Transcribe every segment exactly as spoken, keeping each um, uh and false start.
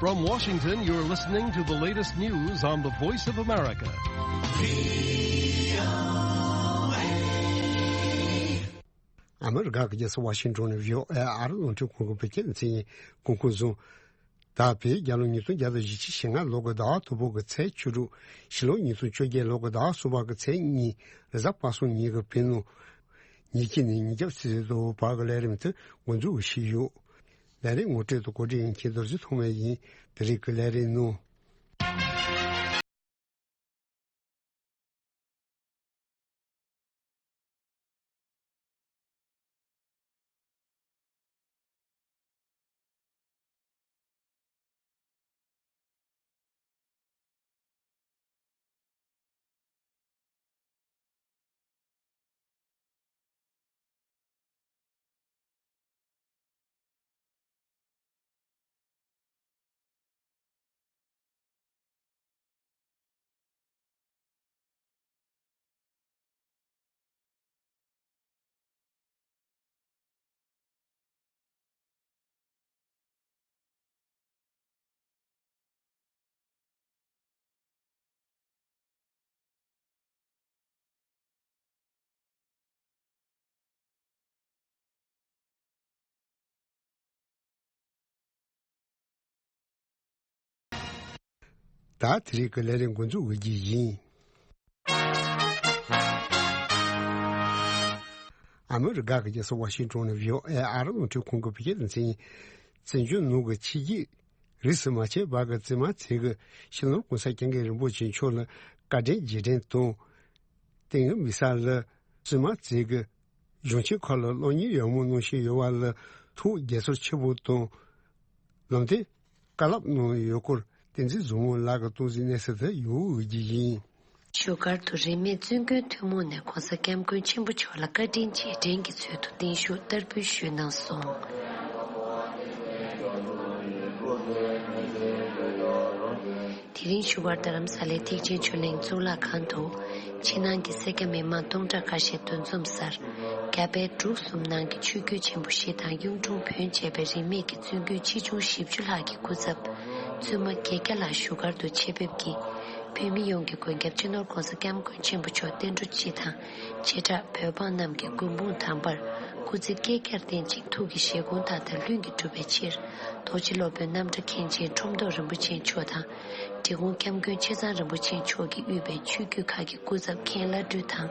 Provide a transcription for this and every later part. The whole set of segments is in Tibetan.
From Washington, you're listening to the latest news on the Voice of America. ཨ་མི་རི་ཀ་གི་རྒྱལ་ས་ཝ་ཤིང་ཏོན་ནས་བྷི་ཨོ་ཨེ་ཨ་རི་རླུང་འཕྲིན་ཁང་གི་བོད་སྐད་སྡེ་ཚན་གོང་གསུང་། ད་བོད་རྒྱལ་ལོ་ཉིས་སྟོང་བརྒྱ་དང་བཞི་བཅུ་ཞེ་ལྔ་ལོ་གི་ཟླ་བ་དང་པོ་གི་ཚེས་བཅུ་དྲུག་ཕྱི་ལོ་ཉིས་སྟོང་བཅོ་བརྒྱད་ལོ་གི་ཟླ་བ་གསུམ་པ་གི་ཚེས་གཉིས་རེས་གཟའ་པ་སངས་ཉིན་གྱི་བོད་ནང་ཉིན་གཅིག་ནས་ཉིན་རྒྱབ་ཚེས་ཚོད་བར་གྱི་ལས་རིམ་དེ་འགོ་འཛུགས་ཞུས་ཡོད། ལས་རིམ་ངོ་སྤྲོད་དང་གོ་སྒྲིག་མཁན་རྡོ་རྗེ་ཐོགས་མེད་ཡིན། དེ་རིང་གི་ལས་རིམ་ནང་། ད་དེ་རིང་གི་ལས་རིམ་འགོ་འཛུགས་འོས་ཀྱི་ཡིན། ཨ་མི་རི་ཀ་གི་རྒྱལ་ས་ཝ་ཤིང་ཏོན་ནས་བྷི་ཨོ་ཨེ་ཨ་རི་རླུང་འཕྲིན་ཁང་གི་བོད་སྐད་སྡེ་ཚན་ཡིན། བཙན་བྱོལ་ནང་གི་ཕྱི་རྒྱལ་རིས་སུ་མ་ཆད་པ་གི་བཙུན་མ་ཚོས་ཀྱི་སྤྱི་ནོར་༸གོང་ས་༸སྐྱབས་མགོན་རིན་པོ་ཆེ་མཆོག་ལ་བཀའ་དྲིན་རྗེས་དྲན་དང་། དེ་སྔ་མི་ས་ལ་བཙུན་མ་ཚོས་ཀྱི་གཞུང་ཆེན་ཁག་ལ་སློབ་གཉེར་ཡག་མོ་གནང་བཞིན་ཡོད་པ་ལ་ཐུགས་དགྱེས་ཚོར་ཆེན་པོ་དང་། ལམ་སྟོན་བཀའ་སློབ་གནང་ཡོད་སྐོར་བསྟན་འཛིན་བཟང་མོ་ལགས་ཀྱིས་གཏོང་གཟིགས་གནང་གསལ་དུ་ཡོད་ཀྱི་ཡིན། བཞུགས་སྒར་དུ་རིས་མེད་བཙུན་དགོན་ཐུན་མོང་ནས་༸གོང་ས་༸སྐྱབས་མགོན་ཆེན་པོ་མཆོག་ལ་བཀའ་དྲིན་རྗེས་དྲན་གྱི་ཚུལ་དུ་བརྟན་བཞུགས་བསྟར་འབུལ་ཞུས་གནང་སོང་། དེ་རིང་བཞུགས་སྒར་རྡ་རམ་ས་ལའི་ཐེག་ཆེན་ཆོས་གླིང་གཙུག་ལག་ཁང་དུ། ཕྱི་ནང་གི་སེར་སྐྱ་མི་མང་སྟོང་ཕྲག་ཁ་ཤས་འདུ་འཛོམས་སར། རྒྱ་བལ་འབྲུག་གསུམ་ནང་གི་ཆོས་བརྒྱུད་ཆེན་པོ་བཞི་དང་གཡུང་དྲུང་བོན་བཅས་པའི་རིས་མེད་ཀྱི་བཙུན་དགོན་ཆེ་ཆུང་བཞི་བཅུ་ལྷག་གི་སྐུ་ཚབ། བཙུན་མ་བརྒྱད་བརྒྱ་ལྷག་བཞུགས་སྒར་དུ་ཆེད་ཕེབས་ཀྱིས། བོད་མི་ཡོངས་ཀྱི་མགོན་སྐྱབས་སྤྱི་ནོར་༸གོང་ས་༸སྐྱབས་མགོན་ཆེན་པོ་མཆོག་བསྟན་འགྲོ་སྤྱི་དང་། བྱེ་བྲག་བོད་འབངས་རྣམས་ཀྱི་མགོན་དཔུང་དམ་པར་སྐུ་ཚེ་བསྐལ་བརྒྱར་བརྟན་ཅིང་ཐུགས་ཀྱི་བཞེད་དགོངས་མཐའ་དག་ལྷུན་གྱིས་འགྲུབ་པའི་ཕྱིར། རྡོ་རྗེ་སློབ་དཔོན་རྣམ་གྲྭ་མཁན་ཆེན་ཁྲོམ་ཐོག་རིན་པོ་ཆེ་མཆོག་དང་། འབྲི་གུང་༸སྐྱབས་མགོན་ཆེ་ཚང་རིན་པོ་ཆེ་མཆོག་གིས་དབུས་པའི་ཆོས་བརྒྱུད་ཁག་གི་སྐུ་ཚབ་མཁན་བླ་སྤྲུལ་དང་།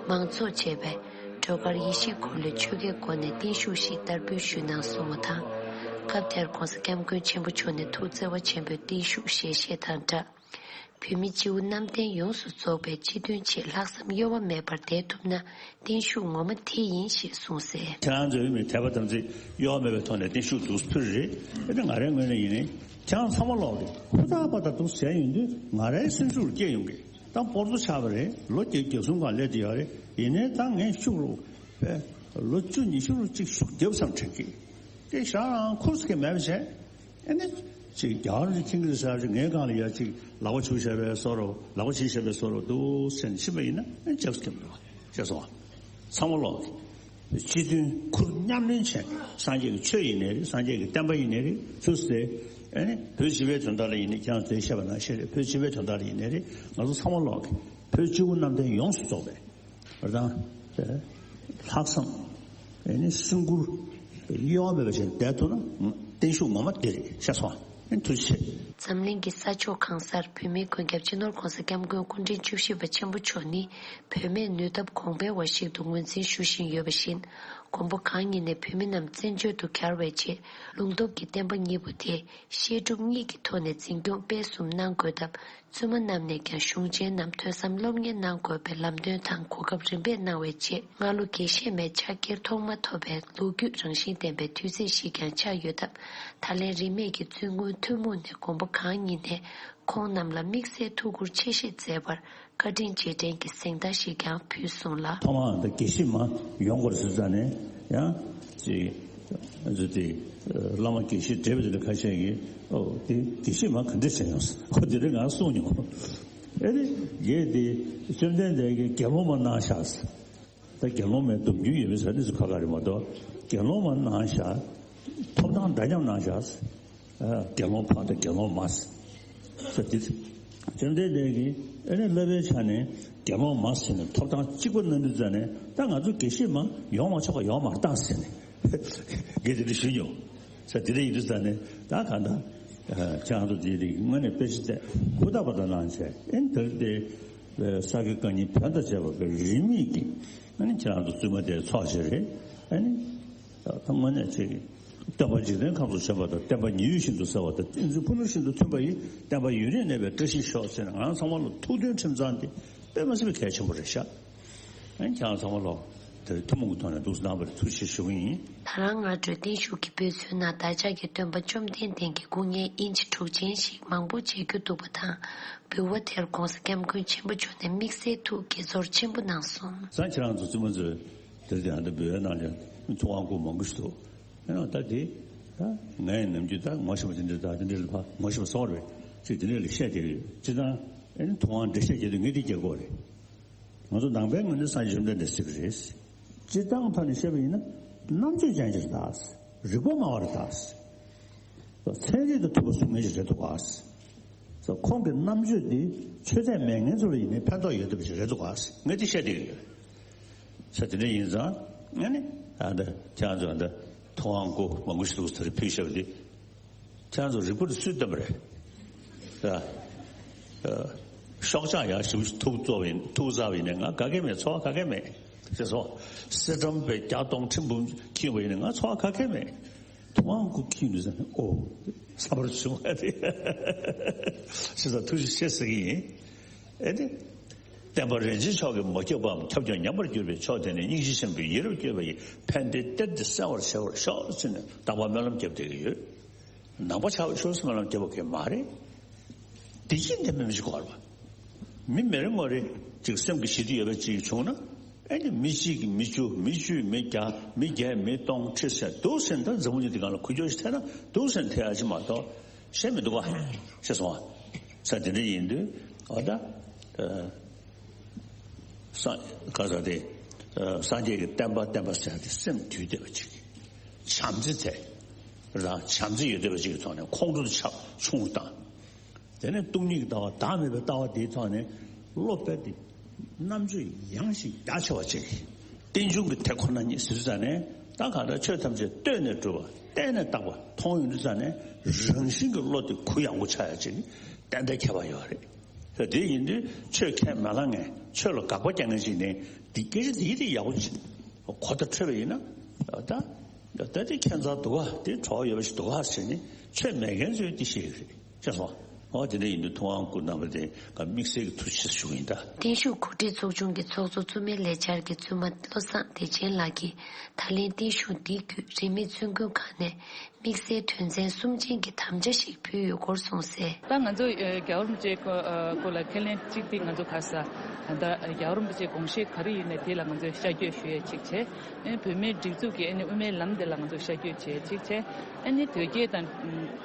མང་ཚོགས་བཅས་པས་སྒྲོལ་དཀར་ཡེ་ཤེས་འཁོར་ལོའི་ཆོ་གའི་སྒོ་ནས་བརྟན་བཞུགས་ཤིག་བསྟར་འབུལ་ཞུས་གནང་སོང་བ་དང་། སྐབས་དེར་༸གོང་ས་༸སྐྱབས་མགོན་ཆེན་པོ་མཆོག་ནས་ཐུགས་བརྩེ་བ་ཆེན་པོས་བརྟན་བཞུགས་ཞལ་བཞེས་དང་སྦྲགས། བོད་མི་སྤྱི་བོ་གནམ་བསྟན་ཡོངས་སུ་རྫོགས་པའི་སྤྱི་དོན་ཆེད་ལྷག་བསམ་གཡོ་བ་མེད་པར་བསྡད་ཐུབ་ན་བརྟན་བཞུགས་ངོ་མ་དེ་ཡིན་ཞེས་གསུངས་གསལ། ཁྱེད་རང་ཚོའི་མི་དད་པ་དམ་ཚིག་གཡོ་བ་མེད་པའི་ཐོག་ནས་བརྟན་བཞུགས་འདུག་ཕུལ་རེད། ཨེ་ད་ང་རའི་ངོས་ནས་ཡིན་ནའི་ཁྱེད་རང་ཚང་མ་ལོག་གི་ཧུར་ཐག་པ་དང་འདུག་བྱས་ཡོང་དུས་ང་རའི་སེམས་ཤུགས་སྐྱེ་ཡོང་གི་ད་སྤོར་ཚོ་ཆགས་པ་རེད། ལོ་བརྒྱད་བརྒྱད་གསུམ་སྒང་སླེབས་ཀྱི་ཡོད་རེད། ཡིན་ནའི་ད་ངས་ཤུགས་རུ་བས་ལོ་བཅུ་ཉི་ཤུ་རུ་གཅིག་ཤུགས་རྒྱབ་བསམ་དྲན་གི་དེ་ཞག་རང་ཁུར་སི་གི་མེད་པ་བྱས། ཨེ་ནི། ཅིག་རྒྱ་གར་གྱི་ཁྱིང་གི་ས་ཅིག་ངའི་སྒང་ལ་ཡ་ཅིག་ལག་པ་ཆུ་བཞག་པའི་བཟོ་འདྲ་ལག་པ་ཆུ་བཞག་པའི་བཟོ་འདྲ་འདུག་ཟེར་ནས་ཕྱིན་པ་ཡིན་ན་ཨེ་ཅག་སྐྱབས་འདུག་ཤེས་སོང་། ཚང་མ་ལོག་གི་སྤྱི་དོན་ཁུར་མཉམ་ལེན་བྱས་སངས་རྒྱས་ཀྱི་ཆོས་ཡིན་ནའི་རེད། སངས་རྒྱས་ཀྱི་བསྟན་པ་ཡིན་ནའི་རེད། ཚུར་ཟེར་ཨེ་ནི་བོད་སྤྱི་པའི་དོན་དག་ལ་ཡིན་ནའི་ཁྱེད་རང་ཚོས་བཤད་པ་ནང་བཞིན་རེད། བོད་སྤྱི་པའི་དོན་དག་ལ་ཡིན་ནའི་རེད། ང་ཚོ་ཚང་མ་ལོག་གི་བོད་སྤྱི་བོ་གནམ་བསྟན་ཡོངས་སུ་རྫོགས་པའི་བར་དང་། ལྷག་བསམ། ཨེ་ནི་སེམས་ཁུར། གཡོ་བ་མེད་པ་བྱས་བསྡད་ཐུབ་ན་བརྟན་བཞུགས་ངོ་མ་དེ་རེད་ཤེས་སོང་། ཨེ་ཐུགས་རྗེ་ཆེ། འཛམ་གླིང་གི་ས་ཕྱོགས་གང་སར་བོད་མིའི་མགོན་སྐྱབས་སྤྱི་ནོར་༸གོང་ས་༸སྐྱབས་མགོན་སྐུ་ཕྲེང་བཅུ་བཞི་པ་ཆེན་པོ་མཆོག་ནི་བུད་མེད་ནུས་སྟོབས་གོང་འཕེལ་བ་ཞིག་ཏུ་ངོས་འཛིན་ཞུ་བཞིན་ཡོད་པ་བཞིན། མགོན་པོ་གང་ཉིད་ནས་བོད་མི་རྣམས་བཙན་བྱོལ་དུ་གྱར་བའི་རྗེས་ལུང་སྟོབས་ཀྱི་བསྟན་པ་གཉིས་པོ་དེ་བཤད་སྒྲུབ་གཉིས་ཀྱི་ཐོག་ནས་འཛིན་སྐྱོང་སྤེལ་གསུམ་གནང་དགོས་སྟབས། བཙུན་མ་རྣམས་ནས་ཀྱང་གཞུང་ཆེན་ནམ་ཐོས་བསམ་སློབ་གཉེར་གནང་དགོས་པའི་ལམ་སྟོན་དང་གོ་སྐབས་རིམ་པས་གནང་བའི་རྗེས། སྔ་ལོ་དགེ་བཤེས་མའི་ཕྱག་འཁྱེར་ཐོག་མ་ཐོབ་པའི་ལོ་རྒྱུས་རང་བཞིན་ལྡན་པའི་དུས་ཚིགས་ཤིག་ཀྱང་ཆགས་ཡོད་སྟབས། ད་ལན་རིས་མེད་ཀྱི་བཙུན་དགོན་ཐུན་མོང་ནས་མགོན་པོ་གང་ཉིད་ནས་ཁོང་རྣམས་ལ་དམིགས་བསལ་ཐུགས་ཁུར་ཆེ་བཞེས་མཛད་པར་བཀའ་དྲིན་རྗེས་དྲན་གྱི་གཟེངས་རྟགས་ཤིག་ཀྱང་ཕུལ་སོང་ལ། ཐོག་མར་ད་དགེ་བཤེས་མ་ཡོང་དགོས་ཟེར་ཙང་ནས་ཡང་ཅིག་ཨ་ཙི་དེ་བླ་མ་དགེ་བཤེས་བགྲེས་པ་དེ་འདྲ་ཁ་ཤས་ཀྱིས་ཨོ་དེ་དགེ་བཤེས་མ་ག་འདྲ་བྱས་ཡོང་ཟེར་ཨོ་དེ་འདྲ་ང་གསུངས་མྱོང་། ཨེ་རེད་ཡས་དེ་བཅོམ་ལྡན་འདས་ཀྱིས་དགེ་སློང་མ་གནང་བཞག་ཟེར། ད་དགེ་སློང་མའི་སྡོམ་རྒྱུན་ཡོད་པའི་ས་ནས་སུ་ཁ་ཁ་རེད་མ་གཏོགས་དགེ་སློང་མ་གནང་བཞག་ཐོབ་ཐང་འདྲ་མཉམ་གནང་བཞག་ཟེར། དགེ་སློང་ཕ་དང་དགེ་སློང་མ་ཟེར་དེ། བཅོམ་ལྡན་འདས་ཀྱིས་ཨ་ནི་བསླབ་པའི་ཆ་ནས་དགེ་སློང་མ་ཟེར་ནས་ཐོབ་ཐང་གཅིག་པ་གནང་དུས་ཙ་ནས། ད་ང་ཚོ་དགེ་བཤེས་མ་ཡོང་མ་ཆོག་པ་ཡོང་མ་བཏང་ཟེར་ནས་དགེ་དེ་འདྲ་ཞུས་མྱོང་། ས་དེ་འདྲ་ཡིན་དུས་ཙ་ནས། ད་གང་ལྟར་ཁྱེད་རང་ཚོ་དེ་རིགས་དངོས་གནས་དཔེ་ཆ་བལྟས་ཧུར་ཐག་པ་དང་གནང་བྱས། ཨེ་འདིར་དེ་ས་དགེ་བཀའ་རྙིང་བོན་དང་བཅས་པ་གི་རིས་མེད་ཀྱི་ཨ་ནི་ཁྱེད་རང་ཚོ་བཙུན་མ་དེ་ཚོགས་བྱས་རེད། ཨ་ནི་ད་དངོས་གནས་ཅིག་སྟོན་པ་འཇིག་རྟེན་ཁམས་སུ་བྱོན་པ་དང་། བསྟན་པ་ཉི་འོད་བཞིན་དུ་གསལ་བ་དང་། བསྟན་འཛིན་ཕུ་ནུ་བཞིན་དུ་མཐུན་པ་ཡི། བསྟན་པ་ཡུན་རིང་གནས་པའི་བཀྲ་ཤིས་ཤོག་ཟེར་ནས། ང་རང་ཚང་མ་ལ་ཐུགས་མཐུན་ཁྲིམས་གཙང་དེ་དཔེ་མ་སྲིད་པའི་གལ་ཆེན་པོ་རེད་ཤག་ཨ་ནི་ཁྱེད་རང་ཚང་མ་ལ་དེ་ཐུན་མོང་གི་ཐོག་ནས་འདུག་སེ་གནང་བར་ཐུགས་རྗེ་ཆེ་ཞུ་གི་ཡིན། ད་རང་སྔ་དྲོའི་བརྟན་བཞུགས་ཀྱི་འབོད་ཚུལ་ནང་བདག་ཅག་གི་སྟོན་པ་བཅོམ་ལྡན་འདས་ཀྱི་སྐུ་བརྙན་ཨིན་ཅི་དྲུག་ཅན་ཞིག་མང་པོ་མཇལ་རྒྱུ་འདུག་པ་དང་། འབུལ་བ་དེར་༸གོང་ས་༸སྐྱབས་མགོན་ཆེན་པོ་མཆོག་ནས་དམིགས་བསལ་ཐུགས་དགྱེས་ཚོར་ཆེན་པོ་གནང་སོང་། སང་ཁྱེད་རང་ཚོ་བཙུན་མ་ཚོས་དེར་དེ་ཨ་འདྲ་འབུལ་བའི་ནང་ལ་ཐུབ་དབང་སྐུ་མང་པོ་ཞིག་འདུག་ཨ་ནི་ད་དེ་ད་ངས་ནམ་རྒྱུན་ད་ངོ་ཤེས་པ་དེ་འདྲ་ད་དེ་འདྲ་ལ་ཕ་ངོ་ཤེས་པ་སོང་རེད། ཅིག་དེ་འདྲ་ལ་བཤད་བསྡད་ཀྱི་ཡོད། སྤྱིར་བཏང་ཨ་ནི་ཐུབ་དབང་འགྲེལ་བཤད་རྒྱག་དུས་ངས་དེ་རྒྱག་གི་ཡོད་རེད། ང་ཚོ་ནང་པའི་ངོས་ནས་སངས་རྒྱས་བཅོམ་ལྡན་འདས་ཟེར་གྱི་རེད། སྤྱིར་བཏང་ཐོག་ནས་བཤད་པ་ཡིན་ན་རྣམ་དཔྱོད་ཅན་ཞིག་རེད་ད། རིག་པ་སྨྲ་བ་རེད་ད། ཚན་རིག་དང་མཐུན་པ་གསུང་མཁན་ཞིག་རེད་འདུག་ག་ཁོང་གི་རྣམ་དཔྱོད་འདི་ཆོས་ཚད་མེད་མཁན་ཚོ་ལ་ཡིན་ནའི་ཕན་ཐོགས་ཡོད་བསྡད་པ་ཞིག་རེད་འདུག་ག་ངས་དེ་བཤད་བསྡད་ཀྱི་ཡོད། ས་དེ་འདྲ་ཡིན་ཙང་ཨ་ནི་ཨ་འདི་ཁྱེད་རང་ཚོ་ཨ་འདི་ཐུབ་དབང་སྐུ་མང་པོ་ཞིག་འདུག་ཟེར་ཕུལ་བཞག་པ་འདི། ཁྱེད་རང་ཚོ་རིག་པ་རུ་སུས་བཏོན་པ་རེད། ཨ། ཨ། ཤོག་ཆག་ཡག་ཞིག་ཐུག་བཙོག་པ་ཡིན། ཐུག་ཟ་བ་ཡིན་ནའི་ང་ག་གེ་མེད། ཚོར་བ་ག་གེ་མེད། ཅེས་སོ། གསེར་སྦྲམ་པའི་བརྒྱ་སྟོང་ཁྲི་འབུམ་འཁྱིལ་བ་ཡིན་ནའི་ང་ཚོར་བ་ག་གེ་མེད། ཐུབ་དབང་སྐུ་འཁྱིལ་ནུས་ཙང་ནས་ཨོ། ས་བར་བྱུང་བ་དེ། ཞེ་ས་ཐུགས་རྗེ་ཆེ་ཟེར་གྱི་ཡིན། ཨེ་ནི། བསྟན་པ་རིན་ཆེན་མཆོག་གིས་མ་ཁྱབ་པའམ་ཁྱབ་ཀྱང་ཉམས་པར་གྱུར་པའི་ཕྱོགས་དེ་ནས་སྙིང་རྗེ་ཆེན་པོས་ཡིད་རབ་བསྐྱོད་པ་ཡི་ཕན་བདེའི་གཏེར་འདི་གསལ་བར་བྱེད་པར་ཤོག་ཅེས་ནས་རྟག་པར་སྨོན་ལམ་བརྒྱབ་བསྡད་ཀྱི་ཡོད། ནང་པ་ཆགས་པའི་ཕྱོགས་སུ་སྨོན་ལམ་བརྒྱབ་པ་གང་ཡང་མ་རེད། བདེ་སྐྱིད་འདི་མི་མི་ཞིག་དགོས་པ། མི་མི་རེ་ངོ་རེ་ཅིག་སེམས་ཀྱི་ཞི་བདེ་ཡོད་པ་ཅིག་བྱུང་ན། ཨེ་ནི་མི་གཅིག་གིས་མི་བཅུ། མི་བཅུས་མི་བརྒྱ། མི་བརྒྱས་མི་སྟོང་། ཁྲི་ཟེར་འདུག་ཟེར་ད་འཛམ་བུ་གླིང་འདི་སྒང་ལ་འགུལ་སྐྱོད་ཞིག་ཐེབས་ན་འདུག་ཟེར་ཐེབས་ཡ་ཅིག་མ་གཏོགས་ཤེས་མི་འདུག་ག་ཤེས་སོང་ང་། ས་དེ་འདྲ་ཡིན་དུས་ཨ་ད། ཨ། སངས་ག་ས་དེ། ཨ། སངས་རྒྱས་ཀྱི་བསྟན་པ་བསྟན་པ་ཟེར་ཏེ་སེམས་དུལ་བསྡད་པ་ཅིག་བྱམས་བརྩེ་དེ། རང་བྱམས་བརྩེ་ཡོད་བསྡད་པ་ཅིག་གི་ཐོག་ནས་ཁོང་ཁྲོ་དེ་ཆག་ཆུང་བཏང་། དེ་ནས་སྟོང་ཉིད་ཀྱི་ལྟ་བ་བདག་མེད་པའི་ལྟ་བ་དེའི་ཐོག་ནས་བློ་སྤེལ་ཏེ་རྣམ་དཔྱོད་ཡངས་ཤིང་རྒྱ་ཆེ་བ་ཅིག་རྟེན་འབྱུང་གི་དེ་ཁོ་ན་ཉིད་ཟེར་དུས་ཙ་ནས། ད་གང་ལྟར་ཆོས་ཐམས་ཅད་ལྟོས་ནས་གྲུབ་པ། བལྟས་ནས་བཏགས་པ་མཐོང་ཡོང་དུས་ཙ་ནས་རང་བཞིན་གྱི་བློ་དེ་གུ་ཡངས་པོ་ཆགས་ཡ་ཅིག་ཏན་ཏན་ཁྱད་པར་ཡོད་རེད། དེ་ཡིན་དུས་ཆོས་ཁས་མ་བླངས་མཁན། ཆོས་ལ་དགག་པ་རྒྱག་མཁན་ཞིག་ནས་འདི་སྐད་ཆ་འདི་དེ་ཡག་པོ་ཅིག་གོ་བརྡ་འཕྲོད་པ་ཡིན་ན། ད་ད་དེ་ཁྱད་མཚར་འདུག་ག་དེ་བྲོ་བ་ཡོད་པ་ཞིག་འདུག་ག་ཟེར་ནས། ཆོས་མེད་མཁན་ཚོས་དེ་ཤེས་ཀྱི་རེད། ཤེས་སོང་། འོ་དེ་འདྲ་ཡིན་དུས་ཐུབ་དབང་སྐུ་རྣམ་པ་དེ་ག་དམིགས་བསལ་གྱི་ཐུགས་རྗེ་ཆེ་ཞུ་གི་ཡིན་ད། བརྟན་བཞུགས་གོ་སྒྲིག་ཚོགས་ཆུང་གི་ཚོགས་གཙོ་བཙུན་མའི་ལས་འཆར་གྱི་བཙུན་མ་བློ་བཟང་བདེ་ཆེན་ལགས་ཀྱིས་ད་ལན་བརྟན་བཞུགས་འདི་བརྒྱུད་རིས་མེད་བཙུན་དགོན་ཁག་ནས་དམིགས་བསལ་དོན་ཚན་གསུམ་ཅན་གྱི་དམ་བཅའ་ཞིག་ཕུལ་ཡོད་སྐོར་གསུངས་གསལ། ད་ང་ཚོ་ཨ་རྒྱལ་བ་རིན་པོ་ཆེའི་སྐོར་ཨ་སྐོར་ལ་ཁས་ལེན་གཅིག་དེ་ང་ཚོ་ག་ས་ད་ལྟ་རྒྱལ་བ་རིན་པོ་ཆེའི་དགོངས་བཞེད་ག་རེ་ཡིན་ནའི་དེ་ལ་ང་ཚོས་ཤར་བསྐྱོད་ཞུ་ཡས་གཅིག་བྱས། ཨ་ནི་བོད་མིའི་སྒྲིག་འཛུགས་ཀྱི་ཨ་ནི་དབུ་མའི་ལམ་དེ་ལ་ང་ཚོས་ཤར་བསྐྱོད་བྱས་གཅིག་བྱས། ཨ་ནི་དོལ་རྒྱལ་དང་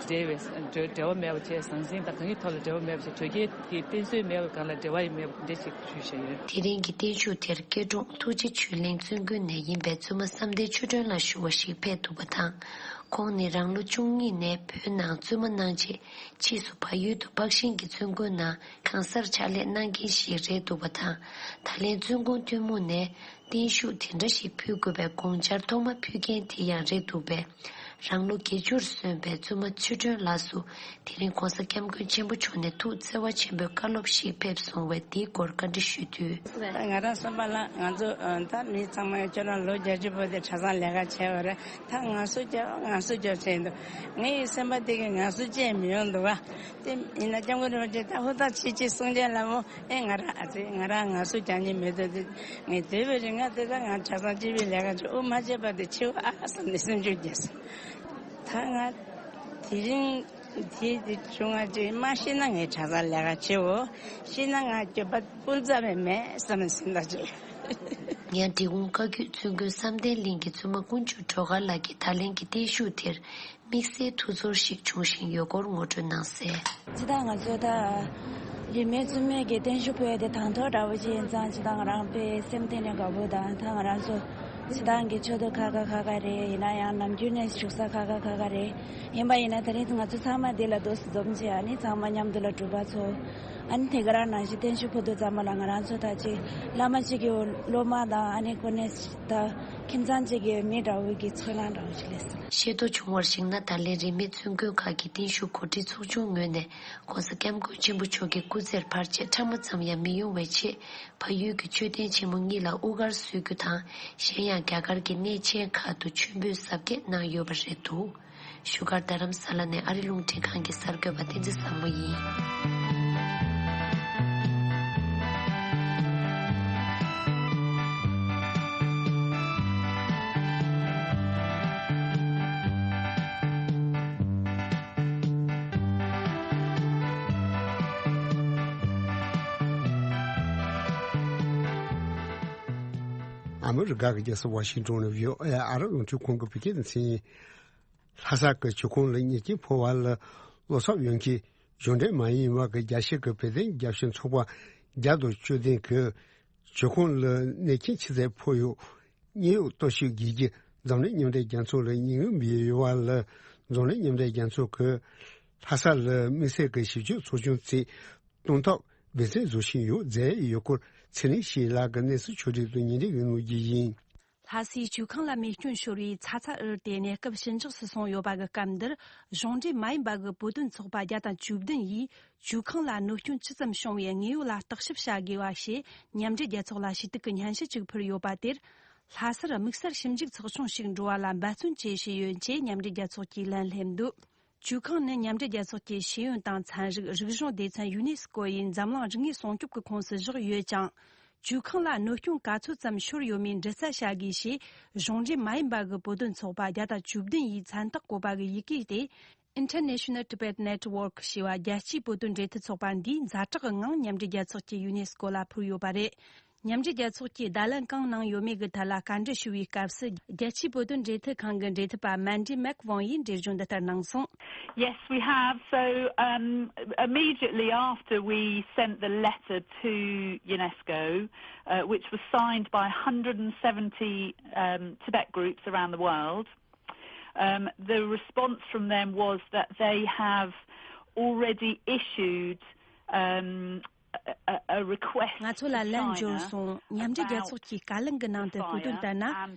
འབྲེལ་བའི་འབྲེལ་འབྲེལ་བ་མེད་པ་བྱས། ཟང་ཟིང་དང་གང་གི་ཐོག་ལ་འབྲེལ་བ་མེད་པ་བྱས། དོལ་རྒྱལ་གྱི་བསྟེན་གསོལ་མེད་པའི་སྒང་ལ་འབྲེལ་བ་ཡང་མེད་པ་འདི་འདྲ་ཞིག་ཞུས་བཞག་ཡོད། དེ་རིང་གི་བརྟན་བཞུགས་དེར་སྐྱེ་གྲོང་ཐུགས་རྗེ་ཆོས་གླིང་བཙུན་དགོན་ནས་ཡིན་པའི་བཙུན་མ་བསམ་གཏན་ཆོས་སྒྲོན་ལགས་ཞུ་བ་ཞིག་ཕེབས་འདུག་པ་དང་། ཁོང་ནི་རང་ལོ་བཅུ་གཉིས་ནས་བོད་ནང་བཙུན་མ་གནང་རྗེས་ཕྱིས་སུ་བལ་ཡུལ་དུ་སྤགས་ཤིང་གི་བཙུན་དགོན་ནང་གང་སར་ཕྱག་ལས་གནང་མཁན་ཞིག་རེད་འདུག་པ་དང་། ད་ལན་བཙུན་དགོན་ཐུན་མོང་ནས་བརྟན་བཞུགས་དེ་འདྲ་ཞིག་ཕུལ་དགོས་པའི་དགོངས་འཆར་ཐོག་མ་ཕུལ་མཁན་དེ་ཡང་རེད་འདུག་པས། རང་ལོ་བརྒྱད་ཅུར་སོན་པའི་བཙུན་མ་ཆོས་སྒྲོན་ལགས་སུ་དེ་རིང་༸གོང་ས་༸སྐྱབས་མགོན་ཆེན་པོ་མཆོག་ནས་ཐུགས་བརྩེ་བ་ཆེན་པོས་བཀའ་སློབ་ཞིག་ཕེབས་སོང་བས། འདིའི་སྐོར་བཀའ་འདྲི་ཞུས་དུས། ང་རང་བསམ་པ་ལ་ང་ཚོ་ད་མི་ཚང་མ་ཁྱོད་རང་ལོ་བརྒྱད་ཅུ་བར་དུ་གྲྭ་ཚང་ལས་ཀ་བྱས་པ་རེད། ད་ངལ་གསོ་རྒྱབ་ངལ་གསོ་རྒྱབ་བྱས་འདུག་ངའི་སེམས་པ་དེ་གི་ངལ་གསོ་བྱས་མི་ཡོང་འདུག་བ། དེ་ཡིན་ན་སྐྱབས་མགོན་རིན་པོ་ཆེ་ད་ཧུར་ཐག་བྱེད་ཅེས་གསུང་མཁན་ལ་མོ། ཨེ་ང་རང་ཨ་ཙི་ང་རང་ང་སུ་རྒྱག་ཉེན་མེད་དོ། དེ་ངས་སྡོད་པའི་རིང་ང་དེ་ད་ང་གྲྭ་ཚང་སྤྱི་པའི་ལས་ཀ་ཅིག་དབུ་མ་བྱས་པ་དེ་ཆེ་བ་ཨ་བསམ་ནས་སེམས་ཤུགས་རྒྱས་སོང་། ད་ང་དེ་རིང་དེ་དེ་བྱུང་བ་ཅིག་མ་ཤེས་ན་ངའི་གྲྭ་ཚང་ལས་ཀ་ཆེ་བོ། ཤེས་ན་ང་སྐྱོབ་པ་སྤུན་ཙམ་ཡང་མེད་བསམ་ནས་སེམས་ཐག་ཆོད། ཡང་འབྲི་གུང་བཀའ་བརྒྱུད་བཙུན་དགོན་བསམ་གཏན་གླིང་གི་བཙུན་མ་དཀོན་མཆོག་སྒྲོལ་དཀར་ལགས་ཀྱིས་ད་ལན་གྱི་བརྟན་བཞུགས་དེར། དམིགས་བསལ་ཐུགས་ཚོར་ཞིག་བྱུང་བཞིན་ཡོད་སྐོར་ངོ་སྤྲོད་གནང་གསལ། སྤྱིར་བཏང་ང་ཚོ་ད་རིས་མེད་བཙུན་མའི་གི་བརྟན་བཞུགས་ཕུལ་ཡ་དེ་དང་ཐོག་འདྲ་བོ་ཅིག་ཡིན་ཙང་། སྤྱིར་བཏང་ང་རང་དཔེ་སེམས་གཏིང་ནས་དགའ་པོ་དང་། ད་ང་རང་ཚོ་ སྤྱིར་བཏང་གི་ཆོས་སྡེ་ཁག་ཁག་ཁག་ཁག་རེད། ཡིན་ན་ཡང་ནམ་རྒྱུན་ནས་བཞུགས་ས་ཁག་ཁག་ཁག་ཁག་རེད། ཡིན་པ་ཡིན་ན་དེ་རིང་ང་ཚོ་ཚང་མ་འདི་ལ་འདུ་འཛོམས་བྱས། ཨ་ནི་ཚང་མ་མཉམ་དུ་ལ་སྒྲུབ་པ་ཚོ། ཨ་ནི་དེ་ག་རང་ནང་བཞིན་བརྟན་བཞུགས་ཕུལ་དུས་ཙམ་པ་ལ་ང་རང་ཚོ་ད་ཅིག་བླ་མ་གཅིག་གི་སློབ་མ་དང་། ཨ་ནི་གོ་གནས་ད་ཁྱིམ་ཚང་གཅིག་གི་མི་འདྲ་བོའི་གི་ཚོར་སྣང་འདྲ་བོ་ཞིག་སླེབས་སོང་། ཤེས་རྟོགས་བྱུང་བར་གཞིགས་ན། ད་ལན་རིས་མེད་བཙུན་དགོན་ཁག་གི་བརྟན་བཞུགས་གོ་སྒྲིག་ཚོགས་ཆུང་ངོས་ནས་༸གོང་ས་༸སྐྱབས་མགོན་ཆེན་པོ་མཆོག་གི་སྐུ་ཚེར་བར་ཆད་ཕྲ་མོ་ཙམ་ཡང་མི་ཡོང་བའི་ཆེད། ཕ་ཡུལ་གྱི་མཆོད་རྟེན་ཆེན་མོ་གཉིས་ལ་དབུ་སྐར་གསོལ་རྒྱུ་དང་། གཞན་ཡང་རྒྱ་གར་གྱི་གནས་ཆེན་ཁག་ཏུ་མཆོད་འབུལ་གཟབ་རྒྱས་གནང་ཡོད་པ་རེད་འདུག། བཞུགས་སྒར་རྡ་རམ་ས་ལ་ནས་ཨ་རི་རླུང་འཕྲིན་ཁང་གི་གསར་འགོད་པ་བསྟན་འཛིན་བཟང་མོ་ཡིན། ཨ་མི་རི་ཀ་གི་རྒྱལ་ས་ཝ་ཤིང་ཏོན་ནས་བྷི་ཨོ་ཨེ་ཨ་རི་རླུང་འཕྲིན་ཁང་གི་བོད་སྐད་སྡེ་ཚན་ཡིན། ལྷ་ས་གི་བྱུར་ཁང་ལ་མེ་སྐྱོན་ཕོག་པ་ལ་བློ་འཚབ་ཡོད་མཁན་གཞུང་འབྲེལ་མ་ཡིན་པ་གི་རྒྱལ་སྤྱི་གི་བོད་དོན་རྒྱབ་སྐྱོར་ཚོགས་པ་བརྒྱ་དང་བཅུ་བདུན་གྱིས་བྱུར་ཁང་ལ་གནོད་སྐྱོན་ཆེ་ཚད་ཕོག་ཡོད། དངོས་ཡོད་རྟོག་ཞིབ་བགྱིད་རྒྱུ་འཛམ་གླིང་མཉམ་འབྲེལ་རྒྱལ་ཚོགས་ལ་སྙིང་དབུས་འབུལ་ཡོད་པ་ལ། འཛམ་གླིང་མཉམ་འབྲེལ་རྒྱལ་ཚོགས་ཀྱིས་ལྷ་ས་ལ་དམིགས་བསལ་གྱི་ཞིབ་དཔྱོད་ཚོགས་ཆུང་བཙུགས་གཏོང་ཐབས་འབད་བརྩོན་བཟོ་བཞིན་ཡོད་མཛད་ཡོད་སྐོར་ཚེ་རིང་ཞིག་ལགས་ཀྱིས་གནས་ཚུལ་ཕྱོགས་སྒྲིག་ཏུ་ཉན་འདེབས་ཀྱི་གནང་རྒྱུ་ཡིན། ལྷ་སའི་བྱུར་ཁང་ལ་མེ་སྐྱོན་ཤོར་བའི་ཚ་ཚ་འུར་ཏེ་གནས་སྐབས་ཞི་འཇགས་སུ་སོང་ཡོད་པ་གི་སྐབས་འདིར། གཞུང་འབྲེལ་མ་ཡིན་པ་གི་བོད་དོན་ཚོགས་པ་བརྒྱ་དང་བཅུ་བདུན་ཡིས་བྱུར་ཁང་ལ་གནོད་སྐྱོན་ཅི་ཙམ་བྱུང་བའི་དངོས་ཡོད་ལ་བརྟག་ཞིབ་བྱ་དགོས་པ་ཞེས་མཉམ་འབྲེལ་རྒྱལ་ཚོགས་ལ་ཞུ་གཏུག་གི་སྙན་ཞུ་གཅིག་ཕུལ་ཡོད་པ་དེར། ལྷ་སར་དམིགས་བསལ་ཞིབ་འཇུག་ཚོགས་ཆུང་ཞིག་འགྲོ་བ་ལ་འབད་བརྩོན་བཅས་བྱས་ཡོད་ཅེས་མཉམ་འབྲེལ་རྒྱལ་ཚོགས་ཀྱིས་ལན་སླེབས་འདུག། བྱུར་ཁང་ནི་མཉམ་འབྲེལ་རྒྱལ་ཚོགས་ཀྱི་ཤེས་ཡོན་དང་ཚན་རིག་རིག་གཞུང་སྡེ་ཚན་ཡུ་ནེ་སི་ཀོ་ཡིས་འཛམ་གླིང་རིག་དངོས་སྲུང་སྐྱོབ་ཀྱི་ཁོངས་སུ་བཞག་ཡོད་ཅིང་། བྱུར་ཁང་ལ་གནོད་སྐྱོན་ག་ཚོད་ཙམ་ཤོར་ཡོད་མེད་འདྲི་རྩད་བྱ་དགོས་ཞེས་གཞུང་འབྲེལ་མ་ཡིན་པ་གི་བོད་དོན་ཚོགས་པ་བརྒྱ་དང་བཅུ་བདུན་ཡིས་མཚན་རྟགས་བཀོད་པ་གི་ཡི་གེ་སྟེ། International Tibet Network ཞེས་པ་རྒྱལ་སྤྱིའི་བོད་དོན་འབྲེལ་མཐུད་ཚོགས་པ་འདིས་ཛ་དྲག་གི་ངང་མཉམ་འབྲེལ་རྒྱལ་ཚོགས་ཀྱི་ཡུ་ནེ་སི་ཀོ་ལ་ཕུལ་ཡོད་པ་རེད། མཉམ་འབྲེལ་རྒྱལ་ཚོགས་ཀྱིས་བརྡ་ལན་གང་གནང་ཡོད་མེད་ཀྱི་ཐད་ལ་བཀའ་འདྲི་ཞུ་བའི་སྐབས་སུ། རྒྱལ་སྤྱིའི་བོད་དོན་འབྲེལ་མཐུད་ཁང་གི་འབྲེལ་མཐུད་པ་མན་ཌི་མེག་ཝང་ཡིས་འགྲེལ་བརྗོད་འདི་ལྟར་གནང་སོང་། Yes, we have. So, um, immediately after we sent the letter to UNESCO, uh, which was signed by one hundred seventy, um, Tibet groups around the world, um, the response from them was that they have already issued, um, a, a, a request to China about the fire and the damage to the dojo. ང་ཚོ་ལ་ལན་འབྱོར་སོང་། མཉམ་འབྲེལ་རྒྱལ་ཚོགས་ཀྱིས་བཀའ་ལན་གྱི་ནང་དུ་གོ་དོན་ལྟར་ན།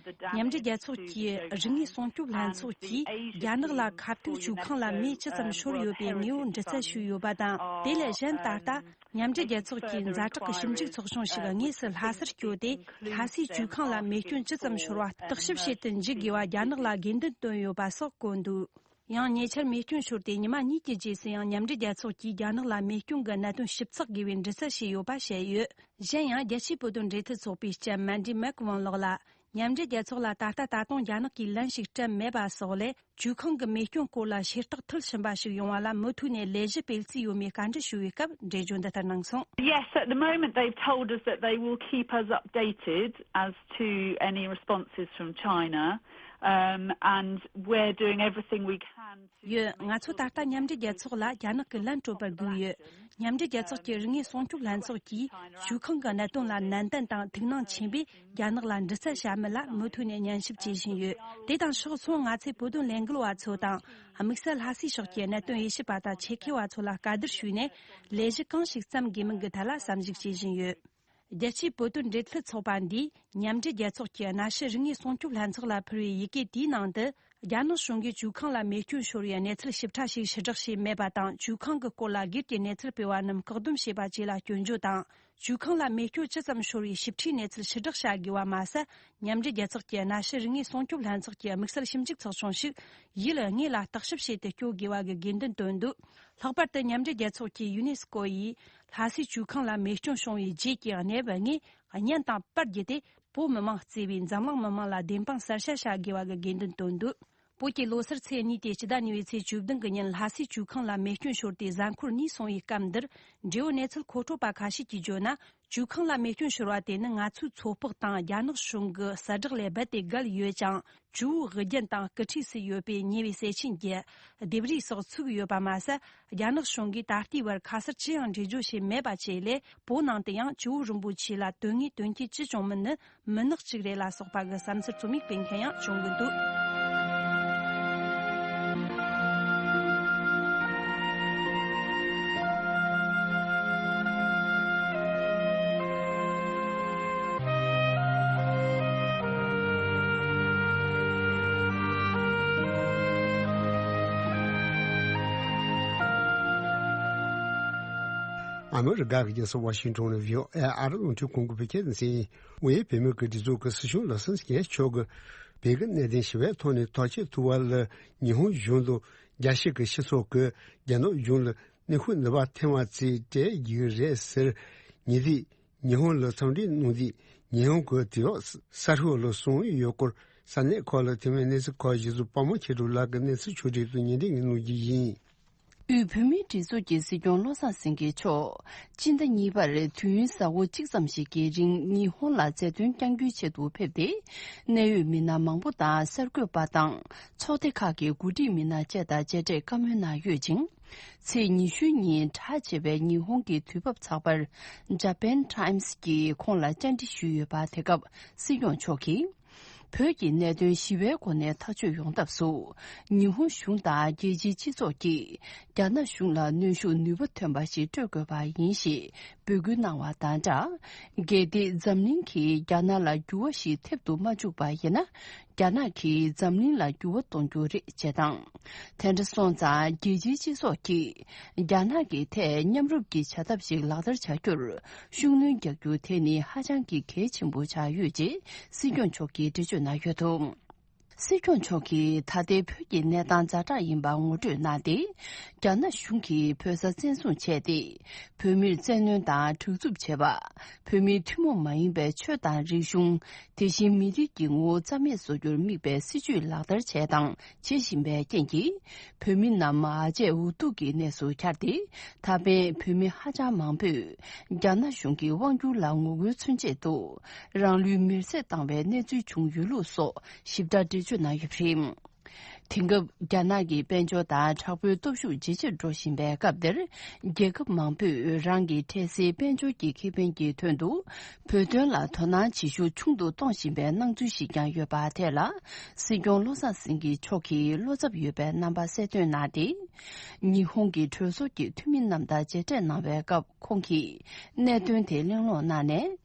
མཉམ་འབྲེལ་རྒྱལ་ཚོགས་ཀྱི་རིག་དངོས་སྲུང་སྐྱོབ་ལྷན་ཚོགས་ཀྱིས་རྒྱ་ནག་ལ་ཁ་ཐུག་བྱུར་ཁང་ལ་མེ་ཇི་ཙམ་ཤོར་ཡོད་པའི་དངོས་པོ་འདྲི་རྩད་ཞུས་ཡོད་པ་དང་། དེ་ལས་གཞན་ད་ལྟ་མཉམ་འབྲེལ་རྒྱལ་ཚོགས་ཀྱི་ཛ་དྲག་གི་ཞིབ་འཇུག་ཚོགས་ཆུང་ཞིག་དངོས་སུ་ལྷ་སར་བསྐྱོད་དེ། ལྷ་སའི་བྱུར་ཁང་ལ་མེ་སྐྱོན་ཇི་ཙམ་ཤོར་བ་བརྟག་ཞིབ་བྱེད་དུ་འཇུག་དགོས་པ་རྒྱ་ནག་ལ་དགོས་འདུན་བཏོན་ཡོད་པ་སོགས་བཀོད་འདུག། ཡང་ཉེ་ཆར་མེ་སྐྱོན་ཤོར་ཏེ་ཉི་མ་གཉིས་ཀྱི་རྗེས་སུ་ཡང་མཉམ་འབྲེལ་རྒྱལ་ཚོགས་ཀྱིས་རྒྱ་ནག་ལ་མེ་སྐྱོན་གྱི་གནད་དོན་ཞིབ་ཚགས་དགོས་པའི་འདྲི་རྩད་བྱས་ཡོད་པ་བཤད་ཡོད། གཞན་ཡང་རྒྱལ་སྤྱིའི་བོད་དོན་འབྲེལ་མཐུད་ཚོགས་པའི་ལྕམ་མན་ཌི་མེག་ཝང་ལགས་ལ། མཉམ་འབྲེལ་རྒྱལ་ཚོགས་ལ་ད་ལྟ་ད་དུང་རྒྱ་ནག་གིས་ལན་ཞིག་སྤྲད་མེད་པ་སོགས་ལས། བྱུར་ཁང་གི་མེ་སྐྱོན་སྐོར་ལ་ཤེས་རྟོགས་མཐིལ་ཕྱིན་པ་ཞིག་ཡོང་བ་ལ་མུ་མཐུད་ནས་ལས་གཞི་སྤེལ་རྩིས་ཡོད་མེད་བཀའ་འདྲི་ཞུ་བའི་སྐབས་འགྲེལ་བརྗོད་འདི་ལྟར་གནང་སོང་། Yes, at the moment they've told us that they will keep us updated as to any responses from China, um, and we're doing everything we can to ཡོད། ང་ཚོ་ད་ལྟ་མཉམ་འབྲེལ་རྒྱལ་ཚོགས་ལ་རྒྱ་ནག་གི་ལན་སྤྲོད་པར་སྒུག་ཡོད། མཉམ་འབྲེལ་རྒྱལ་ཚོགས་ཀྱི་རིག་དངོས་སྲུང་སྐྱོབ་ལྷན་ཚོགས་ཀྱིས་བྱུར་ཁང་གི་གནད་དོན་ལ་ནན་ཏན་དང་ཐུགས་སྣང་ཆེན་པོས་རྒྱ་ནག་ལ་འདྲི་རྩད་བྱ་མིན་ལ་མུ་མཐུད་ནས་ཉན་ཞིབ་བྱེད་བཞིན་ཡོད། དེ་དང་ཕྱོགས་མཚུངས་ང་ཚོས་བོད་དོན་ལས་འགུལ་བ་ཚོ་དང་། དམིགས་བསལ་ལྷ་སའི་ཕྱོགས་ཀྱི་གནད་དོན་དབྱེ་ཞིབ་པ་དང་ཆེད་མཁས་པ་ཚོ་ལ་བཀའ་བསྡུར་ཞུས་ནས། ལས་གཞི་གང་ཞིག་བརྩམ་དགོས་མིན་གྱི་ཐད་ལ་བསམ་གཞིག་བྱེད་བཞིན་ཡོད། རྒྱལ་སྤྱིའི་བོད་དོན་འབྲེལ་མཐུད་ཚོགས་པ་འདིས་མཉམ་འབྲེལ་རྒྱལ་ཚོགས་ཀྱི་གནའ་ཤུལ་རིག་དངོས་སྲུང་སྐྱོབ་ལྷན་ཚོགས་ལ་ཕུལ་བའི་ཡི་གེ་དེའི་ནང་དུ། རྒྱ་ནག་གཞུང་གིས་བྱུར་ཁང་ལ་མེ་སྐྱོན་ཤོར་བའི་གནས་ཚུལ་ཞིབ་ཕྲ་ཞིག་ཕྱིར་བསྒྲགས་བྱས་མེད་པ་དང་། བྱུར་ཁང་གི་སྐོར་ལ་སྒེར་གྱི་གནས་ཚུལ་སྤེལ་བ་རྣམས་བཀག་སྡོམ་བྱས་པ་བཅས་ལ་སྐྱོན་བརྗོད་དང་། བྱུར་ཁང་ལ་མེ་སྐྱོན་ཅི་ཙམ་ཤོར་བའི་ཞིབ་ཕྲའི་གནས་ཚུལ་ཕྱིར་བསྒྲགས་བྱ་དགོས་པ་མ་ཟད། མཉམ་འབྲེལ་རྒྱལ་ཚོགས་ཀྱི་གནའ་ཤུལ་རིག་དངོས་སྲུང་སྐྱོབ་ལྷན་ཚོགས་ཀྱི་དམིགས་བསལ་ཞིབ་འཇུག་ཚོགས་ཆུང་ཞིག་ཡིད་ལ་དངོས་ལ་བརྟག་ཞིབ་བྱས་ཏེ་སྐྱོད་དགོས་པ་གི་དགོས་འདུན་བཏོན་འདུག། ལྷག་པར་དུ་མཉམ་འབྲེལ་རྒྱལ་ཚོགས་ཀྱིས་ཡུ་ནེ་སི་ཀོ་ཡིས་ལྷ་སའི་བྱུར་ཁང་ལ་མེ་སྐྱོན་བྱུང་བའི་རྗེས་ཀྱི་གནས་བབ་དངོས་བརྙན་དང་པར་བརྒྱུད་དེ། བོད་མི་མང་གཙོས་པའི་འཛམ་གླིང་མི་མང་ལ་བདེན་དཔང་གསལ་བཤད་བྱ་དགོས་པ་གི་དགོས་འདུན་བཏོན་འདུག། བོད་ཀྱི་ལོ་སར་ཚེས་གཉིས་ཏེ་སྤྱི་ཟླ་གཉིས་པའི་ཚེས་བཅུ་བདུན་གྱི་ཉིན་ལྷ་སའི་ཇོ་ཁང་ལ་མེ་སྐྱོན་ཤོར་ཏེ་གཟའ་འཁོར་གཉིས་སོང་བའི་སྐབས་འདིར། འབྲེལ་ཡོད་གནས་ཚུལ་མཁོ་སྤྲོད་པ་ཁ་ཤས་ཀྱིས་བརྗོད་ན། ཇོ་ཁང་ལ་མེ་སྐྱོན་ཤོར་བ་དེ་ནི་ང་ཚོའི་ཚོད་དཔག་དང་རྒྱ་ནག་གཞུང་གི་གསལ་བསྒྲགས་ལས་རྦད་དེ་བརྒལ་ཡོད་ཅིང་། ཇོ་བོའི་གི་རྒྱན་དང་སྐུ་ཁྲུས་སུ་ཡོད་པའི་ཉེ་བའི་ཟས་ཆེན་གྱི་ལྡེབས་རིས་སོགས་ཚུགས་ཡོད་པ་མ་ཟད། རྒྱ་ནག་གཞུང་གིས་ད་ལྟའི་བར་ཁ་གསལ་ཅི་ཡང་འགྲེལ་བརྗོད་བྱས་མེད་པ་བཅས་ལས། བོད་ནང་དུ་ཡང་ཇོ་བོ་རིན་པོ་ཆེ་ལ་དོན་ངེས་དོན་རྐྱེན་ཅི་བྱུང་མིན་ནི་མུན་ནག་ཅིག་རེད་ལ་སོགས་པ་གི་བསམ་ཚུལ་རྩོམ་ཡིག་སྤེལ་མཁན་ཡང་བྱུང་གི་འདུག་ཨ་མི་རི་ཀ་གི་རྒྱལ་ས་ཝ་ཤིང་ཊོན་ནས་བྷི་ཨོ་ཨེ་ཨ་རི་རླུང་འཕྲིན་ཁང་གི་བོད་སྐད་སྡེ་ཚན་ཡིན། དབུས་བོད་མིའི་སྒྲིག་འཛུགས་ཀྱི་སྲིད་སྐྱོང་བློ་བཟང་སེང་གེ་མཆོག་གིས་བོད་ཀྱི་གནད་དོན་ཞི་བའི་ཐོག་ནས་ཐག་གཅོད་ཐུབ་པ་ལ་ཉི་ཧོང་གཞུང་དང་རྒྱལ་སྤྱི་གི་སྤྱི་ཚོགས་ཀྱིས་རྒྱ་ནག་གཞུང་ལ་གནོན་ཤུགས་ནུས་པ་ཐེབས་པ་བཅས་སྤྲད་ཀྱི་རེད་ཟེར། ཉེ་དུས་ཉི་ཧོང་ལ་འཚམས་འདྲི་གནང་དུས་ཉི་ཧོང་གི་དུས་བབ་གསར་ཤོས་ལ་སོང་ཡོད་སྐོར་ས་གནས་ཁག་ལ་ཐོན་པའི་གནས་ཚུལ་ཁག་གཞི་བཟུང་པ་མོ་ཆེ་དྲུག་ལགས་ཀྱིས་གནས་ཚུལ་ཕྱོགས་སྒྲིག་ཏུ་ཉན་འདེབས་གནང་རྒྱུ་ཡིན། དབུས་བོད་མིའི་སྒྲིག་འཛུགས་ཀྱི་སྲིད་སྐྱོང་བློ་བཟང་སེང་གེ་མཆོག་སྤྱི་ཟླ་གཉིས་པར་དུས་ཡུན་ཟླ་བ་གཅིག་ཙམ་ཞིག་གི་རིང་ཉི་ཧོང་ལ་མཛད་དོན་བསྐྱང་རྒྱུའི་ཆེད་དུ་ཕེབས་ཏེ། གནད་ཡོད་མི་སྣ་མང་པོ་དང་གསར་འགོད་པ་དང་ཚོགས་སྡེ་ཁག་གི་འགོ་ཁྲིད་མི་སྣ་བཅས་དང་མཇལ་འཕྲད་བཀའ་མོལ་གནང་ཡོད་ཅིང་། ཚེས་ཉི་ཤུའི་ཉིན་གྲགས་ཆེ་བའི་ཉི་ཧོང་གི་དུས་བབ་ཚགས་པར་Japan Times་གྱིས་ཁོང་ལ་བཅར་འདྲི་ཞུས་ཡོད་པ། དེ་སྐབས་སྲིད་སྐྱོང་མཆོག་གིས། བོད་ཀྱི་གནད་དོན་ཞི་བའི་སྒོ་ནས་ཐག་གཅོད་ཡོང་ཐབས་སུ། ཉི་ཧོང་གཞུང་དང་རྒྱལ་སྤྱིའི་སྤྱི་ཚོགས་ཀྱིས་རྒྱ་ནག་གཞུང་ལ་གནོན་ཤུགས་ནུས་པ་ཐོན་པ་ཞིག་སྤྲོད་དགོས་པ་ཡིན་ཞེས་འབོད་སྐུལ་གནང་བ་དང་སྦྲགས། གལ་ཏེ་འཛམ་གླིང་གིས་རྒྱ་ནག་ལ་འགྱུར་བ་ཞིག་ཐེབས་ཐུབ་མ་བཅུག་པ་ཡིན་ན། རྒྱ་ནག་གིས་འཛམ་གླིང་ལ་འགྱུར་བ་གཏོང་རྒྱུ་རེད་ཅེས་དང་། དེ་འདྲ་སོང་ཙང་རྒྱལ་སྤྱིའི་སྤྱི་ཚོགས་ཀྱིས་རྒྱ་ནག་གི་ཐད་མཉམ་རུབ་ཀྱི་བྱ་ཐབས་ཤིག་ལག་བསྟར་བྱ་རྒྱུར་ཤུགས་སྣོན་རྒྱག་རྒྱུ་དེ་ནི་ཧ་ཅང་གི་གལ་ཆེན་པོ་ཆགས་ཡོད་ཅེས་སྲིད་སྐྱོང་མཆོག་གིས་འགྲེལ་བརྗོད་གནང་ཡོད་འདུག་སྲིད་སྐྱོང་མཆོག་གིས་ད་ལྟའི་བོད་ཀྱི་གནས་སྟངས་ཛ་དྲག་ཡིན་པ་ངོ་སྤྲོད་གནང་སྟེ། རྒྱ་ནག་གཞུང་གིས་བོད་ས་བཙན་བཟུང་བྱས་ཏེ། བོད་མིར་བཙན་གནོན་དང་གྲགས་འཛུགས་བྱས་པ། བོད་མིའི་ཐུན་མོང་མ་ཡིན་པའི་ཆོས་དང་རིག་གཞུང་། དེ་བཞིན་མི་རིགས་ཀྱི་ངོ་བོ་རྩ་མེད་བཟོ་རྒྱུར་དམིགས་པའི་སྲིད་བྱུས་ལག་བསྟར་བྱས་དང་བྱེད་བཞིན་པའི་རྐྱེན་གྱིས། བོད་མི་རྣམས་ཨ་ཅེ་འུ་ཐུག་གི་གནས་སུ་གྱར་ཏེ། ད་ཕན་བོད་མི་ཧ་ཅང་མང་པོས་རྒྱ་ནག་གཞུང་གི་དབང་སྒྱུར་ལ་ངོ་རྒོལ་མཚོན་ཆེད་དུ། རང་ལུས་མེར་སྲེག་བཏང་བའི་གནས་ཚུལ་བྱུང་ཡོད་ལུགས་སོགས་ཞིབ་ཕྲ་འགྲེལ་བརྗོད་གནང་ཡོད་པ་རེད། དེང་སྐབས་རྒྱ་ནག་གི་དཔལ་འབྱོར་དང་དྲག་པོའི་སྟོབས་ཤུགས་ཇེ་ཆེར་འགྲོ་བཞིན་པའི་སྐབས་འདིར། རྒྱལ་ཁབ་མང་པོས་རང་གི་འཕྲལ་སེལ་དཔལ་འབྱོར་གྱི་ཁེ་ཕན་གྱི་དོན་དུ། བོད་དོན་ལ་དོ་སྣང་བྱེད་ཤུགས་ཆུང་དུ་གཏོང་བཞིན་པའི་སྣང་ཚུལ་ཞིག་ཀྱང་ཡོད་པ། དེ་ལ་སྲིད་སྐྱོང་བློ་བཟང་སེང་གེ་མཆོག་གིས་བློ་འཚབ་ཡོད་པའི་རྣམ་པ་གསལ་སྟོན་གནང་སྟེ། ཉི་ཧོང་གི་གྲོས་ཚོགས་ཀྱི་འཐུས་མི་རྣམས་དང་མཇལ་འཕྲད་གནང་བའི་སྐབས། ཁོང་གིས་གནད་དོན་དེ་གླེང་སློང་གནང་ནས།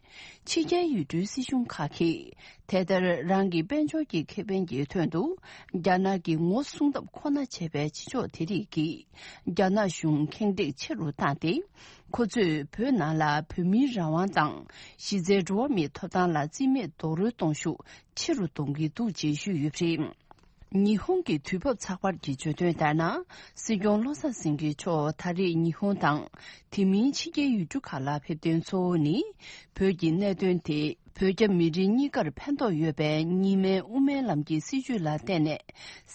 ཕྱི་རྒྱལ་ཡུལ་གྲུའི་སྲིད་གཞུང་ཁག་གིས་དེ་ལྟར་རང་གི་དཔལ་འབྱོར་གྱི་ཁེ་ཕན་གྱི་དོན་དུ་རྒྱ་ནག་གི་ངོ་སྲུང་ཐབས་ཁོ་ན་བྱས་པའི་བྱེད་ཕྱོགས་དེ་རིགས་ཀྱིས་རྒྱ་ནག་གཞུང་ཁེངས་དྲེགས་ཆེ་རུ་བཏང་སྟེ། ཁོ་ཚོས་བོད་ནང་ལ་བོད་མིའི་རང་དབང་དང་གཞི་རྩའི་འགྲོ་བ་མིའི་ཐོབ་ཐང་ལ་རྩིས་མེད་རྡོག་རོལ་གཏོང་ཤུགས་ཆེ་རུ་གཏོང་གི་འདུག་ཅེས་ཞུས་ཡོད་པ་རེད། ཉི་ཧོང་གི་དུས་བབ་ཚགས་པར་གྱིས་བརྗོད་དོན་ལྟར་ན། སྲིད་སྐྱོང་བློ་བཟང་སེང་གེ་མཆོག་ད་རེས་ཉི་ཧོང་དང་། དེ་མིན་ཕྱི་རྒྱལ་ཡུལ་གྲུ་ཁག་ལ་ཕེབས་དོན་གཙོ་བོ་ནི། བོད་ཀྱི་གནད་དོན་དེ་བོད་རྒྱ་མི་རིགས་གཉིས་ཀར་ཕན་ཐོགས་ཡོད་པའི་གཉིས་སྨན་དབུ་མའི་ལམ་གྱི་སྲིད་བྱུས་ལ་བརྟེན་ནས་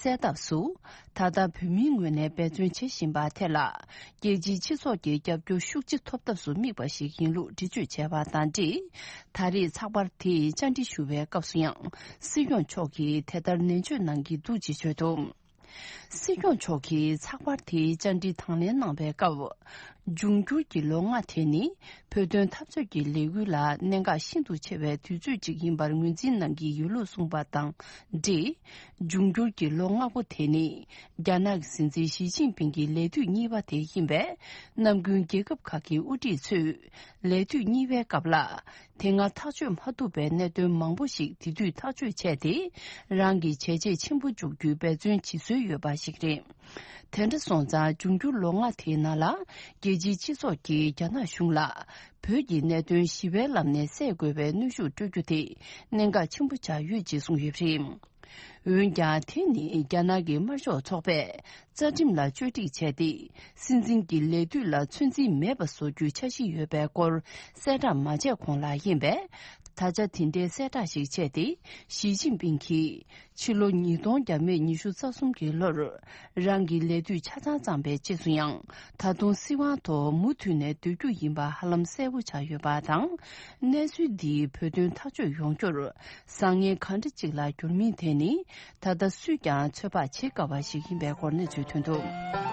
སེལ་ཐབས་སུ། ད་ལྟ་བོད་མིའི་ངོས་ནས་འབད་བརྩོན་བྱེད་བཞིན་པ་དེ་ལ། རྒྱལ་སྤྱིའི་སྤྱི་ཚོགས་ཀྱི་རྒྱབ་སྐྱོར་ཤུགས་ཆེ་ཐོབ་ཐབས་སུ་དམིགས་པ་ཞིག་ཡིན་ལུགས་འགྲེལ་བརྗོད་བྱས་པ་དང་འབྲེལ། ད་རེས་ཚགས་པར་དེས་བཅར་འདྲི་ཞུ་བའི་སྐབས་སུ་ཡང་། སྲིད་སྐྱོང་མཆོག་གིས་དེ་ལྟར་ནན་བརྗོད་གནང་གི་འདུག་ཅེས་བརྗོད་འདུག་སྲིད་སྐྱོང་མཆོག་གིས་ཚགས་པར་དེའི་བཅར་འདྲི་དང་ལེན་གནང་བའི་སྐབས། འབྱུང་འགྱུར་གྱི་ལོ་ལྔ་དེ་ནི། བོད་དོན་འཐབ་རྩོད་ཀྱི་ལས་འགུལ་ལ་གནད་འགག་ཤིན་ཏུ་ཆེ་བའི་དུས་ཚོད་ཅིག་ཡིན་པར་ངོས་འཛིན་གནང་གི་ཡོད་ལུགས་གསུངས་པ་དང་འབྲེལ། འབྱུང་འགྱུར་གྱི་ལོ་ལྔ་པོ་དེ་ནི། རྒྱ་ནག་གི་སྲིད་འཛིན་ཞི་ཅིན་ཕིང་གི་ལས་དུས་གཉིས་པ་དེ་ཡིན་པས། ནམ་རྒྱུན་རྒྱལ་ཁབ་ཁག་གི་དབུ་ཁྲིད་ཚོས། ལས་དུས་གཉིས་པའི་སྐབས་ལ། དེ་སྔ་ཐག་གཅོད་མ་ཐུབ་པའི་གནད་དོན་མང་པོ་ཞིག་དེ་དུས་ཐག་གཅོད་བྱས་ཏེ། རང་གི་བྱས་རྗེས་ཆེན་པོ་འཇོག་རྒྱུའི་འབད་བརྩོན་བྱེད་སྲོལ་ཡོད་པ་ཞིག་རེད། དེ་འདྲ་སོང་ཙང་། འབྱུང་འགྱུར་ལོ་ལྔ་དེའི་ནང་ལ། རྒྱལ་སྤྱིའི་སྤྱི་ཚོགས་ཀྱིས་རྒྱ་ནག་གཞུང་ལ། བོད་ཀྱི་གནད་དོན་ཞི་བའི་ལམ་ནས་སེལ་དགོས་པའི་གནོན་ཤུགས་སྤྲོད་རྒྱུ་དེ། གནད་འགག་ཆེན་པོ་ཆགས་ཡོད་ཅེས་གསུངས་ཡོད་པ་རེད། འོན་ཀྱང་དེ་ནི་རྒྱ་ནག་གི་དམར་ཤོག་ཚོགས་པས་རྩ་ཁྲིམས་ལ་བཅོས་སྒྲིག་བྱས་ཏེ། སྲིད་འཛིན་གྱི་ལས་དུས་ལ་ཚོད་འཛིན་མེད་པ་བཟོ་རྒྱུའི་འཆར་གཞི་ཡོད་པའི་སྐོར་གསལ་བསྒྲགས་མ་བྱས་གོང་ལ་ཡིན་པས། ད་ཆ་དེ་འདྲའི་གསལ་བསྒྲགས་ཤིག་བྱས་ཏེ། ཞི་ཅིན་ཕིང་གིས་ཕྱི་ལོ་ཉིས་སྟོང་བརྒྱ་མེད་ཉི་ཤུ་རྩ་གསུམ་གྱི་ལོར་རང་གི་ལས་དུས་ཆ་ཚང་བརྩམས་པའི་རྗེས་སུ་ཡང་། ད་དུང་སྲིད་དབང་ཐོག་མུ་མཐུད་ནས་སྡོད་རྒྱུ་ཡིན་པ་ཧ་ལམ་གསལ་པོ་ཆགས་ཡོད་པ་དང་། གནས་ཚུལ་འདིའི་བོད་དོན་ཐག་གཅོད་ཡོང་རྒྱུར། བཟང་ངན་གང་འདྲ་ཅིག་ལ་འགྱུར་མིན་དེ་ནི། ད་ལྟ་སུས་ཀྱང་ཚོད་དཔག་བྱེད་དཀའ་བ་ཞིག་ཡིན་པའི་སྐོར་གནས་ཚུལ་ཐོན་འདུག།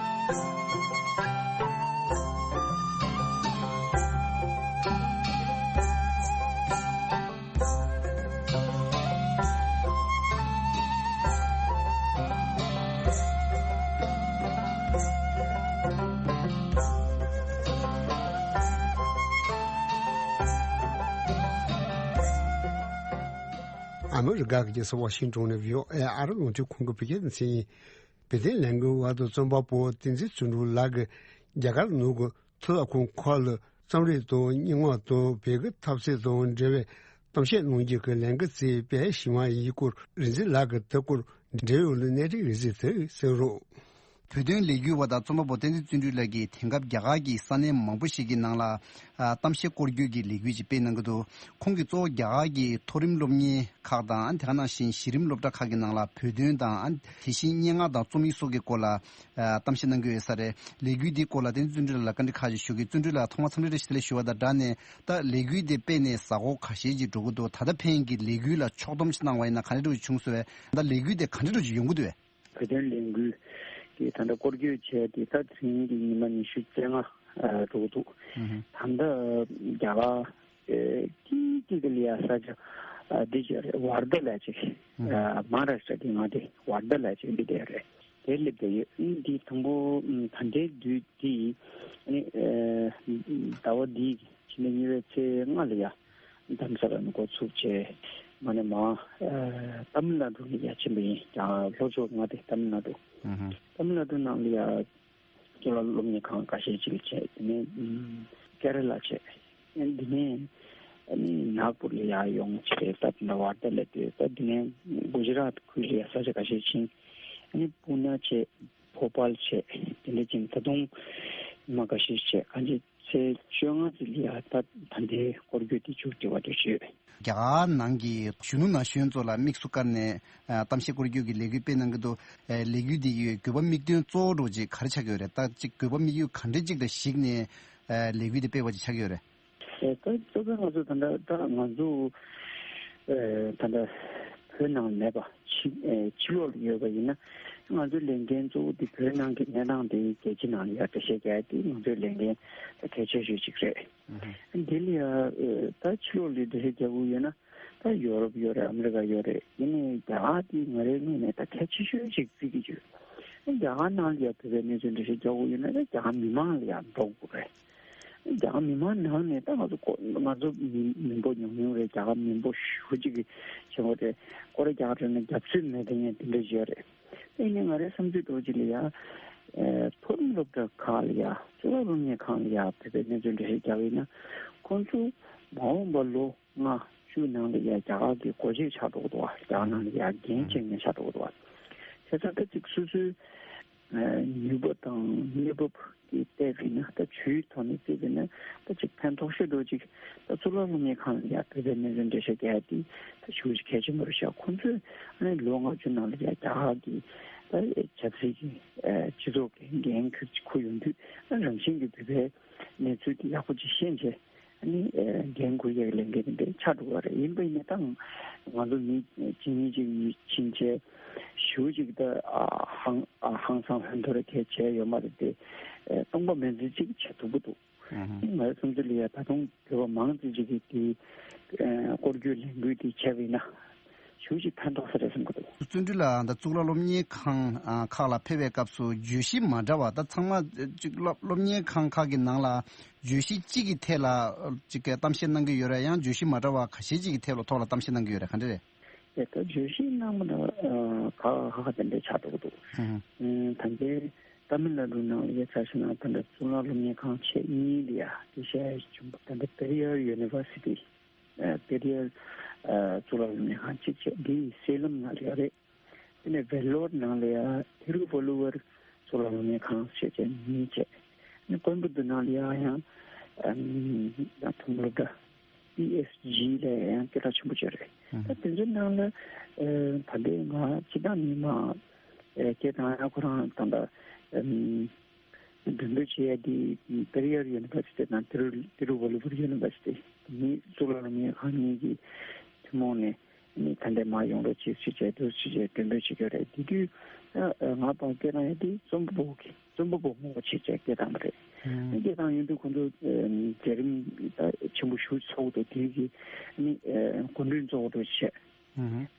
ཨ་མི་རི་ཀ་གི་རྒྱལ་ས་ཝ་ཤིང་ཏོན་ནས་བྷི་ཨོ་ཨེ་ཨ་རི་རླུང་འཕྲིན་ཁང་གི་བོད་སྐད་སྡེ་ཚན་ཡིན། བོད་དོན་ལས་འགུལ་བར་དུ་རྩོམ་པ་པོ་བསྟན་འཛིན་བརྩོན་འགྲུས་ལགས་ཀྱིས་རྒྱ་གར་ནང་གི་མཐོ་སློབ་ཁང་ཁག་ལ་རྩོམ་རིག་དང་སྙན་ངག་དང་བོད་ཀྱི་ཐབས་ཤེས་དང་འབྲེལ་བའི་གཏམ་བཤད་གནང་རྒྱུ་གི་ལས་འགུལ་དེ་སྤེལ་བཞིན་པ་ཡིན་སྐོར་རིག་འཛིན་ལགས་ཀྱིས་དེ་སྐོར་འབྲེལ་ཡོད་ལ་གནས་འབྲེལ་རིག་འཛིན་དེ་གསན་རོགས། བོད་དོན་ལས་འགུལ་བ་དང་རྩོམ་པ་པོ་བསྟན་འཛིན་བརྩོན་འགྲུས་ལགས་ཀྱིས་དེང་སྐབས་རྒྱ་གར་གྱི་ས་གནས་མང་པོ་ཞིག་གི་ནང་ལ་ཨ་གཏམ་བཤད་སྐོར་བརྗོད་ཀྱི་ལས་འགུལ་ཅིག་སྤེལ་གནང་གི་འདུག། ཁོང་གིས་གཙོ་བོ་རྒྱ་གར་གྱི་མཐོ་རིམ་སློབ་གཉེར་ཁག་དང་དེ་ག་ནང་བཞིན་གཞི་རིམ་སློབ་གྲྭ་ཁག་གི་ནང་ལ་བོད་དོན་དང་དེ་བཞིན་སྙན་ངག་དང་རྩོམ་ཡིག་སོགས་ཀྱི་སྐོར་ལ་ཨ་གཏམ་བཤད་གནང་གི་ཡོད་ས་རེད། ལས་འགུལ་འདིའི་སྐོར་ལ་བསྟན་འཛིན་བརྩོན་འགྲུས་ལགས་ལ་བཀའ་འདྲི་ཁག་ཅིག་ཞུ་གི། བརྩོན་འགྲུས་ལགས་ཐོག་མར་འཚམས་འདྲི་བཀྲ་ཤིས་བདེ་ལེགས་ཞུ་བ་དང་སྦྲགས་ནས། ད་ལས་འགུལ་དེ་སྤེལ་ནས་གཟའ་འཁོར་ཁ་ཤས་ཅིག་འགྲོ་གི་འདུག། ད་ལྟ་ཕན་གྱི་ལས་འགུལ་ལ་ཕྱོགས་བསྡོམས་ཤིག་གནང་བ་ཡིན་ན་ག་འདྲ་འདྲ་བོ་ཅིག་བྱུང་སོང་བས། ད་ལས་འགུལ་དེ་ག་འདྲ་འདྲ་བོ་ཅིག་ཡོང་གི་འདུག་བས། བོད་དོན་ལས་འགུལ་གྱི་ད་ལྟ་སྐོར་སྐྱོད་བྱས་ཏེ་ད་དེ་རིང་གི་ཉི་མ་ཉི་ཤུ་རྩ་ལྔ་འགྲོ་གི་འདུག། ཨུ་ཧུ། ད་ལྟ་རྒྱ་གར་ཨེ་ཀི་ཀི་གི་ལི་ཡ་ས་ཆ་ཨ་འདི་ཅིག་རེད། ཝར་དྷ་ལབ་ཅིག། ཨུ་ཧུ། ཨ་མ་ཧཱ་རཱ་ཤི་ཊ་གི་མངའ་སྡེ་ཝར་དྷ་ལབ་ཅིག་འདི་དེ་རེད། དེར་སླེབས་བསྡད་ཡོད། ཨ་ནི་འདི་དང་པོ་ཨ་ད་ལྟའི་དུས་འདི་ཨ་ནི་ཨེ་ཟླ་བ་འདིའི་ཕྱི་ཟླ་གཉིས་པའི་ཚེས་ལྔ་ལ་ཡ་རྡ་རམ་ས་ལ་ནས་འགོ་ཚུགས་བྱས་མ་ནས་མ་ཨེ་ཏ་མིལ་ནཱ་ཌུ་ལ་ཡ་ཕྱིན་པ་ཡིན། ཀྱང་ལྷོ་ཕྱོགས་མངའ་སྡེ་ཏ་མིལ་ནཱ་ཌུ། ཨུ་ཧུ། ཏ་མིལ་ནཱ་ཌུ་ནང་ལ་ཡ་གཙུག་ལག་སློབ་གཉེར་ཁང་ཁ་ཤས་ཅིག་ལ་བྱས། དེ་ནས་ཨམ་ཀེ་ར་ལ་བྱས། འདི་ནས་ཨ་ནི་ནཱག་པུར་ལ་ཡར་ཡོང་བྱས། ད་དེ་འདྲ་ཝར་དྷ་ལ་བསྡད། ད་འདི་ནས་གུ་ཇི་རཱད་ཁུལ་ལ་ཡ་ས་ཆ་ཁ་ཤས་ཕྱིན། ཨ་ནི་པུ་ན་བྱས། བྷོ་པཱལ་བྱས། དེ་འདྲ་ཕྱིན། ད་དུང་ཉི་མ་ཁ་ཤས་བྱས། གང་ཅི་ཚེས་བཅོ་ལྔ་ཙམ་ལ་ཡ་ད་ད་ལྟའི་སྐོར་སྐྱོད་དེ་མཇུག་སྒྲིལ་བ་འདྲ་ཞུས། རྒྱ་གར་ནང་གི་གཞོན་ནུ་ན་གཞོན་ཚོ་ལ་དམིགས་སུ་བཀར་ནས་ཨ་གཏམ་བཤད་སྐོར་སྐྱོད་ཀྱི་ལས་འགུལ་སྤེལ་གནང་གི་འདུག། ཨ་ལས་འགུལ་འདི་ཡི་དགོས་པ་དམིགས་དོན་གཙོ་བོ་འདྲ་བོ་ཅིག་ག་རེ་ཆགས་ཀྱི་ཡོད་རེད། ད་ཅིག་དགོས་པ་དམིགས་ཡུལ་ག་འདྲ་ཅིག་ལ་གཞིགས་ནས་ཨ་ལས་འགུལ་འདི་སྤེལ་བ་ཅིག་ཆགས་ཀྱི་ཡོད་རེད། ཨེ་ད་གཙོ་བོ་ང་ཚོ་ད་ལྟ་ད་ང་ཚོ་ཨེ་ད་ལྟ་བོད་ནང་མེད་པ་ཕྱི་ཨེ་ཕྱི་ལོགས་ལ་ཡོད་པ་ཡིན་ན། ང་ཚོའི་ལས་འགན་གཙོ་བོ་དེ་བོད་ནང་གི་གནས་སྟངས་དེ་རྒྱལ་སྤྱི་ནང་ལ་ཡར་འགྲེལ་བཤད་རྒྱག་ཡ་དེ་ང་ཚོའི་ལས་འགན་ད་གལ་ཆེ་ཤོས་ཅིག་རེད། ཨུ་ཧུ། འདི་ལ་ཡ་ཨེ་ད་ཕྱི་ལོགས་ལ་འགྲེལ་བཤད་རྒྱག་དགོས་ཡོད་ན། ད་ཡོ་རོབ་ཡོད་རེད། ཨ་མི་རི་ཀ་ཡོད་རེད། ཡིན་ནའི་རྒྱ་གར་དེ་ང་རའི་ངོས་ནས་ད་གལ་ཆེ་ཤོས་ཅིག་བརྩི་གི་ཡོད། རྒྱ་གར་ནང་ལ་ཡ་བོད་པའི་གནས་ཚུལ་འགྲེལ་བཤད་རྒྱག་དགོས་ཡོད་ན་ད་རྒྱ་གར་མི་མང་ལ་ཡ་འགྲོ་དགོས་རེད། རྒྱ་གར་མི་མང་ནང་ནས་ད་ང་ཚོ་ཀོ་ང་ཚོ་མི་མི་འབོར་ཉུང་ཉུང་རེད། རྒྱ་གར་མི་འབོར་ཞེ་པོ་ཅིག་གི་ཆེན་པོ་རེད། སྐོར་ར་རྒྱག་འགྲོ་ན་རྒྱབ་ཚོད་མེད་དེ་ངས་དེ་འདྲ་བརྗོད་རེད། དེ་ནི་ང་རའི་བསམ་ཚུལ་འདྲ་བོ་ཅིག་ལ་ཡ། ཨེ་མཐོ་རིམ་སློབ་གྲྭ་ཁག་ལ་ཡ་གཙུག་ལག་སློབ་གཉེར་ཁང་ལ་ཡ་བོད་པའི་གནས་ཚུལ་འགྲེལ་བཤད་རྒྱག་པ་ཡིན་ན། ཁོང་ཚོ་མ་འོངས་པ་ལོ་ལྔ་བཅུ་ནང་ལ་ཡ་རྒྱ་གར་གྱི་སྒོ་འབྱེད་ཆགས་འགྲོ་གི་འདུག་བ། རྒྱ་གར་ནང་ལ་ཡ་འགན་ཨ་འཁྱེར་མཁན་ཆགས་འགྲོ་གི་འདུག་བ། བྱས་ཙང་ད་ཅིག་སོ་སོའི་ཨེ་ནུས་པ་དང་གནས་བབ་ཀྱི་བལྟས་པ་ཡིན་ན། ད་ཇུས་ཐོག་ནས་བརྩིས་པ་ཡིན་ན་ད་ཅིག་ཕན་ཐོགས་ཤོས་འདྲ་བོ་ཅིག་ད་གཙུག་ལག་སློབ་གཉེར་ཁང་ལ་ཡ་བོད་པའི་གནས་ཚུལ་འགྲེལ་བཤད་རྒྱག་ཡ་དེ་ད་ཞེ་པོ་ཅིག་གལ་ཆེན་པོ་རེད་ཤག། ཁོང་ཚོས་ཨ་ནི་ལོ་ལྔ་བཅུ་ནང་ལ་ཡ་རྒྱ་གར་གྱི་ད་ཆབ་སྲིད་ཀྱི་ཨ་སྤྱི་ཚོགས་ཀྱི་འགན་ཁུར་ཁུར་ཡོང་དུས། ཨ་རང་བཞིན་གྱིས་བོད་པའི་གནས་ཚུལ་དེ་ཡག་པོ་ཅིག་ཤེས་བྱས། ཨ་ནི་ཨ་འགན་འཁུར་ཡག་གི་ལས་འགན་དེ་འདྲ་ཆགས་འགྲོ་གི་རེད། ཡིན་པ་ཡིན་ན་ད་ང་ཚོ་མི་གཅིག་གཉིས་གཅིག་གཉིས་ཕྱིན་བྱས་ཞེ་པོ་ཅིག་ད་ཨ་ཧང་ཨ་ཧང་སང་ཧོན་ཐོར་གལ་བྱས་ཡོད་མ་རེད་དེ། ཨ་སྟོང་པ་མིན་ཚད་ཅིག་བྱེད་ཐུབ་ཀྱི་འདུག། ཨ་ཧུ། ང་ཚོའི་བསམ་ཚུལ་ལ་ཡ་ད་དུང་བོད་པ་མང་ཙམ་ཅིག་གིས་དེ་ཨ་སྐོར་སྐྱོད་ལས་འགུལ་དེ་བྱས་པ་ཡིན་ན་ཞེ་པོ་ཅིག་ཕན་ཐོགས་ས་རེད་བསམ་གྱི་འདུག། བརྩོན་འགྲུས་ལགས་ད་གཙུག་ལག་སློབ་གཉེར་ཁང་ཨ་ཁག་ལ་ཕེབས་པའི་སྐབས་སུ་བརྗོད་གཞི་མ་འདྲ་བ་ད་ཚང་མ་ཅིག་སློབ་སློབ་གཉེར་ཁང་ཁག་གི་ནང་ལ་བརྗོད་གཞི་གཅིག་གི་ཐད་ལ་ཅིག་གི་གཏམ་བཤད་གནང་གི་ཡོད་རེད། ཡང་བརྗོད་གཞི་མ་འདྲ་བ་ཁ་ཤས་ཅིག་གི་ཐད་ལ་ཐོག་ལ་གཏམ་བཤད་གནང་གི་ཡོད་རེད། ག་འདྲ་རེད། དེ་ལྟར་བརྗོད་གཞི་གནང་མ་ན་ཁག་ཁག་དེ་འདྲ་ཆགས་འགྲོ་གི་འདུག། ཨུ་ཧུ། ཨུམ་ད་ལྟའི་ཏཱ་མིལ་ནཱ་ཌུ་ནང་ལ་ཡ་ཆ་བཞག་ན་ད་ལྟ་གཙུག་ལག་སློབ་གཉེར་ཁང་ཆེ་གཉིས་ལ་ཡ་དེ་བཤད་བྱུང་བ། ད་ལྟ་Periyar University། ཨ་Periyar་ཨ་གཙུག་ལག་སློབ་གཉེར་ཁང་གཅིག་བྱས། འདི་སེ་ལམ་ནང་ལ་ཡོད་རེད། དེ་ནས་ཝེ་ལོར་ནང་ལ་ཡང་ཐི་རུ་བོ་ལུ་ཝར་གཙུག་ལག་སློབ་གཉེར་ཁང་ཞེས་བྱས་གཉིས་བྱས། ཨ་ནི་ཀོའེམ་བུ་ཏུར་ནང་ལ་ཡང་ཡང་ཨ་ནི་ད་ཐུམ་སློབ་གྲྭ་པི་ཨེས་ཇི་ལ་ཡང་སྐད་གྲགས་ཆེན་པོ་བྱས་རེད། ད་དེ་ཚོའི་ནང་ལ་ཨ་ད་ལྟའི་ང་སྤྱི་བཏང་ནས་མ་ཨ་སྐད་བཏང་ཡ་ཁོ་རང་ད་ལྟ་ཨ་ནི་མགྲོན་འབོད་བྱེད་ཡ་དེ་པེ་རི་ཡར་ཡུ་ནི་ཝར་སི་ཊི་དང་ཏི་རུ་ཏི་རུ་ཝལ་ལུ་བར་ཡུ་ནི་ཝར་སི་ཊི་གཉིས་གཙུག་ལག་སློབ་གཉེར་ཁང་གཉིས་ཀྱི་ཐུན་མོང་ནས་ནི་ད་ལྟའི་མ་ཡོང་རོགས་བྱེད་ཅེས་བྱས་འདུག་ཅེས་བྱས་མགྲོན་འབོད་བྱེད་ཀྱི་རེད། དེ་དུས་ཨ་ང་དང་སྐད་བཏང་ཡ་དེ་རྩོམ་པ་པོ་གི་རྩོམ་པ་པོ་ངོ་ཤེས་བྱས་སྐད་བཏང་བ་རེད། ཨ་སྐད་བཏང་ཡོང་དུས་ཁོང་ཚོ་ཨ་མཛད་རིམ་ད་ཆེན་པོ་ཞེ་པོ་ཚོགས་འདུག་དེ་གི་ནི་ཨ་སྐུ་མགྲོན་གཙོ་བོ་འདུག་བྱས།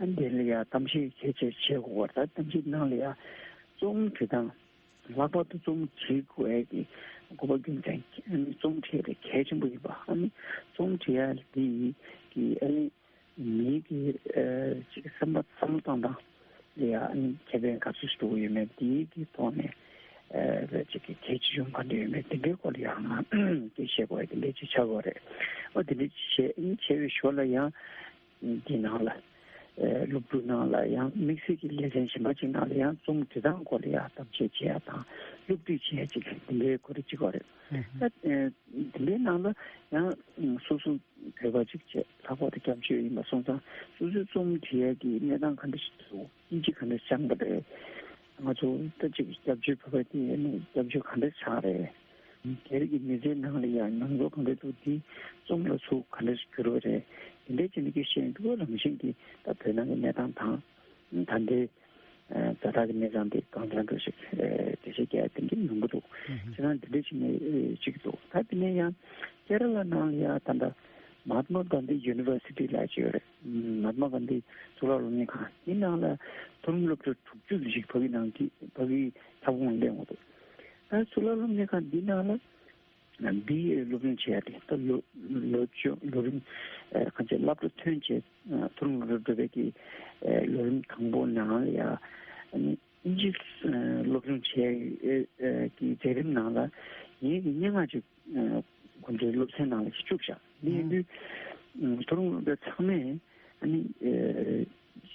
ཨ་དེ་ལ་ཡ་གཏམ་བཤད་གལ་ཆེ་བྱེད་དགོས་པ་རེད། ད་གཏམ་བཤད་ནང་ལ་ཡ་རྩོམ་འབྲི་སྟངས། ལྷག་པར་དུ་རྩོམ་བྲིས་དགོས་ཡས་ཀྱི་དགོས་པ་རྒྱུ་མཚན་གྱིས་ཨ་ནི་རྩོམ་བྲིས་ཏེ་གལ་ཆེན་པོ་ཡིན་པ། ཨ་ནི་རྩོམ་བྲིས་ཡ་འདི་ཡིས་ཀྱི་ཨ་ནི་མིའི་གི་ཨ་ཅིག་བསམ་པ་བསམ་བློ་བཏང་སྟངས་ལ་ཡ་ཨ་ནི་ཁེ་ཕན་ག་ཚོད་ཞིག་འགྲོ་གི་ཡོད་མེད། འདིའི་གི་ཐོག་ནས་ཨ་ཅིག་གི་གལ་ཆེ་ཆུང་ག་འདྲ་ཡོད་མེད་འདི་འདྲའི་སྐོར་ལ་ཡང་ང་སྐད་བཤད་དགོས་ཡ་འདི་འདྲ་ཅིག་ཆགས་དགོས་རེད། ཨོ་འདི་འདྲ་ཅིག་བཤད། ཨ་ནི་བྱས་པའི་ཞོར་ལ་ཡང་། འདི་ནང་ལ། ཨེ་སློབ་ཕྲུག་ནང་ལ་ཡང་དམིགས་བསལ་གྱི་ལེ་ཚན་གཞན་པ་ཅིག་ནང་ལ་ཡང་རྩོམ་འབྲི་སྟངས་སྐོར་ལ་ཡང་གཏམ་བཤད་བྱེད་ཡ་དང་སློབ་ཁྲིད་བྱེད་ཡ་ཅིག་འདི་འདྲའི་ཁོ་རེ་ཅིག་ཡོད་རེད། ད་ཨེ་འདི་འདྲའི་ནང་ལ་ཡང་སོ་སོ་བོད་པ་ཅིག་བྱས་ལྷག་པར་དུ་སྐྱབས་བཅོལ་ཡིན་པ་སོང་ཙང་སོ་སོའི་རྩོམ་འབྲི་ཡ་གི་གནས་སྟངས་ག་འདྲ་ཞིག་འདུག་དབྱིན་ཇི་ག་འདྲ་སྦྱངས་པ་རེད། ང་ཚོ་ད་ཅིག་སྐྱབས་བཅོལ་བོད་པ་དེ་ནི་སྐྱབས་བཅོལ་ག་འདྲ་ཆགས་རེད། སྒེར་གྱི་མི་ཚེའི་ནང་ལ་ཡང་མྱོང་ཚོར་གང་འདྲ་འདུག་འདི་རྩོམ་ལ་ཚུར་ག་འདྲ་ཞིག་གྱུར་བ་རེད། དེ་འདྲའི་ཅིག་ནི་སྐད་བཤད་འདུག་རང་བཞིན་གྱི་ད་བོད་ནང་གི་གནས་སྟངས་དང་། ད་ལྟའི་ཛ་དྲག་གི་གནས་སྟངས་དེ་གང་འདྲ་འདྲ་ཞིག་འགྲེལ་བཤད་རྒྱག་ཡ་དེ་འདྲ་ཡོང་གི་འདུག་བྱས་ཙང་འདི་འདྲ་ཅིག་ནི་ཅིག་འདུག་ད་དེ་ནས་ཡང་ཀེ་ར་ལ་ནང་ལ་ཡང་ད་ལྟ་མ་ཧཱ་ཏྨ་གྷན་དྷི་ཡུ་ནི་ཝར་སི་ཊི་ལབ་ཅིག་ཡོད་རེད། མ་ཧཱ་ཏྨ་གྷན་དྷི་གཙུག་ལག་སློབ་གཉེར་ཁང་དེ་ནང་ལ་མཐོ་རིམ་སློབ་གྲྭ་དྲུག་ཅུ་ཞིག་ཕ་གི་ནང་གི་ཕ་གི་ཁྱབ་ཁོངས་སླེབས་ཡོང་གི་འདུག་ད་གཙུག་ལག་སློབ་གཉེར་ཁང་འདི་ནང་ལ་བི་ཨེ་སློབ་སྦྱོང་བྱེད་ཡ་དེ་ད་ལོ་ལོ་བཅུ་ལོ་རིམ་ཨ་གང་ཅི་སློབ་གྲྭ་ཐོན་བྱས་མཐོ་རིམ་སློབ་གྲྭ་འགྲོ་བའི་གི་ཨ་ལོ་རིམ་དང་པོ་ནང་ལ་ཡ་ཨ་ནི་དབྱིན་ཇི་ཨ་སློབ་སྦྱོང་བྱེད་ཡ་གི་མཛད་རིམ་ནང་ལ་ངེད་ཀྱི་སྙན་ངག་ཅིག་ཨ་ཁོང་ཚོའི་སློབ་ཚན་ནང་ལ་ཅིག་བཅུག་བཞག་འདི་ཡིན་དུས་ཨ་མཐོ་རིམ་སློབ་གྲྭ་ཚང་མས་ཨ་ནི་ཨ་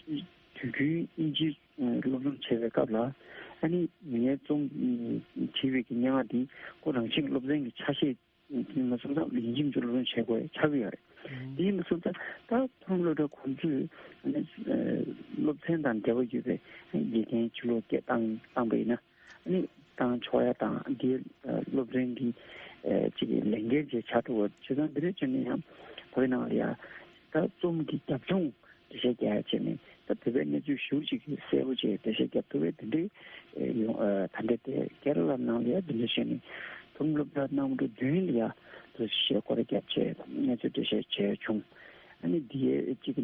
དུས་རྒྱུན་དབྱིན་ཇི་སློབ་སྦྱོང་བྱེད་པའི་སྐབས་ལ་ཨ་ནི་ངའི་རྩོམ་བྲིས་པའི་གི་སྙན་ངག་འདི་ཁོ་རང་བཞིན་སློབ་ཚན་གྱི་ཆ་ཤས་ཡིན་པ་སོང་ཙང་ཡིན་གཅིག་མིན་གཅིག་སློབ་སྦྱོང་བྱེད་དགོས་ཆགས་ཀྱི་ཡོད་རེད། དེ་ཡིན་པ་སོང་ཙང་ད་མཐོ་རིམ་སློབ་གྲྭ་ཁོང་ཚོས་ཨ་ནི་སློབ་ཚན་དང་འབྲེལ་བ་ཡོད་པའི་དགེ་རྒན་ཕྱི་ལོགས་སྐད་བཏང་བཏང་པ་ཡིན་ན་ཨ་ནི་བཏང་ཆོག་ཡ་དང་དེའི་སློབ་ཚན་གྱི་ཅིག་ལས་འགན་ཅིག་ཆགས་འགྲོ་བ་བྱས་ཙང་འདི་འདྲ་བྱས་ནས་ཡང་བོད་ནང་ལ་ཡ། ད་རྩོམ་གྱི་རྒྱབ་ལྗོངས་འགྲེལ་བཤད་རྒྱག་ཡ་བྱས་ནས་ད་བོད་པའི་གནས་ཚུལ་ཞེ་པོ་ཅིག་གསལ་པོ་ཅིག་འགྲེལ་བཤད་རྒྱབ་ཐུབ་པའི་དེ་འདྲའི་ཡོང་ད་འདྲ་དེ་ཀེ་ར་ལ་ནང་ལ་ཡ་དེ་འདྲ་བྱས་ནས་མཐོ་རིམ་སློབ་གྲྭ་རྣམ་གྲངས་བདུན་ལ་ཡ་འགྲེལ་བཤད་སྐོར་རྒྱབ་བྱས་གནས་ཚུལ་འགྲེལ་བཤད་བྱས་བྱུང་། ཨ་ནི་འདི་ཡའི་གཅིག་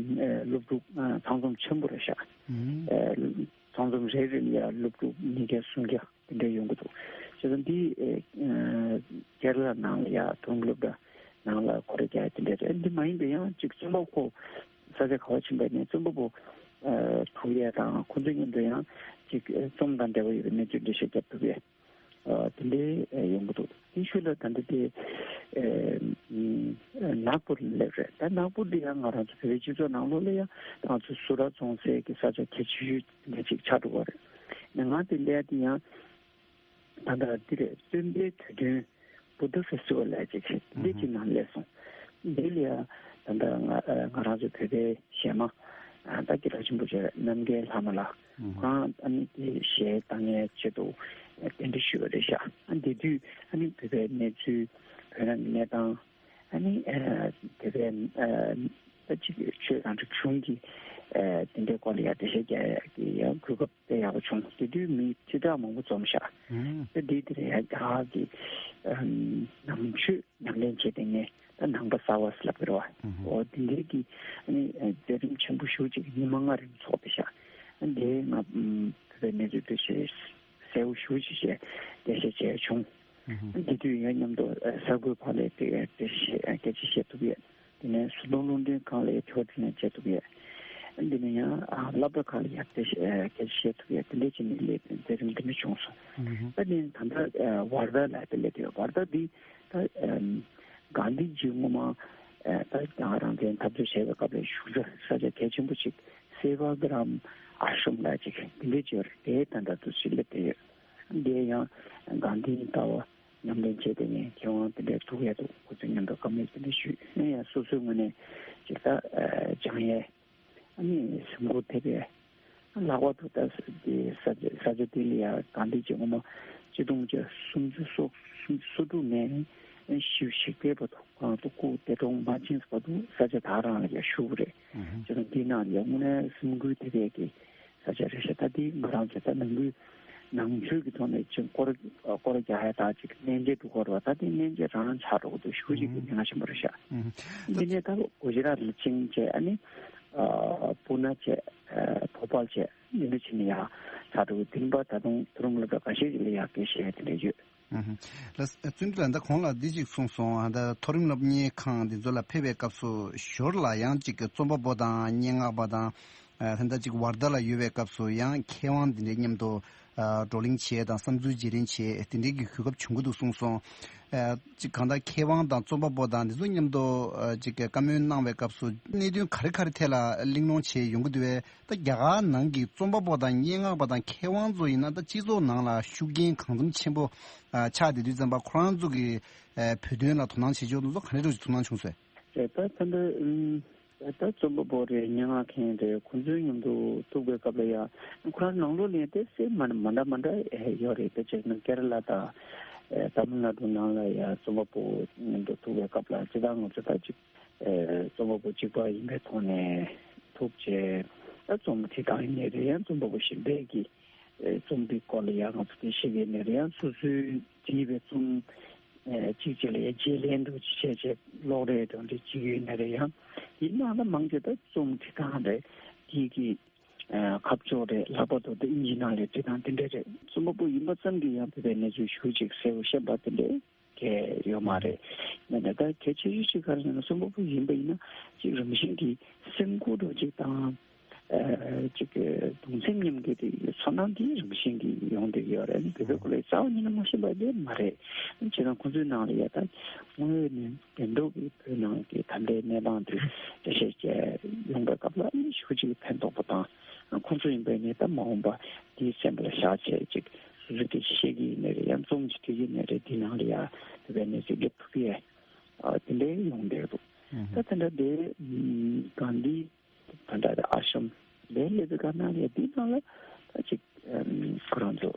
སློབ་ཕྲུག་ཚང་འཛོམས་ཆེན་པོ་རེད་ཤག་ཚང་འཛོམས་རེ་རེ་ལ་ཡ་སློབ་ཕྲུག་ཉིས་བརྒྱ་སུམ་བརྒྱ། དེ་འདྲ་ཡོང་གི་འདུག་བྱས་ཙང་འདི་ཨ་ཀེ་ར་ལ་ནང་ལ་ཡ་མཐོ་རིམ་སློབ་གྲྭ་ནང་ལ་སྐོར་ར་རྒྱག་ཡ་དེ་འདྲ་རེད། འདི་མ་ཡིན་པའི་ཡང་ཅིག་རྩོམ་པ་པོ་ས་ཆ་ག་བ་ཕྱིན་པ་ནས་རྩོམ་པ་པོ་ཨ་དྲུག་ཡས་དང་ཁོང་ཚོ་མཉམ་དུ་ཡང་ཅིག་རྩོམ་དང་འབྲེལ་བ་ཡོད་པའི་གནས་ཚུལ་འགྲེལ་བཤད་རྒྱབ་ཐུབ་ཡས་ཨ་དེ་འདྲའི་ཡོང་གི་འདུག་དེ་ཤུལ་ལ་ད་ལྟ་དེ་ཨ་ནག་པོར་སླེབས་རེད། ད་ནག་པོ་འདི་ཡང་ང་རང་ཚོ་བོད་པའི་སྤྱི་ཚོགས་ནང་ལོགས་ལ་ཡང་ང་ཚོ་སུ་ར་རྫོང་སའི་གི་ས་ཆ་གལ་ཆེ་ཤོས་འདི་ཅིག་ཆགས་འགྲོ་གི་རེད། ང་དེ་ལས་དེ་ཡང་ད་ལྟ་འདི་རེད། སྟོན་པའི་དུས་སྟོན་Buddha Festival་ལབ་ཅིག་འདི་ཅིག་ནང་སླེབས་སོང་། འདི་ལ་ཡང་ད་ལྟ་ང་ང་རང་ཚོ་བོད་པའི་གཞས་མ་ད་སྐད་གྲགས་ཆེན་པོ་བྱས་རྣམ་རྒྱལ་ལྷ་མོ་ལགས་ཁོང་ཨ་ནི་དེ་གཞས་བཏང་ཡའི་ཆེད་དུ་གདན་འདྲེན་ཞུས་པ་རེད་ཤག་ཨ་འདི་དུས་ཨ་ནི་བོད་པའི་གནས་ཚུལ་བོད་རང་གི་གནས་སྟངས། ཨ་ནི་ཨ་དེ་བས་ཨ་ད་ཅིག་ཆོས་རང་རིག་གཞུང་གི་ཨ་དེ་འདྲའི་སྐོར་ལ་ཡང་འགྲེལ་བཤད་རྒྱག་ཡ་གི་ཡང་གོ་སྐབས་དཔེ་ཡག་པོ་བྱུང་། དེ་དུས་མི་ཁྲི་ཕྲག་མང་པོ་འཛོམས་ཤག་ཨ་འདི་དེ་རེད་ཡ་གི་ཨ་ནང་ཆོས་ཉམས་ལེན་བྱེད་དེ་ནས་ད་ནང་པ་གསར་བ་ཟེར་ལབ་ཀྱི་རེད་བ། འོ་དེ་འདྲའི་གི་ཨ་ནི་ཨ་མཛད་རིམ་ཆེན་པོ་ཞེ་པོ་ཅིག་ཉི་མ་ལྔ་རིང་ཚོགས་པ་ཤག་ཨ་འདི་ང་ཨ་བོད་པའི་གནས་ཚུལ་དེ་ཞེ་གསལ་པོ་ཞེ་པོ་ཅིག་བཤད་འགྲེལ་བཤད་བྱས་བྱུང་། དེ་དུས་ཡང་མཉམ་དུ་གསར་འགོད་པ་ལས་དེ་དེ་བཤད་སྐད་ཆ་བཤད་ཐུབ་ཡས། དེ་ནས་སུ་དོང་རླུང་འཕྲིན་ཁང་ལ་ཡང་དྲི་བ་དྲིས་ལན་བྱེད་ཐུབ་ཡས། དེ་ནས་ཡང་སློབ་གྲྭ་ཁག་ལ་ཡང་དེ་སྐད་ཆ་བཤད་ཐུབ་ཡས་དེ་འདྲས་བྱས་ནས་ལས་མཛད་རིམ་འདི་འདྲ་བྱུང་སོང་། ད་ནི་ད་ལྟ་ཝར་དྷ་ལ་དེ་སླེབས་ཡོད། ཝར་དྷ་འདི་ད་གྷན་དྷི་ཇི་སྔོན་མ་ད་རང་བཙན་འཐབ་རྩོད་བྱས་པའི་སྐབས་ལ་བཞུགས་ས་ས་ཆ་གལ་ཆེན་པོ་ཅིག་སེ་ཝ་གྷ་རམ་ ཨ་ཤམ་ལ་ཅིག་དེ་འདྲས་ཅིག་ཡོད་རེད། དེའི་ད་ལྟ་དུ་ཞིག་སླེབས་བསྡད་ཡོད། དེ་ཡང་གང་དེའི་ལྟ་བ་ཉམས་ལེན་བྱས་ཏེ་ནས་མཁས་དབང་དེ་འདྲས་ཐུག་ཡ་འདུག་ཁོ་ཚོ་མཉམ་དུ་བཀའ་མོལ་དེ་འདྲས་ཞུས། ཡིན་ཡང་སོ་སོའི་ངོས་ནས་ཅིག་ད་སྦྱང་ཡས་ཨ་ནི་སེམས་ཁུར་ཐེབས་ཡས། ལྷག་པར་དུ་ད་དེ་ས་ཆ་ས་ཆ་དེ་ལ་ཡ་གང་དེ་ཅིག་སྔོན་མ་ཆིག་སྟོང་དགུ་བརྒྱ་སུམ་ཅུ་སོ་སོ་དྲུག་ནས་བཞི་བཅུ་ཞེ་བརྒྱད་བར་དུ་གང་དུ་སྐུ་འདས་གྲོངས་མ་ཕྱིན་བར་དུ་ས་ཆ་དག་རང་ལ་ཡ་བཞུགས་རེད། ཨུ་ཧུ། ཅེས་དང་འདི་ནང་ལ་ཡ་དངོས་གནས་སེམས་འགུལ་ཐེབས་ཡས་ཀྱི་ས་ཆ་རེད་ཤག་ད་འདི་ང་རང་ཚོ་ད་ནང་ཁུལ་ནང་ཆོས་ཀྱི་ཐོག་ནས་ཅིག་སྐོར་སྐོར་རྒྱག་ཡ་ད་ཅིག་གནས་མཇལ་འགྲོ་དགོས་རེད་བ། ད་འདི་གནས་མཇལ་རང་ཆགས་འགྲོ་གི་འདུག་ཞུ་ཅིག་གི་ཉེན་ཁ་ཆེན་པོ་རེད་ཤག་ཨུ་ཧུ། འདི་ནས་ད་གུ་ཇི་རཱཏ་ལ་ཕྱིན་བྱས་ཨ་ནི་པུ་ན་བྱས་བྷོ་པལ་བྱས་འདི་འདྲ་བྱས་ནས་ཡ་ཆགས་འགྲོ་གི་འདུག་པ། ད་དུང་མཐོ་རིམ་སློབ་གྲྭ་ཁ་ཤས་ཅིག་ལ་ཡ་སྐད་བཤད་ཡ་དེ་འདྲ་ཡོད། ཨུ་ཧུ། ལགས་བརྩོན་འགྲུས་ལགས། ད་གོང་ལ་འདི་ཅིག་གསུངས་སོང་། ཨ་ད་མཐོ་རིམ་སློབ་གཉེར་ཁང་འདི་ཚོ་ལ་ཕེབས་པའི་སྐབས་སུ་ཞོར་ལ་ཡང་ཅིག་རྩོམ་པ་པོ་དང་སྙན་ངག་པ་དང་ཨ་ད་ལྟ་ཅིག་ཝར་དྷ་ལ་ཡོད་པའི་སྐབས་སུ་ཡང་མཁས་དབང་འདི་འདྲའི་མཉམ་དུ་ཨ་བགྲོ་གླེང་བྱས་དང་བསམ་ཚུལ་བརྗེ་ལེན་བྱས་དེ་འདྲའི་གི་གོ་སྐབས་བྱུང་གི་འདུག་གསུངས་སོང་། ཨ་ཅིག་གང་ལྟར་མཁས་དབང་དང་རྩོམ་པ་པོ་དང་འདི་ཚོ་མཉམ་དུ་ཨ་ཅིག་བཀའ་མོལ་གནང་བའི་སྐབས་སུ་གནད་དོན་ག་རེ་ག་རེ་ཐད་ལ་གླེང་སློང་བྱས་ཡོང་གི་འདུག་པས། ད་རྒྱ་གར་ནང་གི་རྩོམ་པ་པོ་དང་སྙན་ངག་པ་དང་མཁས་དབང་ཚོ་ཡིན་ན་ད་སྤྱི་ཚོགས་ནང་ལ་ཤུགས་རྐྱེན་གང་འཚམ་ཆེན་པོ་ཨ་ཆགས་བསྡད་དུས་ཙམ་པ་ཁོ་རང་ཚོ་གི་ཨ་བོད་དོན་ལ་དོ་སྣང་བྱེད་ཕྱོགས་དེ་ཚོ་ག་འདྲ་ཅིག་ཐུགས་སྣང་བྱུང་སོང་། རེད། ད་ད་འདི་ཨུམ་ད་རྩོམ་པ་པོ་རེད། སྙན་ངག་མཁན་རེད། ཁོང་ཚོའི་མཉམ་དུ་ཐུག་པའི་སྐབས་ལ་ཡང་ཁོ་རང་ནང་ལོགས་ལ་ཡང་དེ་སེ་མ་མ་འདྲ་མ་འདྲ་ཡོད་རེད། དཔེ་བྱས་ན་ཀེ་ར་ལ་དང་ཨ་ཏ་མིལ་ནཱ་ཌུ་ནང་ལ་ཡང་རྩོམ་པ་པོ་མཉམ་དུ་ཐུག་པའི་སྐབས་ལ་སྤྱིར་བཏང་ང་ཚོ་ད་ཅིག་ཨེ་རྩོམ་པ་པོ་གཅིག་པ་ཡིན་པའི་ཐོག་ནས་ཐུག་བྱས། ད་རྩོམ་བྲིས་སྟངས་ཡིན་ནའི་རེད། ཡང་རྩོམ་པ་པོ་གཞན་པས་ཀྱི་ཨེ་རྩོམ་འདི་སྐོར་ལ་ཡང་ང་ཚོ་དེ་ཤེས་ཀྱི་ཡིན་ནའི་རེད། ཡང་སོ་སོའི་བྲིས་པའི་རྩོམ་ཨེ་གཅིག་གཅིག་ལ་ཡང་བརྗེ་ལེན་འདྲ་ཅིག་བྱས་བྱས་ཀློག་རེས་འདྲ་འདྲ་བྱེད་ཀྱི་ཡོད་ནའི་རེད། ཡང་དེའི་ནང་ལ་མང་ཆེ་ད་རྩོམ་བྲིས་སྟངས་རེད། དེ་གི་ཨེ་ཁ་ཕྱོགས་རེད། ལྷག་པར་དུ་དེ་ཨིན་ཇི་ནང་ལ་བྲིས་སྟངས་དེ་འདྲ་རེད། རྩོམ་པ་པོ་ཡིན་པ་ཙམ་གྱིས་ཡང་བོད་པའི་གནས་ཚུལ་ཞེ་པོ་ཅིག་གསལ་པོ་ཤེས་པ་དེ་འདྲ་གལ་ཡོད་མ་རེད། ཡིན་ནའི་ད་གལ་ཆེ་ཤོས་ཅིག་ག་རེ་ཟེར་ན་རྩོམ་པ་པོ་ཡིན་པ་ཡིན་ན་ཅིག་རང་བཞིན་གྱིས་སེམས་ཁུར་འདྲ་ཅིག་དང་ཨ་ཅིག་གདུང་སེམས་མཉམ་སྐྱེད་དེ་ཚོར་སྣང་དེ་རང་བཞིན་གྱིས་ཡོང་བསྡད་ཡོད་རེད། བོད་པའི་སྐོར་ལ་རྩ་བ་ཉིད་ནས་མ་ཤེས་པ་དེ་མ་རེད། བྱས་ཙང་ཁོང་ཚོའི་ནང་ལ་ཡ་ད་དངོས་ཡོད་ནས་བདེན་མདོག་གི་བོད་ནང་གི་ད་ལྟའི་གནས་སྟངས་དེ་འགྲེལ་བཤད་བྱས་ཡོང་པའི་སྐབས་ལ་ཨ་ནི་ཞེ་པོ་ཅིག་ཕན་ཐོགས་པ་དང་། ཁོང་ཚོ་ཡིན་པས་ནི་ད་མ་འོངས་པ་དེའི་སེམས་ལ་བཞག་བྱས་ཅིག་སོ་སོས་དེ་ཤེས་ཀྱི་ཡིན་ནའི་རེད། ཡང་རྩོམ་ཅིག་བྲིས་ཀྱི་ཡིན་ནའི་རེད། དེའི་ནང་ལ་ཡ་བོད་པའི་གནས་ཚུལ་སླེབས་ཐུབ་ཡས་ཨ་དེ་འདྲའི་ཡོང་བསྡད་འདུག་ད་དེ་འདྲ་དེ་གང་འདི་ད་ལྟ་ཨ་ཤམ་ལས་སླེབས་པའི་སྐབས་ནང་ལ་འདི་ནང་ལ་ད་ཅིག་ཁོ་རང་ཚོ་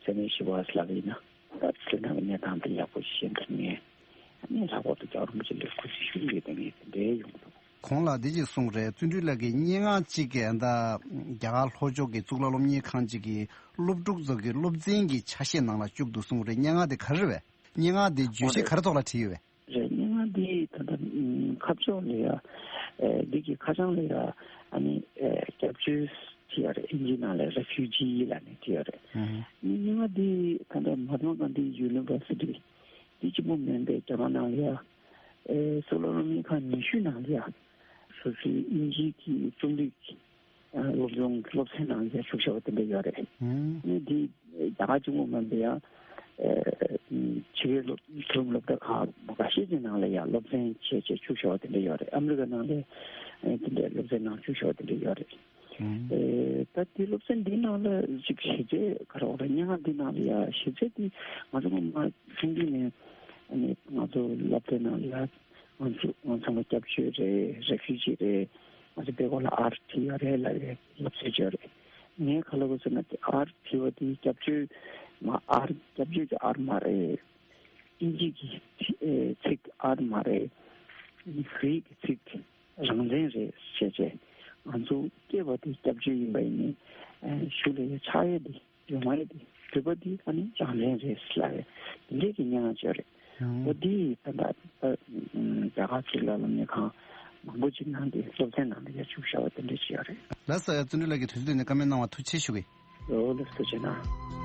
ཚད་མེད་ཞི་བ་ལགས་ཡིན་ན་ད་བོད་ནང་གི་གནས་སྟངས་དེ་ཡག་པོ་ཤེས་འདུག་ངས་ཨ་ནི་ལྷག་པར་དུ་རྒྱལ་བ་རིན་པོ་ཆེ་ལ་སྐུ་ཚེ་ཞུ་གི་ཡོད་དེ་ངས་དེ་འདྲའི་ཡོང་འདུག་གོང་ལ་འདི་ཅིག་གསུངས་རེད། བརྩོན་འགྲུས་ལགས་ཀྱིས་སྙན་ངག་ཅིག་གི་ད་རྒྱ་གར་ལྷོ་ཕྱོགས་ཀྱི་གཙུག་ལག་སློབ་གཉེར་ཁང་ཅིག་གི་སློབ་ཕྲུག་ཚོ་གི་སློབ་ཚན་གྱི་ཆ་ཤས་ནང་ལ་བཅུག་འདུག་གསུངས་རེད། སྙན་ངག་དེ་ག་རེ་རེད་པས། སྙན་ངག་དེ་བརྗོད་གཞི་ག་རེ་ཐོག་ལ་བྲིས་ཡོད་པས། རེད། སྙན་ངག་འདི་ད་ལྟ་ཨམ་ཁ་ཕྱོགས་ལ་ཡ་ཨེ་འདི་གི་ཁ་བྱང་ལ་ཡ་ཨ་ནི་ཨེ་སྐྱབས་བཅོལ་བྲིས་ཡོད་རེད། ཨིན་ཇི་ནང་ལ་རེ་ཕུ་ཇི་ལབ་ནས་བྲིས་ཡོད་རེད། ཨ་ནི་སྙན་ངག་འདི་ད་ལྟ་མ་ཧཱ་ཏྨ་གྷན་དྷི་ཡུ་ནི་ཝར་སི་ཊི་འདི་གཅིག་པོ་མིན་པའི་རྒྱ་གར་ནང་ལ་ཡ་ཨེ་གཙུག་ལག་སློབ་གཉེར་ཁང་ཉི་ཤུ་ནང་ལ་ཡ་སོ་སོའི་ཨིན་ཇི་གི་རྩོམ་རིག་སློབ་སྦྱོང་སློབ་ཚན་ནང་ལ་ཡ་བཅུག་བཞག་པ་དེ་འདྲ་ཡོད་རེད། ཨ་ནི་འདི་རྒྱ་གར་གཅིག་པོ་མིན་པའི་ཡང་ཕྱི་རྒྱལ་སློབ་མཐོ་རིམ་སློབ་གྲྭ་ཁག་མང་ཁ་ཤས་ཀྱི་ནང་ལ་ཡང་སློབ་ཚན་བྱས་བྱས་བཅུག་བཞག་པ་དེ་འདྲ་ཡོད་རེད། ཨ་མི་རི་ཀ་ནང་ལ་དེ་འདྲའི་སློབ་ཚན་ནང་བཅུག་བཞག་པ་དེ་འདྲ་ཡོད་རེད། ཨ་ད་དེ་སློབ་ཚན་འདིའི་ནང་ལ་ཅིག་གཞི་རྩའི་ག་རེ་ཟེར་དགོས་རེད། སྙན་ངག་འདི་ནང་ལ་ཡང་གཞི་རྩའི་དེ་ང་ཚོ་སྔོན་མ་ཆུང་དུས་ནས་ཨ་ནི་ང་ཚོ་སློབ་གྲྭའི་ནང་ལ་ང་ཚོ་ང་ཚང་མ་སྐྱབས་བཅོལ་རེད། རེ་ཕུ་ཇི་རེད། ང་ཚོ་བོད་སྐད་ལ་ཨར་བྲིས་ཡོད་རེད་ལབ་ཡས་སློབ་ཚན་ཅིག་ཡོད་རེད། ངས་ག་ལབ་དགོས་ཟེར་ན་དེ་ཨར་བྲིས་པ་དེ་སྐྱབས་བཅོལ་མ་ཨར་སྐྱབས་བཅོལ་གྱི་ཨར་མ་རེད། ཨིན་ཇི་གི་ཚིག་ཨེ་ཚིག་ཨར་མ་རེད། བོད་ཡིག་གི་ཚིག་རང་བཙན་རེད་ཟེར་བྱས། ང་ཚོ་སྐྱེས་པ་དེ་སྐྱབས་བཅོལ་ཡིན་པ་ཡིན་ནའི་ཨེ་གཞུག་ལ་ཡ་ཆགས་ཡས་དེ། ཡོང་བ་རེད་དེ། བོད་པ་འདི་ཨ་ནི་རང་བཙན་རེད་ལབ་རེད། དེ་འདྲས་ཀྱི་སྙན་ངག་ཅིག་ཡོད་རེད། ཨང་། འོ་འདི་ད་ལྟ་ཨ་རྒྱ་གར་གཙུག་ལག་སློབ་གཉེར་ཁང་མང་པོ་ཅིག་ནང་དེ་སློབ་ཚན་ནང་དུ་ཡར་བཅུག་བཞག་པ་དེ་འདྲས་ཅིག་ཡོད་རེད། ལགས་སོ། བརྩོན་འགྲུས་ལགས་ཀྱིས་དུས་ཚོད་བཏོན་ནས་བཀའ་མོལ་གནང་བར་ཐུགས་རྗེ་ཆེ་ཞུ་གི། འོ་ལགས་སོ། ཐུགས་རྗེ་གནང་།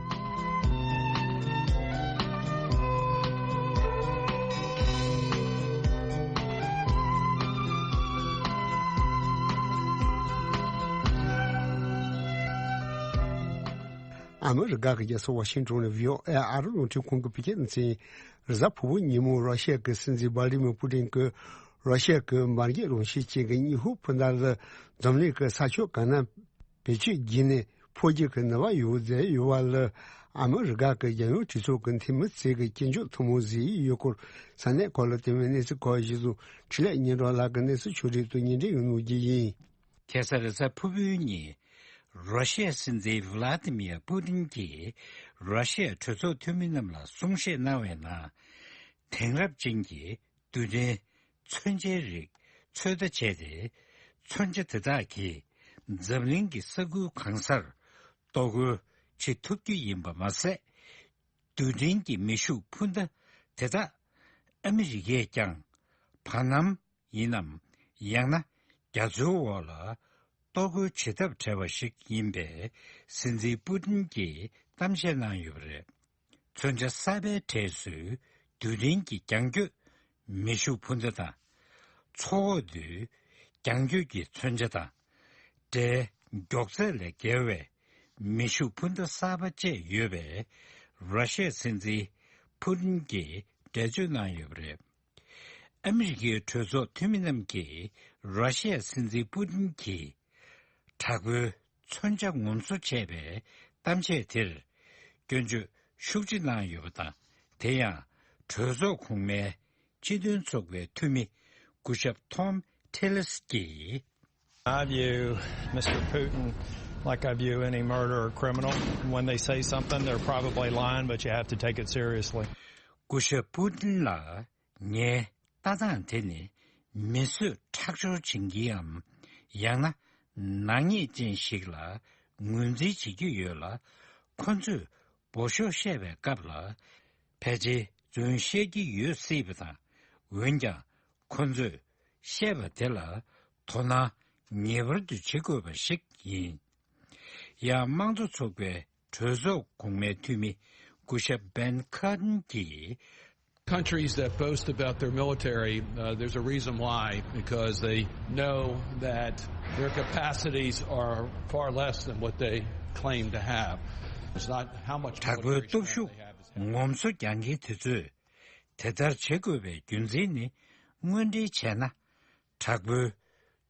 ཨ་མི་རི་ཀ་གི་རྒྱལ་ས་ཝ་ཤིང་ཏོན་ནས་བྷི་ཨོ་ཨེ་ཨ་རི་རླུང་འཕྲིན་ཁང་གི་བོད་སྐད་སྡེ་ཚན། གཟའ་ཕུར་བུ་ཉིན་མོ་ར་ཤི་ཡ་གི་སྲིད་འཛིན་ཝ་ལི་མིར་པུ་ཏིན་གྱིས་ར་ཤི་ཡ་གི་མར་ཉམས་རླུང་ཤུགས་ཅན་གྱི་ཉི་ཧོང་འཕུར་མདའ་ལ་འཛམ་གླིང་གི་ས་ཕྱོགས་གང་ན་ བེད་སྤྱོད་བགྱིས་ནས་ཕོ་རྒྱུད་ཀྱི་ནུས་པ་ཡོད་མཛད་ཡོད་པ་ལ། ཨ་མི་རི་ཀ་གི་རྒྱལ་ཡོངས་གྲོས་ཚོགས་ཀྱི་འཐུས་མི་ཚོས་ཀྱི་སྐྱོན་བརྗོད་ཐུན་མོང་བཟོས་ཡོད་སྐོར། ས་གནས་ཁག་ལ་དེ་བའི་གནས་ཚུལ་ཁག་གཞིར་བཟུང་འཕྲིན་ལས་སྙན་གྲགས་ལགས་ཀྱིས་གནས་ཚུལ་ཕྱོགས་སྒྲིག་ཏུ་སྙན་སྒྲོན་ཡང་གནང་རྒྱུ་ཡིན། ཁ་སང་རེས་གཟའ་ཕུར་བུའི་ཉིན། ར་ཤི་ཡའི་སྲིད་འཛིན་ཝི་ལ་ཏི་མིར་པུ་ཏིན་གྱིས་ར་ཤི་ཡའི་གྲོས་ཚོགས་འཐུས་མི་རྣམས་ལ་གསུང་བཤད་གནང་བའི་ནང་། དེང་རབས་ཅན་གྱི་རྡུལ་ཕྲན་མཚོན་ཆའི་རིགས་ཚོད་ལྟ་བྱས་ཏེ། མཚོན་ཆ་དེ་དག་གིས་འཛམ་གླིང་གི་ས་ཁུལ་གང་སར་གཏོར་རྒོལ་བྱེད་ཐུབ་རྒྱུ་ཡིན་པ་མ་ཟད། རྡུལ་ཕྲན་གྱི་མེ་ཤུགས་འཕུར་མདའ་དེ་དག་ཨ་མི་རི་ཀས་ཀྱང་བར་སྣང་ཡིན་ནམ། ཡང་ན་རྒྱ་མཚོའི་འོག་ལ་གཏོར་རྒོལ་བྱེད་ཐབས་བྲལ་བ་ཞིག་ཡིན་པའི་སྲིད་འཛིན་པུ་ཏིན་གྱིས་གཏམ་བཤད་གནང་ཡོད་པ་རེད། མཚོན་ཆ་གསར་པའི་གྲས་སུ་རྡུལ་ཕྲན་གྱི་རྒྱང་སྐྱོད་མེ་ཤུགས་འཕུར་མདའ་དང་། མཚོ་འོག་ཏུ་རྒྱང་སྐྱོད་ཀྱི་མཚོན་ཆ་དང་། འབྲས་མགྱོགས་ཚད་ལས་བརྒལ་བའི་མེ་ཤུགས་འཕུར་མདའ་གསར་པ་བཅས་ཡོད་པའི་ར་ཤི་ཡའི་སྲིད་འཛིན་ཕུ་ཏིན་གྱིས་འགྲེལ་བརྗོད་གནང་ཡོད་པ་རེད། ཨ་མི་རི་ཀའི་གྲོས་ཚོགས་འཐུས་མི་རྣམས་ཀྱིས་ར་ཤི་ཡའི་སྲིད་འཛིན་པུ་ཏིན་གྱིས་དྲག་པོའི་མཚོན་ཆ་ངོམ་སོ་བྱས་པའི་གཏམ་བཤད་དེར་སྐྱོན་བརྗོད་ཤུགས་ཆེ་གནང་ཡོད་པ་དང་། དེ་ཡང་གྲོས་ཚོགས་གོང་མའི་སྤྱི་མཐུན་ཚོགས་པའི་འཐུས་མི་སྐུ་ཞབས་Thom Tillis གྱིས། I view Mister Putin like I view any murderer or criminal. When they say something, they're probably lying, but you have to take it seriously. སྐུ་ཞབས་པུ་ཏིན་ལགས། ངའི་ལྟ་སྟངས་དེ་ནི་མི་གསོད་ཁྲག་སྦྱོར་བྱེད་མཁན་ཡང་ན་ནག་ཉེས་ཅན་ཞིག་ལ་ངོས་འཛིན་བྱེད་ཀྱི་ཡོད་ལ། ཁོ་ཚོས་འབོ་ཤོག་བཤད་པའི་སྐབས་ལ་ཕལ་ཆེར་རྫུན་བཤད་ཀྱི་ཡོད་སྲིད་པ་དང་། འོན་ཀྱང་ཁོ་ཚོས་བཤད་པ་དེ་ལ་དོ་སྣང་ངེས་པར་དུ་བྱེད་དགོས་པ་ཞིག་ཡིན། ཡང་དམངས་གཙོ་ཚོགས་པའི་གྲོས་ཚོགས་གོང་མའི་འཐུས་མི་སྐུ་ཞབས་Ben Cardin གྱིས། Countries that boast about their military, uh, there's a reason why, because they know that their capacities are far less than what they claim to have. It's not how much དྲག་པོའི་military སྟོབས་strength ཤུགས they have, it's how ངོམ་སོ་རྒྱག་མཁན་དེ་ཚོས་དེ་ལྟར་བྱེད་དགོས་པའི་རྒྱུ་མཚན་ནི། དངོས་འབྲེལ་བྱས་ན། དྲག་པོའི་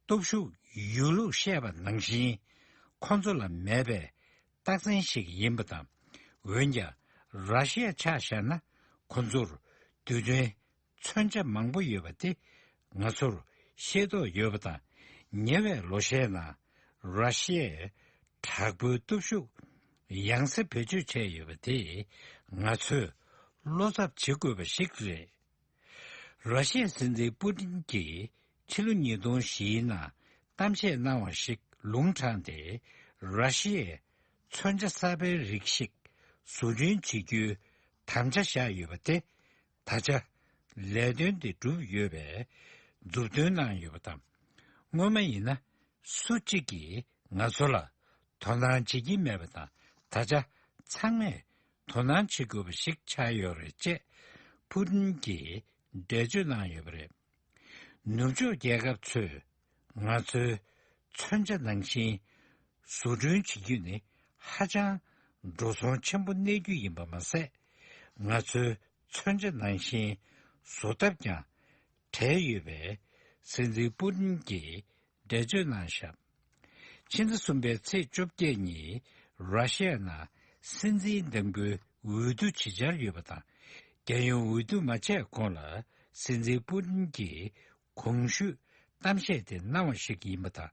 སྟོབས་ཤུགས་ཡོད་ལུགས་བཤད་པ་ནང་བཞིན་ཁོ་ཚོ་ལ་མེད་པའི་རྟགས་མཚན་ཞིག་ཡིན་པ་དང་། འོན་ཀྱང་ར་ཤི་ཡ་ཆ་བཞག་ན་ཁོ་ཚོར་རྡུལ་ཕྲན་མཚོན་ཆ་མང་པོ་ཡོད་པ་དེ་ང་ཚོར་ཤེས་རྟོགས་ཡོད་པ་དང་། ཉེ་བའི་ལོ་ཤས་ནང་ར་ཤི་ཡས་དྲག་པོའི་སྟོབས་ཤུགས་ཡང་སེ་བེད་སྤྱོད་བྱས་ཡོད་པ་དེས་ང་ཚོས་བློ་འཚབ་བྱེད་དགོས་པ་ཞིག་རེད། ར་ཤི་ཡའི་སྲིད་འཛིན་པུ་ཏིན་གྱིས་ཕྱི་ལོ་ཉིས་སྟོང་བཞིའི་ནང་གཏམ་བཤད་གནང་བ་ཞིག་ལུང་དྲངས་ཏེ། ར་ཤི་ཡས་མཚོན་ཆ་གསར་པའི་རིགས་ཤིག་བཟོ་སྐྲུན་བྱེད་རྒྱུའི་དམ་བཅའ་བཞག་ཡོད་པ་དེ་ད་ཆ་ལས་དོན་དེ་གྲུབ་ཡོད་པས། མཛུབ་སྟོན་གནང་ཡོད་པ་དང་། སྔོན་མ་ཡིན་ན་སུ་གཅིག་གིས་ང་ཚོ་ལ་དོ་སྣང་བྱེད་ཀྱི་མེད་པ་དང་། ད་ཆ་ཚང་མས་དོ་སྣང་བྱེད་དགོས་པ་ཞིག་ཆགས་ཡོད་རེད་ཅེས་པུ་ཏིན་གྱིས་འགྲེལ་བརྗོད་གནང་ཡོད་པ་རེད། ནུབ་ཕྱོགས་རྒྱལ་ཁབ་ཚོས་ང་ཚོའི་མཚོན་ཆ་ནང་བཞིན་བཟོ་སྐྲུན་བྱེད་རྒྱུ་ནི་ཧ་ཅང་འགྲོ་སོང་ཆེན་པོ་གནས་རྒྱུ་ཡིན་པ་མ་ཟད། ང་ཚོའི་མཚོན་ཆ་ནང་བཞིན་བཟོ་ཐབས་ཀྱང་བྲལ་ཡོད་པས། སྲིད་འཛིན་པུ་ཏིན་གྱིས་འགྲེལ་བརྗོད་གནང་བཞག་ཕྱི་ཟླ་གསུམ་པའི་ཚེས་བཅོ་བརྒྱད་ཉིན་ར་ཤི་ཡ་ནང་སྲིད་འཛིན་ལྡེམ་སྐུའི་འོས་བསྡུ་བྱེད་འཆར་ཡོད་པ་དང་། རྒྱལ་ཡོངས་འོས་བསྡུ་མ་བྱས་གོང་ལ་སྲིད་འཛིན་པུ་ཏིན་གྱིས་གོང་ཞུས་གཏམ་བཤད་དེ་གནང་བ་ཞིག་ཡིན་པ་དང་།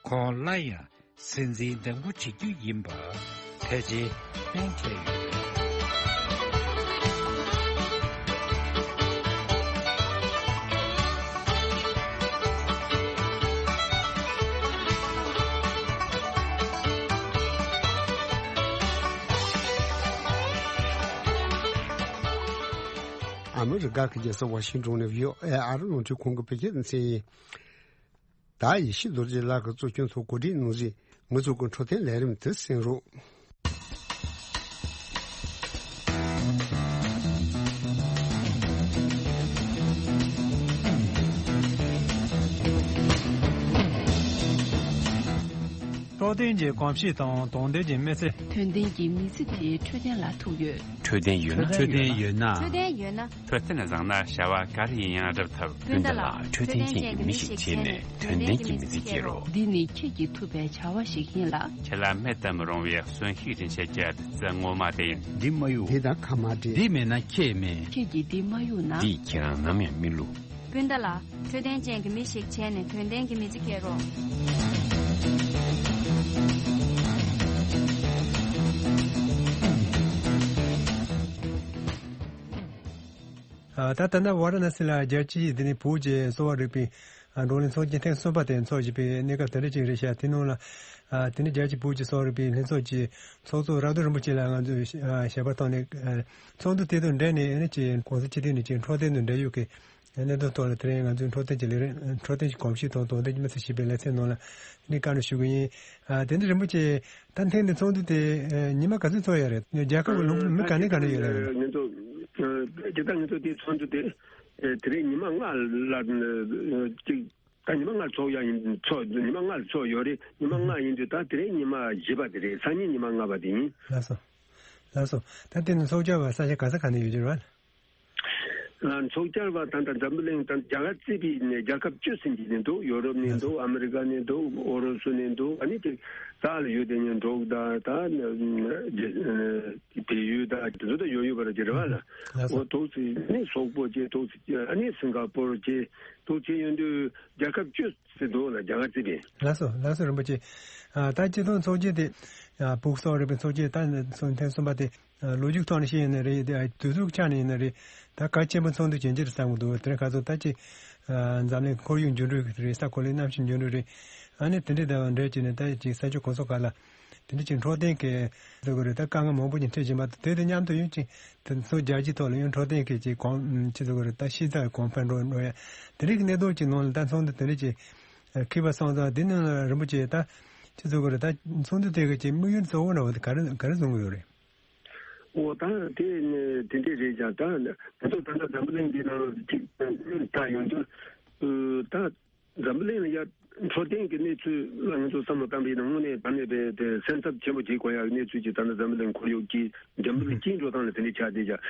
ཁོང་སླར་ཡང་སྲིད་འཛིན་ལྡེམ་སྐུ་བྱེད་རྒྱུ་ཡིན་པ་ཕལ་ཆེར་གཏན་འཁེལ་ཡོད། ཨ་མི་རི་ཀ་གི་རྒྱལ་ས་ཝ་ཤིང་ཏོན་ནས་བྷི་ཨོ་ཨེ་ཨ་རི་རླུང་འཕྲིན་ཁང་གི་བོད་སྐད་སྡེ་ཚན་ཡིན། ད་ཡེ་ཤེས་རྡོ་རྗེ་ལགས་ཀྱིས་གཙོ་སྐྱོང་ཐོག་གོ་སྒྲིག་གནང་བཞིན་ང་ཚོ་གི་འཕྲོད་བསྟེན་ལས་རིམ་དེ་གསན་རོགས། འཕྲོད་བསྟེན་གྱི་གོམས་གཤིས་དང་དོན་ལྡན་གྱི་མི་ཚེ། དོན་ལྡན་གྱི་མི་ཚེ་དེ་འཕྲོད་བསྟེན་ལ་ཐུག་ཡོད། འཕྲོད་བསྟེན་ཡོད་ན། འཕྲོད་བསྟེན་ཡོད་ན། འཕྲོད་བསྟེན་ཡོད་ན། འཕྲོད་བསྟེན་བཟང་ན་བྱ་བ་ག་རེ་ཡིན་ཡང་སྒྲུབ་ཐུབ། སྤུན་ཟླ་ལགས། འཕྲོད་བསྟེན་ཅན་གྱི་མི་ཞིག་བྱས་ནས་དོན་ལྡན་གྱི་མི་ཚེ་སྐྱེལ་རོགས། འདི་ནི་ཁྱེད་ཀྱིས་ཐུབ་པའི་བྱ་བ་ཞིག་ཡིན་ལ། ཁྱེད་ལ་མེད་དུ་མི་རུང་བའི་གསོན་ཤུགས་སྦྱིན་བྱེད་ཀྱི་བདུད་རྩི་ངོ་མ་དེ་ཡིན། འདི་མ་གཡུག་འདི་དང་ཁ་མ་འདྲེས། འདི་མེད་ན་ཁྱེད་མེད། ཁྱེད་ཀྱིས་འདི་མ་གཡུག་ན། འདིས་ཁྱེད་རང་ནམ་ཡང་མི་བསླུ། སྤུན་ཟླ་ལགས། འཕྲོད་བསྟེན་ཅན་གྱི་མི་ཞིག་བྱས་ནས་དོན་ལྡན་གྱི་མི་ཚེ་སྐྱེལ་རོགས། ཨ། ད་ལྟ་ན་ཝཱ་ར་ཎ་སི་ལ་རྒྱལ་སྤྱིའི་འདི་ནས་བོད་ཀྱི་གསོ་བ་རིག་པའི་ཨ་བགྲོ་གླེང་ཚོགས་ཆེན་ཐེངས་གསུམ་པ་དེ་འཚོགས་བཞིན་པའི་གནས་སྐབས་དེ་འདྲ་ཅིག་རེད་ཤག་དེ་ནང་ལ་ཨ་དེ་ནས་རྒྱལ་སྤྱིའི་བོད་ཀྱི་གསོ་བ་རིག་པའི་ལྷན་ཚོགས་ཀྱི་ཚོགས་གཙོ་རག་དུ་རིན་པོ་ཆེ་ལ་ང་ཚོས་ཨ་ཞལ་པར་བཏང་ནས་ཨ་ཚོགས་འདུ་དེ་དང་འབྲེལ་ནས་ཨ་ནི་ཅིག་གོང་ས་སྤྱི་འཐུས་ནས་ཅིག་འཕྲོད་བསྟེན་དང་འབྲེལ་ཡོད་ཀྱི་གནད་དོན་ཐོག་ལ་དེ་རིང་ང་ཚོའི་འཕྲོད་བསྟེན་གྱི་ལས་རིམ། འཕྲོད་བསྟེན་གྱི་གོམས་གཤིས་དང་དོན་ལྡན་གྱི་མི་ཚེ་ཞེས་པའི་ལེ་ཚན་ནང་ལ་ནི་བཀའ་འདྲི་ཞུ་གི་ཡིན། ཨ་དེ་ནི་རིན་པོ་ཆེ། ད་ཐེངས་འདི་ཚོགས་འདུ་དེ་ཨ་ཉི་མ་ག་ཚོད་ཚོགས་ཡ་རེད། རྒྱལ་ཁབ་ཀྱི་ལུང་མི་ག་ནས་ག་ནས་ཡོད་ལ་རེད། ང་ཚོ་ཨ་ཇི་ལྟར་ང་ཚོ་དེ་ཚོགས་འདུ་དེ་ཨ་དེ་རིང་ཉི་མ་ལྔ་ལ་ཨ་ཅིག་ད་ཉི་མ་ལྔ་ཚོགས་ཡ་ཡིན། ཚོགས་ཉི་མ་ལྔ་ཚོགས་ཡོད་རེད། ཉི་མ་ལྔ་ཡིན་དུས་ད་དེ་རིང་ཉི་མ་བཞི་པ་དེ་རེད། སང་ཉིན་ཉི་མ་ལྔ་པ་དེ་ཡིན། ལགས་སོ། ལགས་སོ། ད་དེ་ནི་ཚོགས་བཅར་བ་ས་ཆ་ག་ས་ག་ནས་ཡོད་ཀྱི་རེད་བ། ཨ་ཚོགས་བཅར་བ་ད་ལྟ་འཛམ་བུ་གླིང་ད་རྒྱ་གར་རྩིས་པའི་ནས་རྒྱལ་ཁབ་བཅུ་ཟིན་གྱི་ནས་འདུག་ཡོ་རོབ་ནས་འདུག་ཨ་མི་རི་ཀ་ནས་འདུག་ཨོ་རོ་སུ་ནས་འདུག་ཨ་ནི་དེ་ས་ལ་ཡོད་དེ་ནས་འབྲོག་ད་ད་བལ་ཡུལ་ད་དེ་ཚོ་ད་ཡོད་ཡོད་པ་རེད་ཀྱི་རེད་བ་ལ། ལགས་སོ། འོ་ཐོག་ཚིག་ནས་སོག་པོ་བཅས་ཐོག་ཚིག་ཨ་ནི་སིང་ག་པོར་བཅས་ཐོག་ཚིག་ཡོད་དུས་རྒྱལ་ཁབ་བཅུ་ཟིན་འདུག་ལ་རྒྱ་གར་རྩིས་པའི། ལགས་སོ། ལགས་སོ་རིན་པོ་ཆེ། ཨ་ད་སྤྱི་ཚོགས་ཚོགས་ཆེན་དེ་ཨ་བོད་གསོ་བ་རིག་པའི་ཚོགས་ཆེན་ད་ཐེངས་གསུམ་པ་དེ། ལོ་རྒྱུས་ཐོག་ནས་བཤད་ཡིན་ན་རེད། དུས་ཚོད་ཆ་ནས་ཡིན་ན་རེད། ད་གལ་ཆེན་པོ་ཚོགས་འདུ་ཇེ་ཆེར་བསམ་གྱི་འདུག་དེ་རིང་ཁ་སང་ད་ཅི་འཛམ་གླིང་ཁོར་ཡུག་འགྱུར་འགྲོས་རེད། ས་གོ་ལའི་གནམ་གཤིས་འགྱུར་འགྲོས་རེད། ཨ་ནི་དེ་འདྲའི་ཟླ་བ་འདྲ་ཅིག་ནས་ད་ཅིག་ས་ཕྱོགས་གང་ས་གང་ལ་དེ་འདྲ་ཅིག་འཕྲོད་བསྟེན་གྱི་ཟེར་དགོས་རེད། ད་དཀའ་ངལ་མང་པོ་ཅིག་འཕྲད་བཞིན་པ་དང་། དེ་དང་མཉམ་དུ་ཡང་ཅིག་དེ་ཚོ་རྒྱལ་སྤྱིའི་ཐོག་ལ་ཡང་འཕྲོད་བསྟེན་གྱི་ཅིག་གོང་ཅི་ཟེར་དགོས་རེད། ད་ཤེས་ཚད་གོང་འཕེལ་འགྲོ་འགྲོ་ཡ་དེ་འདྲའི་གནད་དོན་ཅིག་ནང་ལ་ད་ཚོགས་འདུ་དེ་འདྲ་ཅིག་འཁེལ་བ་སོང་ཙང་། དེ་ནང་ལ་རིན་པོ་ཆེ་ད་ཅི་ཟེར་དགོས་རེད། ད་ཚོགས་འདུ་དེ་གི་ཅིག་དམིགས་ཡུལ་གཙོ་བོ་འདྲ་བོ་དེ་ག་རེ་ག་རེ་བཟུང་གི་ཡོད་རེད། འོ་ད་དེ་ནི་དེ་འདྲས་རེད་ཀྱང་། ད་ང་ཚོ་ད་ལྟ་འཛམ་བུ་གླིང་འདི་ནང་ལ་ཅིག་ད་ཡོང་དུས་ད་འཛམ་བུ་གླིང་ལ་ཡ་འཕྲོད་བསྟེན་གྱི་གནས་ཚུལ་ལ་ང་ཚོ་བསམ་བློ་བཏང་པ་ཡིན་ན་དངོས་གནས་ད་ནས་པའི་དེ་སེམས་འཚབ་ཆེན་པོ་བྱེད་དགོས་ཡག་གནས་ཚུལ་ཅིག་ད་ལྟ་འཛམ་བུ་གླིང་ཁོར་ཡུག་གི་འགྲན་བསྡུར་སྐྱིད་འགྲོ་སྟངས་ལ་དེ་འདྲས་ཆགས་བསྡད་ཀྱང་།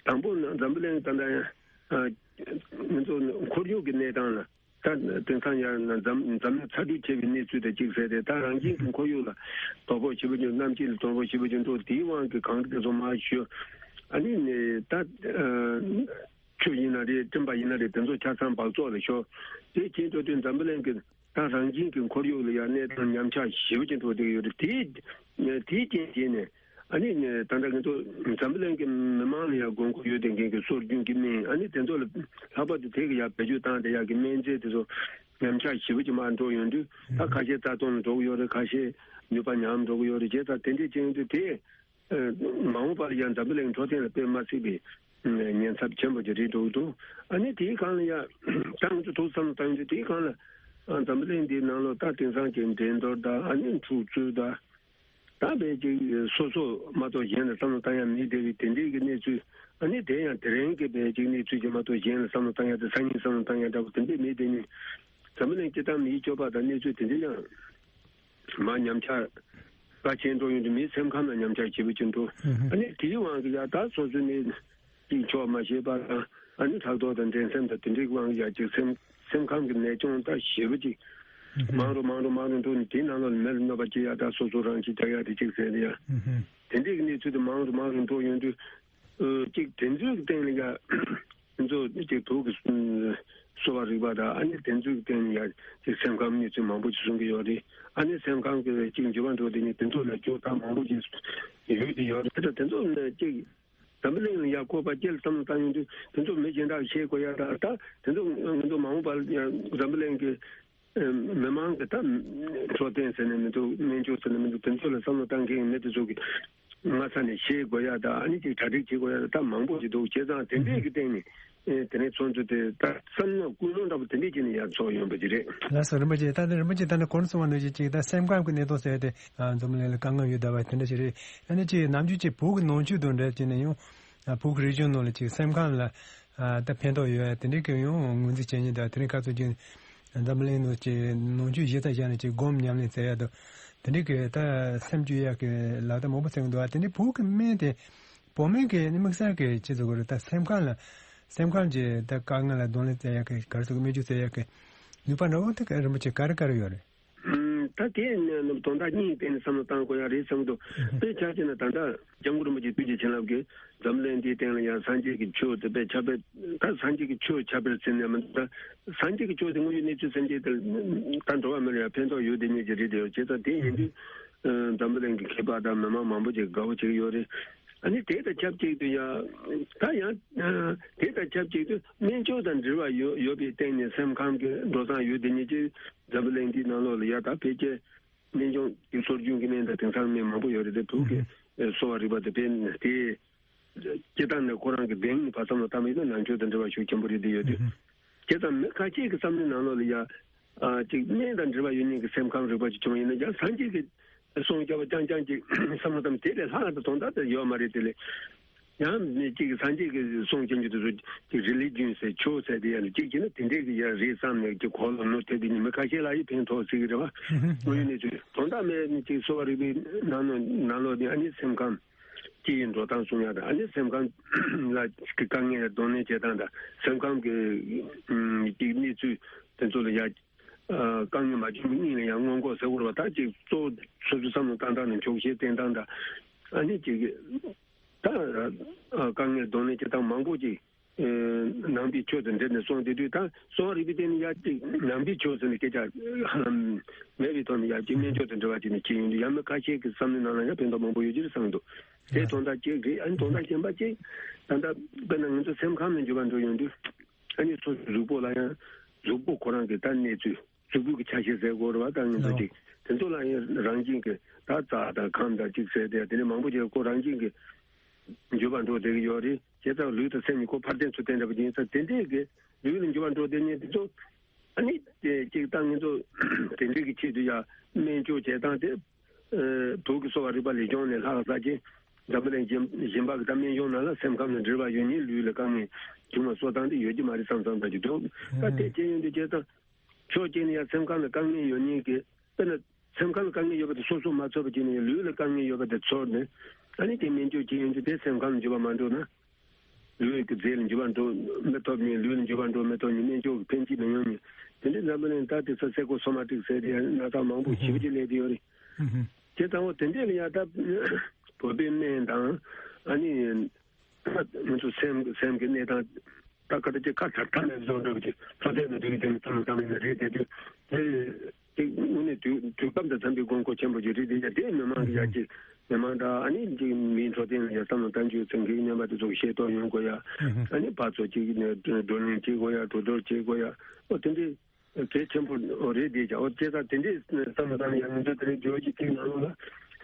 དང་པོ་ནི་འཛམ་བུ་གླིང་ད་ལྟ་ཡང་ང་ཚོ་ཁོར་ཡུག་གི་གནས་སྟངས་ལ། ད་དེང་སང་ཡང་ན་འཛམ་འཛམ་གླིང་ཚ་དྲོད་ཆེ་བའི་གནས་ཚུལ་དང་གཅིག་ཟེར་ཏེ། ད་རང་བཞིན་གྱི་ཁོར་ཡུག་ལ་དོ་ཕོག་ཞེ་པོ་ཅིག་གནམ་དཀྱིལ་ལ་དོ་ཕོག་ཞེ་པོ་ཅིག་འགྲོ། དེའི་དབང་གིས་གངས་རི་དེ་ཚོ་མར་ཞུ། ཨ་ནི་ནི་ད་ཆུ་ཡིན་ན་རེད། སྤྲིན་པ་ཡིན་ན་རེད། དེ་ཚོ་ཆ་ཚང་སྦགས་བཙོག་ལ་ཤོར། དེ་བྱེད་འགྲོ་དུས་འཛམ་བུ་གླིང་གི་ད་རང་བཞིན་གྱི་ཁོར་ཡུག་ལ་ཡང་གནས་སྟངས་ཉམས་ཆག་ཞེ་པོ་ཅིག་འགྲོ་བསྡད་ཡོད་རེད། དེའི་དེའི་རྐྱེན་བྱས་ནས། ཨ་ནི་ནི་ད་ལྟ་ང་ཚོ་འཛམ་བུ་གླིང་གི་མི་མང་ལ་ཡང་དགོས་མཁོ་ཡོད་བསྡད་མཁན་གྱི་སྲོལ་རྒྱུན་གྱི་སྨན། ཨ་ནི་དེ་ཚོ་ལ་ལྷག་པར་དུ་དེ་གི་ཡང་བེད་སྤྱོད་བཏང་བསྡད་ཡག་གི་སྨན་རྫས་དེ་ཚོ་ཉམས་ཆག་ཞེ་པོ་ཅིག་མར་འགྲོ་ཡོང་དུས། ད་ཁ་ཤས་རྩ་སྟོང་ལ་འགྲོ་གི་ཡོད་རེད། ཁ་ཤས་ནུས་པ་ཉམས་འགྲོ་གི་ཡོད་རེད། བྱས་ཙང་དེ་འདྲས་ཅིག་ཡོང་དུས་དེ་མ་འོངས་པར་ཡང་འཛམ་བུ་གླིང་འཕྲོད་བསྟེན་ལ་དཔེ་མ་སྲིད་པའི་ཉེན་ཚབས་ཆེན་པོ་ཅིག་རེད་འགྲོ་གི་འདུག་ཨ་ནི་དེའི་སྒང་ལ་ཡང་ད་ང་ཚོ་ཐུགས་བསམ་བཏང་དུས་དེའི་སྒང་ལ་འཛམ་བུ་གླིང་འདིའི་ནང་ལོགས་ད་དེང་སང་གི་འགྲན་བསྡུར་དང་། ཨ་ནི་འཁྲུག་རྩོད་དང་། ད་བས་ཅིག་སོ་སོ་མ་གཏོགས་གཞན་ལ་བསམ་བློ་བཏང་ཡ་མེད་བསྡད་པའི་དེ་འདྲའི་གི་གནས་ཚུལ། ཨ་ནི་དེ་ཡང་དེ་རིང་གི་བས་ཅིག་གནས་ཚུལ་གྱི་མ་གཏོགས་གཞན་ལ་བསམ་བློ་བཏང་ཡ་དེ། སང་ཉིན་བསམ་བློ་བཏང་ཡ་འདྲ་པོ་དེ་འདྲས་མེད་དེ་ནི། འཛམ་བུ་གླིང་སྤྱི་བཏང་མིའི་སྤྱོད་པ་དང་གནས་ཚུལ་དེ་འདྲ་ཡང་མར་ཉམས་ཆག་ག་ཕྱིན་འགྲོ་ཡོང་དུས་མིའི་སེམས་ཁམས་ལ་ཉམས་ཆག་ཞེ་པོ་ཅིག་འགྲོ། ཨ་ནི་དེའི་དབང་གིས་ཡ་ད་སོ་སོ་ནས་གཅིག་ཆོག་མ་ཤེས་པ་དང་། ཨ་ནི་ཕྲག་དོག་དང་འགྲན་སེམས་དང་དེ་འདྲའི་དབང་གིས་ཡ་ཅིག་སེམས་སེམས་ཁམས་ཀྱི་ནད་གཅོང་ད་ཞེ་པོ་ཅིག་མང་རུ་མང་རུ་མང་རུ་འགྲོ་ནས། དེའི་ནང་ལོགས་ལ་མི་ལ་གནོད་པ་སྐྱེལ་ཡ་དང་། སོ་སོ་རང་ཤི་རྒྱག་ཡ་དེ་ཅིག་ཟེར་ནས་ཡ། དེ་འདྲའི་གི་གནས་ཚུལ་དེ་མང་རུ་མང་རུ་འགྲོ་ཡོང་དུས། ཨ་ཅིག་དེ་ཚོའི་སྟེང་ལ་ཡ་ང་ཚོ་ཅིག་བོད་ཀྱི་གསོ་བ་རིག་པ་དང་། ཨ་ནི་དེ་ཚོའི་སྟེང་ལ་ཡ་ཅིག་སེམས་ཁམས་གནས་ཚུལ་མང་པོ་ཅིག་གསུང་གི་ཡོད་རེད། ཨ་ནི་སེམས་ཁམས་ཀྱི་ཅིག་འགྱུར་བ་འགྲོ་དེ་ནི་དེ་ཚོ་ལ་སྐྱོ་ཐག་མང་པོ་ཅིག་ཡོད་དེ་ཡོད་རེད། དེ་ཚོ་ནི་ཅིག་འཛམ་བུ་གླིང་ལ་ཡ་ཁོ་པ་སྐྱེལ་བསམ་བློ་བཏང་ཡོང་དུས། དེ་ཚོ་མི་གཞན་དག་ཤེས་དགོས་ཡ་དང་། ད་དེ་ཚོ་ང་ཚོ་མ་འོངས་པར་ཡ་འཛམ་བུ་གླིང་གི་མི་མང་གི་ད་འཕྲོད་བསྟེན་ཟེར་ནས་མི་འདུག་སྨན་བཅོས་ཟེར་ནས་མི་འདུག་དེ་ཚོ་ལ་བསམ་བློ་བཏང་མཁན་མི་དེ་ཚོ་གི་སྔ་ས་ནས་ཤེས་དགོས་ཡ་དང་། ཨ་ནི་ཅིག་གྲ་སྒྲིག་བྱེད་དགོས་ཡ་དང་། ད་མང་པོ་ཞིག་འདུག་བྱས་ཙང་དེ་འདྲས་ཀྱི་སྟེང་ནས་ཨེ་དེ་ནས་ཚོགས་འདུ་དེ་ད་བསམ་བློ་ཀུན་སློང་འདྲ་པོ་དེ་འདྲས་བྱས་ནས་ཡར་ཚོགས་ཡོང་པ་ཅིག་རེད། ལགས་སོ། རིན་པོ་ཆེ། ད་ནི་རིན་པོ་ཆེ་ད་ནི་གོང་གསུངས་པ་ནང་བཞིན་ཅིག་ད་སེམས་ཁམས་ཀྱི་གནད་དོན་ཟེར་ཏེ་ཨ་འཛམ་གླིང་ལ་དཀའ་ངལ་ཡོད་བསྡད་པ་དེ་འདྲ་ཞིག་རེད། ཨ་ནི་ཅིག་ནམ་རྒྱུན་ཅིག་བོད་ཀྱི་ནང་ཆོས་དང་འབྲེལ་བྱས་ནས་ཡང་ཨ་བོད་ཀྱི་རིག་གཞུང་ནང་ལ་ཅིག་སེམས་ཁམས་ལ་ཨ་ད་ཕན་ཐོགས་ཡོད་ཡ་དེ་འདྲའི་གི་ཡང་ངོས་འཛིན་བྱེད་མཁན་དང་། དེ་རིང་ཁ་སང་ཅིག་འཛམ་གླིང་ནང་ཅིག་ནང་ཆོས་གཞི་རྩ་བཞག་ནས་ཅིག་སྒོམ་ཉམས་ལེན་ཟེར་ཡ་དང་། དེ་འདྲའི་གི་ད་སེམས་སྐྱོ་ཡག་གི་ལག་བརྡ་མང་པོ་བྱེད་ཀྱི་འདུག་ཨ། དེ་འདྲའི་བོད་ཀྱི་སྨན་དེ། བོད་སྨན་གྱི་ནི་དམིགས་བསལ་གྱི་ཅི་ཟེར་དགོས་རེད། ད་སེམས་ཁམས་ལ། སེམས་ཁམས་ཀྱི་ད་དཀའ་ངལ་ལ་གདོང་ལེན་བྱེད་ཡག་གི་ག་རེ་ཟེར་དགོས། སྨན་བཅོས་བྱེད་ཡག་གི་ནུས་པ་འདྲ་བོ་དེ་ག་རིན་པོ་ཆེ་ག་རེ་ག་རེ་ཡོད་རེད། ཨུམ། ད་དེ་ནི་དོན་དག་གཉིས་སྟེང་ནས་བསམ་བློ་བཏང་དགོས་ཡག་རེད་བསམ་འདུག་དཔེ་ཆ་བཞག་ན་ད་ལྟ་སྐྱབས་མགོན་རིན་པོ་ཆེ་ཐུགས་རྗེ་བྱིན་རླབས་ཀྱིས་འཛམ་གླིང་འདིའི་སྟེང་ལ་ཡང་སངས་རྒྱས་ཀྱི་ཆོས་དེ་དཔེ་ཁྱབ་སྤེལ། ད་སངས་རྒྱས་ཀྱི་ཆོས་ཁྱབ་སྤེལ་ཟེར་ནས་མི་འདུག་ད་སངས་རྒྱས་ཀྱི་ཆོས་དེ་དངོས་ཡོད་གནས་ཚུལ་ཟེར་མཁན་དེ་ད་འགྲོ་བ་མི་ལ་ཡང་ཕན་ཐོགས་ཡོད་བསྡད་མཁན་ཅིག་རེད་དེ། ཡོད་བྱས་ཙང་དེ་ཡིན་དུས། ཨ། འཛམ་བུ་གླིང་གི་མཁས་པ་དང་མི་མང་མང་པོ་ཅིག་དགའ་བོ་བྱེད་ཀྱི་ཡོད་རེད། ཨ་ནི་དེ་དང་ཆབས་ཅིག་ཏུ་ཡང་། ད་ཡང་། ཨ། དེ་དང་ཆབས་ཅིག་ཏུ་སྨན་བཅོས་དང་འབྲེལ་བ་ཡོད་ཡོད་པའི་སྟེང་ནས་སེམས་ཁམས་ཀྱི་འགྲོ་སྟངས་ཡོད་དེ་ཉིད་ཀྱིས་འཛམ་བུ་གླིང་འདིའི་ནང་ལོགས་ལ་ཡ་ད་ཕལ་ཆེར་སྨན་སྦྱོང་གི་སྲོལ་རྒྱུན་གྱི་སྨན་དང་དེང་སང་སྨན་མང་པོ་ཡོད་རེད་དེ། བོད་ཀྱི་ཨ་གསོ་བ་རིག་པ་དེ་དཔེ་དེ་སྤྱིར་བཏང་ནས་ཁོ་རང་གི་གདེང་ནས་ཕར་བསམ་བློ་བཏང་བ་ཡིན་ན་ནང་ཆོས་དང་འབྲེལ་བ་ཤུགས་ཆེན་པོ་རེད་དེ་ཡོད་དུས། བྱས་ཙང་མི་ཁ་ཤས་ཀྱི་བསམ་བློའི་ནང་ལོགས་ལ་ཡ། ཨ། ཅིག་སྨན་དང་འབྲེལ་བ་ཡོད་མཁན་གྱི་སེམས་ཁམས་རིག་པ་ཅིག་བྱུང་བ་ཡིན་ན་ཡང་སངས་རྒྱས་ཀྱི་གསུང་རྐྱང་པ་རྐྱང་རྐྱང་ཅིག་བསམ་བློ་བཏང་དེ་ལས་ལྷག་ཏུ་དོན་དག་དེ་ཡོད་མ་རེད། དེ་ལས་ཡང་མི་གཅིག་གིས་སངས་རྒྱས་ཀྱི་གསུང་རྐྱང་རྐྱང་དེ་ཚོ་ཅིག་རི་ལི་ཇན་ཟེར་ཆོས་ཟེར་དེ་ཡང་གཅིག་བྱས་ན་དེ་འདྲས་ཀྱི་ཡང་རེད་བསམ་ནས་ཀྱི་གོ་ལ་ནོར་ཐེབས་པའི་མི་ཁ་ཤས་ལ་ཡང་ཕན་ཐོགས་སྲིད་ཀྱི་རེད་བ། དངོས་ཡོད་གནས་ཚུལ་དོན་དག་མེད་ནི་ཅིག་གསོ་བ་རིག་པའི་ནང་ནང་ལོགས་ནས་ཨ་ནི་སེམས་ཁམས་སྤྱི་ཡི་འགྲོ་སྟངས་གསུང་ཡག་དང་ཨ་ནི་སེམས་ཁམས་ལ་དཀའ་ངལ་གདོང་ལེན་བྱེད་སྟངས་དང་སེམས་ཁམས་ཀྱི་ཨུམ་གྱི་གནས་ཚུལ་དེ་ཚོ་ལ་ཡ། ཨ། དཀའ་ངལ་མ་བྱུང་བའི་སྙིང་ལ་ཡང་སྔོན་འགོག་ཟེར་དགོས་རེད་བ། ད་ཅིག་གཙོ་བོ་སོ་སོའི་བསམ་བློ་བཏང་སྟངས་དང་འཁྱོག་བཤད་བསྟེན་སྟངས་དང་ཨ་ནི་ཅིག་ད་ཨ་དཀའ་ངལ་གདོང་ལེན་བྱེད་སྟངས་མང་པོ་ཅིག་ཨ། ནང་པའི་ཆོས་དང་འབྲེལ་ནས་གསུངས་བསྡད་དུས་ད་གསོ་བ་རིག་པའི་སྟེང་ནས་ཡ་ཅིག་ནང་པའི་ཆོས་ཟེར་ནས་སྐད་ཆ་ཧ་ལམ་མེད་པའི་ཐོག་ནས་ཡ་ཅིག་སྨན་བཅོས་དང་འབྲེལ་བ་བྱས་ནས་བྱས་ཡོང་དུས་ཡ་མི་ཁ་ཤས་ཀྱི་བསམ་བློའི་ནང་ལ་ཡ་ཕན་ཐོགས་མང་པོ་ཡོད་ཀྱི་རེད་བསམ་འདུག་དེ་དོན་དག་གཅིག་རེད། ཨ་ནི་དོན་དག་གཞན་པ་གཅིག་ད་ལྟ་དཔེར་ན་ང་ཚོ་སེམས་ཁམས་ནས་འགྱུར་བ་འགྲོ་ཡོང་དུས། ཨ་ནི་སོ་སོའི་གཟུགས་པོ་ལ་ཡང་གཟུགས་པོ་ཁོ་རང་གི་ད་གནས་ཚུལ་གཟུགས་པོ་གི་ཆ་ཤས་ཟེར་དགོས་རེད་བ། ད་ངན་པ་ཅིག་དེ་ཚོ་ལ་ཡང་རང་བཞིན་གྱི་ད་རྩ་དང་ཁམས་དང་ཅིག་ཟེར་དེ་དེ་ནས་མང་པོ་ཅིག་ཁོ་རང་བཞིན་གྱི་འགྱུར་བ་འགྲོ་བསྡད་ཀྱི་ཡོད་རེད། བྱས་ཙང་ལུས་དང་སེམས་གཉིས་ཁོ་ཕར་འདྲེན་ཚུར་འདྲེན་འདྲ་པོ་ཅིག་ཡིན་ཙང་དེ་འདྲས་ཀྱི་ལུས་ལ་འགྱུར་བ་འགྲོ་བསྡད་མཁན་དེ་ཚོ་ཨ་ནི་དེ་ཅིག་ད་ངན་པ་དེ་འདྲས་ཀྱི་ཆེད་དུ་ཡང་སྨན་བཅོས་བྱེད་སྟངས་དེ། ཨ། བོད་ཀྱི་གསོ་བ་རིག་པ་ལས་སྦྱོང་ནས་ལྷག་ས་ཅིག་འཛམ་བུ་གླིང་གཞན་གཞན་པ་གི་ད་སྨན་གཞུང་ནང་ལ་སེམས་ཁམས་ལ་འབྲེལ་བ་ཡོད་མཁན་ལུས་ལ་དཀའ་ངལ་བྱུང་བ་གསོ་སྟངས་དེ་ཡོད་ཀྱི་མ་རེད་བསམ་བསམ་ད་ཅིག་འདུག་ད་དེ་བྱས་ཡོང་དུས་བྱས་ཙང་ཕྱོགས་གཅིག་ནས་ཡང་སེམས་ཁམས་ལ་དཀའ་ངལ་ཡོད་མཁན་གྱི་དཔེར་ན་སེམས་ཁམས་ལ་དཀའ་ངལ་ཡོད་པ་དེ་སོ་སོ་མ་ཚོར་བ་བྱས་ནས་ལུས་ལ་དཀའ་ངལ་ཡོད་པ་དེ་ཚོར་ནས་ཨ་ནི་དེ་སྨན་བཅོས་བྱས་ཡོང་དུས་དེ་སེམས་ཁམས་ལ་འགྱུར་བ་མ་འགྲོ་ན། ལུས་ཀྱི་རྫས་ལ་འགྱུར་བ་འགྲོ་མི་ཐུབ་མཁན། ལུས་ལ་འགྱུར་བ་འགྲོ་མི་ཐུབ་མཁན་སྨན་བཅོས་ཀྱི་ཕན་ཅི་མི་ཡོང་མཁན་དེ་འདྲའི་འཛམ་བུ་གླིང་ད་དེ་ཚོ་སེ་ཀོ་སོ་མ་ཊིག་ཟེར་དེ་ཡང་ན་ཚ་མང་པོ་ཞེ་པོ་ཅིག་སླེབས་བསྡད་ཡོད་རེད། དེ་ཚང་མ་དེ་འདྲས་ལ་ཡང་ད་བོད་པའི་སྨན་དང་ཨ་ནི་ང་ཚོ་སེམས་སེམས་ཀྱི་གནས་སྟངས་ད་ག་ད་ཅིག་ཁ་ཐར་ཐར་ནས་བཟོ་འདྲ་བ་ཅིག་ལྷ་སའི་ནང་དུ་དེ་ནི་ཐུགས་ལ་བཏང་ནས་རེད་དེ་དུས་དེ། དེ་དངོས་གནས་དུས་དུས་སྐབས་དང་འཚམས་པའི་དགོས་མཁོ་ཆེན་པོ་ཅིག་རེད་དེ་ཡ་དེ་མི་མང་གི་ཡ་ཅིག་མི་མང་དང་ཨ་ནི་ཅིག་མིའི་འཕྲོད་བསྟེན་ལ་ཡ་བསམ་བློ་བཏང་རྒྱུ་ཚང་གི་སྨན་པ་དེ་ཚོ་ཤེས་རྟོགས་ཡོང་དགོས་ཡ། ཨ་ནི་ཕར་ཚུར་ཅིག་ནས་བགྲོ་གླེང་བྱེད་དགོས་ཡ། གྲོས་བསྡུར་བྱེད་དགོས་ཡ། ཨོ་དེ་འདྲའི་གལ་ཆེན་པོ་རེད་དེ་ཡ། ཨོ་བྱས་ཙང་དེ་འདྲའི་བསམ་བློ་བཏང་ཡ་ང་ཚོ་དེ་རིང་བརྗོད་ཀྱི་དེའི་ནང་ལོགས་ལ་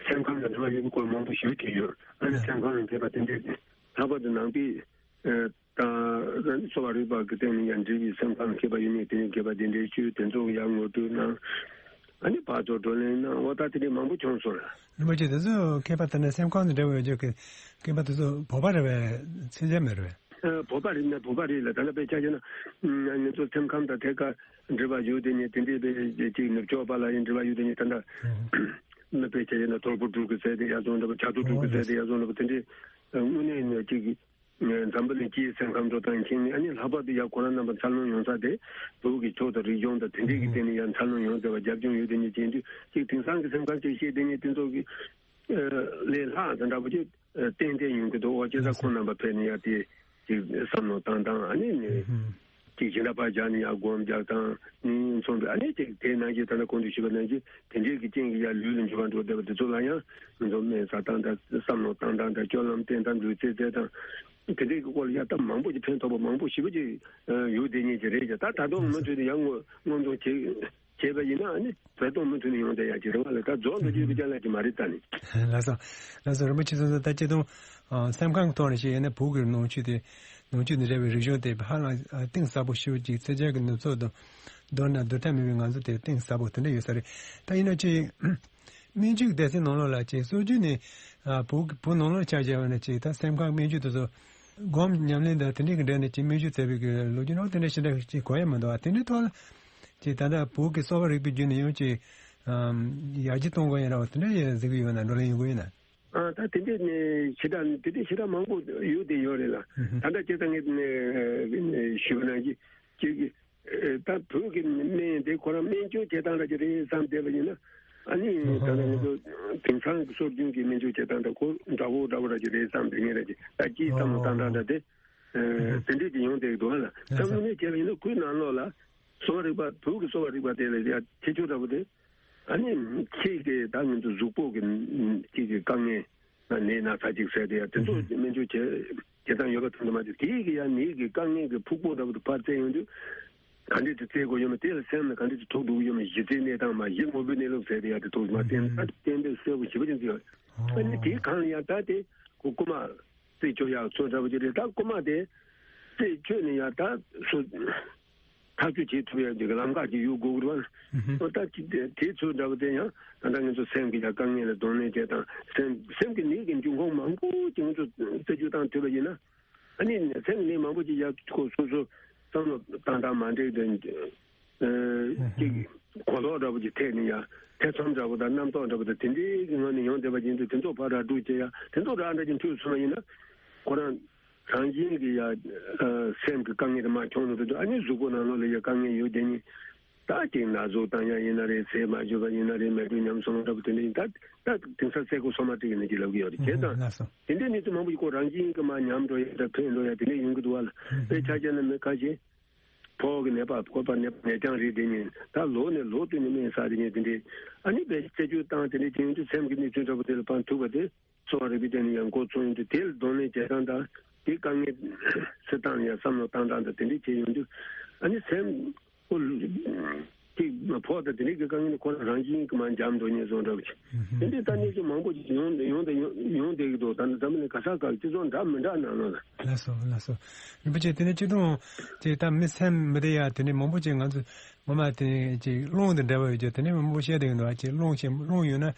སེམས་ཁམས་དང་འབྲེལ་བ་ཡོད་པའི་སྐོར་མང་པོ་ཞུ་གི་ཡོད། ཨ་ནི་སེམས་ཁམས་ལ་འབྲེལ་བ་དེ་འདྲའི་ལྷག་པར་དུ་ནང་པའི་ཨ། དང་། གསོ་བ་རིག་པ་གི་སྟེང་ནས་ཡང་འབྲེལ་བའི་སེམས་ཁམས་མཁས་པ་ཡོད་མཁན་དེ་ནས་མཁས་པ་གདན་འདྲེན་ཞུས། དེ་ཚོ་ཡང་ངོ་སྤྲོད་གནང་། ཨ་ནི་ཕར་ཚུར་བགྲོ་གླེང་གནང་། འོ་ད་དེ་འདྲའི་མང་པོ་བྱུང་སོང་ལ། རིན་པོ་ཆེ་དེ་ཚོ་མཁས་པ་དེ་འདྲ་སེམས་ཁམས་དང་འབྲེལ་བ་ཡོད་རྒྱུ་གི་མཁས་པ་དེ་ཚོ་བོད་པ་རེད་པས། ཕྱི་རྒྱལ་མི་རེད་པས། ཨ། བོད་པ་རེད་ན་བོད་པ་རེད་ལ། ད་ལྟ་དཔེ་ཆ་བཞག་ན་ང་ཚོ་སེམས་ཁམས་དང་ཐད་ཀར་འབྲེལ་བ་ཡོད་དེ་ནས་དེ་འདྲའི་དཔེ་ཅིག་ནུབ་ཕྱོགས་པ་ལ་ཡང་འབྲེལ་བ་ཡོད་དེ་ནས་ད་ལྟ་ང་དཔེ་ཆ་བཞག་ན་དོལ་པོ་འབྲུག་གི་ཟེར་དེ་ཡ་བཟོ་འདྲ་པོ། བྱ་དོ་འབྲུག་གི་ཟེར་དེ་ཡ་བཟོ་འདྲ་པོ་དེ་འདྲའི་དངོས་གནས་ནས་ཅིག་འཛམ་བུ་གླིང་སྤྱིའི་སེམས་ཁམས་འགྲོ་སྟངས་མཁྱེན་ནས། ཨ་ནི་ལྷག་པར་དུ་ཡང་ཁོ་རང་རྣམ་པ་འཚར་ལོངས་ཡོང་ས་དེ་བོད་ཀྱི་ཆོས་དང་རིག་གཞུང་དང་དེ་འདྲའི་གི་སྟེང་ནས་ཡང་འཚར་ལོངས་ཡོང་བསྡད་པ་རྒྱབ་ལྗོངས་ཡོད་དེ་ནས་བྱས་དུས་ཅིག་དེང་སང་གི་སེམས་ཁམས་ཅིག་ཤེས་དེ་ནས་དེ་ཚོ་གི་ལས་ལྷག་ཙམ་འདྲ་པོ་ཅིག་ཏན་ཏན་ཡོང་གི་འདུག་འོ་བྱས་ཙང་ཁོང་རྣམ་པ་ཕེབས་ནས་ཡང་དེ་ཅིག་བསམ་བློ་བཏང་སྟངས། ཨ་ནི་ནི་ཅིག་གཞན་དག་པ་བཞག་ནས་ཡང་སྒོམ་རྒྱག་སྟངས་ནི་མཚུངས་པའི། ཨ་ནི་ཅིག་དེ་ནང་བཞིན་ད་ལྟ་གོང་དུ་ཞུས་པ་ནང་བཞིན་དེ་འདྲའི་གི་རྐྱེན་གྱིས་ཡང་ལུས་ལ་འགྱུར་བ་འགྲོ་བསྡད་པ་དེ་ཚོ་ལ་ཡང་ང་ཚོ་སྨན་ཟ་སྟངས་དང་བསམ་བློ་བཏང་སྟངས་དང་སྤྱོད་ལམ་བསྟེན་སྟངས་ལུས་རྩལ་རྩེད་སྟངས་དེ་འདྲའི་གི་སྐོར་ལ་ཡང་སྟབས་མང་པོ་ཅིག་ཕན་ཐོགས་པ་མང་པོ་ཞེ་པོ་ཅིག་ཡོད་བསྡད་མཁན་ཅིག་རེད་ཀྱང་། ད་ད་དུང་མུ་མཐུད་ནས་ཡང་སྔོན་སྔོན་འཛིན་བྱེད་བྱས་པ་ཡིན་ན་ཨ་ནི་བར་སྟོང་མུ་མཐུད་ནས་ཡོང་བསྡད་ཡག་ཅིག་རེད་བ་ལ། ད་རྫོགས་འགྲོ་རྒྱུ་ཡོད་པའི་རྐྱང་ལ་ཅིག་མ་རེད་ད་ནི། ལགས་སོ། ལགས་སོ། རིན་པོ་ཆེ་ཚོ་ད་སྤྱིར་བཏང་། ཨ། སེམས་ཁམས་ཐོག་ནས་བཤད་ཡོད་ན་བོད་ཀྱི་ནང་ཆོས་དེ། ནང་ཆོས་དང་འབྲེལ་བའི་རིག་གཞུང་དེ་ཧ་ལམ་གཏིང་ཟབ་པོ་ཞེ་པོ་ཅིག་ཚད་འཇལ་གྱི་ནུབ་ཕྱོགས་དང་། མདོར་ན་བསྡུར་ཐབས་མེད་པའི་ང་ཚོ་དེ་གཏིང་ཟབ་པོ་དེ་འདྲ་ཡོད་ས་རེད། ད་ཡིན་ན་ཅིག་སྨན་བཅོས་སྡེ་ཚན་ནང་ལོགས་ལ་ཅིག་སྲོལ་རྒྱུན་ནས། ཨ། བོད་བོད་ནང་ལོགས་ཆ་བཞག་པ་ན་ཅིག་ད་སེམས་ཁམས་སྨན་བཅོས་དེ་ཚོ་སྒོམ་ཉམས་ལེན་དང་དེ་འདྲའི་གི་འབྲེལ་ནས་ཅིག་སྨན་བཅོས་མཛད་པའི་གི་ལོ་རྒྱུས་ནང་དེ་འདྲ་ཞེ་དྲག་ཅིག་གོ་ཡ་མི་འདུག་ཨ། དེ་འདྲའི་ཐོག་ལ་ཅིག་ད་ལྟ་བོད་ཀྱི་གསོ་བ་རིག་པའི་བརྒྱུད་ནས་ཡང་ཅིག་ ཨམ། ཡར་རྒྱས་གཏོང་དགོས་ཡིན་ར་བ་དེ་འདྲ་ཡིན་གཟིགས་ཡོད་ན། བགྲོ་གླེང་ཡོང་གི་ཡོད་ན། ཨ། ད་དེ་འདྲའི་ནས་ཞེ་དྲག་དེ་འདྲའི་ཞེ་དྲག་མང་པོ་ཡོད་དེ་ཡོད་རེད་ལ། ཨུ་ཧུ། ད་ལྟ་སྐྱེ་ཚང་ངས་ནས་ཞུ་བ་ནང་བཞིན་ཅིག་གི་ཨེ། ད་བོད་ཀྱི་སྨན་དེ་ཁོ་རང་སྨན་བཅོས་བྱེད་སྟངས་འདྲ་ཅིག་རེད་བསམ་བསྡད་པ་ཡིན་ན། ཨ་ནི་ད་ལྟ་ང་ཚོ་དེང་སང་གི་སྲོལ་རྒྱུན་གྱི་སྨན་བཅོས་བྱེད་སྟངས་འདྲ་ཁོ་འདྲ་བོ་འདྲ་བོ་འདྲ་ཅིག་རེད་བསམ་བསྡད་མཁན་འདྲ་ཅིག་ད་ཅིའི་བསམ་བློ་བཏང་སྟངས་འདྲ་དེ་ཨེ། དེ་འདྲས་ཅིག་ཡོང་བསྡད་ཀྱི་འདུག་ཨ་ལ། ད་དངོས་གནས་བྱས་པ་ཡིན་ན་ཁོའི་ནང་ལོགས་ལ་གསོ་བ་རིག་པ། བོད་ཀྱི་གསོ་བ་རིག་པ་དེ་ལ་ཡ་ཁྱད་ཆོས་འདྲ་བོ་དེ། ཨ་ནི་ཁྱེད་ཀྱིས་ད་ང་ཚོ་གཟུགས་པོ་གི་ཁྱེད་ཀྱི་དཀའ་ངལ་ན་ནད་ན་ཚ་ཅིག་ཟེར་དེ་ཡ་དེ་ཚོ་སྨན་བཅོས་བྱེད་བྱེད་སྟངས་ཡོད་པ་མཐོང་གི་མ་རེད། དེ་གི་ཡ་ནད་ཀྱི་དཀའ་ངལ་གྱི་ཕུག་པོ་འདྲ་བོ་དེ་ཕར་བཙལ་ཡོང་དུས། ག་འདྲས་དེ་བཙལ་དགོས་ཡོད་མེད། དེ་ལ་སེམས་ལ་ག་འདྲས་དེ་ཐུག་འདུག་ཡོད་མེད། གཞི་རྩའི་གནས་སྟངས་མ། གཞི་དངོས་པོའི་གནས་ལུགས་ཟེར་དེ་ཡ་དེ་ཐུག་མ་བསྟན་ན་གཏན་འབེབས་གསལ་པོ་ཞེ་པོ་ཅིག་བརྩི་ཡོད། ཨ་ནི་དེའི་སྒང་ལ་ཡང་ད་དེ་ཁོ་རྐུ་མ་རྩད་གཅོད་ཡག་ཚོ་འདྲ་བོ་ཅིག་རེད། ད་རྐུ་མ་དེ་རྩད་གཅོད་ནས་ཡང་ད་སུ་ཐག་གཅོད་བྱེད་ཐུབ་ཡག་ཅིག་གི་ལམ་ཁ་ཅིག་ཡོད་དགོས་ཀྱི་རེད་བ། ཨོ་ད་ཅིག་དེ་དེ་ཚོ་འདྲ་བོ་དེ་ཡང་ད་ལྟ་ང་ཚོ་སེམས་ཀྱི་ཡང་དཀའ་ངལ་ལ་གདོང་ལེན་བྱེད་སྟངས། སེམས་སེམས་ཀྱི་ནད་ཀྱི་འབྱུང་ཁུངས་མང་པོ་ཅིག་ང་ཚོ་རྩད་གཅོད་བཏང་ཐུབ་པ་ཡིན་ན། ཨ་ནི་སེམས་ཀྱི་ནད་མང་པོ་ཅིག་ཡང་ཁོ་སོ་སོ་བསམ་བློ་བཏང་སྟངས་མ་འགྲིག་དེ། ཨ། ཅིག་གོ་ལོག་འདྲ་བོ་ཅིག་ཐེབས་ནས་ཡ། ཐེ་ཚོམ་འདྲ་བོ་དང་རྣམ་རྟོག་འདྲ་བོ་དང་དེ་འདྲའི་གི་ངང་ནས་ཡོང་བསྡད་པ་ཡིན་དུས་དེ་ཚོ་ཕར་ར་སྤྲོད་བྱེད་ཡ། དེ་ཚོ་ར་འདྲ་ཅིག་འཐུས་སོང་བ་ཡིན་ན། ཁོ་རང་རང་བཞིན་གྱི་ཡ། ཨ། སེམས་ཀྱི་དཀའ་ངལ་དེ་མར་བྱུང་ནས་འགྲོ་དུས། ཨ་ནི་གཟུགས་པོ་ནང་ལོགས་ལ་ཡ་དཀའ་ངལ་ཡོད་དེ་ནི། ད་ཅིག་ན་ཟུག་བཏང་ཡ་ཡིན་ན་རེད། ཟས་མ་འཇུ་བ་ཡིན་ན་རེད། མེ་དྲོད་ཉམས་སོང་འདྲ་བོ་དེ་འདྲ་ཡིན། ད་ད་དེང་སང་སེ་ཀོ་སོ་མ་ཊིག་ནད་ཅིག་ལབ་ཀྱི་ཡོད་རེད། བྱས་ཙང་དེ་འདྲའི་གནས་ཚུལ་མང་པོ་ཞིག་ཁོ་རང་བཞིན་གྱི་མར་ཉམས་འགྲོ་ཡ་དང་འཕེལ་འགྲོ་ཡ་དེ་འདྲ་ཡོང་གི་འདུག་བ་ལ། དཔེ་ཆ་བཞག་ན་མི་ཁ་ཤས། ཕོ་བ་གི་ནད་པ། ཕོ་བ་ནད་ནད་རྐྱང་རེད། དེ་ཉིན་ད་ལོ་ནས་ལོ་བསྟུད་ནས་སྨན་ཟ། དེ་ཉིན་དེ་འདྲའི་ཨ་ནི་བས་རྩད་གཅོད་བཏང་། དེ་འདྲའི་བྱེད་ཡོང་དུས་སེམས་ཀྱི་གནས་ཚུལ་འདྲ་པོ་དེ་ལ་ཕན་ཐོགས་པ་དེ་གསོ་བ་རིག་པའི་སྟེང་ནས་ཡང་མགོ་ཚོས་ཡོང་དུས། དེ་ལ་གདོང་ལེན་བྱེད་སྟངས་དང་། དེ་དཀའ་ངལ་སེལ་སྟངས་ལ་ཡང་བསམ་བློ་བཏང་སྟངས་དང་དེ་འདྲའི་བྱེད་ཡོང་དུས། ཨ་ནི་སེམས་ཁོ་ཅིག་ཕོ་བ་དང་དེ་འདྲའི་གི་དཀའ་ངལ་ནི་ཁོ་རང་རང་བཞིན་གྱི་མར་འཇམ་འགྲོ་ཉེན་བཟོ་འདྲ་བ་ཅིག་དེ་འདྲའི་ལྟ་གནས་ཚུལ་མང་པོ་ཅིག་ཡོང་ཡོང་དང་ཡོང་ཡོང་བསྡད་ཀྱི་འདུག་ད་ནི་འཛམ་གླིང་ག་ས་ག་གི་སྤྱི་ཚོགས་འདྲ་མི་འདྲ་ནང་ལོགས་ལ། ལགས་སོ། ལགས་སོ། རིན་པོ་ཆེ། དེ་ནས་སྤྱི་བཏང་ཅིག་ད་མི་སེམས་མི་བདེ་ཡ་དེ་འདྲའི་མང་པོ་ཅིག་ང་ཚོ་ངོ་མ་དེ་ཅིག་རླུང་དང་འབྲེལ་བ་ཡོད་རྒྱུ་དེ་འདྲའི་མང་པོ་བཤད་བསྡད་ཀྱི་འདུག་ཨ། ཅིག་རླུང་ཞིག་རླུང་ཡོད་ན།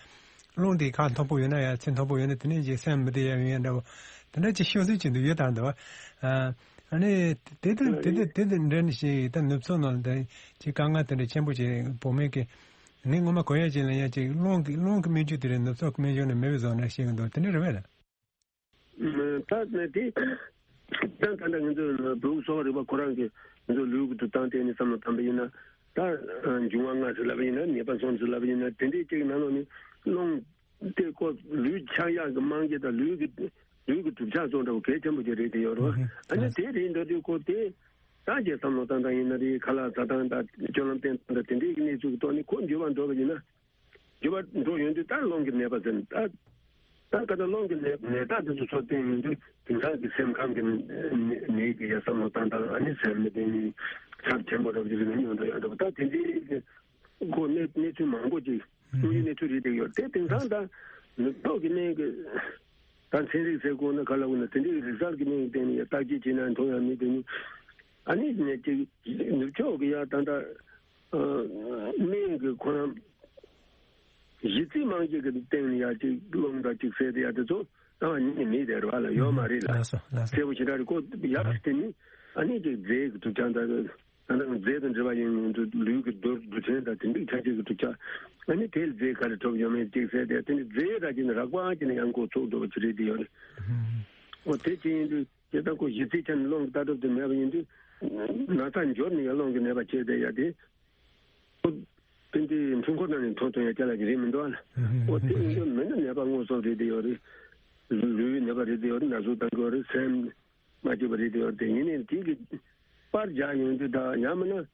རླུང་དེ་ཁ་མཐོ་པོ་ཡོད་ན་ཡ། ཚད་མཐོ་པོ་ཡོད་ན་དེ་ནས་ཅིག་སེམས་མི་བདེ་ཡ་ཡོང་ཡ་འདྲ་བོ་དེ་འདྲ་ཅིག་ཤོད་སྲོལ་ཅིག་འདུག་ཡོད་དང་འདུག་ཨ། ཨ་ནི་དེ་དེ་དེ་དེ་དེ་དེ་འདྲ་ནི་ཞིག་ད་ནུབ་ཕྱོགས་ནང་ལ་ད་ཅིག་དཀའ་ངལ་དེ་འདྲ་ཆེན་པོ་ཅིག་བོད་སྨན་གྱི་ངས་ངོ་མ་གོ་ཡ་ཅིག་ལ་ཡ། ཅིག་རླུང་གི་རླུང་གི་སྨན་བཅོས་དེ་རེད། ནུབ་ཕྱོགས་ཀྱི་སྨན་བཅོས་ནི་མེད་པའི་བཟོ་འདྲ་ཞིག་འདུག་དེ་འདྲ་རེད་པས་ལགས། ད་ནི་དེ་ད་ད་ལྟ་ང་ཚོ་བོད་གསོ་བ་རིག་པ་ཁོ་རང་གི་ང་ཚོ་ལུས་ཀྱི་འདུག་སྟངས་དེ་ནི་བསམ་བློ་བཏང་པ་ཡིན་ན། ད་འབྱུང་བ་ལྔ་ཟེར་ལབ་པ་ཡིན་ན། ནད་པ་གསུམ་ཟེར་ལབ་པ་ཡིན་ན། དེ་འདྲའི་གཅིག་ནང་ལོགས་ནས་རླུང་དེ་ཁོ་ལུས་ཆགས་ཡག་གི་རྨང་གཞི་དང་། ལུས་ཀྱི་ལུས་ཀྱི་གྲུབ་ཆ་སོགས་འདྲ་བོ་གལ་ཆེན་པོ་ཅིག་རེད་དེ་ཡོད་རེད་བ། ཨ་ནི་དེ་རེད་འདོད་དུས་ཁོ་དེ་ད་ཅིག་བསམ་བློ་བཏང་སྟངས་ཡིན་ན་རེད། ཁ་ལག་ཟ་སྟངས་དང་སྤྱོད་ལམ་བསྟེན་སྟངས་དང་དེ་འདྲའི་གི་གནས་ཚུལ་གྱི་ཐོག་ནས་ཁོ་འགྱུར་བ་འགྲོ་བ་ཡིན་ན། འགྱུར་བ་འགྲོ་ཡོང་དུས་ད་རླུང་གི་ནད་པ་ཟེར། ད་ད་ག་ད་རླུང་གི་ནད་ནད་རྟགས་དེ་ཚོ་ཚོ་བསྟན་ཡོང་དུས་དེང་སང་གི་སེམས་ཁམས་ཀྱི་ནད་ནད་ཀྱི་ཡ་བསམ་བློ་བཏང་སྟངས། ཨ་ནི་སེམས་མི་བདེ་ནི་ཚབས་ཆེན་པོ་འདྲ་བོ་ཅིག་རེད། ཡོང་འདྲ་ཡོང་འདྲ་བོ་ད་དེ་འདྲའི་གི་ཁོ་གནས་གནས་ཚུལ་མང་པོ་ཅིག་དངོས་ཡོད་གནས་ཚུལ་རེད་དེ་ཡོད་དེ། དེང་སང་ད་ནུབ་ཕྱོགས་ཀྱི་སྨན་གྱི་ད་ཚན་རིག་ཟེར་དགོས་ན་ག་ལ་འོ་ན་དེ་འདྲའི་རིག་གསར་གྱི་སྨན་གྱི་སྟེང་ནས་ཡ་བརྟག་དཔྱད་བྱས་ན་མཐོང་ཡ་མེད་དེ་ནི། ཨ་ནི་ནས་ཅིག་ནུབ་ཕྱོགས་ཀྱི་ཡ་ད་ད་སྨན་གྱི་ཁོ་རང་གཞི་རྩའི་རྨང་གཞི་གི་སྟེང་ནས་ཡ་ཅིག་རླུང་དང་ཅིག་ཟེར་དེ་ཡ་དེ་ཚོ་ད་ཉིད་ནས་མེད་དེ་རེད་བ་ལ། ཡོད་མ་རེད་ལ། ལགས་སོ། ལགས་སོ། གསལ་པོ་ཞེ་དྲག་རེད། ཁོ་ཡག་དེ་ནི་ཨ་ནི་ཅིག་རྫས་ཀྱི་གྲུབ་ཆ་འདྲ་རེད། ད་ལྟ་རྫས་དང་འབྲེལ་བ་ཡིན་ཡོང་དུས་ལུས་ཀྱི་རྡུལ་རྡུལ་ཕྲན་དང་དེ་འདྲའི་ཆ་ཤས་ཀྱི་གྲུབ་ཆ། ཨ་ནི་དེ་ལ་རྫས་ག་རེ་ཐོབ་ཡོད་མེད་ཅིག་ཟེར་དེ་དེ་ནི་རྫས་ར་ཅིག་ནི་རགས་པ་ཅིག་ནི་ཡང་འགོ་ཚུགས་འགྲོ་བ་ཅིག་རེད་དེ་ཡོད་རེད། འོ་དེ་ཅི་ཡིན་དུས་དེ་ལྟ་ཁོ་གཞི་རྩའི་ཆ་ནས་རླུང་གི་ལྟ་གྲུབ་དེ་མེད་པ་ཡིན་དུས། ན་ཚ་འབྱོར་ནས་ཡང་རླུང་གི་ནད་པ་བྱས་བསྡད་ཡ་དེ། ཁོ་དེ་འདྲའི་འཕྲུལ་འཁོར་ནང་ནས་མཐོང་ཐོན་ཡ་ཅ་ལག་ཅིག་རེད་མི་འདུག་ཨ་ལ། འོ་དེ་ཡིན་དུས་མི་འདི་ནད་པ་དངོས་ཟོག་རེད་དེ་ཡོད་རེད། ལུས་ནད་པ་རེད་དེ་ཡོད་རེད། ན་ཟུག་བཏང་གི་ཡོད་རེད། སེམས་མ་སྐྱིད་པ་རེད་དེ་ཡོད་རེད། དེ་ཡིན་ནའི་དེ་གི་པར་རྒྱག་ཡོང་དུས་ད་ཡང་མིན་ན་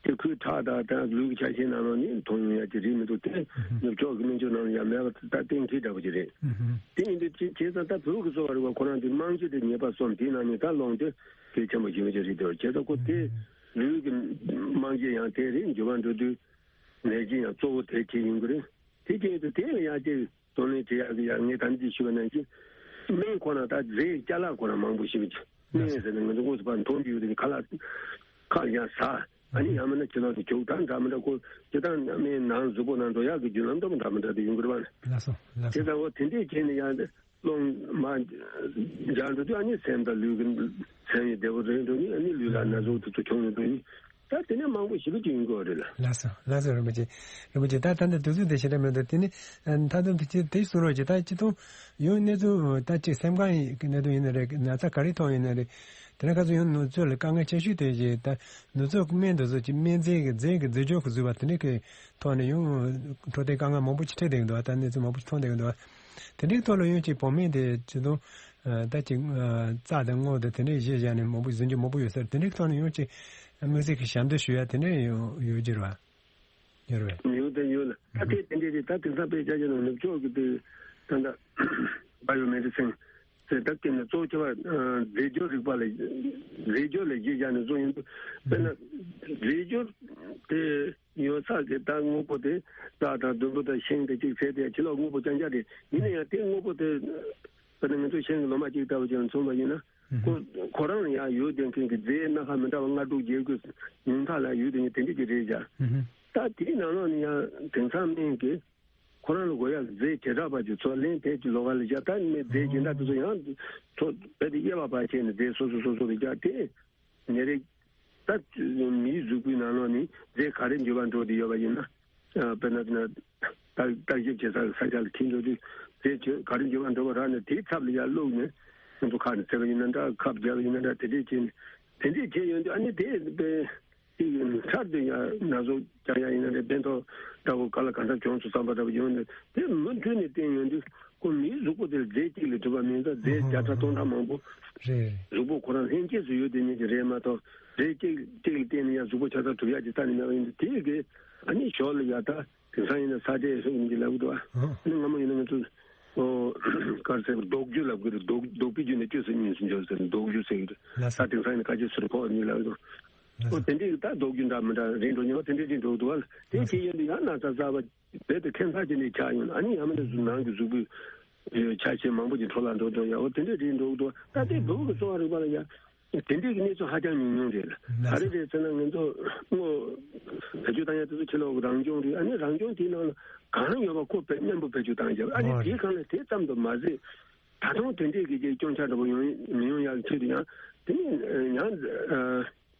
དེ་ཁོའི་ཁྲག་དང་ད་ལུས་ཀྱི་ཆ་ཤས་ནང་ལོགས་ནས་མཐོང་ཡོང་ཡ་ཅིག་རེད་མི་འདུག་དེ་ནུབ་ཕྱོགས་ཀྱི་སྨན་བཅོས་ནང་ལ་ཡང་མེད་པ་ད་གཏན་འཁེལ་འདྲ་པོ་ཅིག་རེད། དེ་ཡིན་དུས་ཅི་བྱས་ཙང་ད་བོད་ཀྱི་གསོ་བ་རིག་པ་ཁོ་རང་དེ་རྨང་གཞི་དེ་ཉེས་པ་གསུམ་དེའི་ནང་ནས་ད་རླུང་དེ་གལ་ཆེན་པོ་ཞིག་ཡོད་ཅིག་རེད་དེ། བྱས་ཙང་ཁོ་དེ་ལུས་ཀྱི་རྨང་གཞི་ཡང་དེ་རེད། འགྱུར་བ་འགྲོ་དུས་ནད་གཞི་ཡང་གཙོ་བོ་དེ་ཅིག་ཡིན་དགོས་རེད། དེ་ཅིག་ཡིན་དུས་དེ་ལ་ཡང་ཅིག་གདོང་ལེན་བྱེད་ཡག་གི་ཡང་ངས་ད་ནི་ཅིག་ཞུས་པ་ནང་བཞིན་སྨན་ཁོ་ན་ད་རྫས་ཅ་ལག་ཁོ་ན་མང་པོ་ཞིག་ཅིག་སྨན་ཟེར་ནས་ང་ཚོ་དངོས་སུ་ཕར་མཐོང་རྒྱུ་ཡོད་དེ་ཁ་ལག་ཁ་ཡང་ཟ། ཨ་ནི་ཡང་མིན་ན་ཕྱི་ལོགས་སུ་རྒྱུག་ད་འདྲ་མི་འདྲ་ཁོ་སྤྱིར་བཏང་སྨན་ནང་གཟུགས་པོ་ནང་འགྲོ་ཡག་གི་རྒྱུ་ལམ་འདྲ་མི་འདྲ་མི་འདྲ་དེ་ཡོང་གི་རེད་བ། ལགས་སོ། ལགས་སོ། དེ་ལྟ་བུ་དེ་འདྲས་བྱས་ནས་ཡང་རླུང་མར་འཇགས་འགྲོ་དུས་ཨ་ནི་སེམས་དང་ལུས་ཀྱི་སེམས་ཡི་བདེ་བོ་རེད་འགྲོ་ནི། ཨ་ནི་ལུས་ལ་ན་ཟུག་དེ་ཚོ་བྱུང་ཡོད་འགྲོ་ནི། ད་དེ་ནས་མང་པོ་ཞེ་པོ་ཅིག་ཡོང་གི་ཡོད་རེད་ལ། ལགས་སོ། ལགས་སོ། རིན་པོ་ཆེ། རིན་པོ་ཆེ། ད་ད་ལྟ་དུས་ཚོད་དེ་ཞེ་དྲག་མེད་འདུག་དེ་ནི་མཐའ་མཚམས་དེ་ཅི་དེ་གསུང་རོགས་གྱིས། ད་སྤྱི་ཐོག་ཡོང་གནས་ཚུལ་ད་ཅིག་སེམས་ཁམས་ཡི་གནད་དོན་ཡིན་ན་རེད། ན་ཚ་ག་རེ་ཐོག་ཡིན་ན་རེད། དེ་ནས་ཁ་སང་ཡང་ནུབ་ཕྱོགས་ལ་དཀའ་ངལ་ཆེ་ཤོས་དེ་ཞིག་ད་ནུབ་ཕྱོགས་ཀྱི་སྨན་དེ་ཚོ་ཅིག་སྨན་རྫས་ཀྱི་རྫས་ཀྱི་རྫས་སྦྱོར་གྱི་བཟོས་པ་དེ་འདྲ་གི་ཐོག་ནས་ཡང་འཕྲོད་བསྟེན་དཀའ་ངལ་མང་པོ་ཅིག་འཕྲད་བསྡད་ཀྱི་འདུག་ད་གནས་ཚུལ་མང་པོ་ཅིག་མཐོང་བསྡད་ཀྱི་འདུག་དེ་འདྲའི་ཐོག་ལ་ཡང་ཅིག་བོད་སྨན་དེ་ཅི་དང་ད་ཅིག་རྩྭ་དང་སྔོ་དང་དེ་འདྲའི་གཞི་བཞག་ནས་མང་པོ་ཟིན་རྒྱུ་མང་པོ་ཡོད་ས་རེད། དེ་འདྲའི་ཐོག་ནས་ཡང་ཅིག་དམིགས་བསལ་གྱི་ཞབས་འདེགས་ཞུ་ཡ་དེ་འདྲ་ཡང་ཡོད་ཀྱི་རེད་བ། ཡོད་རེད་བས། ཡོད་དེ་ཡོད་ལ། ད་ལྟའི་དེ་འདྲའི་རེད། ད་དེང་སང་དཔེ་ཆ་བཞག་ན་ནུབ་ཕྱོགས་ཀྱི་དེ་ད་ལྟ་བ་ཡོ་མེ་ཌི་སིན་ཟེར་ད་སྐད་ནས་གཙོ་ཆེ་བ་རྫས་སྦྱོར་རིག་པ་ལ་རྫས་སྦྱོར་ལ་གཞི་བཞག་ནས་བཟོ་ཡོང་དུས། དཔེར་ན་རྫས་སྦྱོར་དེ་ཡོད་ས་གི་ད་དངོས་པོ་དེ་རྩྭ་དང་ལྡུམ་བུ་དང་ཤིང་དང་གཅིག་བྱས་ཏེ་ཕྱི་ལོགས་དངོས་པོ་རྐྱང་རྐྱང་རེད། ཡིན་ན་ཡང་དེ་དངོས་པོ་དེ་དཔེར་ན་ང་ཚོ་ཤིང་གི་ལོ་མ་གཅིག་ལྟ་བུ་ཅིག་ལ་མཚོན་པ་ཡིན་ན། ཁོ་ཁོ་རང་ལ་ཡང་ཡོད་བསྡད་མཁན་གྱི་རྫས་སྣ་ཁ་མི་འདྲ་བ་ལྔ་དྲུག་བརྒྱད་དགུ་ཉུང་མཐའ་ལ་ཡོད་དེ་ནི་དེ་འདྲ་ཅིག་རེད་བཞག་ད་དེའི་ནང་ལོགས་ནས་ཡང་དེང་སང་སྨན་གྱི་ཁོ་རང་ལ་དགོས་ཡག་རྫས་བྱེ་བྲག་པ་ཅིག་ཚོ་ལེན་དེ་ཅིག་ལོགས་ཀ་ལ་བཞག་ད་ནི་རྫས་སྦྱིན་བདག་དེ་ཚོ་ཡང་ཚོ་རྦད་དེ་དབྱེ་བ་ཕར་ཕྱེ་ནས་རྫས་སོ་སོ་སོ་སོ་ལ་བཞག་དེ་ནས་རེད། ད་མིའི་གཟུགས་པོའི་ནང་ལོགས་ནས་རྫས་ག་རེ་འགྱུར་བ་འགྲོ་བསྡད་ཡོད་པ་ཡིན་ན། དཔེར་ན་དེ་ན་བརྟག་བརྟག་ཞིབ་བྱེད་སའི་ས་ཆ་ལ་ཁྱེར་འགྲོ་དུས་རྫས་ཆོས་ག་རེ་འགྱུར་བ་འགྲོ་བ་རག་ནས་དེའི་ཚབ་ལ་ཡར་བླུགས་ནས་ཁོང་ཚོ་ཁ་ནས་བཙལ་བ་ཡིན་ན་འདྲ། ཁབ་བརྒྱབ་པ་ཡིན་ན་འདྲ། དེ་འདྲས་བྱས་ནས་དེ་འདྲས་བྱས་ཡོང་དུས་ཨ་ནི་དེ་དཔེ་དེ་ཡིན་ཚར་དུ་ཡང་ན་ཟུག་རྒྱག་ཡ་ཡིན་ན་རེད། སྤེན་ཐོག་འདྲ་བོ་ག་ལ་ག་འདྲ་བྱུང་སོང་བསམ་པ་འདྲ་བོ་ཡོང་ནས་དེ་མུ་མཐུད་ནས་བསྟན་ཡོང་དུས་ཁོ་མིའི་གཟུགས་པོ་དེར་རྫས་གཅིག་ལས་གྲུབ་པ་མིན་ཙང་རྫས་བརྒྱ་ཕྲག་སྟོང་ཕྲག་མང་པོ་རེད། གཟུགས་པོ་ཁོ་རང་ལྷན་སྐྱེས་སུ་ཡོད་དེ་ཉིད་ཀྱི་རེད་མ་གཏོགས་རྫས་གཅིག་གཅིག་ལ་བརྟེན་ནས་ཡང་གཟུགས་པོ་ཆ་ཚང་གྲུབ་ཡག་ཅིག་རྩ་ནས་མེད་པ་ཡིན་དུས་དེ་གི་ཨ་ནི་ཞོར་ལ་ཡ་ད་དེང་སང་ཡིན་ན་ས་ཆའི་ཧྲིག་ཡིན་གྱི་ལབ་གི་འདུག་ཨ། ཨ་ནི་སྔ་མོ་ཡིན་ན་ང་ཚོ་ཨོ་གར་ཟེར་གི་རྡོ་རྒྱུ་ལབ་གི་རེད། རྡོ་རྡོ་པའི་རྒྱུ་ནས་བཅོས་སུ་ཉིན་སུ་འཇོག་ཟེར་རྡོ་རྒྱུ་ཟེར་གི་རེད། ལགས་ད་སོ། དེང་སང་ཡིན་ན་ཁ་ཆེ་སུ་རེ་ཕོག་ནི་ལབ་གི་འདུག་ལགས་ཨོ་སོ། དེ་འདྲའི་ད་རྡོ་རྒྱུ་འདྲ་མི་འདྲ་རིང་འགྲོ་ཉེ་བ་དེ་འདྲའི་རིང་འགྲོ་གི་འདུག་ཨ། དེ་ལགས་སོ། བྱེད་ཡོང་དུས་ཡང་ན་ཚ་ཚ་བ། རྦད་དེ་ཁྱད་མཚར་ཅན་ཅིག་ཆགས་ཡོང་། ཨ་ནི་ཡང་མིན་ན་གཟུགས་ནང་གི་གཟུགས་པོའི་ཆ་ཤས་མང་པོ་ཅིག་འཕྲོ་བརླག་འགྲོ་འགྲོ་ཡ་འོ་དེ་འདྲས་རེད་འགྲོ་གི་འདུག་ད་ལྟའི་བོད་ཀྱི་གསོ་བ་རིག་པ་ལ་ཡ་དེ་འདྲས་ཀྱི་གནས་ཚུལ་ཧ་ཅང་ཉུང་ཉུང་རེད་ལ། ག་རེ་རེད་ཟེར་ན་ང་ཚོ་སྔོ་བེད་སྤྱོད་བཏང་ཡ་དེ་ཚོ་ཕྱི་ལོགས་ཀྱི་རང་སྐྱོང་རེད། ཨ་ནི་རང་སྐྱོང་དེའི་ནང་ལ་གང་ཡོད་པ་ཁོ་བེད་སྙོམས་པོ་བེད་སྤྱོད་བཏང་ཡ་ཨ་ནི་དེའི་སྒང་ལ་དེ་ཙམ་དུ་མ་ཟད་ད་དུང་དེ་འདྲས་ཀྱི་ཅིག་སྐྱོན་ཆ་འདྲ་པོ་ཡོང་མི་ཡོང་ཡ་ཆེད་དུ་ཡང་དེ་ནི་ཡང་།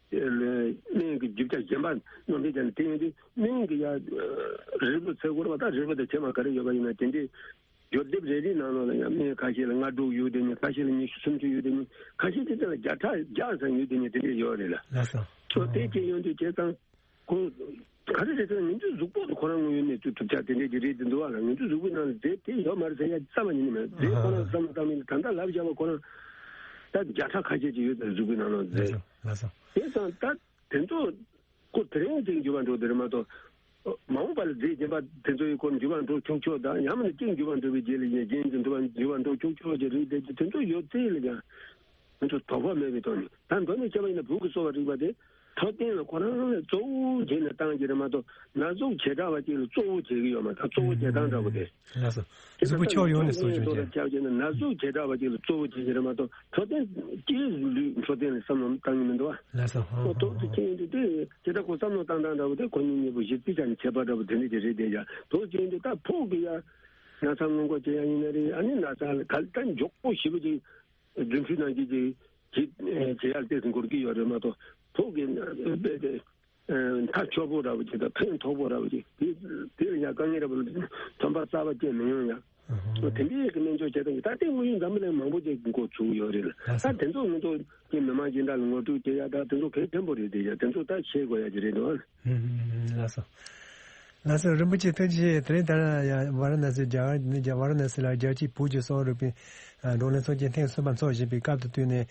སྨན་གྱི་རྒྱུ་ཆ་གཞན་པ་སྣོན་པའི་ཆ་ནས་དེ་ཡིན་དུས་སྨན་གྱི་ཡ་རིལ་བུ་ཚེ་འཁོར་བ་དང་རིལ་བུ་དང་ཕྱེ་མ་ག་རེ་ཡོད་པ་ཡིན་ན་དེ་འདྲའི་སྦྱོར་སྡེབ་རེ་རེའི་ནང་ལོགས་ལ་ཡང་སྨན་ཁ་ཤས་ལ་ལྔ་དྲུག་ཡོད་དེ་ནི་ཁ་ཤས་ལ་ཉི་ཤུ་སུམ་ཅུ་ཡོད་དེ་ནི་ཁ་ཤས་དེ་ཚོ་ལ་བརྒྱ་ཕྲག་བརྒྱ་ཙམ་ཡོད་དེ་ནི་དེ་འདྲའི་ཡོད་རེད་ལ། ལགས་སོ། སོ་དེ་སྐྱེས་ཡོང་དུས་བྱས་ཙང་ཁོ་ག་རེ་རེད་ཟེར་ན་ང་ཚོའི་གཟུགས་པོ་དེ་ཁོ་རང་དངོས་ཡོད་གནས་ཚུལ་གྲུབ་ཆ་དེ་འདྲའི་གི་རེད་དེ་འདུག་བ་ལ་ང་ཚོའི་གཟུགས་པོའི་ནང་ལ་རྫས་དེ་ཡོད་མ་རེད་ཟེར་ཡ་རྩ་བ་ཉིད་ནས་མེད། རྫས་ཁོ་རང་བསམ་བློ་བཏང་མིན་ད་ལྟ་ལབ་བཞག་པ་ཁོ་རང་ད་བརྒྱ་ཕྲག་ཁ་ཤས་ཅིག་ཡོད་དེ་གཟུགས་པོའི་ནང་ལ་རྫས། ལགས་སོ། ལགས་སོ། དེ་ཙང་ད། དེ་ཚོ་ཁོ་དེ་རིང་ཅིག་འགྱུར་བ་འགྲོ་དེ་རེད་མ་གཏོགས། མ་འོངས་པ་ལ་རྫས་གཞན་པ་དེ་ཚོའི་སྐོར་འགྱུར་བ་འགྲོ་ཆོག་ཆོག་དང་ཡང་མིན་ན་གཅིག་འགྱུར་བ་འགྲོ་བའི་རྗེས་ལ་ཡང་གཞན་གྱི་འགྱུར་བ་འགྱུར་བ་འགྲོ་ཆོག་ཆོག་ཅིག་རེད་དེ་དེ་ཚོ་ཡོད་ཚད་ལ་ཡང་ང་ཚོ་དོགས་པ་མེད་པའི་ཐོག་ནས་ད་མདོར་ན་བཤད་པ་ཡིན་ན་བོད་ཀྱི་གསོ་བ་རིག་པ་དེ་འཕྲོད་བསྟེན་ལ་ཁོ་རང་ལ་གཙོ་བོ་བྱས་ནས་བཏང་གི་རེད་མ་གཏོགས་ན་ཟུག་བྱེ་བྲག་པ་ཅིག་ལ་གཙོ་བོ་བྱེད་ཀྱི་ཡོད་མ་རེད། གཙོ་བོ་བྱེད་སྟངས་འདྲ་པོ་དེ། ལགས་སོ། གཟུགས་པོ་ཕྱོགས་ཡོངས་ནས་གསོ་སྐྱོང་བྱས། ཆགས་བྱས་ན་ན་ཟུག་བྱེ་བྲག་པ་ཅིག་ལ་གཙོ་བོ་བྱེད་ཀྱི་རེད་མ་གཏོགས་འཕྲོད་བསྟེན་སྤྱིའི་ལུས་འཕྲོད་བསྟེན་ལ་བསམ་བློ་བཏང་གི་མི་འདུག་བ། ལགས་སོ། ཧོ་ཧོ་ཏོག་ཙམ་ཅིག་ཡིན་དུས་དེ་དེ་ལྟར་ཁོ་བསམ་བློ་བཏང་སྟངས་འདྲ་པོ་དེ་ཁོ་གཉིས་གཉིས་པོ་གཞི་རྩའི་ཆ་ནས་ཁྱད་པར་འདྲ་པོ་དེ་འདྲ་ཅིག་རེད་བསྡད་ཡ། ཏོག་ཙམ་ཅིག་ཡིན་དུས་ད་ཕོགས་ཀྱི་ཡ་ན་ཚ་སྔོན་འགོག་བྱེད་ཡ་ཡིན་ན་རེད། ཨ་ནི་ན་ཚ་ལ་ག་ལ་ད་མགྱོགས་པོ་ཞེ་པོ་ཅིག་རྫུན་ཕྲུག་ནང་བཞིན་ཅིག་བྱེད་བྱེད་ཡ་ལ་ཏོག་ཙམ་འགོར་གྱི་ཡོད་རེད་མ་གཏོགས་ཕོགས་ཀྱི་ན་ཚ་དེ། མཐའ་མཆོག་པོ་འདྲ་པོ་ཅིག་དང་ཕན་ཐོགས་པོ་འདྲ་པོ་ཅིག་དེ་དེ་ལ་ཡང་དཀའ་ངལ་འདྲ་པོ་ཐོན་པ་གསར་པ་སྐྱེ་མི་ཡོང་ཡ། དེ་འདྲའི་གི་སྨན་བཅོས་བྱེད་སྟངས་ཀྱི་ད་ལྟའི་དངོས་ཡོད་འཛམ་བུ་གླིང་མང་པོ་ཅིག་འགོ་ཚུགས་ཡོད་རེད། ད་དེ་ཚོ་ང་ཚོ་གི་མི་མང་སྦྱིན་བདག་ལ་ངོ་སྤྲོད་བྱེད་ཡ་ད་དེ་ཚོ་གལ་ཆེན་པོ་རེད། དེ་ཡ་དེ་ཚོ་ད་ཤེས་དགོས་ཡ་ཅིག་རེད་འདུག་ཨ། ལགས་སོ། ལགས་སོ། རིན་པོ་ཆེ་ཐུགས་རྗེ་ཆེ། དེ་རིང་ད་ཡ་ཝཱ་ར་ཎ་སི་རྒྱ་གར་ནས་རྒྱ་ཝཱ་ར་ཎ་སི་ལ་རྒྱལ་སྤྱིའི་བོད་ཀྱི་གསོ་བ་རིག་པའི་བགྲོ་གླེང་ཚོགས་ཆེན་ཐེངས་གསུམ་པ་འཚོགས་བཞིན་པའི་སྐབས་དེ་དུས་ནས།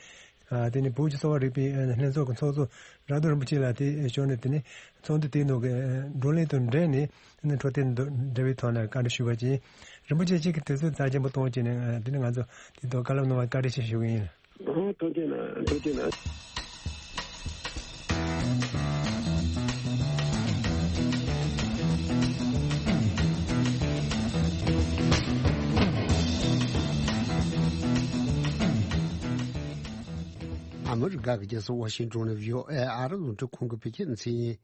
ཨ། དེ་ནས་བོད་ཀྱི་གསོ་བ་རིག་པའི་ལྷན་ཚོགས་ཀྱི་ཚོགས་གཙོ་རག་རྡོར་རིན་པོ་ཆེ་ལགས་དེ་ཞུས་ནས། དེ་ནས་ཚོགས་འདུ་དེའི་ནང་གི་བགྲོ་གླེང་དང་འབྲེལ་ནས་འཕྲོད་བསྟེན་དང་འབྲེལ་བའི་ཐོག་ནས་བཀའ་འདྲི་ཞུས་པ་ཡིན། རིན་པོ་ཆེ་གཅིག་གིས་དུས་ཚོད་རྩ་ཆེན་པོ་གཏོང་བྱས་ནས། ཨ། དེ་ནས་ང་ཚོ་དེ་ཐོག་བཀའ་སློབ་གནང་བར་བཀའ་དྲིན་ཆེ་ཞུ་གི་ཡིན། ཨོ། ཐུགས་རྗེ་གནང་། ཐུགས་རྗེ་གནང་། ཨ་མི་རི་ཀ་གི་རྒྱལ་ས་ཝ་ཤིང་ཏོན་ནས་བྷི་ཨོ་ཨེ་ཨ་རི་རླུང་འཕྲིན་ཁང་གི་བོད་སྐད་སྡེ་ཚན་ཡིན།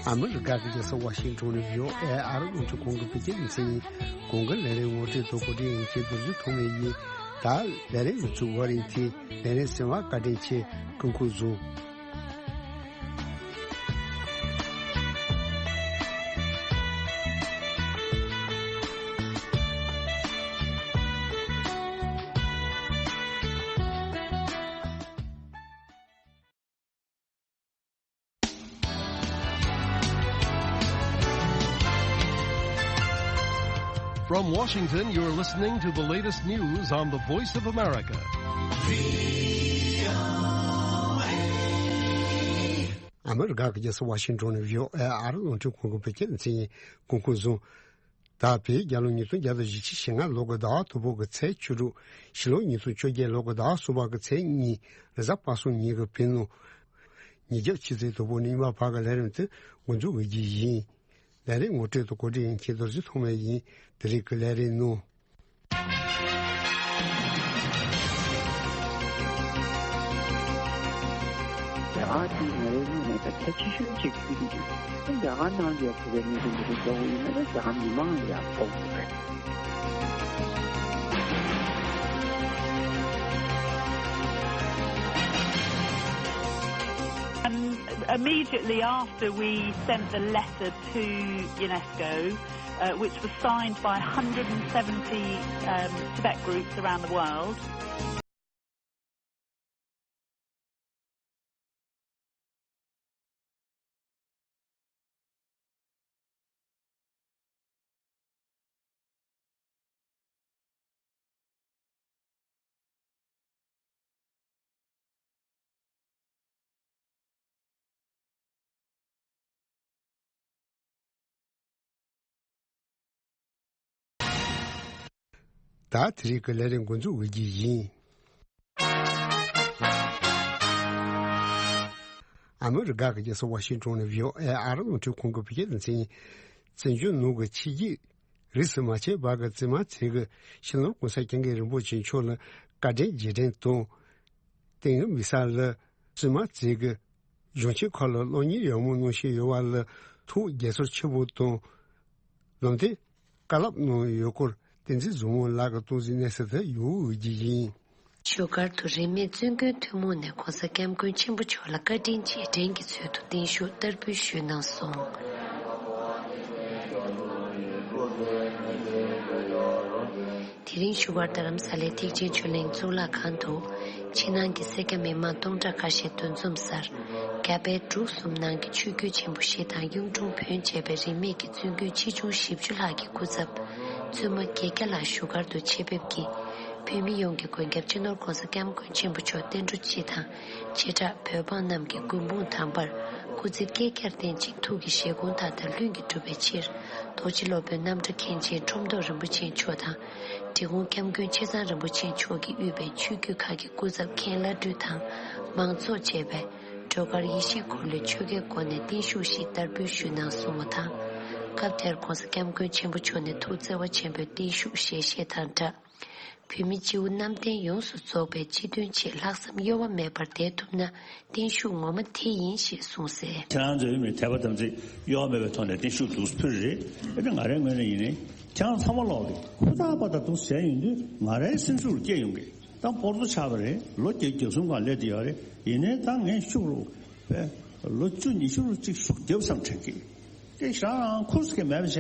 ཨ་མི་རི་ཀ་གི་རྒྱལ་ས་ཝ་ཤིང་ཊོན་ནས་བྷི་ཨོ་ཨེ་ཨ་རི་རླུང་འཕྲིན་ཁང་གི་བོད་སྐད་སྡེ་ཚན་ཡིན། གོང་གི་ལས་རིམ་ངོ་སྤྲོད་དང་གོ་སྒྲིག་ཡིན་གྱི་རྡོ་རྗེ་ཐོགས་མེད་ཡིན། ད་ལས་རིམ་གྱི་ཚུགས་པ་རིང་ཐེངས་ལས་རིམ་གསན་པ་བཀའ་དྲིན་ཆེ། སྐུ་ཁམས་བཟང་། From Washington, you're listening to the latest news on the Voice of America. ཨ་མི་རི་ཀ་གི་རྒྱལ་ས་ཝ་ཤིང་ཊོན་ནས་བྷི་ཨོ་ཨེ་ཨ་རི་རླུང་འཕྲིན་ཁང་གི་བོད་སྐད་སྡེ་ཚན་ཡིན། སྐུ་ཁམས་བཟང་། ད་བོད་རྒྱལ་ལོ་ཉིས་སྟོང་བརྒྱ་དང་བཞི་བཅུ་ཞེ་ལྔ་ལོ་གི་ཟླ་བ་དང་པོ་གི་ཚེས་བཅུ་དྲུག་ཕྱི་ལོ་ཉིས་སྟོང་བཅོ་བརྒྱད་ལོ་གི་ཟླ་བ་གསུམ་པ་གི་ཚེས་གཉིས། རེས་གཟའ་པ་སངས་ཉིན་གྱི་བོད་ནང་ཉིས་བརྒྱ་ཆུ་ཚོད་དང་པོ་ནས་ཉི་མ་བར་གྱི་ལས་རིམ་དེ་འགོ་འཛུགས་འོས་ཀྱི་ཡིན། ལས་རིམ་ངོ་སྤྲོད་དང་གོ་སྒྲིག་ཡིན་མཁན་རྡོ་རྗེ་ཐོགས་མེད་ཡིན། དེ་རིང་གི་ལས་རིམ་ནང་། རྒྱ་གར་དེ་ང་རའི་ངོས་ནས་ད་གལ་ཆེ་ཤོས་ཅིག་ཤོད་ཀྱི་འདུག་རྒྱ་གར་ནང་ལ་ཡ་བོད་པའི་གནད་དོན་འདི་རིགས་འདྲ་བོ་ཡིན་ན་རྒྱ་གར་མི་མང་ལ་ཡ་ཕོག་གི་རེད། Um, immediately after we sent the letter to UNESCO, uh, which was signed by one hundred seventy, um, Tibet groups around the world. ད་དེ་རིང་གི་ལས་རིམ་འགོ་འཛུགས་འོས་ཀྱི་ཡིན། ཨ་མི་རི་ཀ་གི་རྒྱལ་ས་ཝ་ཤིང་ཊོན་ནས་བྷི་ཨོ་ཨེ་ཨ་རི་རླུང་འཕྲིན་ཁང་གི་བོད་སྐད་སྡེ་ཚན་ཡིན། བཙན་བྱོལ་ནང་གི་ཕྱི་རྒྱལ་རིས་སུ་མ་ཆད་པ་གི་བཙུན་མ་ཚོས་ཀྱིས་སྤྱི་ནོར་༸གོང་ས་༸སྐྱབས་མགོན་རིན་པོ་ཆེ་མཆོག་ལ་བཀའ་དྲིན་རྗེས་དྲན་དང་། ཏིང་ངེ་མི་ས་ལ་བཙུན་མ་ཚོས་ཀྱིས་གཞོན་སྐྱེས་ཁག་ལ་སློབ་གཉེར་ཡག་མོ་གནང་བཞིན་ཡོད་པ་ལ་ཐུགས་དགྱེས་ཚོར་ཆེན་པོ་དང་། ལམ་སྟོན་བཀའ་སློབ་གནང་ཡོད་སྐོར་བསྟན་འཛིན་བཟང་མོ་ལགས་ཀྱིས་སྟོང་འཛིན་གནས་ཚུལ་དེ་ཡོད་འོས་ཀྱི་ཡིན། བཞུགས་སྒར་དུ་རིས་མེད་བཙུན་དགོན་ཐུན་མོང་ནས་༸གོང་ས་༸སྐྱབས་མགོན་ཆེན་པོ་མཆོག་ལ་བཀའ་དྲིན་རྗེས་དྲན་གྱི་ཚུལ་དུ་བརྟན་བཞུགས་བསྟར་འབུལ་ཞུས་གནང་སོང་། དེ་རིང་བཞུགས་སྒར་རྡ་རམ་ས་ལའི་ཐེག་ཆེན་ཆོས་གླིང་གཙུག་ལག་ཁང་དུ། ཕྱི་ནང་གི་སེར་སྐྱ་མི་མང་སྟོང་ཕྲག་ཁ་ཤས་འདུ་འཛོམས་སར། རྒྱ་བལ་འབྲུག་གསུམ་ནང་གི་ཆོས་བརྒྱུད་ཆེན་པོ་བཞི་དང་གཡུང་དྲུང་བོན་བཅས་པའི་རིས་མེད་ཀྱི་བཙུན་དགོན་ཆེ་ཆུང་བཞི་བཅུ་ལྷག་གི་སྐུ་ཚབ། བཙུན་མ་བརྒྱད་བརྒྱ་ལྷག་བཞུགས་སྒར་དུ་ཆེད་ཕེབས་ཀྱིས། བོད་མི་ཡོངས་ཀྱི་མགོན་སྐྱབས་སྤྱི་ནོར་༸གོང་ས་༸སྐྱབས་མགོན་ཆེན་པོ་མཆོག་བསྟན་འགྲོ་སྤྱི་དང་། བྱེ་བྲག་བོད་འབངས་རྣམས་ཀྱི་མགོན་དཔུང་དམ་པར་སྐུ་ཚེ་བསྐལ་བརྒྱར་བརྟན་ཅིང་ཐུགས་ཀྱི་བཞེད་དགོངས་མཐའ་དག་ལྷུན་གྱིས་གྲུབ་པའི་ཕྱིར། རྡོ་རྗེ་སློབ་དཔོན་རྣམ་གྲྭ་མཁན་ཆེན་ཁྲོམ་ཐོག་རིན་པོ་ཆེ་མཆོག་དང་། འབྲི་གུང་༸སྐྱབས་མགོན་ཆེ་ཚང་རིན་པོ་ཆེ་མཆོག་གིས་དབུས་པའི་ཆོས་བརྒྱུད་ཁག་གི་སྐུ་ཚབ་མཁན་བླ་སྤྲུལ་དང་མང་ཚོགས་བཅས་པས་སྒྲོལ་དཀར་ཡེ་ཤེས་འཁོར་ལོའི་ཆོ་གའི་སྒོ་ནས་བརྟན་བཞུགས་ཤིག་བསྟར་འབུལ་ཞུས་གནང་སོང་བ་དང་། སྐབས་དེར་༸གོང་ས་༸སྐྱབས་མགོན་ཆེན་པོ་མཆོག་ནས་ཐུགས་བརྩེ་བ་ཆེན་པོས་བརྟན་བཞུགས་ཞལ་བཞེས་དང་སྦྲགས། བོད་མི་སྤྱི་བོ་གནམ་བསྟན་ཡོངས་སུ་རྫོགས་པའི་སྤྱི་དོན་ཆེད་ལྷག་བསམ་གཡོ་བ་མེད་པར་བསྡད་ཐུབ་ན་བརྟན་བཞུགས་ངོ་མ་དེ་ཡིན་ཞེས་གསུངས་གསལ། ཁྱེད་རང་ཚོའི་མི་དད་པ་དམ་ཚིག་གཡོ་བ་མེད་པའི་ཐོག་ནས་བརྟན་བཞུགས་འདུག་ཕུལ་རེད། ཨེ་ནི་ང་རའི་ངོས་ནས་ཡིན་ནའི་ཁྱེད་རང་ཚང་མ་ལོག་གི་ཧུར་ཐག་པ་དང་འདུག་ཟེར་ཡོང་དུས་ང་རའི་སེམས་ཤུགས་སྐྱེ་ཡོང་གི། ད་སྤོར་ཚོ་ཆགས་པ་རེད། ལོ་བརྒྱད་ཅུ་གྱ་གསུམ་སྒང་སླེབས་བསྡད་ཡོད་རེད། ཡིན་ནའི་ད་ངས་ཤུགས་རུ་བས་ལོ་བཅུ་ཉི་ཤུ་རུ་གཅིག་ཤུགས་རྒྱབ་བསམ་དྲན་གི། དེ་ཞང་རང་ཁུར་སྐད་མེད་པ་བྱས།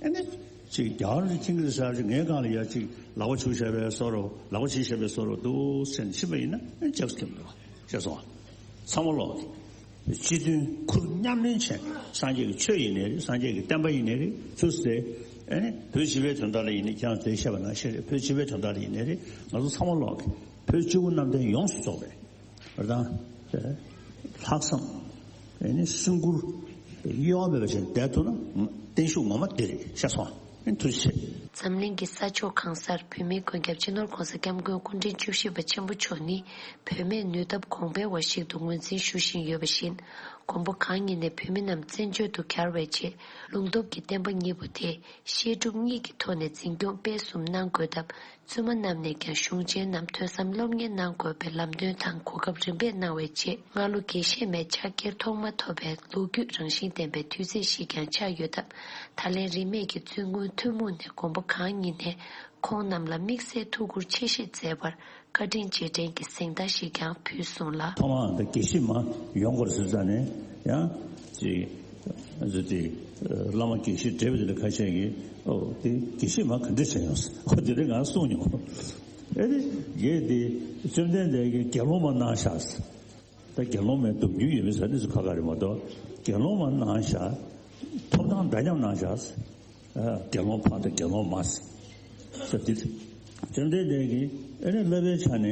ཨེ་ནི། ཅིག་རྒྱ་གར་གྱི་ཁྱིང་གི་ཟེར་ཅིག་ངའི་སྒང་ལ་ཡ་ཅིག་ལག་པ་ཆུ་བྱས་པའི་བཟོ་རོ་ལག་པ་ཆུ་བྱས་པའི་བཟོ་རོ་འདུག་ཟེར་ནས་ཕྱིན་པ་ཡིན་ན་ཨེ་ཅག་སྐྱིད་མི་འདུག་བ། ཤེས་སོང་བ། ཚང་མ་ལོག་སྤྱི་དོན་ཁུར་མཉམ་ལེན་བྱས་སངས་རྒྱས་ཀྱི་ཆོས་ཡིན་ནའི་རེད། སངས་རྒྱས་ཀྱི་བསྟན་པ་ཡིན་ནའི་རེད། ཚུར་ཟེར་ཨེ་ནི་བོད་སྤྱི་པའི་དོན་དག་ལ་ཡིན་ནའི་ཁྱེད་རང་ཚོས་བཤད་པ་ནང་བཞིན་རེད། བོད་སྤྱི་པའི་དོན་དག་ལ་ཡིན་ནའི་རེད། ང་ཚོ་ཚང་མ་ལོག་གི་བོད་སྤྱི་བོ་གནམ་བསྟན་ཡོངས་སུ་རྫོགས་པའི། བར་དང་། ལྷག་བསམ། ཨེ་ནི་སེམས་ཁུར། གཡོ་བ་མེད་པ་བྱས་བསྡད་ཐུབ་ན་བརྟན་བཞུགས་ངོ་མ་འདི་རེད་ཤེས་སོང་ཨ། ཨེ་ཐུགས་རྗེ་ཆེ། འཛམ་གླིང་གི་ས་ཕྱོགས་གང་སར་བོད་མིའི་མགོན་སྐྱབས་སྤྱི་ནོར་༸གོང་ས་༸སྐྱབས་མགོན་སྐུ་ཕྲེང་བཅུ་བཞི་པ་ཆེན་པོ་མཆོག་ནི་བུད་མེད་ནུས་སྟོབས་གོང་འཕེལ་བ་ཞིག་ཏུ་ངོས་འཛིན་ཞུ་བཞིན་ཡོད་པ་བཞིན། མགོན་པོ་གང་ཉིད་ནས་བོད་མི་རྣམས་བཙན་བྱོལ་དུ་གྱར་བའི་རྗེས། ལུང་སྟོབས་ཀྱི་བསྟན་པ་གཉིས་པོ་དེ་བཤད་སྒྲུབ་གཉིས་ཀྱི་ཐོག་ནས་འཛིན་སྐྱོང་སྤེལ་གསུམ་གནང་དགོས་སྟབས། བཙུན་མ་རྣམས་ནས་ཀྱང་གཞུང་ཆེན་རྣམས་ཐོས་བསམ་སློབ་གཉེར་གནང་དགོས་པའི་ལམ་སྟོན་དང་གོ་སྐབས་རིམ་པས་གནང་བའི་རྗེས། སྔ་ལོ་དགེ་བཤེས་མའི་ཕྱག་འཁྱེར་ཐོག་མ་ཐོབ་པའི་ལོ་རྒྱུས་རང་བཞིན་ལྡན་པའི་དུས་ཚིགས་ཤིག་ཀྱང་ཆགས་ཡོད་སྟབས། ད་ལན་རིས་མེད་ཀྱི་བཙུན་དགོན་ཐུན་མོང་ནས་མགོན་པོ་གང་ཉིད་ནས་ཁོང་རྣམས་ལ་དམིགས་བསལ་ཐུགས་ཁུར་ཆེ་བཞེས་མཛད་པར། བཀའ་དྲིན་རྗེས་དྲན་གྱི་གཟེངས་རྟགས་ཤིག་ཀྱང་ཕུལ་སོང་ལ། ཐོག་མར་འདི་དགེ་བཤེས་མ་ཡོང་དགོས་ཟེར་ཙང་ནས་ཡང་ཅིག་ཨ་ཙི་དེ་བླ་མ་དགེ་བཤེས་བགྲེས་པ་དེ་འདྲ་ཁ་ཤས་ཀྱིས། ཨོ་དེ་དགེ་བཤེས་མ་ག་འདྲ་བྱས་ཡོང་ཟེར། ཨོ་དེ་འདྲ་ང་གསུངས་མྱོང་། ཨེ་རེད། ངས་དེ་བཅོམ་ལྡན་འདས་ཀྱིས་དགེ་སློང་མ་གནང་བཞག་ཟེར། ད་དགེ་སློང་མའི་སྡོམ་རྒྱུན་ཡོད་མེད་ཟེར་དེ་ཚོ་ཁ་ཁ་རེད་མ་གཏོགས། དགེ་སློང་མ་གནང་བཞག། ཐོབ་ཐང་འདྲ་མཉམ་གནང་བཞག་ཟེར། ཨ་དགེ་སློང་ཕ་དང་དགེ་སློང་མ་ཟེར་དེ། བཅོམ་ལྡན་འདས་ཀྱིས་ཨེ་ནས་བསླབ་པའི་ཆ་ནས་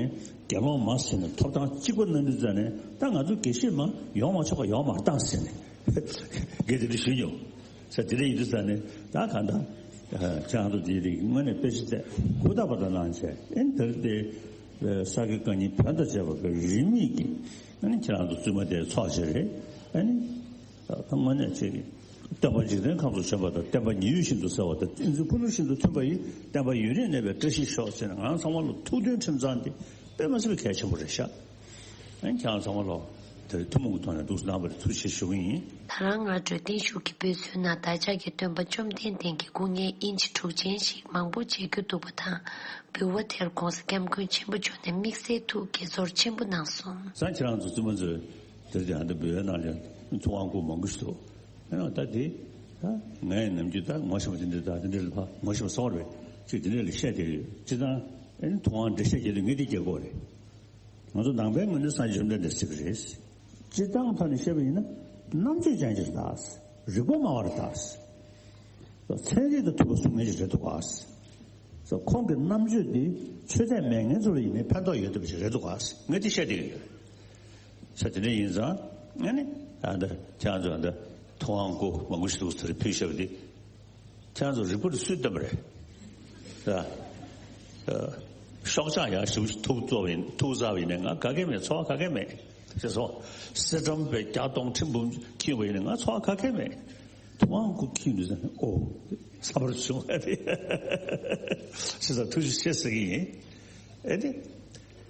དགེ་སློང་མ་ཟེར་ནས་ཐོབ་ཐང་གཅིག་པ་གནང་དུས་ཙ་ནས། ད་ང་ཚོ་དགེ་བཤེས་མ་ཡོང་མ་ཆོག་པ་ཡོང་མ་བཏང་ཟེར་ནས་དགེ་དེ་འདྲ་ཞུས་མྱོང་ཟེར། དེ་འདྲ་ཡིན་དུས་ཙ་ནས་ད་ག་འདྲ་ཁྱེད་རང་ཚོ་དེའི་རིགས་དངོས་གནས་དཔེ་ཆ་བལྟས་ཧུར་ཐག་པ་དང་གནང་བྱས། ཨེ་ནས་དེར་དེ་ས་དགེ་བཀའ་རྙིང་བོན་དང་བཅས་པ་གི་རིས་མེད་ཀྱི་ཨ་ནི་ཁྱེད་རང་ཚོ་བཙུན་མ་དེ་ཚོགས་བྱས་རེད། ཨ་ནི། ད་དངོས་གནས་ཅིག་སྟོན་པ་འཇིག་རྟེན་ཁམས་སུ་བྱོན་པ་དང་། བསྟན་པ་ཉི་འོད་བཞིན་དུ་གསལ་བ་དང་། བསྟན་འཛིན་ཕུ་ནུ་བཞིན་དུ་མཐུན་པ་ཡི། བསྟན་པ་ཡུན་རིང་གནས་པའི་བཀྲ་ཤིས་ཤོག་ཟེར་ནས། ང་རང་ཚང་མ་ལ་ཐུགས་མཐུན་ཁྲིམས་གཙང་དེ་དཔེ་མ་སྲིད་པའི་གལ་ཆེན་པོ་རེད་ཤག། ཨ་ནི་ཁྱེད་རང་ཚང་མ་ལ་དེ་ཐུན་མོང་གི་ཐོག་ནས་འདུག་སེ་གནང་བར་ཐུགས་རྗེ་ཆེ་ཞུ་གི་ཡིན། ད་རང་སྔ་དྲོའི་བརྟན་བཞུགས་ཀྱི་འབོད་ཚུལ་ནང་བདག་ཅག་གི་སྟོན་པ་བཅོམ་ལྡན་འདས་ཀྱི་སྐུ་བརྙན་ཨིན་ཆི་དྲུག་ཅན་ཞིག་མང་པོ་མཇལ་རྒྱུ་འདུག་པ་དང་། འབུལ་བ་དེར་༧གོང་ས་༧སྐྱབས་མགོན་ཆེན་པོ་མཆོག་ནས་དམིགས་བསལ་ཐུགས་དགྱེས་ཚོར་ཆེན་པོ་གནང་སོང་། ས་ཁྱེད་རང་ཚོ་བཙུན་མ་ཚོས་དེར་དེ་ཨ་འདི་འབུལ་བའི་ནང་ལ་ཐུབ་དབང་སྐུ་མང་པོ་ཞིག་འདུག། ཨ་ད་དེ་ད་ངས་ནམ་རྒྱུན་ད་ངོ་ཤེས་པ་དེ་འདྲ་ད་དེ་འདྲ་ལ་ཕ་ངོ་ཤེས་པ་སོགས་རེད། ཅིག་དེ་འདྲ་ལ་བཤད་དེ་ཡོད། སྤྱིར་བཏང་ཨ་ནི་ཐུབ་དབང་འགྲེལ་བཤད་རྒྱག་དུས་ངས་དེ་རྒྱག་གི་རེད། ང་ཚོ་ནང་པའི་ངོས་ནས་སངས་རྒྱས་བཅོམ་ལྡན་འདས་ཟེར་གི་རེད། སྤྱིར་བཏང་ཐོག་ནས་བཤད་པ་ཡིན་ན། རྣམ་དཔྱོད་ཅན་ཅིག་ལ། རིག་པ་སྨྲ་བ་རེད་ད། ཚན་རིག་དང་མཐུན་པ་གསུང་མཁན་ཅིག་རེད་འདུག་ག། ཁོང་གི་རྣམ་དཔྱོད་འདི་ཆོས་དད་མེད་མཁན་ཚོ་ལ་ཡིན་ནའི་ཕན་ཐོགས་ཡོད་བསྡད་པ་ཞིག་རེད་འདུག་ག། ངས་དེ་བཤད་བསྡད་ཀྱི་ཡོད། ས་དེ་འདྲ་ཡིན་ཙང་ཨ་ནི་ཨ་འདི་ཁྱེད་རང་ཚོ་ཨ་འདི་ཐུབ་དབང་སྐུ་མང་པོ་ཞིག་འདུག་ཟེར་ཕུལ་བཞག་པ་འདི། ཁྱེད་རང་ཚོ་རིག་པ་དེ་སུས་སྟོན་པ་རེད། ཨ་ཨ་ཤོག་ཆག་ཡག་ཞིག་ཐུག་བཙོག་པ་ཡིན། ཐུག་ཟ་བ་ཡིན་ནའི་ང་ག་གེ་མེད། ཚོར་བ་ག་གེ་མེད། ཅེས་སོ། གསེར་སྦྲམ་དཔེ་བརྒྱ་སྟོང་ཁྲི་འབུམ་འཁྱིལ་བ་ཡིན་ནའི་ང་ཚོར་བ་ག་གེ་མེད། ཐུབ་དབང་སྐུ་འཁྱིལ་དུས་ཙ་ནས་ཨོ། ཚ་བར་བྱུང་བ་རེད། ཞེས་སོགས་ཐུགས་རྗེ་ཆེ་ཟེར་གྱི་ཡིན། ཨེ་ནི།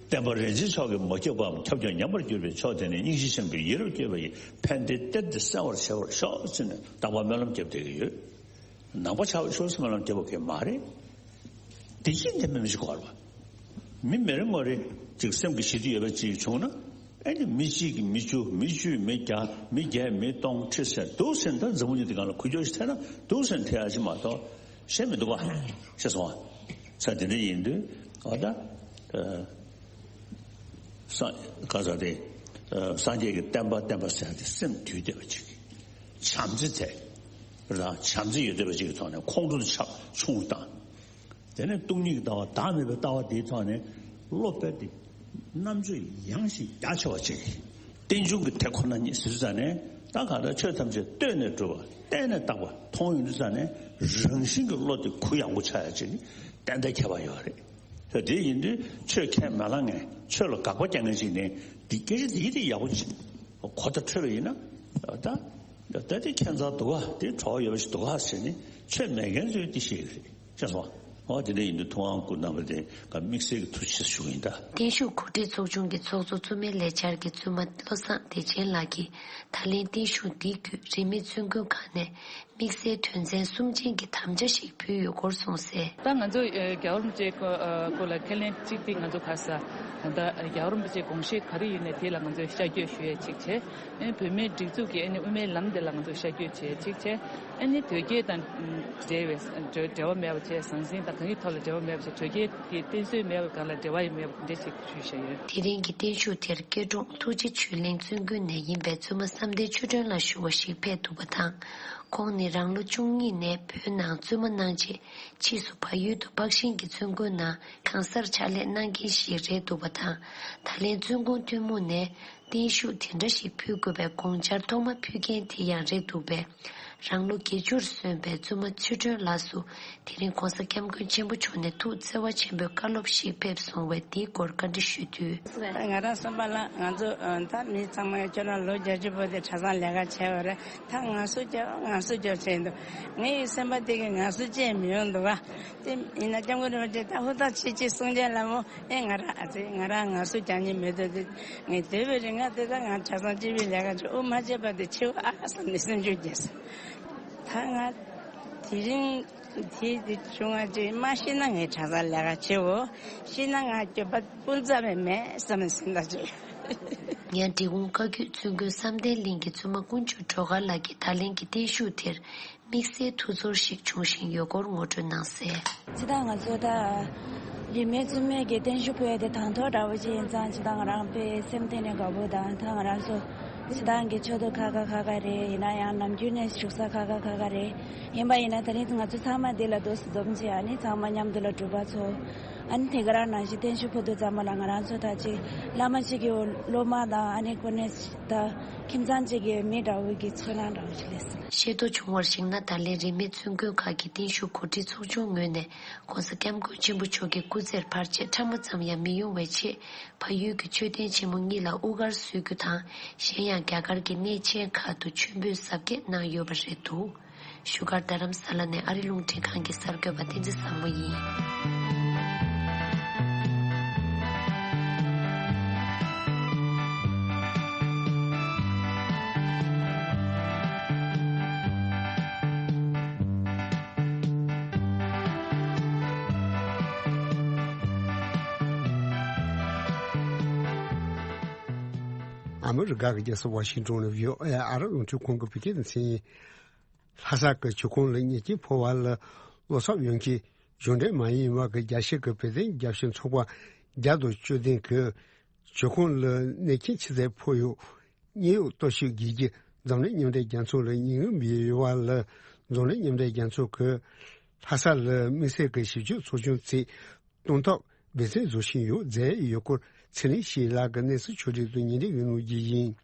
བསྟན་པ་རིན་ཆེན་མཆོག་གིས་མ་ཁྱབ་པའམ་ཁྱབ་ཀྱང་ཉམས་པར་གྱུར་པའི་ཕྱོགས་དེ་ནས་སྙིང་རྗེ་ཆེན་པོས་ཡིད་རབ་བསྐྱོད་པ་ཡི་ཕན་བདེའི་གཏེར་འདི་གསལ་བར་བྱེད་པར་ཤོག་ཟེར་ནས་རྟག་པར་སྨོན་ལམ་བརྒྱབ་བསྡད་ཀྱི་ཡོད། ནང་པ་ཆགས་པའི་ཕྱོགས་སུ་སྨོན་ལམ་བརྒྱབ་པ་གང་ཡང་མ་རེད། བདེ་སྐྱིད་ལྡན་པའི་མི་ཞིག་དགོས་རེད་པ། མི་མི་རེ་ངོ་རེ་ཅིག་སེམས་ཀྱི་ཞི་བདེ་ཡོད་པ་ཅིག་བྱུང་ན། ཨེ་ནི་མི་གཅིག་གིས་མི་བཅུ། མི་བཅུས་མི་བརྒྱ། མི་བརྒྱས་མི་སྟོང་། ཁྲི་ཟེར་འདུག་ཟེར་ན། ད་འཛམ་བུ་གླིང་འདི་སྒང་ལ་འགུལ་སྐྱོད་ཞིག་ཐེབས་ན་འདུག་ཟེར་ན་ཐེབས་ཡ་ཅིག་མ་གཏོགས་ཤེས་མི་འདུག་ག། ཤེས་སོང་ང་། ས་དེ་འདྲ་ཡིན་དུས་ཨ་ད། ཨ་སངས་ག་ས་དེ། ཨ་སངས་རྒྱས་ཀྱི་བསྟན་པ་བསྟན་པ་ཟེར་ཡ་དེ་སེམས་དུལ་བསྡད་པ་ཅིག། བྱམས་བརྩེ་དེ། རང་བྱམས་བརྩེ་ཡོད་བསྡད་པ་ཅིག་གི་ཐོག་ནས་ཁོང་ཁྲོ་ཆགས་ཆུང་བཏང་། དེ་ནས་སྟོང་ཉིད་ཀྱི་ལྟ་བ། བདག་མེད་པའི་ལྟ་བ་དེའི་ཐོག་ནས་བློ་སྤེལ་ཏེ། རྣམ་དཔྱོད་ཡངས་ཤིང་རྒྱ་ཆེ་བ་ཅིག། རྟེན་འབྱུང་གི་དེ་ཁོ་ན་ཉིད་ཟེར་དུས་ཙ་ནས། ད་གང་ལྟར་ཆོས་ཐམས་ཅད་ལྟོས་ནས་གྲུབ་པ། བལྟས་ནས་རྟག་པ་མཐོང་ཡོང་དུས་ཙ་ནས། རང་བཞིན་གྱི་བློ་དེ་གུ་ཡངས་པོ་ཆགས་ཡ་ཅིག་ཏན་ཏན་ཁྱད་པར་ཡོད་རེད། ད་དེ་ཡིན་དུས་ཆོས་ཁས་མ་བླངས་མཁན། ཆོས་ལ་དགག་པ་རྒྱག་མཁན་ཅིག་ནས་འདི་སྐད་ཆ་འདི་དེ་ཡག་པོ་ཅིག་གོ་བརྡ་འཕྲོད་པ་ཡིན་ན། ད་ད་དེ་ཁྱད་མཚར་འདུག་ག། དེ་བྲོ་བ་ཡོད་པ་ཞིག་འདུག་ག་ཟེར་ནས། ཆོས་མེད་མཁན་ཚོས་དེ་ཤེས་ཀྱི་རེད། ཤེས་སོང་ང་། འོ་དེ་འདྲ་ཡིན་དུས་ཐུབ་དབང་སྐུ་རྣམ་པ་དེ་ག་དམིགས་བསལ་གྱི་ཐུགས་རྗེ་ཆེ་ཞུ་གི་ཡིན་ད། བརྟན་བཞུགས་གོ་སྒྲིག་ཚོགས་ཆུང་གི་ཚོགས་གཙོ་བཙུན་མའི་ལས་འཆར་གྱི་བཙུན་མ་བློ་བཟང་བདེ་ཆེན་ལགས་ཀྱིས། ད་ལན་བརྟན་བཞུགས་འདི་བརྒྱུད་རིས་མེད་བཙུན་དགོན་ཁག་ནས་དམིགས་བསལ་དོན་ཚན་གསུམ་ཅན་གྱི་དམ་བཅའ་ཞིག་ཕུལ་ཡོད་སྐོར་གསུངས་གསལ། ད་ང་ཚོ་ཨ་རྒྱལ་བ་རིན་པོ་ཆེ་སྐོར་ཨ་སྐོར་ལ་ཁས་ལེན་གཅིག་དེ་ང་ཚོ་ག་ས་ད་ལྟ་རྒྱལ་བ་རིན་པོ་ཆེའི་དགོངས་བཞེད་ག་རེ་ཡོད་ནས་དེ་ལ་ང་ཚོས་ཤར་བསྐྱོད་ཞུ་ཡས་གཅིག་བྱས། ཨ་ནི་བོད་མིའི་སྒྲིག་འཛུགས་ཀྱི་ཨ་ནི་དབུ་མའི་ལམ་དེ་ལ་ང་ཚོས་ཤར་བསྐྱོད་བྱས་གཅིག་བྱས། ཨ་ནི་དོལ་རྒྱལ་དང་འབྲེལ་བའི་འབྲེལ་བ་མེད་པ་བྱས། ཟང་ཟིང་དང་གང་གི་ཐོག་ལ་འབྲེལ་བ་མེད་པ་བྱས། དོལ་རྒྱལ་གྱི་བསྟེན་གསོལ་མེད་པའི་སྒང་ལ་འབྲེལ་བ་ཡང་མེད་པ་འདི་འདྲ་ཞིག་ཞུས་བཞག་ཡོད། དེ་རིང་གི་བརྟན་བཞུགས་དེར་སྐྱེ་འགྲོ་ཐུགས་རྗེ་ཆོས་གླིང་བཙུན་དགོན་ནས་ཡིན་པའི་བཙུན་མ་བསམ་གཏན་ཆོས་སྒྲོན་ལགས་ཞུ་བ་ཞིག་ཕེབས་འདུག་པ་དང་། ཁོང་ནི་རང་ལོ་བཅུ་གཉིས་ནས་བོད་ནང་བཙུན་མ་གནང་རྗེས། ཕྱིས་སུ་བལ་ཡུལ་དུ་སྤགས་ཤིང་གི་བཙུན་དགོན་ནང་གང་སར་ཕྱག་ལས་གནང་མཁན་ཞིག་རེད་འདུག་པ་དང་། ད་ལན་བཙུན་དགོན་ཐུན་མོང་ནས་བརྟན་བཞུགས་དེ་འདྲ་ཞིག་ཕུལ་དགོས་པའི་དགོངས་འཆར་ཐོག་མ་ཕུལ་མཁན་དེ་ཡང་རེད་འདུག་པས། རང་ལོ་བརྒྱད་ཅུར་སོན་པའི་བཙུན་མ་ཚུལ་སྒྲོན་ལགས་སུ། དེ་རིང་༧གོང་ས་༧སྐྱབས་མགོན་ཆེན་པོ་མཆོག་ནས་ཐུགས་བརྩེ་བ་ཆེན་པོས་བཀའ་སློབ་ཞིག་ཕེབས་སོང་བས། དེའི་སྐོར་བཀའ་འདྲི་ཞུས་དུས། ང་རང་གསུམ་པ་ལ་ང་ཚོ་ད་མི་ཚང་མ་ཁྱོད་རང་ལོ་བརྒྱད་ཅུ་བར་དུ་གྲྭ་ཚང་ལས་ཀ་བྱས་པ་རེད། ད་ངལ་གསོ་རྒྱབ་ངལ་གསོ་རྒྱབ་བྱས་འདུག་ངའི་སེམས་པ་དེ་གི་ངལ་གསོ་བྱས་མི་ཡོང་འདུག་བ། དེ་ཡིན་ན་སྐྱབས་མགོན་རིན་པོ་ཆེ་ད་ཧུར་ཐག་བྱེད་ཅེས་གསུང་མཁན་ལ་མོ། ཨེ་ང་རང་ཨ་ཙི་ང་རང་ངལ་གསོ་རྒྱག་མཁན་མེད་དོ། དེ་ངས་སྡོད་པའི་རིང་ང་དེ་ད་ང་གྲྭ་ཚང་སྤྱི་པའི་ལས་ཀ་བྱེད་དབུ་མ་བྱས་པ་དེ་ཆེ་བ་ཨ་བསམ་ནས་སེམས་ཤུགས་རྒྱས་སོང་། ད་ང་དེ་རིང་དེ་དེ་བྱུང་བ་ཅིག་མ་ཤེས་ན་ངས་གྲྭ་ཚང་ལས་ཀ་བྱེད་འོ། ཤེས་ན་ང་སྐྱོབ་པ་སྤུན་ཙམ་མེད་མེད་བསམ་ནས་སེམས་ཐག་བཅད། ངས་འབྲི་གུང་བཀའ་བརྒྱུད་བཙུན་དགོན་བསམ་གཏན་གླིང་གི་བཙུན་མ་དཀོན་མཆོག་སྒྲོལ་དཀར་ལགས་ཀྱིས་ད་ལན་གྱི་བརྟན་བཞུགས་དེར། དམིགས་བསལ་ཐུགས་ཚོར་ཞིག་བྱུང་བཞིན་ཡོད་སྐོར་ངོ་སྤྲོད་གནང་གསལ། ཇི་ལྟར་ང་ཚོ་ད་རིས་མེད་བཙུན་མའི་གི་བརྟན་བཞུགས་ཕུལ་ཡ་དེ་དང་ཐོག་འདྲ་བོ་ཅིག་ཡིན་ཙང་། ཇི་ལྟར་ང་རང་དཔེ་སེམས་གཏིང་ནས་དགའ་པོ་དང་། ད་ང་རང་ཚོ་ཇི་ལྟར་གི་ཆོས་དུ་ཁ་ཁ་ཁ་ཁ་རེད། ཡིན་ན་ཡང་ནམ་རྒྱུན་ནས་བཞུགས་ས་ཁ་ཁ་ཁ་ཁ་རེད། ཡིན་པ་ཡིན་ན་དེ་རིང་ང་ཚོ་ཚང་མ་འདི་ལ་འདུག་སེ་འཛོམས་ཅིག་ཨ་ནི་ཚང་མ་མཉམ་དུ་ལ་སྒྲུབ་པ་ཚོ། ཨ་ནི་དེ་ག་རང་ནང་བཞིན་བརྟན་བཞུགས་ཕུལ་དུས་ཙམ་པ་ལ་ང་རང་ཚོ་ད་ཅིག་བླ་མ་གཅིག་གི་སློབ་མ་དང་ཨ་ནི་ཁོ་ནས་ད་ཁྱིམ་ཚང་གཅིག་གི་མི་འདྲ་བོ་གི་ཚོར་སྣང་འདྲ་བོ་ཞིག་སླེབས་སོང་། ཤེས་རྟོགས་བྱུང་བར་གཞིགས་ན། ད་ལན་རིས་མེད་བཙུན་དགོན་ཁག་གི་བརྟན་བཞུགས་གོ་སྒྲིག་ཚོགས་ཆུང་ངོས་ནས་༧གོང་ས་༧སྐྱབས་མགོན་ཆེན་པོ་མཆོག་གི་སྐུ་ཚེར་བར་ཆད་ཕྲ་མོ་ཙམ་ཡང་མི་ཡོང་བའི་ཆེད། ཕ་ཡུལ་གྱི་མཆོད་རྟེན་ཆེན་མོ་གཉིས་ལ་དབུ་སྐར་གསོལ་རྒྱུ་དང་། གཞན་ཡང་རྒྱ་གར་གྱི་གནས་ཆེན་ཁག་ཏུ་མཆོད་འབུལ་གཟབ་རྒྱས་གནང་ཡོད་པ་རེད་འདུག་བཞུགས་སྒར་རྡ་རམ་ས་ལ་ནས་ཨ་རི་རླུང་འཕྲིན་ཁང་གི་གསར་འགོད་པ་བསྟན་འཛིན་བཟང་མོ་ཡིན། ཨ་མི་རི་ཀ་གི་རྒྱལ་ས་ཝ་ཤིང་ཏོན་ནས་བྷི་ཨོ་ཨེ་ཨ་རི་རླུང་འཕྲིན་ཁང་གི་བོད་སྐད་སྡེ་ཚན་ཡིན། ལྷ་ས་གི་བྱུར་ཁང་ལ་གནོད་སྐྱོན་ཕོག་པ་ལ་བློ་འཚབ་ཡོད་མཁན་གཞུང་འབྲེལ་མ་ཡིན་པ་གི་རྒྱལ་སྤྱི་གི་བོད་དོན་རྒྱབ་སྐྱོར་ཚོགས་པ་བརྒྱ་དང་བཅུ་བདུན་གྱིས་བྱུར་ཁང་ལ་གནོད་སྐྱོན་ཆེ་ཙམ་ཕོག་ཡོད། དངོས་ཡོད་རྟོག་ཞིབ་བགྱིད་རྒྱུ་འཛམ་གླིང་མཉམ་འབྲེལ་རྒྱལ་ཚོགས་ལ་ཉེས་འགན་འབུལ་ཡོད་པ་ལ། འཛམ་གླིང་མཉམ་འབྲེལ་རྒྱལ་ཚོགས་ཀྱིས་ལྷ་ས་ལ་དམིགས་བསལ་གྱི་ཞིབ་དཔྱོད་ཚོགས་ཆུང་ཚོས་གཏོང་ཐབས་འབད་བརྩོན་བཟོ་བཞིན་ཡོད་ཟེར་ཡོད་སྐོར་ཚེ་རིང་སྐྱིད་ལགས་ཀྱིས་གནས་ཚུལ་ཕྱོགས་སྒྲིག་ཏུ་ཉིན་རེ་ཡིན་ལུགས་ཀྱི་ཡིན།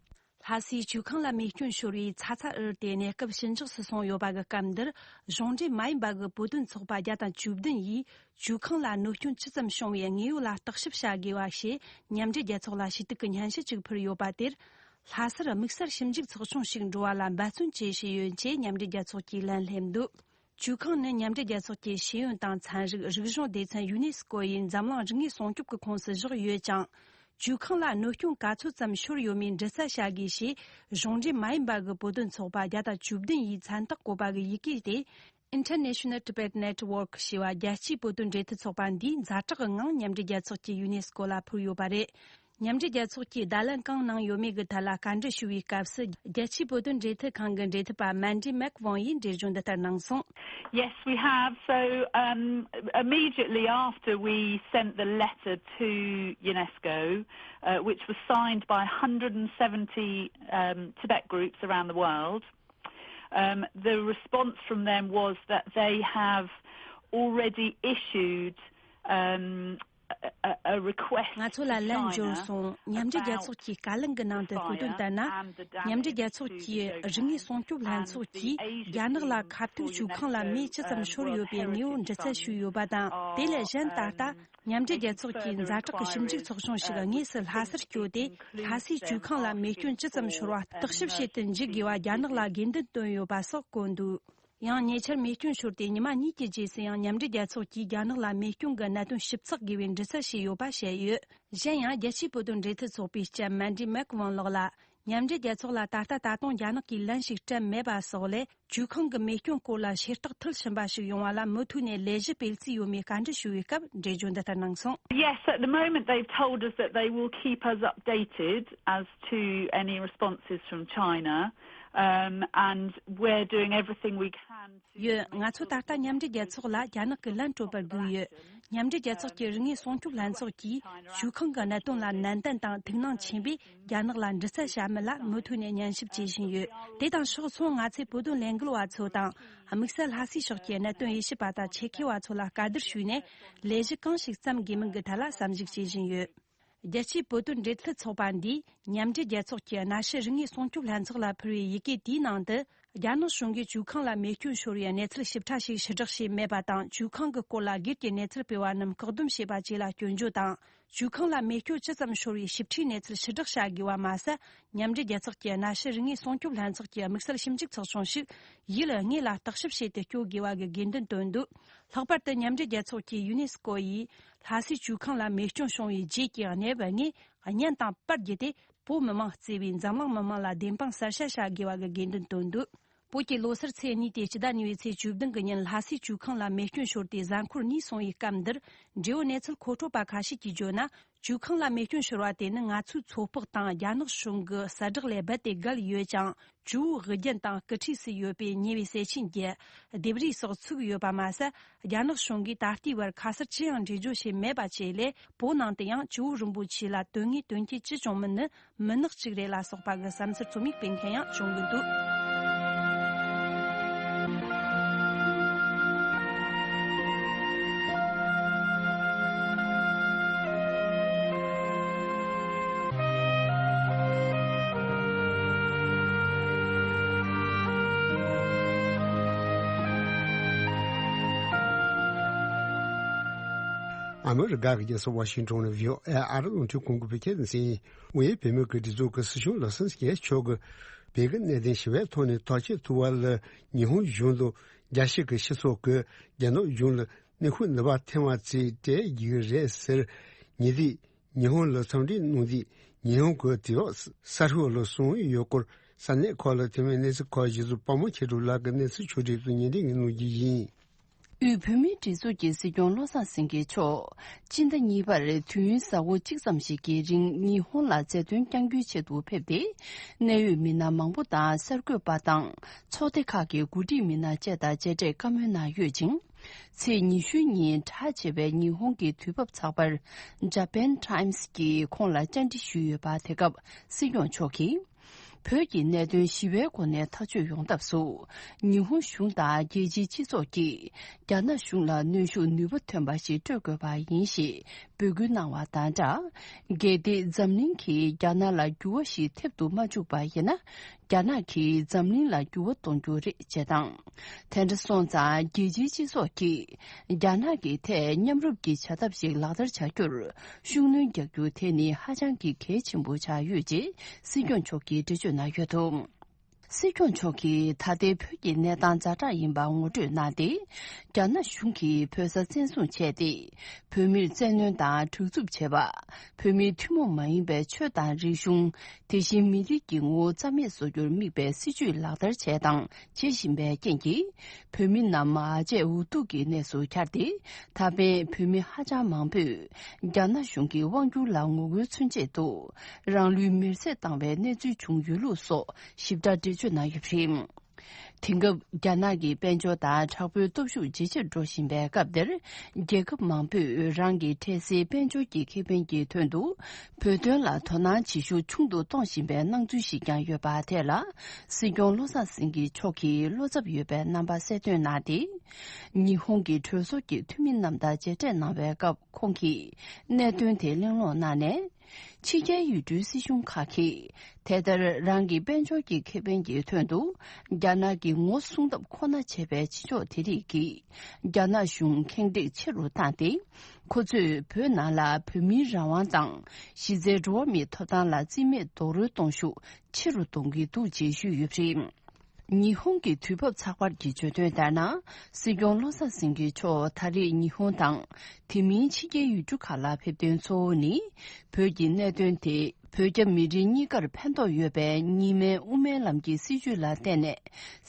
ལྷ་སའི་བྱུར་ཁང་ལ་རྨས་སྐྱོན་ཤོར་བའི་ཚ་ཚ་འུར་དེ་གནས་སྐབས་ཞི་འཇགས་སུ་སོང་ཡོད་པ་གི་སྐབས་འདིར། གཞུང་འབྲེལ་མ་ཡིན་པ་གི་བོད་དོན་ཚོགས་པ་བརྒྱ་དང་བཅུ་བདུན་ཡིས་བྱུར་ཁང་ལ་གནོད་སྐྱོན་ཅི་ཙམ་བྱུང་བའི་དངོས་ཡོད་ལ་བརྟག་ཞིབ་བྱ་དགོས་པ་ཞེས་མཉམ་འབྲེལ་རྒྱལ་ཚོགས་ལ་ཞུ་གཏུག་གི་སྙན་ཞུ་གཅིག་ཕུལ་ཡོད་པ་དེར། ལྷ་སར་དམིགས་བསལ་ཞིབ་འཇུག་ཚོགས་ཆུང་ཞིག་འགྲོ་བ་ལ་འབད་བརྩོན་བཅས་བྱས་ཡོད་ཅེས་མཉམ་འབྲེལ་རྒྱལ་ཚོགས་ཀྱིས་ལན་སླེབས་འདུག་བྱུར་ཁང་ནི་མཉམ་འབྲེལ་རྒྱལ་ཚོགས་ཀྱི་ཤེས་ཡོན་དང་ཚན་རིག་རིག་གཞུང་སྡེ་ཚན་ཡུ་ནེ་སི་ཀོ་ཡིས་འཛམ་གླིང་རིག་དངོས་སྲུང་སྐྱོབ་ཀྱི་ཁོངས་སུ་བཞག་ཡོད་ཅིང་། བྱུར་ཁང་ལ་གནོད་སྐྱོན་ག་ཚོད་ཙམ་ཤོར་ཡོད་མེད་འདྲི་རྩད་བྱ་དགོས་ཞེས་གཞུང་འབྲེལ་མ་ཡིན་པ་གི་བོད་དོན་ཚོགས་པ་བརྒྱ་དང་བཅུ་བདུན་ཡིས་མཚན་རྟགས་བཀོད་པ་གི་ཡི་གེ་དེ། International Tibet Network ཞེས་པ་རྒྱལ་སྤྱིའི་བོད་དོན་འབྲེལ་མཐུད་ཚོགས་པ་འདིས་ཛ་དྲག་གི་ངང་མཉམ་འབྲེལ་རྒྱལ་ཚོགས་ཀྱི་ཡུ་ནེ་སི་ཀོ་ལ་ཕུལ་ཡོད་པ་རེད། མཉམ་འབྲེལ་རྒྱལ་ཚོགས་ཀྱིས་བརྡ་ལན་གང་གནང་ཡོད་མེད་ཀྱི་ཐད་ལ་བཀའ་འདྲི་ཞུ་བའི་སྐབས་སུ། རྒྱལ་སྤྱིའི་བོད་དོན་འབྲེལ་མཐུད་ཁང་གི་འབྲེལ་མཐུད་པ་མན་ཌི་མེག་ཝང་ཡིས་འགྲེལ་བརྗོད་འདི་ལྟར་གནང་སོང་། Yes, we have. So, um, immediately after we sent the letter to UNESCO, uh, which was signed by one hundred seventy, um, Tibet groups around the world, um, the response from them was that they have already issued, um, a, a, a request to China about ང་ཚོ་ལ་ལན་འབྱོར་སོང་། མཉམ་འབྲེལ་རྒྱལ་ཚོགས་ཀྱི་བཀའ་བློན་གྱི་ནང་དུ་བཀོད་དོན་ལྟར་ན། མཉམ་འབྲེལ་རྒྱལ་ཚོགས་ཀྱི་རིག་དངོས་སྲུང་སྐྱོབ་ལྷན་ཚོགས་ཀྱིས་རྒྱ་ནག་ལ་ཁ་ཐུག་བྱུར་ཁང་ལ་རྨས་ཅི་ཙམ་ཤོར་ཡོད་པའི་དངོས་པོ་འདྲི་རྩད་ཞུས་ཡོད་པ་དང་། དེ་ལས་གཞན་ད་ལྟ་མཉམ་འབྲེལ་རྒྱལ་ཚོགས་ཀྱི་ཛ་དྲག་གི་ཞིབ་འཇུག་ཚོགས་ཆུང་ཞིག་དངོས་སུ་ལྷ་སར་བསྐྱོད་དེ། ལྷ་སའི་བྱུར་ཁང་ལ་རྨས་སྐྱོན་ཅི་ཙམ་ཤོར་བ་བརྟག་ཞིབ་བྱེད་དུ་འཇུག་དགོས་པ་རྒྱ་ནག་ལ་དགོས་འདུན་བཏོན་ཡོད་པ་སོགས་བཀོད་འདུག་ཡང་ཉེ་ཆར་རྨས་སྐྱོན་ཤོར་ཏེ་ཉི་མ་གཉིས་ཀྱི་རྗེས་སུ་ཡང་མཉམ་འབྲེལ་རྒྱལ་ཚོགས་ཀྱིས་རྒྱ་ནག་ལ་རྨས་སྐྱོན་གྱི་གནད་དོན་ཞིབ་ཚགས་དགོས་པའི་འདྲི་རྩད་བྱས་ཡོད་པ་བཤད་ཡོད། གཞན་ཡང་རྒྱལ་སྤྱིའི་བོད་དོན་འབྲེལ་མཐུད་ཚོགས་པའི་ལྕམ་མན་ཌི་མེག་ཝང་ལགས་ལ། མཉམ་འབྲེལ་རྒྱལ་ཚོགས་ལ་ད་ལྟ་ད་དུང་རྒྱ་ནག་གིས་ལན་ཞིག་སྤྲད་མེད་པ་སོགས་ལས། བྱུར་ཁང་གི་རྨས་སྐྱོན་སྐོར་ལ་ཤེས་རྟོགས་མཐིལ་ཕྱིན་པ་ཞིག་ཡོང་བ་ལ་མུ་མཐུད་ནས་ལས་གཞི་སྤེལ་རྩིས་ཡོད་མེད་བཀའ་འདྲི་ཞུ་བའི་སྐབས་འགྲེལ་བརྗོད་འདི་ལྟར་གནང་སོང་། Yes, at the moment they've told us that they will keep us updated as to any responses from China, um, and we're doing everything we can to ཡོད། ང་ཚོ་ད་ལྟ་མཉམ་འབྲེལ་རྒྱལ་ཚོགས་ལ་རྒྱ་ནག་གི་ལན་སྤྲོད་པར་སྒུག་ཡོད། མཉམ་འབྲེལ་རྒྱལ་ཚོགས་ཀྱི་རིག་དངོས་སྲུང་སྐྱོབ་ལྷན་ཚོགས་ཀྱིས་བྱུར་ཁང་གི་གནད་དོན་ལ་ནན་ཏན་དང་ཐུགས་སྣང་ཆེན་པོས་རྒྱ་ནག་ལ་འདྲི་རྩད་བྱ་མིན་ལ་མུ་མཐུད་ནས་ཉན་ཞིབ་བྱེད་བཞིན་ཡོད། དེ་དང་ཕྱོགས་མཚུངས་ང་ཚོས་བོད་དོན་ལས་འགུལ་བ་ཚོ་དང་། དམིགས་བསལ་ལྷ་སའི་ཕྱོགས་ཀྱི་གནད་དོན་དབྱེ་ཞིབ་པ་དང་ཆེད་མཁས་པ་ཚོ་ལ་བཀའ་བསྡུར་ཞུས་ནས། ལས་གཞི་གང་ཞིག་བརྩམ་དགོས་མིན་གྱི་ཐད་ལ་བསམ་གཞིག་བྱེད་བཞིན་ཡོད། རྒྱལ་སྤྱིའི་བོད་དོན་འབྲེལ་མཐུད་ཚོགས་པ་འདིས་མཉམ་འབྲེལ་རྒྱལ་ཚོགས་ཀྱི་གནའ་ཤུལ་རིག་དངོས་སྲུང་སྐྱོབ་ལྷན་ཚོགས་ལ་ཕུལ་བའི་ཡི་གེ་དེའི་ནང་དུ། རྒྱ་ནག་གཞུང་གིས་ཇུས་ཁང་ལ་མེ་སྐྱོན་ཤོར་བའི་གནས་ཚུལ་ཞིབ་ཕྲ་ཞིག་ཕྱིར་བསྒྲགས་བྱས་མེད་པ་དང་། ཇུས་ཁང་གི་སྐོར་ལ་སྒེར་གྱི་གནས་ཚུལ་སྤེལ་བ་རྣམས་བཀག་སྡོམ་བྱས་པ་བཅས་ལ་སྐྱོན་བརྗོད་དང་། ཇུས་ཁང་ལ་མེ་སྐྱོན་ཅི་ཙམ་ཤོར་བའི་ཞིབ་ཕྲའི་གནས་ཚུལ་ཕྱིར་བསྒྲགས་བྱ་དགོས་པ་མ་ཟད། མཉམ་འབྲེལ་རྒྱལ་ཚོགས་ཀྱི་གནའ་ཤུལ་རིག་དངོས་སྲུང་སྐྱོབ་ལྷན་ཚོགས་ཀྱི་དམིགས་བསལ་ཞིབ་འཇུག་ཚོགས་ཆུང་ཞིག་ཡིད་དངོས་ལ་བརྟག་ཞིབ་བྱས་ཏེ་སྐྱོད་དགོས་པ་གི་དགོས་འདུན་བཏོན་འདུག་ལྷག་པར་དུ་མཉམ་འབྲེལ་རྒྱལ་ཚོགས་ཀྱི་ཡུ་ནེ་སི་ཀོ་ཡིས་ལྷ་སའི་ཇུས་ཁང་ལ་མེ་སྐྱོན་བྱུང་བའི་རྗེས་ཀྱི་གནས་བབ་དངོས་བརྙན་དང་པར་བརྒྱུད་དེ། བོད་མི་མང་གཙོས་པའི་འཛམ་གླིང་མི་མང་ལ་བདེན་དཔང་གསལ་བཤད་བྱ་དགོས་པ་གི་དགོས་འདུན་བཏོན་འདུག་བོད་ཀྱི་ལོ་སར་ཚེས་གཉིས་ཏེ་སྤྱི་ཟླ་གཉིས་པའི་ཚེས་བཅུ་བདུན་གྱི་ཉིན་ལྷ་སའི་ཇུས་ཁང་ལ་མེ་སྐྱོན་ཤོར་ཏེ་གཟའ་འཁོར་གཉིས་སོང་བའི་སྐབས་འདིར། འབྲེལ་ཡོད་གནས་ཚུལ་མཁོ་སྤྲོད་པ་ཁ་ཤས་ཀྱིས་བརྗོད་ན། ཇུས་ཁང་ལ་མེ་སྐྱོན་ཤོར་བ་དེ་ནི་ང་ཚོའི་ཚོད་དཔག་དང་རྒྱ་ནག་གཞུང་གི་གསལ་བསྒྲགས་ལས་རྦད་དེ་བརྒལ་ཡོད་ཅིང་། ཇོ་བོའི་དབུ་རྒྱན་དང་སྐུ་ཁྲུས་སུ་ཡོད་པའི་ཉེ་བའི་སྲས་ཆེན་གྱི་ལྡེབས་རིས་སོགས་ཚུགས་ཡོད་པ་མ་ཟད། རྒྱ་ནག་གཞུང་གིས་ད་ལྟའི་བར་ཁ་གསལ་ཅི་ཡང་འགྲེལ་བརྗོད་བྱས་མེད་པ་བཅས་ལས། བོད་ནང་དུ་ཡང་ཇོ་བོ་རིན་པོ་ཆེ་ལ་དོན་དངོས་དོན་རྐྱེན་ཅི་བྱུང་མིན་ནི་མུན་ནག་ཅིག་རེད་ལ་སོགས་པ་གི་བསམ་ཚུལ་རྩོམ་ཡིག་སྤེལ་མཁན་ཡང་བྱུང་གི་འདུག་ཨ་མི་རི་ཀ་གི་རྒྱལ་ས་ཝ་ཤིང་ཏོན་ནས་བྷི་ཨོ་ཨེ་ཨ་རི་རླུང་འཕྲིན་ཁང་གི་བོད་སྐད་སྡེ་ཚན་ཡིན། དབུས་བོད་མིའི་སྒྲིག་འཛུགས་ཀྱི་སྲིད་སྐྱོང་བློ་བཟང་སེང་གེ་མཆོག་གིས་བོད་ཀྱི་གནད་དོན་ཞི་བའི་ཐོག་ནས་ཐག་གཅོད་ཐུབ་པ་ལ་ཉི་ཧོང་གཞུང་དང་རྒྱལ་སྤྱི་གི་སྤྱི་ཚོགས་ཀྱིས་རྒྱ་ནག་གཞུང་ལ་ནུས་ཤུགས་ནུས་པ་ཐེངས་མ་ཚད་སྤྲད་རྒྱུ་རེད་ཟེར། ཉེ་དུས་ཉི་ཧོང་ལ་འཚམས་འདྲི་གནང་དུས་ཉི་ཧོང་གི་དུས་བབ་གསར་ཤོས་ལ་སོང་ཡོད་སྐོར་ས་གནས་ཁག་ལ་ཐོན་པའི་གནས་ཚུལ་ཁག་གཞི་བཟུང་པདྨ་མཁྱེན་གྲུབ་ལགས་ཀྱིས་གནས་ཚུལ་ཕྱོགས་སྒྲིག་ཏུ་སྙན་སྒྲོན་གནང་རྒྱུ་ཡིན། དབུས་བོད་མིའི་སྒྲིག་འཛུགས་ཀྱི་སྲིད་སྐྱོང་བློ་བཟང་སེང་གེ་མཆོག་སྤྱི་ཟླ་གཉིས་པར་དུས་ཡུན་ཟླ་བ་གཅིག་ཙམ་ཞིག་གི་རིང་ཉི་ཧོང་ལ་མཛའ་མཐུན་བསྐྱང་རྒྱུའི་ཆེད་དུ་ཕེབས་ཏེ། གནད་ཡོད་མི་སྣ་མང་པོ་དང་གསར་འགོད་པ་དང་ཚོགས་སྡེ་ཁག་གི་འགོ་ཁྲིད་མི་སྣ་བཅས་དང་མཇལ་འཕྲད་བཀའ་མོལ་གནང་ཡོད་ཅིང་། ཚེས་ཉི་ཤུ་ཉིན་གྲགས་ཆེ་བའི་ཉི་ཧོང་གི་དུས་བབ་ཚགས་པར་Japan Times་གིས་ཁོང་ལ་བཅར་འདྲི་ཞུས་ཡོད་པ། དེ་སྐབས་སྲིད་སྐྱོང་མཆོག་གིས། བོད་ཀྱི་གནད་དོན་ཞི་བའི་སྒོ་ནས་ཐག་གཅོད་ཡོང་ཐབས་སུ། ཉི་ཧོང་གཞུང་དང་རྒྱལ་སྤྱིའི་སྤྱི་ཚོགས་ཀྱིས་རྒྱ་ནག་གཞུང་ལ་གནོན་ཤུགས་ནུས་པ་ཐོན་པ་ཞིག་སྤྲོད་དགོས་པ་ཡིན་ཞེས་འབོད་སྐུལ་གནང་བ་དང་སྦྲགས། གལ་ཏེ་འཛམ་གླིང་གིས་རྒྱ་ནག་ལ་འགྱུར་བ་ཞིག་ཐེབས་དུ་མ་བཅུག་པ་ཡིན་ན། རྒྱ་ནག་གིས་འཛམ་གླིང་ལ་འགྱུར་བ་གཏོང་རྒྱུ་རེད་ཅེས་དང་། དེ་འདྲ་སོང་ཙང་རྒྱལ་སྤྱིའི་སྤྱི་ཚོགས་ཀྱིས་རྒྱ་ནག་གི་ཐད་མཉམ་རུབ་ཀྱི་བྱ་ཐབས་ཤིག་ལག་བསྟར་བྱ་རྒྱུར་ཤུགས་སྣོན་རྒྱག་རྒྱུ་དེ་ནི་ཧ་ཅང་གི་གལ་ཆེན་པོ་ཆགས་ཡོད་ཅེས་སྲིད་སྐྱོང་མཆོག་གིས་འགྲེལ་བརྗོད་གནང་ཡོད་འདུག་སྲིད་སྐྱོང་མཆོག་གིས་ད་ལྟའི་བོད་ཀྱི་གནས་སྟངས་ཛ་དྲག་ཡིན་པ་ངོ་སྤྲོད་གནང་སྟེ། རྒྱ་ནག་གཞུང་གིས་བོད་ས་བཙན་བཟུང་བྱས་ཏེ། བོད་མིར་བཙན་གནོན་དང་གདུག་རྩུབ་བྱེད་པ། བོད་མིའི་ཐུན་མོང་མ་ཡིན་པའི་ཆོས་དང་རིག་གཞུང་། དེ་བཞིན་མི་རིགས་ཀྱི་ངོ་བོ་རྩ་མེད་བཟོ་རྒྱུར་དམིགས་པའི་སྲིད་ཇུས་ལག་བསྟར་བྱས་དང་བྱེད་བཞིན་པའི་རྐྱེན་གྱིས། བོད་མི་རྣམས་ཨ་ཅེ་འུ་ཐུག་གི་གནས་སུ་གྱར་ཏེ། ད་ཕན་བོད་མི་ཧ་ཅང་མང་པོས་རྒྱ་ནག་གཞུང་གི་དབང་སྒྱུར་ལ་ངོ་རྒོལ་མཚོན་ཆེད་དུ་རང་ལུས་མེར་སྲེག་བཏང་བའི་གནས་ཚུལ་བྱུང་ཡོད་ལུགས་སོགས་ཞིབ་ཕྲ་འགྲེལ་བརྗོད་གནང་ཡོད་པ་རེད། དེང་སྐབས་རྒྱ་ནག་གི་དཔལ་འབྱོར་དང་དྲག་པོའི་སྟོབས་ཤུགས་ཇེ་ཆེར་འགྲོ་བཞིན་པའི་སྐབས་འདིར། རྒྱལ་ཁབ་མང་པོས་རང་གི་འཕྲལ་སེལ་དཔལ་འབྱོར་གྱི་ཁེ་ཕན་གྱི་དོན་དུ། བོད་དོན་ལ་དོ་སྣང་བྱེད་ཤུགས་ཆུང་དུ་གཏོང་བཞིན་པའི་སྣང་ཚུལ་ཞིག་ཀྱང་ཡོད་པ་དེ་ལ། སྲིད་སྐྱོང་བློ་བཟང་སེང་གེ་མཆོག་གིས་བློ་འཚབ་ཡོད་པའི་རྣམ་པ་གསལ་སྟོན་གནང་སྟེ། ཉི་ཧོང་གི་གྲོས་ཚོགས་ཀྱི་འཐུས་མི་རྣམས་དང་མཇལ་འཕྲད་གནང་བའི་སྐབས། ཁོང་གིས་གནད་དོན་དེ་གླེང་སློང་གནང་ནས། ཕྱི་རྒྱལ་ཡུལ་གྲུའི་སྲིད་གཞུང་ཁག་གིས་དེ་ལྟར་རང་གི་དཔལ་འབྱོར་གྱི་ཁེ་ཕན་གྱི་དོན་དུ་རྒྱ་ནག་གི་ངོ་སྲུང་ཐབས་ཁོ་ན་བྱས་པའི་ཕྱི་ཕྱོགས་དེ་རིགས་ཀྱིས་རྒྱ་ནག་གཞུང་ཁེངས་དྲེགས་ཆེ་རུ་བཏང་སྟེ། ཁོ་ཚོས་བོད་ནང་ལ་བོད་མིའི་རང་དབང་དང་གཞི་རྩའི་འགྲོ་བ་མིའི་ཐོབ་ཐང་ལ་རྩིས་མེད་རྡོག་རོལ་གཏོང་ཤུགས་ཆེ་རུ་གཏོང་གི་འདུག་ཅེས་ཞུས་ཡོད་པ་རེད། ཉི་ཧོང་གི་དུས་བབ་ཚགས་པར་གྱིས་བརྗོད་དོན་ལྟར་ན། སྲིད་སྐྱོང་བློ་བཟང་སེང་གེ་མཆོག་ད་རེས་ཉི་ཧོང་དང་། དེ་མིན་ཕྱི་རྒྱལ་ཡུལ་གྲུ་ཁག་ལ་ཕེབས་དོན་གཙོ་བོ་ནི། བོད་ཀྱི་གནད་དོན་དེ་བོད་རྒྱ་མི་རིགས་གཉིས་ཀར་ཕན་ཐོགས་ཡོད་པའི་གཉིས་སྨན་དབུ་མའི་ལམ་གྱི་སྲིད་བྱུས་ལ་བརྟེན་ནས་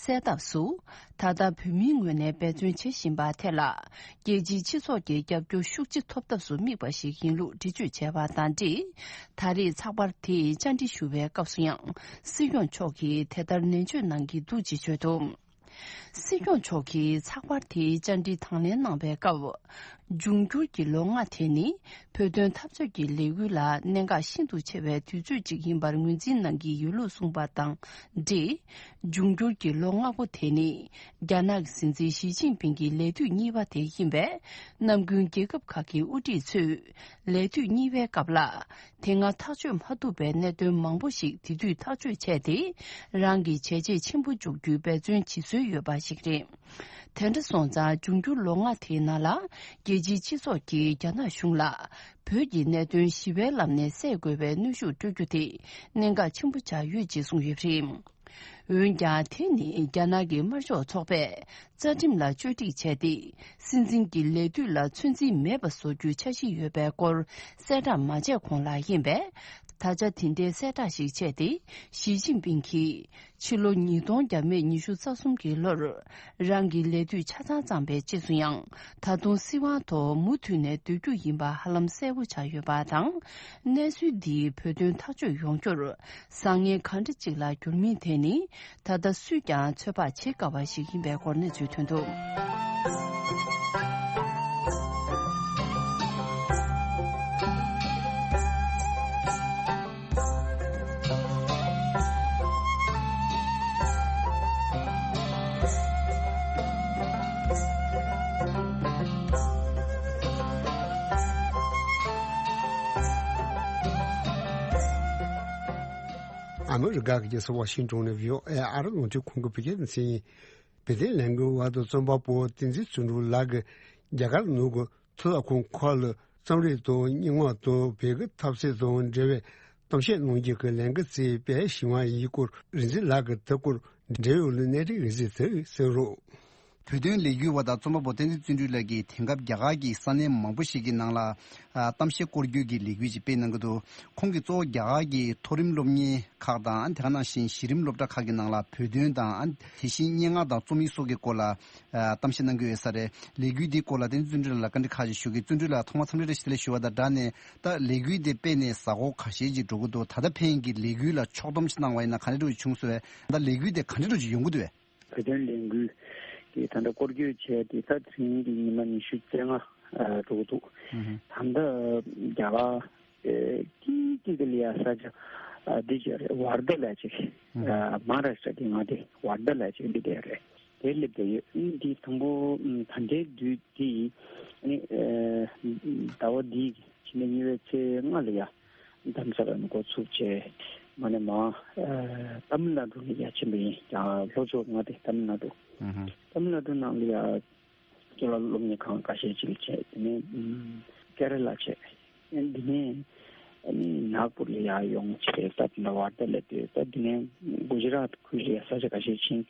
སེལ་ཐབས་སུ། ད་ལྟ་བོད་མིའི་ངོས་ནས་འབད་བརྩོན་བྱེད་བཞིན་པ་དེ་ལ། རྒྱལ་སྤྱིའི་སྤྱི་ཚོགས་ཀྱི་རྒྱབ་སྐྱོར་ཤུགས་ཆེ་ཐོབ་ཐབས་སུ་དམིགས་པ་ཞིག་ཡིན་ལུགས་འགྲེལ་བརྗོད་བྱས་པ་དང་འབྲེལ། ད་རེས་ཚགས་པར་དེས་བཅར་འདྲི་ཞུ་བའི་སྐབས་སུ་ཡང་། སྲིད་སྐྱོང་མཆོག་གིས་དེ་ལྟར་ནན་བརྗོད་གནང་གི་འདུག་ཅེས་བརྗོད་འདུག་སྲིད་སྐྱོང་མཆོག་གིས་ཚགས་པར་དེའི་བཅར་འདྲི་དང་ལེན་གནང་བའི་སྐབས། འབྱུང་འགྱུར་གྱི་ལོ་ལྔ་དེ་ནི་བོད་དོན་འཐབ་རྩོད་ཀྱི་ལས་འགུལ་ལ་གནད་འགག་ཤིན་ཏུ་ཆེ་བའི་དུས་ཚོད་ཅིག་ཡིན་པར་ངོས་འཛིན་གནང་གི་ཡོད་ལུགས་གསུངས་པ་དང་འབྲེལ། འབྱུང་འགྱུར་གྱི་ལོ་ལྔ་པོ་དེ་ནི་རྒྱ་ནག་གི་སྲིད་འཛིན་ཞི་ཅིན་ཕིང་གི་ལས་དུས་གཉིས་པ་དེ་ཡིན་པས། ནམ་རྒྱུན་རྒྱལ་ཁབ་ཁག་གི་དབུ་ཁྲིད་ཚོས་ལས་དུས་གཉིས་པའི་སྐབས་ལ། དེ་སྔ་ཐག་གཅོད་མ་ཐུབ་པའི་གནད་དོན་མང་པོ་ཞིག་དེ་དུས་ཐག་གཅོད་བྱས་ཏེ། རང་གི་བྱས་རྗེས་ཆེན་པོ་འཇོག་རྒྱུའི་འབད་བརྩོན་བྱེད་སྲོལ་ཡོད་པ་ཞིག་རེད། དེ་འདྲ་སོང་ཙང་། འབྱུང་འགྱུར་ལོ་ལྔ་དེའི་ནང་ལ། རྒྱལ་སྤྱིའི་སྤྱི་ཚོགས་ཀྱིས་རྒྱ་ནག་གཞུང་ལ། བོད་ཀྱི་གནད་དོན་ཞི་བའི་ལམ་ནས་སེལ་དགོས་པའི་གནོན་ཤུགས་སྤྲོད་རྒྱུ་དེ་གནད་འགག་ཆེན་པོ་ཆགས་ཡོད་ཅེས་གསུངས་ཡོད་པ་རེད། འོན་ཀྱང་། དེ་ནི་རྒྱ་ནག་གི་དམར་ཤོག་ཚོགས་པས་རྩ་ཁྲིམས་ལ་བཅོས་སྒྲིག་བྱས་ཏེ། སྲིད་འཛིན་གྱི་ལས་དུས་ལ་ཚོད་འཛིན་མེད་པ་བཟོ་རྒྱུའི་འཆར་གཞི་ཡོད་པའི་སྐོར་གསལ་བསྒྲགས་མ་བྱས་གོང་ལ་ཡིན་པས། ད་ཆ་དེ་འདྲའི་གསལ་བསྒྲགས་ཤིག་བྱས་ཏེ། ཞི་ཅིན་ཕིང་གིས། ཕྱི་ལོ་ཉིས་སྟོང་བརྒྱ་མེད་ཉི་ཤུ་རྩ་གསུམ་གྱི་ལོར། རང་གི་ལས་དུས་ཆ་ཚང་བརྩམས་པའི་རྗེས་སུ་ཡང་། ད་དུང་སྲིད་དབང་ཐོག་མུ་མཐུད་ནས་སྡོད་རྒྱུ་ཡིན་པ་ཧ་ལམ་གསལ་པོ་ཆགས་ཡོད་པ་དང་། གནས་ཚུལ་འདིས་བོད་དོན་ཐག་གཅོད་ཡོང་རྒྱུར། བཟང་ངན་ག་འདྲ་ཅིག་ལ་འགྱུར་མིན་དེ་ནི། ད་ལྟ་སུས་ཀྱང་ཚོད་དཔག་བྱེད་དཀའ་བ་ཞིག་ཡིན་པའི་སྐོར་གནས་ཚུལ་ཐོན་འདུག། ཨ་མི་རི་ཀ་གི་རྒྱལ་ས་ཝ་ཤིང་ཏོན་ནས་བྷི་ཨོ་ཨེ་ཨ་རི་རླུང་འཕྲིན་ཁང་གི་བོད་སྐད་སྡེ་ཚན་ཡིན། བོད་དོན་ལས་འགུལ་བ་དང་རྩོམ་པ་པོ་བསྟན་འཛིན་བརྩོན་འགྲུས་ལགས་ཀྱིས་རྒྱ་གར་ནང་གི་མཐོ་ས་ཁང་ཁག་ལ་རྩོམ་རིག་དང་སྙན་ངག་དང་བོད་ཀྱི་ཐབས་ཤེས་དང་འབྲེལ་བའི་གཏམ་བཤད་གནང་རྒྱུ་གི་ལས་འགུལ་དེ་དཔལ་ཞི་བ་ཡི་སྐོར་རིག་འཛིན་ལགས་ཀྱིས་དེ་སྐོར་འབྲེལ་ཡོད་ལུགས་གནས་རིག་རིག་འཛིན་དེ་གསན་རོགས། བོད་དོན་ལས་འགུལ་བ་དང་རྩོམ་པ་པོ་བསྟན་འཛིན་བརྩོན་འགྲུས་ལགས་ཀྱིས་དེང་སྐབས་རྒྱ་གར་གྱི་ས་གནས་མང་པོ་ཞིག་གི་ནང་ལ་ཨ་གཏམ་བཤད་སྐོར་སྐྱོད་ཀྱི་ལས་འགུལ་ཅིག་སྤེལ་གནང་གི་འདུག། ཁོང་གིས་གཙོ་བོ་རྒྱ་གར་གྱི་མཐོ་རིམ་སློབ་གཉེར་ཁག་དང་། དེ་ག་ནང་བཞིན་གཞི་རིམ་སློབ་གྲྭ་ཁག་གི་ནང་ལ་བོད་དོན་དང་། དེ་བཞིན་སྙན་ངག་དང་རྩོམ་ཡིག་སོགས་ཀྱི་སྐོར་ལ་ཨ་གཏམ་བཤད་གནང་གི་ཡོད་ས་རེད། ལས་འགུལ་འདིའི་སྐོར་ལ་བསྟན་འཛིན་བརྩོན་འགྲུས་ལགས་ལ་བཀའ་འདྲི་ཁག་ཅིག་ཞུ་གི། བརྩོན་འགྲུས་ལགས་ཐོག་མར་འཚམས་འདྲི་བཀྲ་ཤིས་བདེ་ལེགས་ཞུ་བ་དང་སྦྲགས་ནས། ད་ལས་འགུལ་འདི་སྤེལ་ནས་གཟའ་འཁོར་ཁ་ཤས་ཅིག་འགྲོ་གི་འདུག། ད་ལྟ་ཕན་གྱི་ལས་འགུལ་ལ་ཕྱོགས་བསྡོམས་ཤིག་གནང་བ་ཡིན་ན་ག་འདྲ་ཅིག་བྱུང་སོང་བས། ད་ལས་འགུལ་འདི་ག་འདྲ་ཅིག་ཡོང་གི་འདུག་བས། བོད་དོན་ལས་འགུལ་གྱི་ད་ལྟ་སྐོར་སྐྱོད་བྱས་ཏེ་ད་དེ་རིང་གི་ཉི་མ་ཉི་ཤུ་རྩ་ལྔ་ཨ་འགྲོ་གི་འདུག། ཨུ་ཧུ། ད་ལྟ་རྒྱ་གར་ཨེ་ཀི་ཀི་གི་ལི་ཡ་ས་ཆ་ཨ་འདི་ཅིག་རེད། ཝར་དྷ་ལབ་ཅིག། ཨུ་ཧུ། ཨ་མ་ཧཱ་རཱ་ཤི་ཊ་གི་མངའ་སྡེ་ཝར་དྷ་ལབ་ཅིག་འདི་དེ་རེད། དེར་སླེབས་བསྡད་ཡོད། ཨ་ནི་འདི་དང་པོ་ཨ་ད་ལྟའི་དུས་འདི་ཨ་ནི་ཨེ་ཟླ་བ་འདིའི་ཕྱི་ཟླ་གཉིས་པའི་ཚེས་ལྔ་ལ་ཡ་རྡ་རམ་ས་ལ་ནས་འགོ་ཚུགས་བྱས་མ་ནས་མ་ཨ་ཏ་མིལ་ནཱ་ཌུ་ལ་ཡ་ཕྱིན་པ་ཡིན། ཡང་ལྷོ་ཕྱོགས་མངའ་སྡེ་ཏ་མིལ་ནཱ་ཌུ། ཨུ་ཧུ། ཏ་མིལ་ནཱ་ཌུ་ནང་ལ་ཡ་གཙུག་ལག་སློབ་གཉེར་ཁང་ཁ་ཤས་ཅིག་བྱས། དེ་ནས་ཨ་ཀེ་ར་ལ་བྱས། འདི་ནས་ཨ་ནི་ནཱག་པུར་ལ་ཡར་ཡོང་བྱས། ད་ད་ཝར་དྷ་ལ་སླེབས། ད་འདི་ནས་གུ་ཇི་རཱཏ་ཁུལ་ལ་ཡ་ས་ཆ་ཁ་ཤས་ཕྱིན།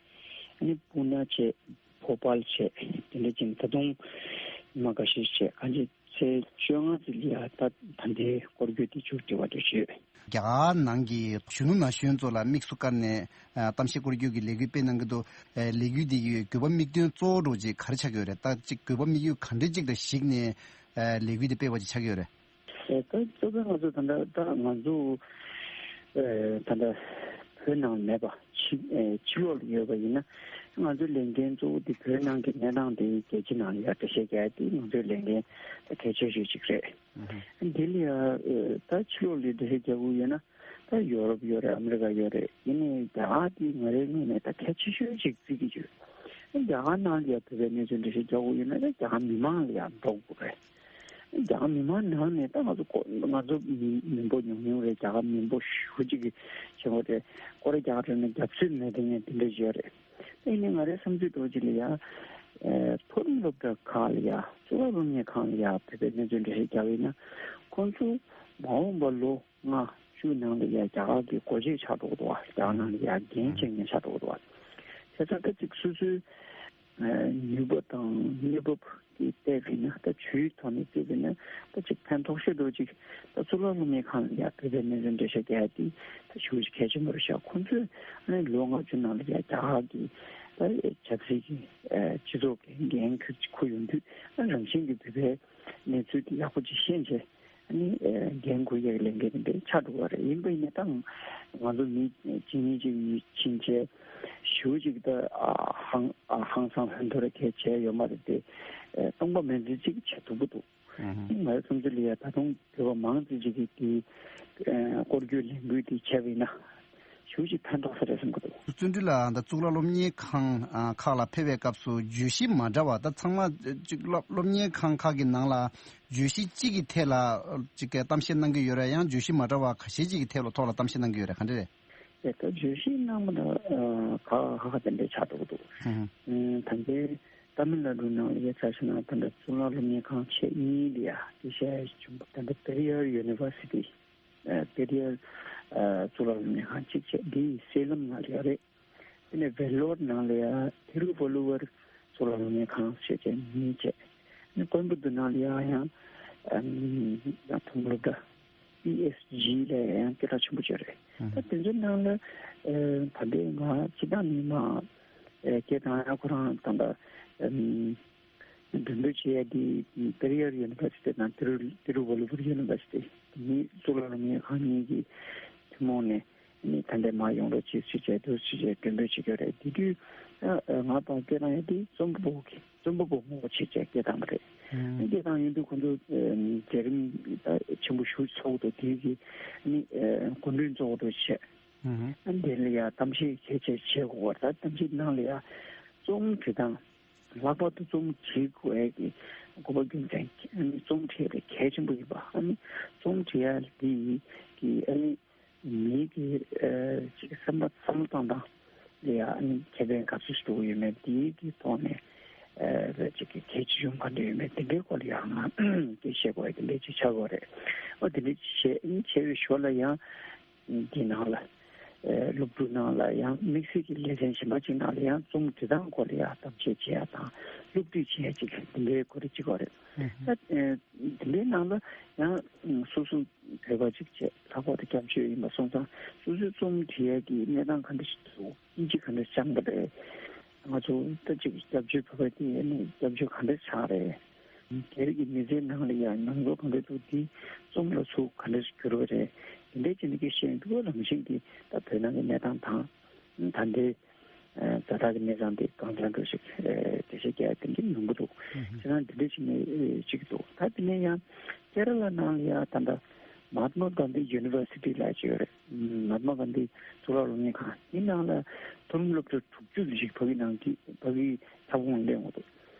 ཨ་ནི་པུ་ན་བྱས། ཕོ་པཱལ་བྱས། དེ་འདྲ་ཕྱིན། ད་དུང་ཉི་མ་ཁ་ཤས་བྱས། གང་ཅི་ཚེས་བཅོ་ལྔ་ཙམ་ལ་ཡ་ད་ད་ལྟའི་སྐོར་སྐྱོད་དེ་མཇུག་སྒྲིལ་བ་འདྲ་བྱས། རྒྱ་གར་ནང་གི་གཞོན་ནུ་ན་གཞོན་ཚོ་ལ་དམིགས་སུ་བཀར་ནས་ཨ་གཏམ་བཤད་སྐོར་སྐྱོད་ཀྱི་ལས་འགུལ་སྤེལ་གནང་གི་འདུག། ཨ་ལས་འགུལ་འདི་གི་དགོས་པ་དམིགས་དོན་གཙོ་བོ་འདྲ་བོ་ཅིག་ག་རེ་ཆགས་ཀྱི་ཡོད་རེད། ད་ཅིག་དགོས་པ་དམིགས་ཡུལ་ག་འདྲ་ཅིག་ལ་གཞིགས་ནས་ཨ་ལས་འགུལ་འདི་སྤེལ་བ་ཅིག་ཆགས་ཀྱི་ཡོད་རེད། ཨེ་ད་གཙོ་བོ་ང་ཚོ་ད་ལྟ་ད་ང་ཚོ་ཨེ་ད་ལྟ་བོད་ནང་མེད་པ་ཕྱི་ཨེ་ཕྱི་ལོགས་ལ་ཡོད་པ་ཡིན་ན། ང་ཚོའི་ལས་འགན་གཙོ་བོ་དེ་བོད་ནང་གི་གནས་སྟངས་དེ་རྒྱལ་སྤྱི་ནང་ལ་ཡ་འགྲེལ་བཤད་རྒྱག་ཡ་དེ་ང་ཚོའི་ལས་འགན་ད་གལ་ཆེ་ཤོས་ཅིག་རེད། ཨུ་ཧུ། འདི་ལ་ཡ་ཨེ་ད་ཕྱི་ལོགས་ལ་འགྲེལ་བཤད་རྒྱག་དགོས་ཡོད་ན། ད་ཡོ་རོབ་ཡོད་རེད། ཨ་མི་རི་ཀ་ཡོད་རེད། ཡིན་ནའི་རྒྱ་གར་དེ་ང་རའི་ངོས་ནས་ད་གལ་ཆེ་ཤོས་ཅིག་བརྩི་གི་ཡོད། རྒྱ་གར་ནང་ལ་ཡ་བོད་པའི་གནས་ཚུལ་འགྲེལ་བཤད་རྒྱག་དགོས་ཡོད་ན། ད་རྒྱ་གར་མི་མང་ལ་ཡ་འགྲོ་དགོས་རེད། རྒྱ་གར་མི་མང་ནང་ནས་ད་ང་ཚོ་ཁོ་ང་ཚོ་མི་མི་འབོར་ཉུང་ཉུང་རེད། རྒྱ་གར་མི་འབོར་ཞེ་པོ་ཅིག་གི་ཆེན་པོ་རེད། ཁོ་རེ་རྒྱ་གར་ནང་རྒྱབ་སྐྱོར་མེད་དེ་ངས་དེ་འདྲ་ཡོད་རེད། ཡིན་ནའི་ང་རའི་བསམ་ཚུལ་འདྲ་བོ་ཅིག་ལ་ཡ། ཨེ་མཐོ་རིམ་སློབ་གྲྭ་ཁག་ལ་ཡ། གཙུག་ལག་སློབ་གཉེར་ཁང་ལ་ཡ་བོད་པའི་གནས་ཚུལ་འགྲེལ་བཤད་རྒྱག་པ་ཡིན་ན། ཁོང་ཚོ་མ་འོངས་པ་ལོ་ལྔ་བཅུ་ནང་ལ་ཡ་རྒྱ་གར་གྱི་སྒོ་འབྱེད་ཆགས་འགྲོ་གི་འདུག་བ། རྒྱ་གར་ནང་ལ་ཡ་འགན་འཁྱེར་མཁན་ཆགས་འགྲོ་གི་འདུག་བ། བྱས་ཙང་ད་ཅིག་སོ་སོའི་ཨ་ནུས་པ་དང་གནས་བབ་ཀྱི་བལྟས་པ་ཡིན་ན། ད་ཆོས་ཐོག་ནས་བལྟས་པ་ཡིན་ན། ད་ཅིག་ཕན་ཐོགས་ཤོས་འདྲ་བོ་ཅིག་ད་གཙུག་ལག་སློབ་གཉེར་ཁང་ལ་ཡ་བོད་པའི་གནས་ཚུལ་འགྲེལ་བཤད་རྒྱག་ཡ་དེ་ད་ཞེ་པོ་ཅིག་གལ་ཆེན་པོ་རེད་ཤག། ཁོང་ཚོས་ཨ་ནི་ལོ་ལྔ་བཅུ་ནང་ལ་ཡ་རྒྱ་གར་གྱི་ད་ཆབ་སྲིད་ཀྱི་ཨ་སྤྱི་ཚོགས་ཀྱི་འགན་ཁུར་ཡོང་དུས། ཨ་རང་བཞིན་གྱི་བོད་པའི་གནས་ཚུལ་དེ་ཡག་པོ་ཅིག་ཤེས་བྱས། ཨ་ནི་ཨེ་འགན་འཁུར་ཡག་ལས་འགན་དེ་འདྲ་ཆགས་འགྲོ་བ་རེད། ཡིན་པ་ཡིན་ན་ད་ང་ཚོ་མི་གཅིག་གཉིས་གཅིག་ཕྱིན་ཆད་ཞེ་པོ་ཅིག་ད་ཨ་ཧང་ཨ་ཧང་སང་ཧོན་ཐོར་གལ་བྱས་ཡོད་མ་རེད་དེ། ཨེ་སྟོང་པ་མིན་ཙམ་ཅིག་བྱེད་ཐུབ་ཀྱི་འདུག། ཨུ་ཧུ། ང་ཚོ་བསམ་ཚུལ་ལ་ཡ་ད་དུང་བོད་པ་མང་ཙམ་ཅིག་གིས་དེ་ཨེ་སྐོར་སྐྱོད་ལས་འགུལ་དེ་བྱས་པ་ཡིན་ན། ཞེ་པོ་ཅིག་ཕན་ཐོགས་ས་རེད་བསམ་གྱི་འདུག། བརྩོན་འགྲུས་ལགས། ད་གཙུག་ལག་སློབ་གཉེར་ཁང་ཨ་ཁག་ལ་ཕེབས་པའི་སྐབས་སུ་བརྗོད་གཞི་མ་འདྲ་བ། ད་ཚང་མ་ཅིག་སློབ་སློབ་གཉེར་ཁང་ཁག་གི་ནང་ལ་བརྗོད་གཞི་གཅིག་གི་ཐད་ལ་ཅིག་གི་གཏམ་བཤད་གནང་གི་ཡོད་རེད། ཡང་བརྗོད་གཞི་མ་འདྲ་བ་ཁ་ཤས་ཅིག་གི་ཐད་ལ་ཐོག་ལ་གཏམ་བཤད་གནང་གི་ཡོད་རེད། ག་འདྲ་རེད། ད་བརྗོད་གཞི་གནང་བ་ན་ཁག་ཁག་དེ་འདྲ་ཆགས་འགྲོ་གི་འདུག། ཨུ་ཧུ། ཨུམ། ད་ལྟའི་ཏཱ་མིལ་ནཱ་ཌུ་ནང་ལ་ཡ་ཆ་བཞག་ན་ད་ལྟ་གཙུག་ལག་སློབ་གཉེར་ཁང་ཆེ་གཉིས་ལ་ཡ་དེ་བཤད་བྱུང་བ། ད་ལྟ་པེ་རི་ཡར་ཡུ་ནི་ཝར་སི་ཊི། ཨ། པེ་རི་ཡར། ཨ། གཙུག་ལག་སློབ་གཉེར་ཁང་གཅིག་བྱས། འདི་སེ་ལམ་ནང་ལ་ཡོད་རེད། དེ་ནས་ཝེ་ལོར་ནང་ལ་ཡ་ཐི་རུ་ཝ་ལུ་ཝར་གཙུག་ལག་སློབ་གཉེར་ཁང་ཞེས་བྱས་གཉིས་བྱས། ཨ་ནི་ཀོན་པུ་ཏུར་ནང་ལ་ཡ་ཡང་ཨམ། ཡང་ཐུམ་སློབ་གྲྭ་པི་ཨེས་ཇི་ལ་ཡང་སྐད་གྲགས་ཆེན་པོ་བྱས་རེད། ཨ། ད་དེ་ཚོའི་ནང་ལ་ཨ་ད་ལྟའི་ང་སྤྱི་བཏང་ནས་མ་ཨ་སྐད་བཏང་ཡ་ཁོ་རང་ད་ལྟ་ཨམ། མགྲོན་འབོད་བྱེད་ཡ་དེ་པེ་རི་ཡར་ཡུ་ནི་ཝར་སི་ཊི་དང་ཏི་རུ་ཏི་རུ་ཝ་ལུ་ཝར་ཡུ་ནི་ཝར་སི་ཊི་གཉིས། གཙུག་ལག་སློབ་གཉེར་ཁང་གཉིས་ཀྱི་ཐུན་མོང་ནས་ནི་ད་ལྟའི་མར་ཡོང་རོགས་བྱེད་ཟེར་བྱས་འདུག་ཟེར་བྱས་མགྲོན་འབོད་བྱེད་ཀྱི་རེད། དེ་དུས་ཨ་ང་དང་སྐད་བཏང་ཡ་དེ་རྩོམ་པ་པོ་གི་རྩོམ་པ་པོ་ངོ་བོ་བྱེད་བྱས་སྐད་བཏང་བ་རེད། ཨ། སྐད་བཏང་ཡོང་དུས་ཁོང་ཚོ་ཨ་མཛད་རིམ་ད་ཆེན་པོ་ཞེ་པོ་ཚོགས་འདུག། དེ་གི་ནི་ཨ་སྐུ་མགྲོན་གཙོ་བོ་དུ་བྱས། ཨ། དེ་ལ་ཡ་གཏམ་བཤད་གལ་ཆེ་བྱེད་དགོས་པ། ད་གཏམ་བཤད་ནང་ལ་ཡ་རྩོམ་འབྲི་སྟངས། ལྷག་པར་དུ་རྩོམ་བྲིས་དགོས་ཀྱི་དགོས་པ་རྒྱུ་མཚན། ཨ་ནི་རྩོམ་བྲིས་པ་གལ་ཆེན་པོ་ཡིན་པ། ཨ་ནི་རྩོམ་བྲིས་ཡ་འདི་གི་ཨ་ནི་མི་གི་ཨ་ཅིག་བསམ་པ་བསམ་བློ་གཏོང་སྟངས་ལ་ཡ་ཨ་ནི་ཁེ་ཕན་ག་ཚོད་ཞིག་འགྲོ་གི་ཡོད་མེད། འདི་གི་ཐོག་ནས་ཨ་ཅིག་གི་གལ་ཆེ་ཆུང་ག་འདྲ་ཡོད་མེད། འདི་འདྲའི་སྐོར་ལ་ཡང་ང་སྐད་བཤད་དགོས་ཡ་འདི་འདྲ་ཅིག་ཆགས་དགོས་རེད། ཨོ་དེ་འདྲ་ཅིག་བྱས། ཨ་ནི་བྱས་པའི་ཞོར་ལ་ཡང་འདི་ནང་ལ་ཨ་སློབ་ཕྲུག་ནང་ལ་ཡང་དམིགས་བསལ་གྱི་ལེ་ཚན་གཞན་པ་ཅིག་ནང་ལ་ཡང་རྩོམ་འབྲི་སྟངས་སྐོར་ལ་ཡང་གཏམ་བཤད་བྱེད་ཡ་དང་སློབ་ཁྲིད་བྱེད་ཡ་ཅིག་དེ་འདྲའི་སྐོར་ཅིག་ཡོད་རེད། ཨ་ད་ཨ་དེ་འདྲའི་ནང་ལ་ཡང་སོ་སོ་བོད་པ་ཅིག་བྱས། ལྷག་པར་དུ་སྐྱབས་བཅོལ་ཡིན་པ་སོང་ཙང་སོ་སོའི་རྩོམ་འབྲི་ཡ་གི་གནས་སྟངས་ག་འདྲ་ཞིག་འདུག། དབྱིན་ཇི་ག་འདྲ་སྦྱངས་པ་རེད། ང་ཚོ་ད་ཅིག་སྐྱབས་བཅོལ་བོད་པ་དེ་ནི་སྐྱབས་བཅོལ་ག་འདྲ་ཆགས་རེད། སྒེར་གྱི་མི་ཚེའི་ནང་ལ་ཡང་མྱོང་ཚོར་ག་འདྲ་འདུག། དེ་རྩོམ་ལ་ཚུར་ག་འདྲ་ཞིག་འགྱུར་བ་རེད། དེ་འདྲའི་ཅིག་ནི་སྐད་ཤེས་འདུག། རང་བཞིན་གྱིས་ད་བོད་ནང་གི་གནས་སྟངས་དང་། ད་ལྟའི་ཨ་ཛ་དྲག་གི་གནས་སྟངས་དེ་གང་འཚམ་འདྲ་ཞིག་ཨ་འགྲེལ་བཤད་རྒྱག་ཡ་དེ་འདྲ་ཡོང་གི་འདུག། ཨ་ཧུམ། བྱས་ཙང་དེ་འདྲ་ཞིག་ནི་ཨེ་ཅིག་འདུག། ད་དེ་ནས་ཡང་ཀེ་ར་ལ་ནང་ལ་ཡ་ད་ལྟ་མ་ཧཱ་ཏྨ་གྷན་དྷི་ཡུ་ནི་ཝར་སི་ཊི་ལབ་ཅིག་ཡོད་རེད། མ་ཧཱ་ཏྨ་གྷན་དྷི་གཙུག་ལག་སློབ་གཉེར་ཁང་དེ་ནང་ལ་མཐོ་རིམ་སློབ་གྲྭ་དྲུག་ཅུ་ཞིག་ཕ་གི་ནང་གི་ཕ་གི་ཁྱབ་ཁོངས་སླེབས་ཡོང་གི་འདུག།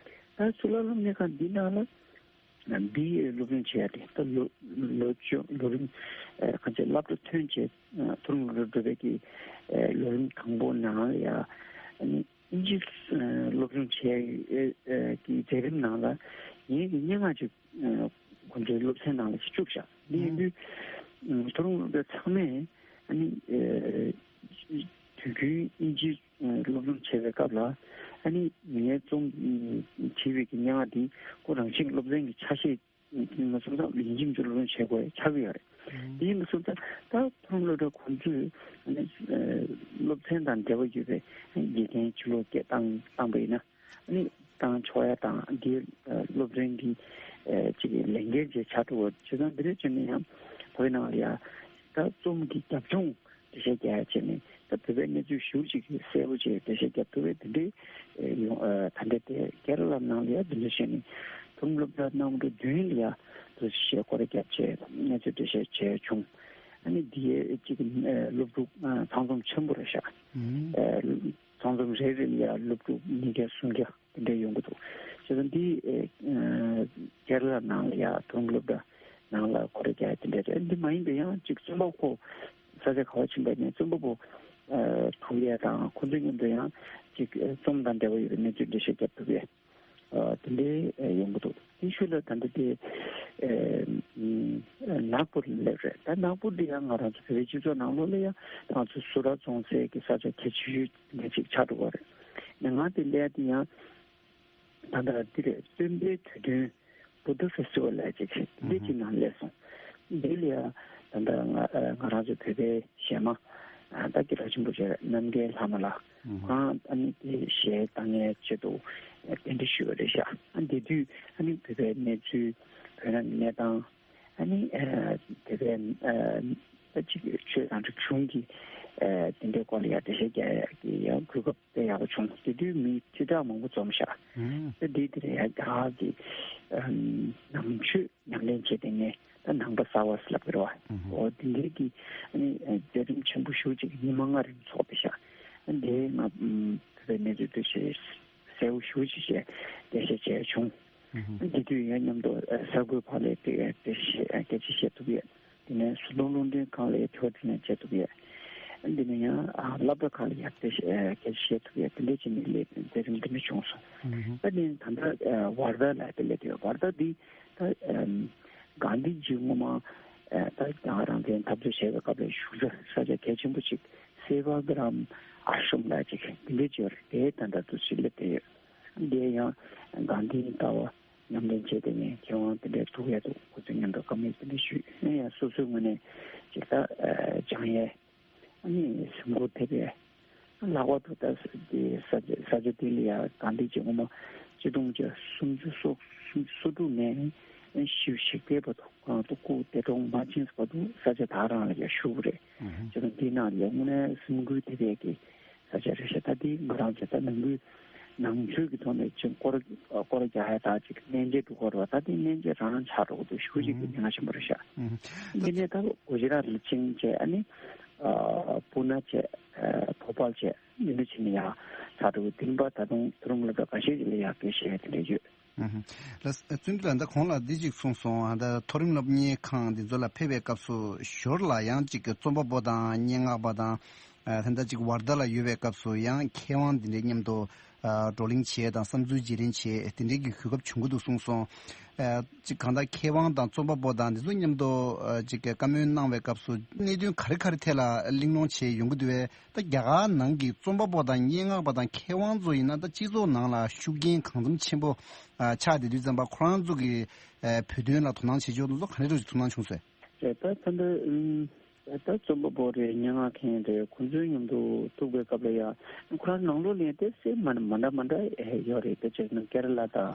ད་གཙུག་ལག་སློབ་གཉེར་ཁང་འདི་ནང་ལ་བི་ཨེ་སློབ་སྦྱོང་བྱེད་ཡ་དེ་ད་ལོ་ལོ་ལོ་རིམ་ཨ་གང་ཅི་སློབ་གྲྭ་ཐོན་བྱས་མཐོ་རིམ་སློབ་གྲྭ་འགྲོ་བའི་གི་ཨ་ལོ་རིམ་དང་པོ་ནང་ལ་ཡ་ཨ་ནི་དབྱིན་ཇི་ཨ་སློབ་སྦྱོང་བྱེད་ཡ་གི་མཛད་རིམ་ནང་ལ་ངེད་ཀྱི་སྙན་ངག་ཅིག་ཨ་ཁོང་ཚོའི་སློབ་ཚན་ནང་ལ་ཅིག་བཅུག་བཞག། འདི་ཡིན་དུས་ཨ་མཐོ་རིམ་སློབ་གྲྭ་ཚང་མས་ཨ་ནི་ཨ་དུས་རྒྱུན་དབྱིན་ཇི་སློབ་སྦྱོང་བྱེད་པའི་སྐབས་ལ་ཨ་ནི་ངའི་རྩོམ་བྲིས་པའི་གི་སྙན་ངག་འདི་ཁོ་རང་བཞིན་སློབ་ཚན་གྱི་ཆ་ཤས་མ་སོང་ཙང་ཡིན་གཅིག་མིན་གཅིག་སློབ་སྦྱོང་བྱེད་དགོས་ཆགས་ཀྱི་ཡོད་རེད། ཨང་། དེ་ཡིན་པ་སོང་ཙང་ད་མཐོ་རིམ་སློབ་གྲྭ་ཁོང་ཚོས་ཨ་ནི་ཨ་སློབ་ཚན་དང་འབྲེལ་བ་ཡོད་པའི་ཨ་ནི་དགེ་རྒན་ཕྱི་ལོགས་སྐད་བཏང་བཏང་པ་ཡིན་ན། ཨ་ནི་བཏང་ཆོག་ཡ་དང་། འདིའི་ཨ་སློབ་ཚན་གྱི་ཨ་ཅིག་ལས་འགན་ཅིག་ཆགས་ཐུབ་པ། བྱས་ཙང་འདི་འདྲ་བྱས་ནས་ཡང་བོད་ནང་ལ་ཡ་ད་རྩོམ་གྱི་རྒྱབ་ལྗོངས་འགྲེལ་བཤད་རྒྱག་ཡ་བྱས་ནས་ད་བོད་པའི་གནས་ཚུལ་ཞེ་པོ་ཅིག་གསལ་པོ་ཅིག་འགྲེལ་བཤད་རྒྱབ་ཐུབ་པའི་དེ་འདྲའི་ཨ་ཡོང་ཨ་ད་ལྟའི་དེ་ཀེ་ར་ལ་ནང་ལ་ཡ་འདི་འདྲ་བྱས་ནས་མཐོ་རིམ་སློབ་གྲྭ་རྣམ་གྲངས་བདུན་ལ་ཡ་འགྲེལ་བཤད་སྐོར་ར་རྒྱབ་བྱས་གནས་ཚུལ་འགྲེལ་བཤད་བྱས་བྱུང་། ཨ་ནི་འདི་ཡ་ཅིག་ཨ་སློབ་ཕྲུག་ཨ་ཚང་འཛོམས་ཆེན་པོ་རེད་ཤག། ཨང་། ཨ་ཚང་འཛོམས་རེ་རེ་ལ་ཡ་སློབ་ཕྲུག་ཉིས་བརྒྱ་སུམ་བརྒྱ་དེ་འདྲ་ཡོང་གི་འདུག། བྱས་ཙང་འདི་ཨེ་ཨ་ཀེ་ར་ལ་ནང་ལ་ཡ་མཐོ་རིམ་སློབ་གྲྭ་ནང་ལ་སྐོར་ར་རྒྱག་ཡ་དེ་འདྲ་རེད། འདི་མ་ཡིན་པའི་ཡང་ཅིག་རྩོམ་པ་པོ་ས་ཆ་ག་པར་ཕྱིན་པ་ནས་རྩོམ་པ་པོ་ཨ་ཐུག་ཡ་དང་ཁོང་ཚོ་མཉམ་དུ་ཡང་ཅིག་ཨ་རྩོམ་དང་འབྲེལ་བ་ཡོད་པའི་གནས་ཚུལ་འགྲེལ་བཤད་རྒྱབ་ཐུབ་ཡ། ཨ་དེ་འདྲའི་ཨེ་ཡོང་གི་འདུག། དེ་ཤུལ་ལ་ད་ལྟ་དེ་ཨེ་ཨམ་ནག་པུར་སླེབས་རེད། ད་ནག་པུར་འདི་ཡང་ང་རང་ཚོ་བོད་པའི་སྤྱི་ཚོགས་ནང་ལོགས་ལ་ཡང་ང་ཚོ་སུ་ར་རྫོང་སའི་གི་ས་ཆ་གལ་ཆེ་ཤོས་འདི་ཅིག་ཆགས་འགྲོ་གི་རེད། ང་དེ་སླེབས་དེ་ཡང་ད་ལྟ་འདི་རེད། སྟོན་པའི་དུས་སྟོན་Buddha Festival་ལབ་ཅིག་འདི་ཅིག་ནང་སླེབས་སོང་། འདི་ལ་ཡང་ད་ལྟ་ང་ཨ་ང་རང་ཚོ་བོད་པའི་གཞས་མ་ཨ་ད་སྐད་གྲགས་ཆེན་པོ་བྱས་རྣམ་རྒྱལ་ལྷ་མོ་ལགས། ཨང་། ཁོང་ཨ་ནི་དེ་གཞས་བཏང་ཡས་ཆེད་དུ་གདན་འདྲེན་ཞུས་པ་རེད་ཤག། ཨ་འདི་དུས་ཨ་ནི་བོད་པའི་གནས་ཚུལ། བོད་ནང་གི་གནས་སྟངས། ཨ་ནི་ཨ་བོད་པའི་ཨ་ད་ཅིག་ཆོས་དང་རིག་གཞུང་གི་ ཨ་དེ་འདྲའི་སྐོར་ལ་ཡང་འགྲེལ་བཤད་རྒྱག་ཡག་གི་ཡང་གོ་སྐབས་དཔེ་ཡག་པོ་བྱུང་། དེ་དུས་མི་ཁྲི་ཕྲག་མང་པོ་འཛོམས་ཤག་ཨུམ། ད་འདི་དེ་རེད་ཡ། རྒྱ་གར་གྱི་ཨམ་ནང་ཆོས་ཉམས་ལེན་བྱེད་མཁན་ད་ནང་པ་གསར་བ་ཟེར་ལབ་ཀྱི་རེད་བ། ཨུམ། འོ་དེ་འདྲའི་གི་ཨ་ནི་མཛད་རིམ་ཆེན་པོ་ཞེ་པོ་ཅིག་ཉི་མ་ལྔ་རིང་ཚོགས་བསྡད་ཤག་ཨ་འདི་ང་ཨམ་བོད་པའི་གནས་ཚུལ་དེ་ཞེ་གསལ་པོ་ཞེ་པོ་ཅིག་བཤད་འགྲེལ་བཤད་བྱས་བྱུང་། ཨུམ། དེ་དུས་ཡང་མཉམ་དུ་ཨ་གསར་འགོད་པ་ལ་དེ་དེ་བཤད་སྐད་ཆ་བཤད་ཐུབ་ཡོད། དེ་ནས་བཟོ་ལྟ་རླུང་འཕྲིན་ཁང་ལ་ཡང་དེ་བ་དེ་ནས་བྱེད་ཐུབ་ཡོད། འདི་ནས་ཡང་ཨ་སློབ་གྲྭ་ཁག་ལ་ཡང་དེ་བཤད་སྐད་ཆ་བཤད་ཐུབ་ཡོད། དེ་འདྲ་བྱས་ནས་སླེབས་མཛད་རིམ་འདི་འདྲ་བྱུང་སོང་། ཨུམ། ད་ནི་ད་ལྟ་ཨ་ཝར་དྷ་ལ་དེ་སླེབས་ཡོད། ཝར་དྷ་འདི་ད་ཨམ་གྷན་དྷི་ཇི་སྔོན་མ་ཨ་ད་རྒྱ་གར་རང་བཙན་འཐབ་རྩོད་བྱས་པའི་སྐབས་ལ་བཞུགས་ས་ས་ཆ་གལ་ཆེན་པོ་ཅིག་སེ་ཝ་གྷ་རམ་ཨ་ཤྲམ་ལ་ཅིག་འདི་འདྲ་ཅིག་ཡོད་རེད། དེ་ད་ལྟ་དུ་ཅིག་སླེབས་བསྡད་ཡོད། འདི་ཡང་གྷན་དྷིའི་ལྟ་བ་ཉམས་ལེན་བྱས་ཏེ་ནས་མཁས་དབང་དེ་འདྲའི་ཐུག་ཡ་འདུག་ཁོ་ཚོས་མཉམ་དུ་བཀའ་མོལ་དེ་འདྲ་ཞུས། ཡིན་ཡང་སོ་སོའི་ངོས་ནས་ཅིག་ད་ཨ་སྦྱང་ཡས་ཨ་ནི་སེམས་ཁུར་ཐེབས་ཡས། ལྷག་པར་དུ་ད་དེ་ས་ཆ་ས་ཆ་དེ་ལ་ཡ་གྷན་དྷི་ཇི་སྔོན་མ་ཆིག་སྟོང་དགུ་བརྒྱ་སུམ་ཅུ་སོ་སུམ་ཅུ་སོ་དྲུག་ནས་བཞི་བཅུ་ཞེ་བརྒྱད་བར་དུ་གང་དུ་སྐུ་འདས་གྲོངས་མ་ཕྱིན་བར་དུ་ས་ཆ་དག་རང་ལ་ཡ་བཞུགས་རེད། ཨུ་ཧུ། བྱས་ཙང་དེའི་ནང་ལ་ཡ་དངོས་གནས་སེམས་འགུལ་ཐེབས་ཡས་ཀྱི་ས་ཆ་རེད་ཤག་ད་དེ་ང་རང་ཚོ་ད་ནང་ཁུལ་ནང་ཆོས་ཀྱི་ཐོག་ནས་ཅིག་སྐོར་སྐོར་རྒྱག་ཡ་ད་ཅིག་གནས་མཇལ་འགྲོ་གི་རེད་བ། ད་དེ་གནས་མཇལ་རང་ཆགས་འགྲོ་གི་འདུག་ཞེ་པོ་ཅིག་གི་ཉེན་ཁ་ཆེན་པོ་རེད་ཤག་ཨུ་ཧུ། འདི་ནས་ད་གུ་ཇི་རཱཏ་ལ་ཕྱིན་བྱས་ཨ་ནི་ཨ་པུ་ན་བྱས་ཨ་བྷོ་པཱལ་བྱས་འདི་འདྲ་ཕྱིན་ནས་ཡ་ཆགས་འགྲོ་གི། དེ་རིམ་པ་ད་དུང་མཐོ་རིམ་སློབ་གྲྭ་ཁ་ཤས་ཅིག་ལ་ཡ་དགོངས་བཞེས་དེ་འདྲ་ཡོད། ཨུ་ཧུ། ལགས་བརྩོན་འགྲུས་ལགས། ད་གོང་ལ་འདི་ཅིག་གསུངས་སོང་། ཨ་ད་མཐོ་རིམ་སློབ་གཉེར་ཁང་འདི་ཚོ་ལ་ཕེབས་པའི་སྐབས་སུ་ཞོར་ལ་ཡང་ཅིག་རྩོམ་པ་པོ་དང་སྙན་ངག་པ་དང་ཨ་ད་ལྟ་ཅིག་ཝར་དྷ་ལ་ཡོད་པའི་སྐབས་སུ་ཡང་མཁས་དབང་འདི་འདྲའི་མཉམ་དུ་ཨ་བགྲོ་གླེང་བྱས་དང་བསམ་ཚུལ་བརྗེ་ལེན་བྱས་དེ་འདྲའི་གི་གོ་སྐབས་བྱུང་གི་འདུག་གསུངས་སོང་། ཨ་ཅིག་གང་ལྟར་མཁས་དབང་དང་རྩོམ་པ་པོ་དང་འདི་ཚོ་མཉམ་དུ་ཨ་ཅིག་བཀའ་མོལ་གནང་བའི་སྐབས་སུ་གནད་དོན་ག་རེ་ག་རེ་ཐད་ལ་གླེང་སློང་བྱས་ཡོང་གི་འདུག་བས། ད་རྒྱ་གར་ནང་གི་རྩོམ་པ་པོ་དང་སྙན་ངག་པ་དང་མཁས་དབང་ཚོ་ཡིན་ན་ད་སྤྱི་ཚོགས་ནང་ལ་ཤུགས་རྐྱེན་གང་འཚམ་ཆེན་པོ་ཨ་ཆགས་བསྡད་དུས་ཙམ་པ་ཁོ་རང་ཚོ་གི་ཨ་བོད་དོན་ལ་དོ་སྣང་བྱེད་ཕྱོགས་དེ་ཚོ་ག་འདྲ་ཅིག་ཐུགས་སྣང་བྱུང་ཟེར། རེད། ད་ད་འདི་ཨུམ་ད་རྩོམ་པ་པོ་རེད། སྙན་ངག་མཁན་རེད། ཁོང་ཚོའི་མཉམ་དུ་ཐུག་པའི་སྐབས་ལ་ཡ་ཁོ་རང་ནང་ལོགས་ལ་ཡ་ཏོག་ཙམ་མ་མ་འདྲ་མ་འདྲ་ཨེ་ཡོད་རེད། དཔེ་བྱས་ན་ཀེ་ར་ལ་དང་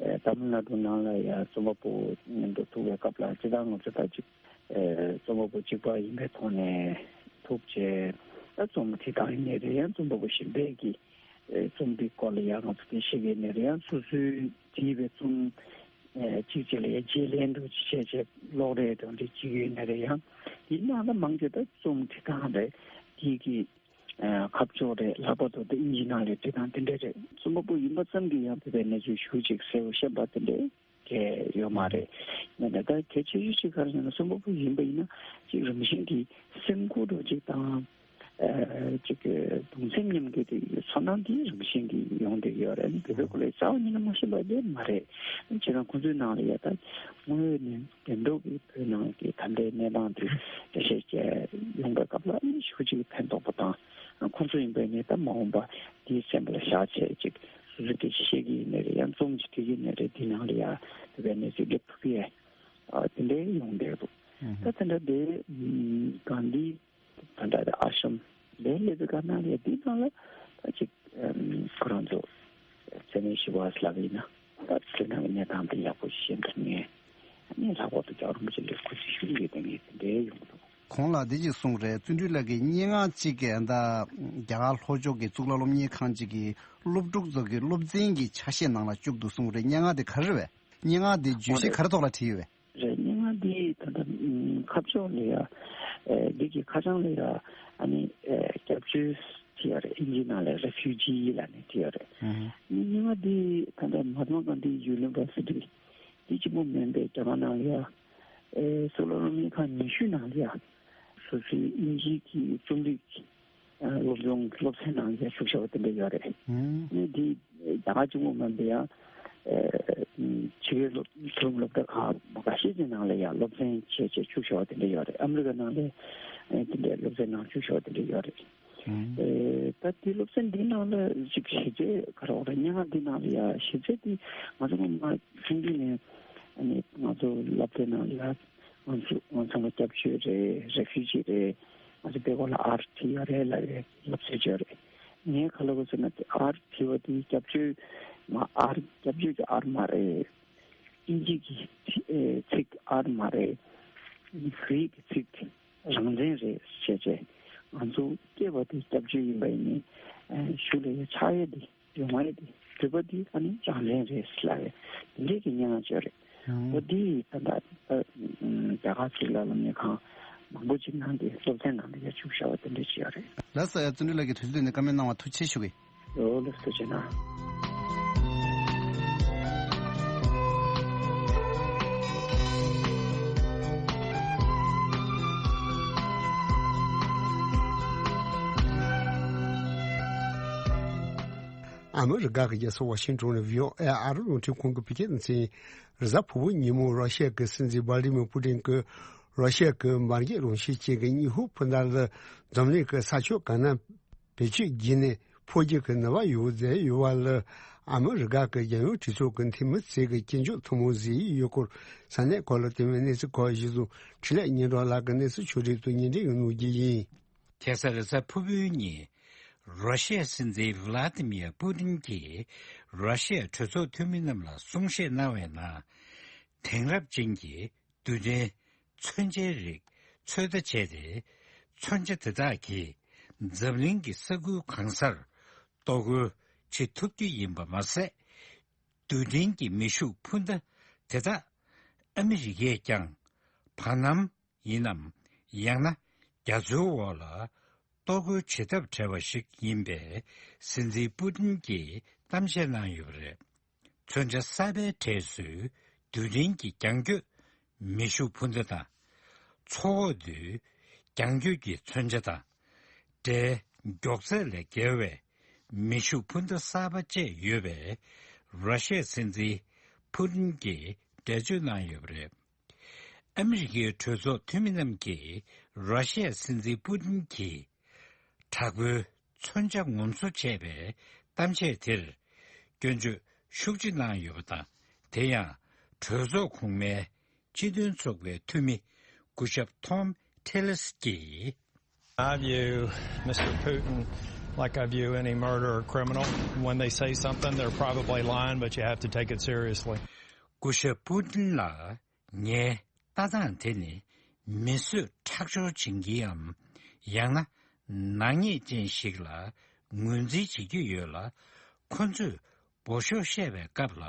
ཨེ་ཏ་མིལ་ནཱ་ཌུ་ནང་ལ་ཡ་རྩོམ་པ་པོ་མཉམ་དུ་ཐུག་པའི་སྐབས་ལ་སྤྱིར་བཏང་ང་ཚོ་ད་ཅིག་ཨེ་རྩོམ་པ་པོ་གཅིག་པ་ཡིན་པའི་ཐོག་ནས་ཐུག་བྱས་ད་རྩོམ་བྲིས་སྟངས་ཡིན་ནའི་རེད། ཡང་རྩོམ་པ་པོ་གཞན་པས་ཀྱིས་ཨེ་རྩོམ་འདི་སྐོར་ལ་ཡང་ང་ཚོ་དེ་ཤེས་ཀྱི་ཡིན་ནའི་རེད། ཡང་སོ་སོའི་བྲིས་པའི་རྩོམ་ཨེ་གཅིག་གཅིག་ལ་ཡང་བརྗེ་ལེན་འདྲ་ཅིག་བྱས་བྱས་ཀློག་རེས་འདྲ་འདྲ་བྱེད་ཀྱི་ཡོད་ནའི་རེད། ཡང་དེའི་ནང་ལ་མང་ཆེ་ད་རྩོམ་བྲིས་སྟངས་རེད། དེ་གི་ཨེ་ཁ་ཕྱོགས་རེད། ལྷག་པར་དུ་དེ་དབྱིན་ཇི་ནང་ལ་བྲིས་སྟངས་དེ་འདྲ་རེད། རྩོམ་པ་པོ་ཡིན་པ་ཙམ་གྱིས་ཡང་བོད་པའི་གནས་ཚུལ་ཞེ་པོ་ཅིག་གསལ་པོ་ཤེས་པ་དེ་འདྲ་གལ་ཡོད་མ་རེད། ཡིན་ནའི་ད་གལ་ཆེ་ཤོས་ཅིག་ག་རེ་ཟེར་ན་རྩོམ་པ་པོ་ཡིན་པ་ཡིན་ན་ཅིག་རང་བཞིན་གྱིས་སེམས་ཁུར་འདྲ་ཅིག་དང་ཨ་ཅིག་གདུང་སེམས་མཉམ་སྐྱེད་དེ་ཚོར་སྣང་དེ་རང་བཞིན་གྱིས་ཡོང་བསྡད་ཡོད་རེད། བོད་པའི་སྐོར་ལ་རྩ་བ་ཉིད་ནས་མ་ཤེས་པ་དེ་མ་རེད། བྱས་ཙང་ཁོང་ཚོའི་ནང་ལ་ཡ་ད་དངོས་ཡོད་ནས་བདེན་མདོག་གི་བོད་ནང་གི་ད་ལྟའི་གནས་སྟངས་དེ་འགྲེལ་བཤད་བྱས་ཡོང་པའི་སྐབས་ལ་ཨ་ནི་ཞེ་པོ་ཅིག་ཕན་ཐོགས་པ་དང་། ཁོང་ཚོ་ཡིན་པ་ཡིན་ནའི་ད་མ་འོངས་པ་དེའི་སེམས་ལ་བཞག་བྱས་ཅིག་སོ་སོས་སྐད་ཆ་བཤད་ཀྱི་ཡིན་ནའི་རེད། ཡང་རྩོམ་ཅིག་འབྲི་གི་ཡིན་ནའི་རེད། དེའི་ནང་ལ་ཡ་བོད་པའི་གནས་ཚུལ་སླེབས་ཐུབ་ཀྱི་ཡ་དེ་འདྲའི་ཡོང་བསྡད་འདུག་ད་དེ་འདྲ་དེ་གྷན་དྷི་ད་ལྟ་དེ་ཨ་ཤམ་ལས་སླེབས་པའི་སྐབས་ནང་ལ་དེའི་ནང་ལ་ད་ཅིག་ཁོ་རང་ཚོ་མཚན་གནས་ཞུ་བ་ལབ་ཡིན་ན་ད་བོད་ནང་གི་གནས་སྟངས་དེ་ཡག་པོ་ཤེས་ཐུབ་ངེས། ཨ་ནི་ལྷག་པར་དུ་རྒྱལ་བ་རིན་པོ་ཆེ་ལ་སྐུ་ཚེ་ཞུ་གི་དེ་ངས་དེ་འདྲའི་ཡོང་འདུག་གོང་ལ་འདི་ཅིག་གསུངས་རེད། བརྩོན་འགྲུས་ལགས་ཀྱིས་སྙན་ངག་ཅིག་གི་ད་རྒྱ་གར་ལྷོ་ཕྱོགས་ཀྱི་གཙུག་ལག་སློབ་གཉེར་ཁང་ཅིག་གི་སློབ་ཕྲུག་ཚོ་གི་སློབ་ཚན་གྱི་ཆ་ཤས་ནང་ལ་བཅུག་འདུག་གསུངས་རེད། སྙན་ངག་དེ་ག་རེ་རེད་པས། སྙན་ངག་དེ་བརྗོད་གཞི་ག་རེ་ཐོག་ལ་བྲིས་ཡོད་པས། རེད། སྙན་ངག་འདི་ད་ལྟ་ཁ་ཕྱོགས་ལ་ཡ་ཨེ་འདི་གི་ཁ་བྱང་ལ་ཡ་ཨ་ནི་ཨེ་སྐྱབས་བཅོལ་བྲིས་ཡོད་རེད། ཨིན་ཇི་ནང་ལ་རེ་ཕུ་ཇི་ལབ་ནས་བྲིས་ཡོད་རེད། ཨ་ནི་སྙན་ངག་འདི་ད་ལྟ་མ་ཧཱ་ཏ་མ་གྷན་དྷི་ཡུ་ནི་ཝར་སི་ཊི་འདི་གཅིག་པོ་མིན་པའི་རྒྱ་གར་ནང་ལ་ཡ་ཨེ་གཙུག་ལག་སློབ་གཉེར་ཁང་ཉི་ཤུ་ནང་ལ་ཡ་སོ་སོའི་ཨིན་ཇི་གི་རྩོམ་རིག་སློབ་སྦྱོང་གི་སློབ་ཚན་ནང་ཡ་བཅུག་བཞག་པ་དེ་འདྲ་ཡོད་རེད། ཨ་ནི་འདི་རྒྱ་གར་གཅིག་པོ་མིན་པའི་ཡང་ཕྱི་རྒྱལ་སློབ་སློབ་གྲྭ་ཁག་ཁ་ཤས་ཀྱི་ནང་ལ་ཡང་སློབ་ཚན་བྱས་བྱས་བཅུག་བཞག་པ་དེ་འདྲ་ཡོད་རེད། ཨ་མི་རི་ཀ་ནང་ལ་དེ་འདྲའི་སློབ་ཚན་ནང་བཅུག་བཞག་པ་དེ་འདྲ་ཡོད་རེད། ཨ་ད་དེ་སློབ་ཚན་འདིའི་ནང་ལ་ཅིག་གཞི་རྩའི་ག་རེ་རེད། སྙན་ངག་འདི་ནང་ལ་ཡང་གཞི་རྩའི་དེ་ང་ཚོ་མ་ཆུང་དུས་ནས་ཨ་ནི་ང་ཚོ་སློབ་གྲྭའི་ནང་ལ་ཡང་ང་ཚོ་ང་ཚང་མ་སྐྱབས་བཅོལ་རེད། རེ་ཕུ་ཇི་རེད། ང་ཚོ་བོད་སྐད་ལ་ཨར་བྲིས་ཡོད་རེད་ལབ་ཡོད། ལབ་ཚོད་ཅིག་ཡོད་རེད། ངས་ག་ལབ་དགོས་ཟེར་ན་ཨར་བྲིས་པ་དེ་སྐྱབས་བཅོལ་མ་ཨར་སྐྱབས་བཅོལ་གྱི་ཨར་མ་རེད། ཨིན་ཇི་གི་ཚིག་ཨར་མ་རེད། གྷི་རིག་གི་ཚིག་རང་བཙན་རེད་ཟེར་བྱས། ང་ཚོ་སྐྱེས་པ་དེ་སྐྱབས་བཅོལ་ཡིན་པ་ཡིན་ནའི་གཞུག་ལ་ཡ་ཆགས་ཡས་དེ་ཡོང་བ་ཡས་དེ་འགྲུལ་པ་དེ་ཨ་ནི་ལག་ལེན་རེད་ལབ་ཡས་དེ་འདྲས་ཀྱི་སྙན་ངག་བརྗོད་རེད། འོ་དེ་ད་ལྟ་རྒྱ་གར་ཚིག་ལ་ལམ་ཉེ་ཁང་མང་པོ་ཅིག་ནང་དེ་སློབ་ཚན་ནང་དུ་ཡ་བཅུག་བཞག་པ་དེ་འདྲས་ཅིག་ཡོད་རེད། ལགས་སོ། ཡ་བརྩོན་འགྲུས་ལགས་ཀྱིས་དུས་ཚོད་ནས་བཀའ་མོལ་གནང་བ་ཐུགས་རྗེ་ཆེ་ཞུ་གི། ཡོ་ལགས་སོ་བྱས་ན། ཨ་མི་རི་ཀ་གི་རྒྱལ་ས་ཝ་ཤིང་ཏོན་ནས་བྷི་ཨོ་ཨེ་ཨ་རི་རླུང་འཕྲིན་ཁང་གི་བོད་སྐད་སྡེ་ཚན་ཡིན། རེས་གཟའ་ཕུར་བུ་ཉིན་མོ་ར་ཤི་ཡ་གི་སྲིད་འཛིན་ཝ་ལི་མི་པུ་ཏིན་གྱིས་ར་ཤི་ཡ་གི་མར་ཉམས་རང་བཞིན་ཅན་གྱི་ཉི་ཧོང་སྤུན་ཟླ་ལ་འཛམ་གླིང་གི་ས་ཕྱོགས་གང་ན་བེད་སྤྱོད་བགྱིས་ནས་ཕོ་རྒྱུད་ཀྱི་ནུས་པ་ཡོད་མཛད་ཡོད་པ་ལ་ཨ་མི་རི་ཀ་གི་རྒྱལ་ཡོངས་གྲོས་ཚོགས་ཀྱི་འཐུས་མི་ཚོས་ཀྱི་སྐྱོན་བརྗོད་ཐུན་མོང་བཟོས་ཡོད་སྐོར་ས་གནས་ཁག་ལ་བཏོན་པའི་གནས་ཚུལ་ཁག་གཞི་བཟུང་འཕྲིན་ལས་སྙན་གྲགས་ལགས་ཀྱིས་གནས་ཚུལ་ཕྱོགས་སྒྲིག་ཏུ་སྙན་སྒྲོན་གནང་རྒྱུ་ཡིན། ཁ་སང་རེས་གཟའ་ཕུར་བུའི་ཉིན། ར་ཤི་ཡའི་སྲིད་འཛིན་ཝི་ལ་ཏི་མིར་པུ་ཏིན་གྱིས་ར་ཤི་ཡའི་གྲོས་ཚོགས་འཐུས་མི་རྣམས་ལ་གསུང་བཤད་གནང་བའི་ནང་། དེང་རབས་ཅན་གྱི་རྡུལ་ཕྲན་མཚོན་ཆའི་རིགས་ཚོད་ལྟ་བྱས་ཏེ། མཚོན་ཆ་དེ་དག་གིས་འཛམ་གླིང་གི་ས་ཁུལ་གང་སར་གཏོར་རྒོལ་བྱེད་ཐུབ་རྒྱུ་ཡིན་པ་མ་ཟད། རྡུལ་ཕྲན་གྱི་མེ་ཤུགས་འཕུར་མདའ་དེ་དག་ཨ་མི་རི་ཀས་ཀྱང་བར་སྣང་ཡིན་ནམ། ཡང་ན་རྒྱ་མཚོའི་འོག་ལ་གཏོར་རྒོལ་བྱེད་ཐབས་བྲལ་བ་ཞིག་ཡིན་པའི་སྲིད་འཛིན་པུ་ཏིན་གྱིས་གཏམ་བཤད་གནང་ཡོད་པ་རེད། མཚོན་ཆ་གསར་པའི་གྲས་སུ་རྡུལ་ཕྲན་གྱི་རྒྱང་སྐྱོད་མེ་ཤུགས་འཕུར་མདའ་དང་། མཚོ་འོག་ཏུ་རྒྱང་སྐྱོད་ཀྱི་མཚོན་ཆ་དང་། སྒྲའི་མགྱོགས་ཚད་ལས་བརྒལ་བའི་མེ་ཤུགས་འཕུར་མདའ་གསར་པ་བཅས་ཡོད་པའི་ར་ཤི་ཡའི་སྲིད་འཛིན་པུ་ཏིན་གྱིས་འགྲེལ་བརྗོད་གནང་ཡོད་པ་རེད། ཨ་མི་རི་ཀའི་གྲོས་ཚོགས་འཐུས་མི་རྣམས་ཀྱིས་ར་ཤི་ཡའི་སྲིད་འཛིན་པུ་ཏིན་གྱིས་དྲག་པོའི་མཚོན་ཆ་ངོམ་སོ་བྱས་པའི་གཏམ་བཤད་དེར་སྐྱོན་བརྗོད་ཤུགས་ཆེ་གནང་ཡོད་པ་དང་། དེ་ཡང་གྲོས་ཚོགས་གོང་མའི་སྤྱི་མཐུན་ཚོགས་པའི་འཐུས་མི་སྐུ་ཞབས་ཐོམ་ཐེ་ལེ་སི་ཀྱིས། I view Mister Putin like I view any murderer or criminal. When they say something, they're probably lying, but you have to take it seriously. སྐུ་ཞབས་པུ་ཏིན་ལགས། ངའི་ལྟ་སྟངས་དེ་ནི་མི་གསོད་ཁྲག་སྦྱོར་བྱེད་མཁན་ཡང་ཡང་ན་ནག་ཉེས་ཅན་ཞིག་ལ་ངོས་འཛིན་བྱེད་ཀྱི་ཡོད་ལ། ཁོ་ཚོས་འབོ་ཤོག་བཤད་པའི་སྐབས་ལ་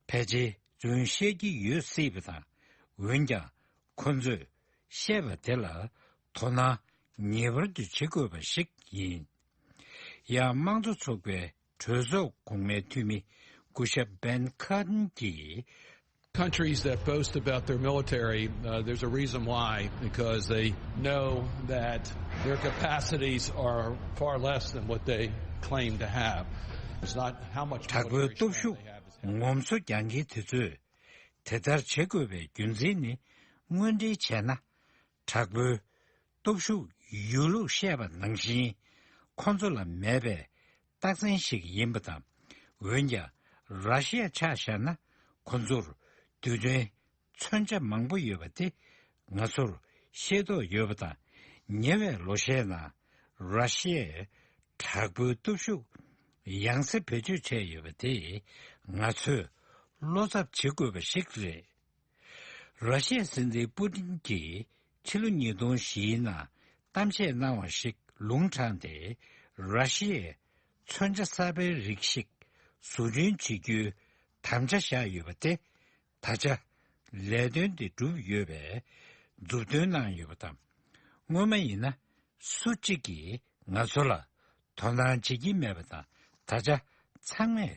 ཕལ་ཆེར་རྫུན་བཤད་ཀྱི་ཡོད་སྲིད་པ་དང་། འོན་ཀྱང་ཁོ་ཚོས་བཤད་པ་དེ་ལ་དོ་སྣང་ངེས་པར་དུ་བྱེད་དགོས་པ་ཞིག་ཡིན། ཡང་དམངས་གཙོ་ཚོགས་པའི་གྲོས་ཚོགས་གོང་མའི་འཐུས་མི་སྐུ་ཞབས་བེན་ཁར་ཏན་གྱིས། Countries that boast about their military, uh, there's a reason why, because they know that their capacities are far less than what they claim to have. It's not how much དྲག་པོའི་military སྟོབས་strength ཤུགས་they have, it's how ངོམ་སོ་རྒྱག་མཁན་དེ་ཚོས་དེ་ལྟར་བྱེད་དགོས་པའི་རྒྱུ་མཚན་ནི། དངོས་འབྲེལ་བྱས་ན། དྲག་པོའི་སྟོབས་ཤུགས་ཡོད་ལུགས་བཤད་པ་ནང་བཞིན་ཁོང་ཚོ་ལ་མེད་པའི་རྟགས་མཚན་ཞིག་ཡིན་པ་དང་། འོན་ཀྱང་ར་ཤི་ཡ་ཆ་བཞག་ན་ཁོང་ཚོར་རྡུལ་ཕྲན་མཚོན་ཆ་མང་པོ་ཡོད་པ་དེ་ང་ཚོར་ཤེས་རྟོགས་ཡོད་པ་དང་། ཉེ་བའི་ལོ་ཤས་ནང་ར་ཤི་ཡས་དྲག་པོའི་སྟོབས་ཤུགས་ཡང་སེ་བེད་སྤྱོད་བྱས་ཡོད་པ་དེ་ང་ཚོས་བློ་འཚབ་བྱེད་དགོས་པ་ཞིག་རེད། ར་ཤི་ཡའི་སྲིད་འཛིན་པུ་ཏིན་གྱིས་ཕྱི་ལོ་ཉིས་སྟོང་བཞིའི་ནང་གཏམ་བཤད་གནང་བ་ཞིག་ལུང་དྲངས་ཏེ། ར་ཤི་ཡས་མཚོན་ཆ་གསར་པའི་རིགས་ཤིག་བཟོ་སྐྲུན་བྱེད་རྒྱུའི་དམ་བཅའ་བཞག་ཡོད་པ་དེ་ད་ཆ་ལས་དོན་དེ་གྲུབ་ཡོད་པའི་མཛུབ་སྟོན་གནང་ཡོད་པ་དང་། སྔོན་མ་ཡིན་ན་སུ་གཅིག་གིས་ང་ཚོ་ལ་དོ་སྣང་བྱེད་ཀྱི་མེད་པ་དང་། ད་ཆ་ཚང་མས་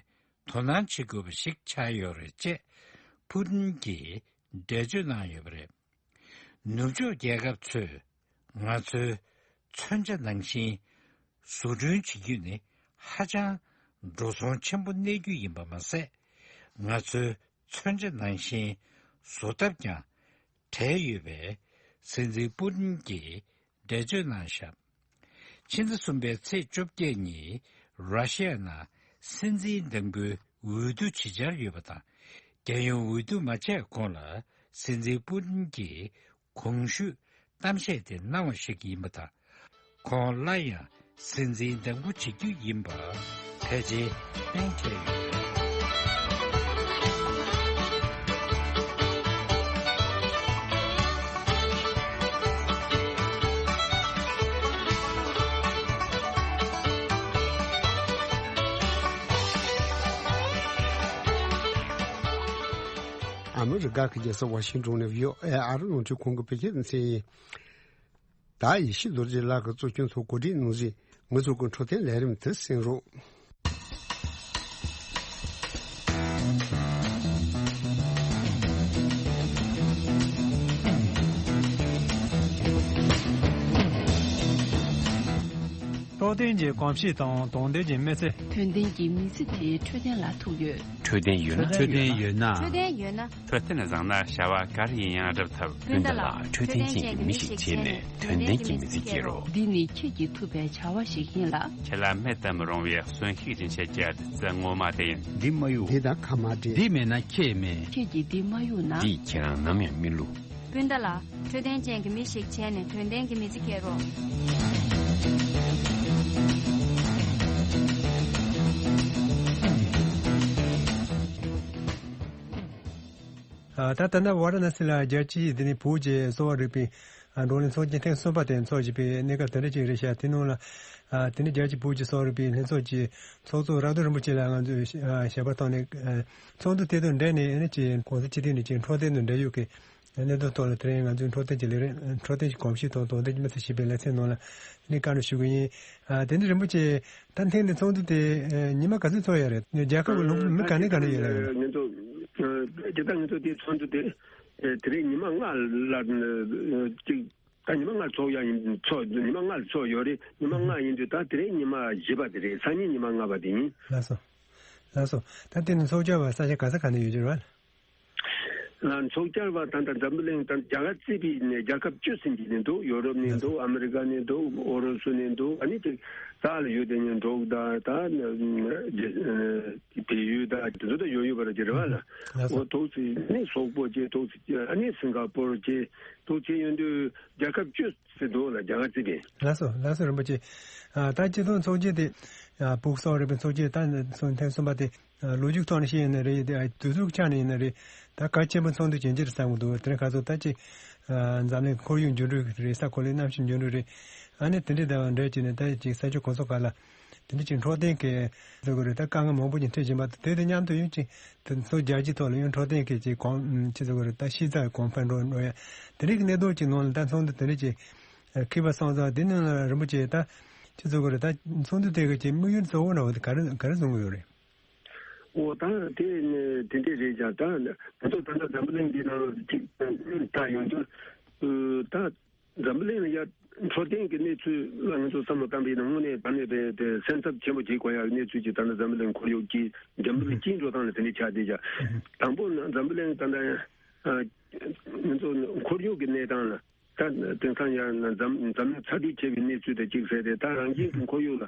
དོ་སྣང་བྱེད་དགོས་པ་ཞིག་ཆགས་ཡོད་རེད་ཅེས་པུ་ཏིན་གྱིས་འགྲེལ་བརྗོད་གནང་ཡོད་པ་རེད། ནུབ་ཕྱོགས་རྒྱལ་ཁབ་ཚོས་ང་ཚོའི་མཚོན་ཆ་ནང་བཞིན་བཟོ་སྐྲུན་བྱེད་རྒྱུ་ནི་ཧ་ཅང་འགྲོ་སོང་ཆེན་པོ་གནས་རྒྱུ་ཡིན་པ་མ་ཟད། ང་ཚོའི་མཚོན་ཆ་ནང་བཞིན་བཟོ་ཐབས་ཀྱང་བྲལ་ཡོད་པའི་སྲིད་འཛིན་པུ་ཏིན་གྱིས་འགྲེལ་བརྗོད་གནང་བཞག་ཕྱི་ཟླ་གསུམ་པའི་ཚེས་བཅོ་བརྒྱད་ཉིན་ར་ཤི་ཡ་ནང་སྲིད་འཛིན་དང་པོའི་འོས་བསྡུ་བྱེད་འཆར་ཡོད་པ་དང་། རྒྱལ་ཡོངས་འོས་བསྡུ་མ་བྱས་གོང་ལ་སྲིད་འཛིན་པུ་ཏིན་གྱིས་གོང་ཞུས་གཏམ་བཤད་དེ་གནང་བ་ཞིག་ཡིན་པ་དང་། ཁོང་སླར་ཡང་སྲིད་འཛིན་དང་པོ་བྱེད་རྒྱུ་ཡིན་པ་ཕལ་ཆེར་གཏན་འཁེལ་ཡོད། ཨ་མི་རི་ཀ་གི་རྒྱལ་ས་ཝ་ཤིང་ཏོན་ནས་བྷི་ཨོ་ཨེ་ཨ་རི་རླུང་འཕྲིན་ཁང་གི་བོད་སྐད་སྡེ་ཚན་ཡིན། ད་ཡེ་ཤེས་རྡོ་རྗེ་ལགས་ཀྱིས་གཙོ་སྐྱོང་ཐོག་གོ་སྒྲིག་གནང་བཞིན་ང་ཚོ་གི་འཕྲོད་བསྟེན་ལས་རིམ་དེ་གསན་རོགས། འཕྲོད་བསྟེན་གྱི་གོམས་གཤིས་དང་དོན་ལྡན་གྱི་མི་ཚེ། དོན་ལྡན་གྱི་མི་ཚེ་དེ་འཕྲོད་བསྟེན་ལ་ཐུག་ཡོད། འཕྲོད་བསྟེན་ཡོད་ན། འཕྲོད་བསྟེན་ཡོད་ན། འཕྲོད་བསྟེན་ཡོད་ན། འཕྲོད་བསྟེན་བཟང་ན་བྱ་བ་ག་རེ་ཡིན་ཡང་འགྲུབ་ཐུབ། སྤུན་ཟླ་ལགས། འཕྲོད་བསྟེན་ཅན་གྱི་མི་ཞིག་བྱས་ནས་དོན་ལྡན་གྱི་མི་ཚེ་སྐྱེལ་རོགས། འདི་ནི་ཁྱེད་ཀྱིས་ཐུབ་པའི་བྱ་བ་ཞིག་ཡིན་ལ། ཁྱེད་ལ་མེད་དུ་མི་རུང་བའི་གསོན་ཤུགས་ཀྱི་ཆེད་ཀྱི་བདུད་རྩི་ངོ་མ་དེ་ཡིན། འདི་མ་གཡུག་འདི་དང་ཁ་མ་འདྲེས། འདི་མེད་ན་ཁྱེད་མེད། ཁྱེད་ཀྱིས་འདི་མ་གཡུག་ན། འདིས་ཁྱེད་རང་ནམ་ཡང་མི་བསླུ། སྤུན་ཟླ་ལགས། འཕྲོད་བསྟེན་ཅན་གྱི་མི་ཞིག་བྱས་ནས་དོན་ལྡན་གྱི་མི་ཚེ་སྐྱེལ་རོགས། ཨ། ད་ལྟ་ན་ཝཱ་ར་ཎ་སི་ལ་རྒྱལ་སྤྱིའི་འདི་ནི་བོད་ཀྱི་གསོ་བ་རིག་པའི་ཨ་བགྲོ་གླེང་ཚོགས་ཆེན་ཐེངས་གསུམ་པ་དེ་འཚོགས་བཞིན་པའི་གནས་སྐབས་དེ་འདྲ་ཅིག་རེད་ཤག་དེ་ནང་ལ་ཨ་དེ་ནི་རྒྱལ་སྤྱིའི་བོད་ཀྱི་གསོ་བ་རིག་པའི་ལྷན་ཚོགས་ཀྱི་ཚོགས་གཙོ་རག་རྡོར་རིན་པོ་ཆེ་ལ་ང་ཚོས་ཞལ་པར་བཏང་ནས། ཨ་ཚོགས་འདུ་དེ་དང་འབྲེལ་ནས་ཨ་ནི་ཅིག་གོང་ས་སྤྱི་འཐུས་ནས་ཅིག་འཕྲོད་བསྟེན་དང་འབྲེལ་ཡོད་ཀྱི་གནད་དོན་ཐོག་ལ་དེ་རིང་ང་ཚོས་འཕྲོད་བསྟེན་གྱི་ལས་རིམ། འཕྲོད་བསྟེན་གྱི་གོམས་གཤིས་དང་དོ་དམ་གྱི་མི་ཚེ་ཞེས་པའི་ལེ་ཚན་ནང་ལ་ནི་བཀའ་འདྲི་ཞུ་གི་ཡིན། ཨ་དེ་ནི་རིན་པོ་ཆེ། ད་ཐེངས་འདི་ཚོགས་འདུ་དེ་ཨ་ཉི་མ་ག་ཚོད་ཚོགས་ཡ་རེད། རྒྱལ་ཁབ་ཀྱི་ལུང་མི་ག་ནས་ག་ནས་ཡོད་ལ་ཡོད། ང་ཚོ་ཨ་ཇི་ལྟར་ང་ཚོ་དེ་ཚོགས་འདུ་དེ་ཨ་དེ་རིང་ཉི་མ་ལྔ་ལ་ཨ་ཅིག་ད་ཉི་མ་ལྔ་ཚོགས་ཡ་ཡིན། ཚོགས་ཉི་མ་ལྔ་ཚོགས་ཡོད་རེད། ཉི་མ་ལྔ་ཡིན་དུས་ད་དེ་རིང་ཉི་མ་བཞི་པ་དེ་རེད། སང་ཉིན་ཉི་མ་ལྔ་པ་དེ་ཡིན། ལགས་སོ། ལགས་སོ། ད་དེ་ནི་ཚོགས་བཅར་བ་ས་ཆ་ག་ས་ག་ནས་ཡོད་ཀྱི་རེད་བ། ལ་ཚོགས་བཅར་བ་ད་ལྟ་འཛམ་བུ་གླིང་དང་རྒྱ་གར་རྩིས་པའི་ནས་རྒྱལ་ཁབ་བཅུ་ཟིན་གྱི་ནས་འདུག་ཡོ་རོབ་ནས་འདུག་ཨ་མི་རི་ཀ་ནས་འདུག་ཨུ་རུ་སུ་ནས་འདུག་ཨ་ནི་དེ་ས་ལ་ཡོད་དེ་ནས་འབྲོག་དང་ད་བལ་ཡུལ་དང་དེ་ཚོ་ད་ཡོད་ཡོད་པ་རེད་ཀྱི་རེད་བ་ལ། ལགས་སོ། འོ་ཐོག་ཚིགས་ནི་སོག་པོ་བཅས་ཐོག་ཚིགས་ཨ་ནི་སིང་ག་པོར་བཅས་ཐོག་ཚིགས་ཡོད་དུས་རྒྱལ་ཁབ་བཅུ་ཟིན་འདུག་ལ་རྒྱ་གར་རྩིས་པས། ལགས་སོ། ལགས་སོ་རིན་པོ་ཆེ། ཨ་ད་སྤྱི་ཚོགས་ཚོགས་ཆེན་དེ་ཨ་བོད་གསོ་བ་རིག་པའི་ཚོགས་ཆེན་ད་ཐེངས་གསུམ་པ་དེ། ལོ་རྒྱུས་ཐོག་ནས་བཤད་ཡིན་ན་རེད། དུས་ཚོད་ཆ་ནས་ཡིན་ན་རེད། ད་གལ་ཆེན་པོ་ཚོགས་འདུ་ཇེ་ཆེར་བསགས་འདུག་དེ་རིང་ཁ་སང་ད་ཅི་འཛམ་གླིང་ཁོར་ཡུག་འགྱུར་འགྲོས་རེད། ས་གོ་ལའི་གནམ་གཤིས་འགྱུར་འགྲོས་རེད། ཨ་ནི་དེ་འདྲའི་དང་འབྲེལ་བྱས་ནས་ད་ཅིག་ས་ཕྱོགས་གང་ས་ག་ལ་དེ་འདྲ་ཅིག་འཕྲོད་བསྟེན་གྱི་ཟེར་དགོས་རེད། ད་དཀའ་ངལ་མང་པོ་ཅིག་འཕྲད་བཞིན་པ་དང་དེ་དང་མཉམ་དུ་ཡང་ཅིག་དེ་ཚོ་རྒྱལ་སྤྱིའི་ཐོག་ལ་ཡང་འཕྲོད་བསྟེན་གྱི་ཅིག་གོང་ཅི་ཟེར་དགོས་རེད། ད་ཤེས་ཚད་གོང་འཕེལ་འགྲོ་འགྲོ་ཡ་དེ་འདྲའི་གི་གནད་དོན་ཅིག་ནང་ལ་ད་ཚོགས་འདུ་དེ་འདྲ་ཅིག་འཁེལ་བ་སོང་ཙང་དེ་ནང་ལ་རིན་པོ་ཆེ་ད་ཅི་ཟེར་དགོས་རེད། ད་ཚོགས་འདུ་དེ་གི་ཅིག་དམིགས་ཡུལ་གཙོ་བོ་འདྲ་བོ་དེ་ག་རེ་ག་རེ་བཟུང་གི་ཡོད་རེད། འོ་ད་དེ་ནི་དེ་འདྲས་རེད་ཀྱང་ད་ང་ཚོ་ད་ལྟ་འཛམ་བུ་གླིང་འདི་ནང་ལ་ཅིག་ད་ཡོང་དུས་ད་འཛམ་བུ་གླིང་ལ་ཡ་འཕྲོད་བསྟེན་གྱི་གནས་ཚུལ་ལ་ང་ཚོ་བསམ་བློ་བཏང་པ་ཡིན་ན་དངོས་གནས་ད་ནས་དཔེ་དེ་སེམས་འཚབ་ཆེན་པོ་བྱེད་དགོས་ཡག་གནས་ཚུལ་ཅིག་ད་ལྟ་འཛམ་བུ་གླིང་ཁོར་ཡུག་གི་འགྲན་བསྡུར་སྐྱིད་འགྲོ་སྟངས་ལ་དེ་འདྲས་ཆགས་བསྡད་ཀྱང་དང་པོ་ན་འཛམ་བུ་གླིང་ད་ལྟ་ཡ་ང་ཚོ་ཁོར་ཡུག་གི་གནས་སྟངས་ལ། ད་དེང་སང་ཡང་ན་འཛམ་འཛམ་གླིང་ཚ་དྲོད་ཆེ་བའི་གནས་ཚུལ་དང་གཅིག་ཟེར་ཏེ་ད་རང་བཞིན་གྱི་ཁོར་ཡུག་ལ་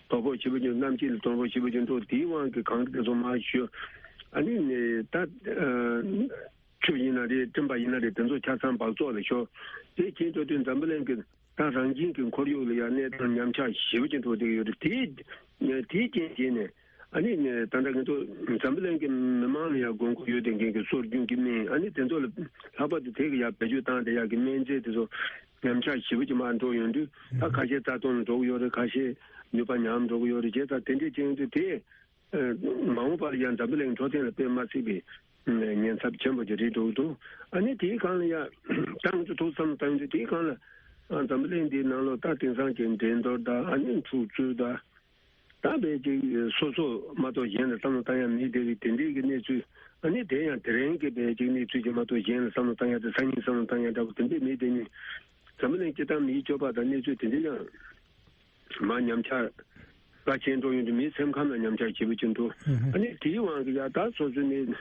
དོ་ཕོག་ཞེ་པོ་ཅིག་གནམ་དཀྱིལ་ལ་དོ་ཕོག་ཞེ་པོ་ཅིག་འགྲོ་དེའི་དབང་གིས་གངས་རི་དེ་ཚོ་མར་ཞུ། ཨ་ནི་ནི་ད་ཆུ་ཡིན་ན་རེད་སྤྲིན་པ་ཡིན་ན་རེད་དེ་ཚོ་ཆ་ཚང་སྦགས་བཙོག་ལ་ཤོར། དེ་བྱེད་འགྲོ་དུས་འཛམ་བུ་གླིང་གི་ད་རང་བཞིན་གྱི་ཁོར་ཡུག་ལ་ཡང་གནས་སྟངས་ཉམས་ཆག་ཞེ་པོ་ཅིག་འགྲོ་བསྡད་ཡོད་རེད། དེའི་དེའི་རྐྱེན་བྱས་ནས། ཨ་ནི་ནས་ད་ལྟ་ང་ཚོ་འཛམ་བུ་གླིང་གི་མི་མང་ལ་ཡང་དགོས་མཁོ་ཡོད་དེ་འགན་གྱི་སྲོལ་རྒྱུན་གྱི་སྨན་ཨ་ནི་དེ་ཚོ་ལ་ལྷག་པར་དུ་དེ་གི་ཡང་བེད་སྤྱོད་བཏང་དེ་ཡག་གི་སྨན་རྫས་དེ་ཚོ་ཉམས་ཆག་ཞེ་པོ་ཅིག་མར་འགྲོ་ཡོང་དུས་ད་ཁ་ཤས་རྩ་སྟོང་ལ་འགྲོ་གི་ཡོད་རེད། ཁ་ཤས་ནུས་པ་ཉམས་འགྲོ་གི་ཡོད་རེད། བྱས་ཙང་དེ་འདྲས་ཅན་དུ་དེ་མ་འོངས་པར་ཡང་འཛམ་བུ་གླིང་འཕྲོད་བསྟེན་ལ་དཔེ་མ་སྲིད་པའི་ཉེན་ཚབས་ཆེན་པོ་ཅིག་རེད་འགྲོ་གི་འདུག་ཨ་ནི་དེའི་སྒང་ལ་ཡང་ད་ང་ཚོ་ཐུགས་བསམ་བཏང་ཡོང་དུས་དེའི་སྒང་ལ་འཛམ་བུ་གླིང་འདིའི་ནང་ལོགས་ད་དེང་སང་གི་འགྲན་བསྡུར་དང་ཨ་ནི་འཁྲུག་རྩོད་དང་། ད་བས་ཅིག་སོ་སོ་མ་གཏོགས་གཞན་ལ་བསམ་བློ་བཏང་ཡ་མེད་དེ་རིགས་དེ་འདྲའི་གི་གནས་ཚུལ་ཨ་ནི་དེ་ཡང་དེ་རིང་གི་བས་ཅིག་གནས་ཚུལ་ཅིག་མ་གཏོགས་གཞན་ལ་བསམ་བློ་བཏང་ཡ་དེ་སང་ཉིན་བསམ་བློ་བཏང་ཡ་འདྲ་པོ་དེ་འདྲས་མེད་དེ་ནི་འཛམ་བུ་གླིང་སྤྱི་བཏང་མིའི་སྤྱོད་པ་དང་གནས་ཚུལ་དེ་འདྲས་ཡང་མ་ཉམས་ཆག་ག་ཆེན་འགྲོ་ཡོང་དུས་མིའི་སེམས་ཁམས་ལ་ཉམས་ཆག་ཞེ་པོ་ཅིག་འགྲོ། ཨ་ནི་དེའི་དབང་གིས་ཡ་ད་སོ་སོ་ནས་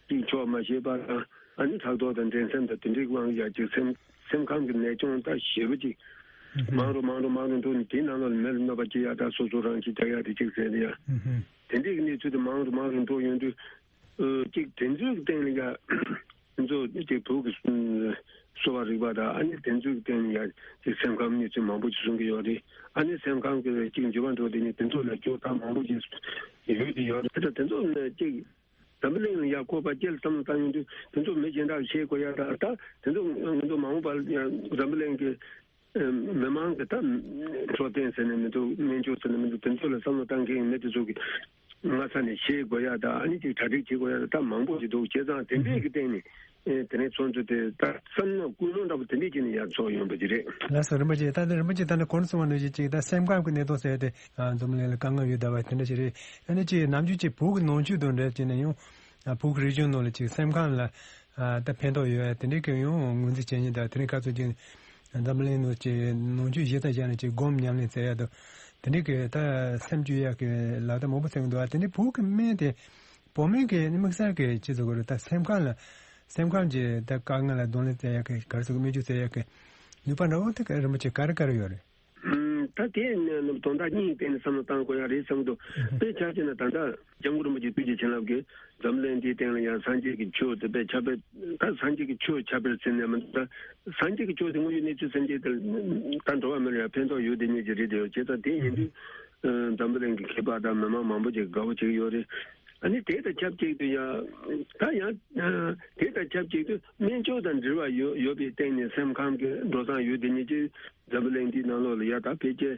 ཅིག་ཆོག་མ་ཤེས་པ་དང་ཨ་ནི་ཕྲག་དོག་དང་འགྲན་སེམས་དང་དེ་འདྲའི་དབང་གིས་ཡ་ཅིག་སེམས་སེམས་ཁམས་ཀྱི་ནད་གཅོང་ད་ཞེ་པོ་ཅིག་མང་རུ་མང་རུ་མང་རུ་འགྲོ་ནས་དེའི་ནང་ལོགས་ལ་མི་ལ་གནོད་པ་སྐྱེལ་ཡ་ད་སོ་སོ་རང་གཅེས་རྒྱག་ཡ་དེ་ཅིག་ཟེར་ཡ། དེ་འདྲའི་གནས་ཚུལ་དེ་མང་རུ་མང་རུ་འགྲོ་ཡོང་དུས་ཅིག་དེ་ཚོའི་སྟེང་ལ་ཡ་ང་ཚོ་ཅིག་བོད་ཀྱི་གསོ་བ་རིག་པ་དང་ཨ་ནི་དེ་ཚོའི་སྟེང་ལ་ཡ་ཅིག་སེམས་ཁམས་གནས་ཚུལ་མང་པོ་ཅིག་གསུང་གི་ཡོད་རེད། ཨ་ནི་སེམས་ཁམས་ཀྱི་ཅིག་འགྱུར་བ་འགྲོ་དེ་ནི་དེ་ཚོ་ལ་སྐྱོ་ཐག་མང་པོ་ཅིག་ཡོད་དེ་ཡོད་རེད། དེ་ཚོ་ནི་ཅིག་འཛམ་བུ་གླིང་ལ་ཡ་བཀོད་པ་སྐྱེལ་བསམ་བློ་བཏང་ཡོང་དུས་དེ་ཚོ་མི་གཞན་དག་ཤེས་དགོས་ཡ་ད་ད་དེ་ཚོ་ང་ཚོ་མ་འོངས་པར་ཡང་འཛམ་བུ་གླིང་གི་མི་མང་གི་ད་འཕྲོད་བསྟེན་ཟེར་ནས་མི་འདུག་སྨན་བཅོས་ཟེར་ནས་མི་འདུག་དེ་ཚོ་ལ་བསམ་བློ་བཏང་མཁན་མི་དེ་ཚོ་གི་ སྔ་ས་ནས་ཤེས་དགོས་ཡ་དང་ཨ་ནི་ཅིག་གྲ་སྒྲིག་བྱེད་དགོས་ཡ་དང་མང་པོ་ཞིག་འདུག་བྱས་ཙང་དེ་འདྲས་ཀྱི་སྟེང་ནས་ཨེ་དེ་ནས་ཚོགས་འདུ་དེ་ད་བསམ་མནོ་ཀུན་སློང་འདྲ་པོ་དེ་འདྲས་བྱས་ནས་ཡར་ཚོགས་ཡོང་པ་ཅིག་རེད། ལགས་སོ་རིན་པོ་ཆེ། ད་ལྟ་རིན་པོ་ཆེ་ད་ནི་གོང་དུ་གསུངས་པ་ནང་བཞིན་ཅིག་ད་སེམས་ཁམས་ཀྱི་གནད་དོན་ཟེར་ཏེ་ཨ་འཛམ་གླིང་ལ་དཀའ་ངལ་ཡོད་བསྡད་པ་དེ་འདྲ་ཞིག་རེད། ཨ་ནི་ཅིག་ནམ་རྒྱུན་ཅིག་བོད་ཀྱི་ནང་ཆོས་དང་འབྲེལ་བྱས་ནས་ཡང་ཨ་བོད་ཀྱི་རིག་གཞུང་ནང་ལ་ཅིག་སེམས་ཁམས་ལ་ཨ་ད་ཕན་ཐོགས་ཡོད་ཡ་དེ་འདྲས་ཀྱི་ཡང་ངོས་འཛིན་བྱེད་མཁན་དང་དེ་འདྲས་ག་ཚོད་ཅིག་འཛམ་གླིང་ནང་ཅིག་ནང་ཆོས་གཞི་རྩ་བཞག་ནས་ཅིག་སྒོམ་ཉམས་ལེན་ཟེར་ཡ་དང་། དེ་འདྲའི་གི་ད་སེམས་བཅོས་ཡག་གི་ལག་བསྟར་མང་པོ་བྱེད་ཀྱི་འདུག་ཨ་དེ་འདྲའི་བོད་ཀྱི་སྨན་དེ་བོད་སྨན་གྱི་དམིགས་བསལ་གྱི་ཅི་ཟེར་དགོས་རེད། ད་སེམས་ཁམས་ལ་སེམས་ཁམས་ཀྱི་ད་དཀའ་ངལ་ལ་གདོང་ལེན་བྱེད་ཡག་གི་ག་རེ་ཟེར་དགོས། སྨན་བཅོས་བྱེད་ཡག་གི་ནུས་པ་འདྲ་བོ་དེ་ག་རིན་པོ་ཆེ་ག་རེ་ག་རེ་ཡོད་རེད། ཨུམ། ད་དེ་ནི་དོན་དག་གཉིས་སྟེང་ནས་བསམ་བློ་བཏང་དགོས་ཡག་རེད་བསམ་འདུག་དཔེ་ཆ་བཞག་ན་ད་ལྟ་སྐྱབས་མགོན་རིན་པོ་ཆེ་ཐུགས་རྗེ་བྱིན་རླབས་ཀྱིས་འཛམ་གླིང་འདིའི་སྟེང་ལ་ཡང་སངས་རྒྱས་ཀྱི་ཆོས་དེ་དཔེ་ཁྱབ་པའི་ད་སངས་རྒྱས་ཀྱི་ཆོས་ཁྱབ་པའི་ཚེ་ནས་མ་ད་སངས་རྒྱས་ཀྱི་ཆོས་དེ་དངོས་ཡོད་གནས་ཚུལ་སེམས་ཅན་དེ་ད་འགྲོ་བ་མི་ལ་ཡང་ཕན་ཐོགས་ཡོད་དེ་ཉིད་ཀྱི་རེད་དེ་ཡོད་བྱས་ཙང་དེ་ཡིན་དུས་འཛམ་བུ་གླིང་གི་མཁས་པ་དང་མི་མང་མང་པོ་ཅིག་དགའ་བོ་བྱེད་ཀྱི་ཡོད་རེད། ཨ་ནི་དེ་དང་ཆབས་ཅིག་ཏུ་ཡང་ད་ཡང་དེ་དང་ཆབས་ཅིག་ཏུ་སྨན་བཅོས་དང་འབྲེལ་བ་ཡོད་ཡོད་པའི་སྟེང་ནས་སེམས་ཁམས་ཀྱི་འགྲོ་སྟངས་ཡོད་དེ་ཉིད་ཀྱི་འཛམ་བུ་གླིང་འདིའི་ནང་ལོགས་ལ་ཡ་ད་ཕལ་ཆེར་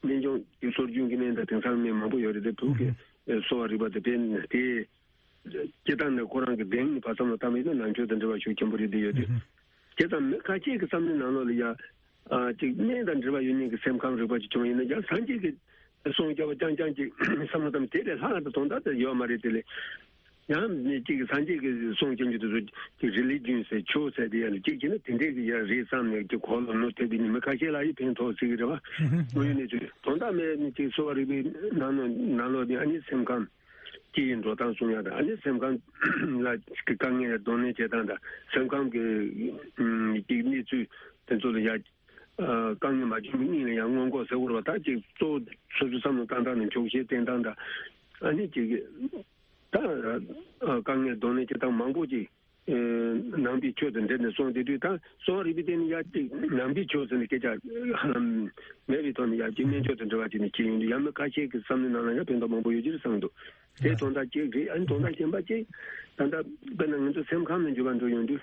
སྨན་ལྗོངས་ཀྱི་སྲོལ་རྒྱུན་གྱི་སྨན་དང་དེང་སང་སྨན་མང་པོ་ཡོད་རེད་དེ་བོད་ཀྱི་གསོ་བ་རིག་པ་དེ་དཔེ་དེ། སྤྱིར་བཏང་ནས་ཁོ་རང་གི་གདེང་ནས་ཕར་བསམ་བློ་བཏང་བ་ཡིན་ན་ནང་ཆོས་དང་འབྲེལ་བ་ཤུགས་ཆེན་པོ་རེད་དེ་ཡོད་དེ། ཨུ་ཧུ། བྱས་ཙང་མི་ཁ་ཤས་ཀྱི་བསམ་བློའི་ནང་ལོགས་ལ་ཡ། ཨ་ཅིག་སྨན་དང་འབྲེལ་བ་ཡོད་མཁན་གྱི་སེམས་ཁམས་རིག་པ་ཅིག་བྱུང་བ་ཡིན་ན་ཡང་སངས་རྒྱས་ཀྱི་གསུང་རྐྱང་པ་རྐྱང་རྐྱང་ཅིག་བསམ་བློ་བཏང་དེ་ལས་ལྷག་ཏུ་དོན་དག་དེ་ཡོད་མ་རེད་དེ་ལས། ཡང་ནི་ཅིག་སངས་རྒྱས་ཀྱི་གསུང་རྐྱང་རྐྱང་དེ་ཚོ་ཅིག་རི་ལི་ཇན་ཟེར་ཆོས་ཟེར་དེ་ཡང་ཅིག་བྱས་ན་དེ་འདྲས་ཀྱི་ཡ་རེད་བསམ་ནས་ཅིག་གོ་ལ་ནོར་ཐེབས་པའི་ནི་མི་ཁ་ཤས་ལ་ཡི་ཕན་ཐོགས་སྲིད་ཀྱི་རེད་བ། ཨུ་ཧུ། དངོས་ཡོད་གནས་ཚུལ་དོན་དག་མེད་ནི་ཅིག་གསོ་བ་རིག་པའི་ནང་ལོགས་ནང་ལོགས་ནི་ཨ་ནི་སེམས་ཁམས། སྤྱི་ཡི་འགྲོ་སྟངས་སྲུང་ཡག་དང་ཨ་ནི་སེམས་ཁམས་ལ་གི་དཀའ་ངལ་གདོང་ལེན་བྱེད་སྟངས་དང་སེམས་ཁམས་ཀྱི་ཀྱི་གནས་ཚུལ་དེ་ཚོ་ལ་ཡང་དཀའ་ངལ་མ་བྱུང་བའི་སྙིང་ལ་ཡང་སྔོན་འགོག་ཟེར་དགོས་རེད་བ། ད་ཅིག་གཙོ་བོ་སོ་སོའི་བསམ་བློ་བཏང་སྟངས་ནས་འཁྱོག་བཤད་བསྟེན་སྟངས་དང་ཨ་ནི་ཅིག་ད་དཀའ་ངལ་གདོང་ལེན་བྱེད་སྟངས་མང་པོ་ཅིག་ནང་པའི་ཆོས་དང་འབྲེལ་ནས་གསུངས་བསྡད་དུས་ད་གསོ་བ་རིག་པའི་སྟེང་ནས་ཡང་ཅིག་ནང་པའི་ཆོས་ཟེར་ནས་སྐད་ཆ་ཧ་ལམ་མེད་པའི་ཐོག་ནས་ཡང་ཅིག་སྨན་བཅོས་དང་འབྲེལ་བ་བྱས་ནས་བྱས་ཡོང་དུས་ཡང་མི་ཁ་ཤས་ཀྱི་བསམ་བློའི་ནང་ལ་ཡང་ཕན་ཐོགས་མང་པོ་ཡོད་ཀྱི་རེད་བསམ་འདུག་དེ་དོན་དག་གཅིག་རེད། ཨ་ནི་དོན་དག་གཞན་པ་གཅིག་ད་ལྟ་དཔེར་ན་ང་ཚོ་སེམས་ཁམས་ལ་འགྱུར་བ་འགྲོ་ཡོང་དུས་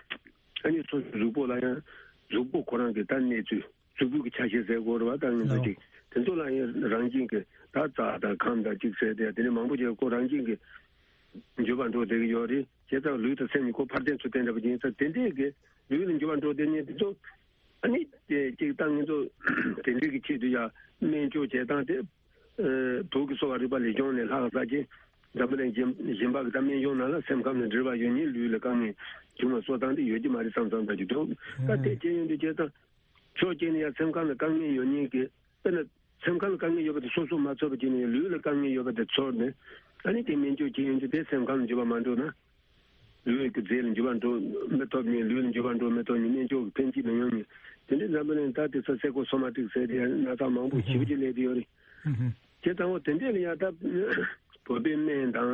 ཨ་ནི་སོ་སོའི་གཟུགས་པོ་ལ་ཡང་གཟུགས་པོ་ཁོ་རང་གི་ད་གནས་ཚུལ་གཟུགས་པོའི་གི་ཆ་ཤས་ཟེར་དགོས་རེད་བ། ད་ང་ཚོ་ཅིག་དེ་ཚོ་ལ་ཡང་རང་བཞིན་གི་ད་རྩ་དང་ཁམས་དང་ཅིག་ཟེར་དེ་དེ་ནས་མང་པོ་ཅིག་ཁོ་རང་བཞིན་གི་འགྱུར་བ་འགྲོ་བསྡད་ཀྱི་ཡོད་རེད། བྱས་ཙང་ལུས་དང་སེམས་གཉིས་ཁོ་ཕར་འདྲེན་ཚུར་འདྲེན་འདྲ་པོ་ཡིན་ཙང་དེ་འདྲས་ཀྱི་ལུས་ལ་འགྱུར་བ་འགྲོ་བསྡད་མཁན་དེ་ཚོ་ཨ་ནི་དེ་ཅིག་ད་ང་ཚོ་དེ་འདྲས་ཀྱི་ཆེད་དུ་ཡང་སྨན་བཅོས་བྱེད་སྟངས་དེ་བོད་ཀྱི་གསོ་བ་རིག་པ་ལས་སྦྱོང་ནས་ལྷག་ས་ཅིག་འཛམ་བུ་གླིང་གཞན་གཞན་པ་གི་ད་སྨན་གཞུང་ནང་ལ་སེམས་ཁམས་ལ་འབྲེལ་བ་ཡོད་མཁན་ལུས་ལ་དཀའ་ངལ་བྱུང་བ་གསོ་སྟངས་དེ་ཡོད་ཀྱི་མ་རེད་བསམ་བསམ་འདྲ་ཅིག་འདུག་ད་དེ་བྱས་ཡོང་དུས་བྱས་ཙང་ཕྱོགས་གཅིག་ནས་ཡང་སེམས་ཁམས་ལ་དཀའ་ངལ་ཡོད་མཁན་གྱི་དཔེར་ན། སེམས་ཁམས་ལ་དཀའ་ངལ་ཡོད་པ་དེ་སོ་སོ་མ་ཚོར་བ་བྱས་ནས་ལུས་ལ་དཀའ་ངལ་ཡོད་པ་དེ་ཚོར་ནས་ཨ་ནི་དེ་སྨན་བཅོས་བྱེད་ཡོང་དུས་དེ་སེམས་ཁམས་ལ་འགྱུར་བ་མ་འགྲོ་ན། ལུས་ཀྱི་རྫས་ལ་འགྱུར་བ་འགྲོ་མི་ཐུབ་ནས་ལུས་ལ་འགྱུར་བ་འགྲོ་མི་ཐུབ་ནས་སྨན་བཅོས་ཀྱི་ཕན་ཅི་མི་ཡོང་ནས་དེ་འདྲའི་འཛམ་བུ་གླིང་ད་དེ་ཚོ་སེ་ཀོ་སོ་མ་ཊིག་ཟེར་དེ་ཡང་ན་ཚ་མང་པོ་ཞེ་པོ་ཅིག་སླེབས་བསྡད་ཡོད་རེད། དེ་ཚང་མ་དེ་འདྲས་ལ་ཡང་ད་བོད་པའི་སྨན་དང་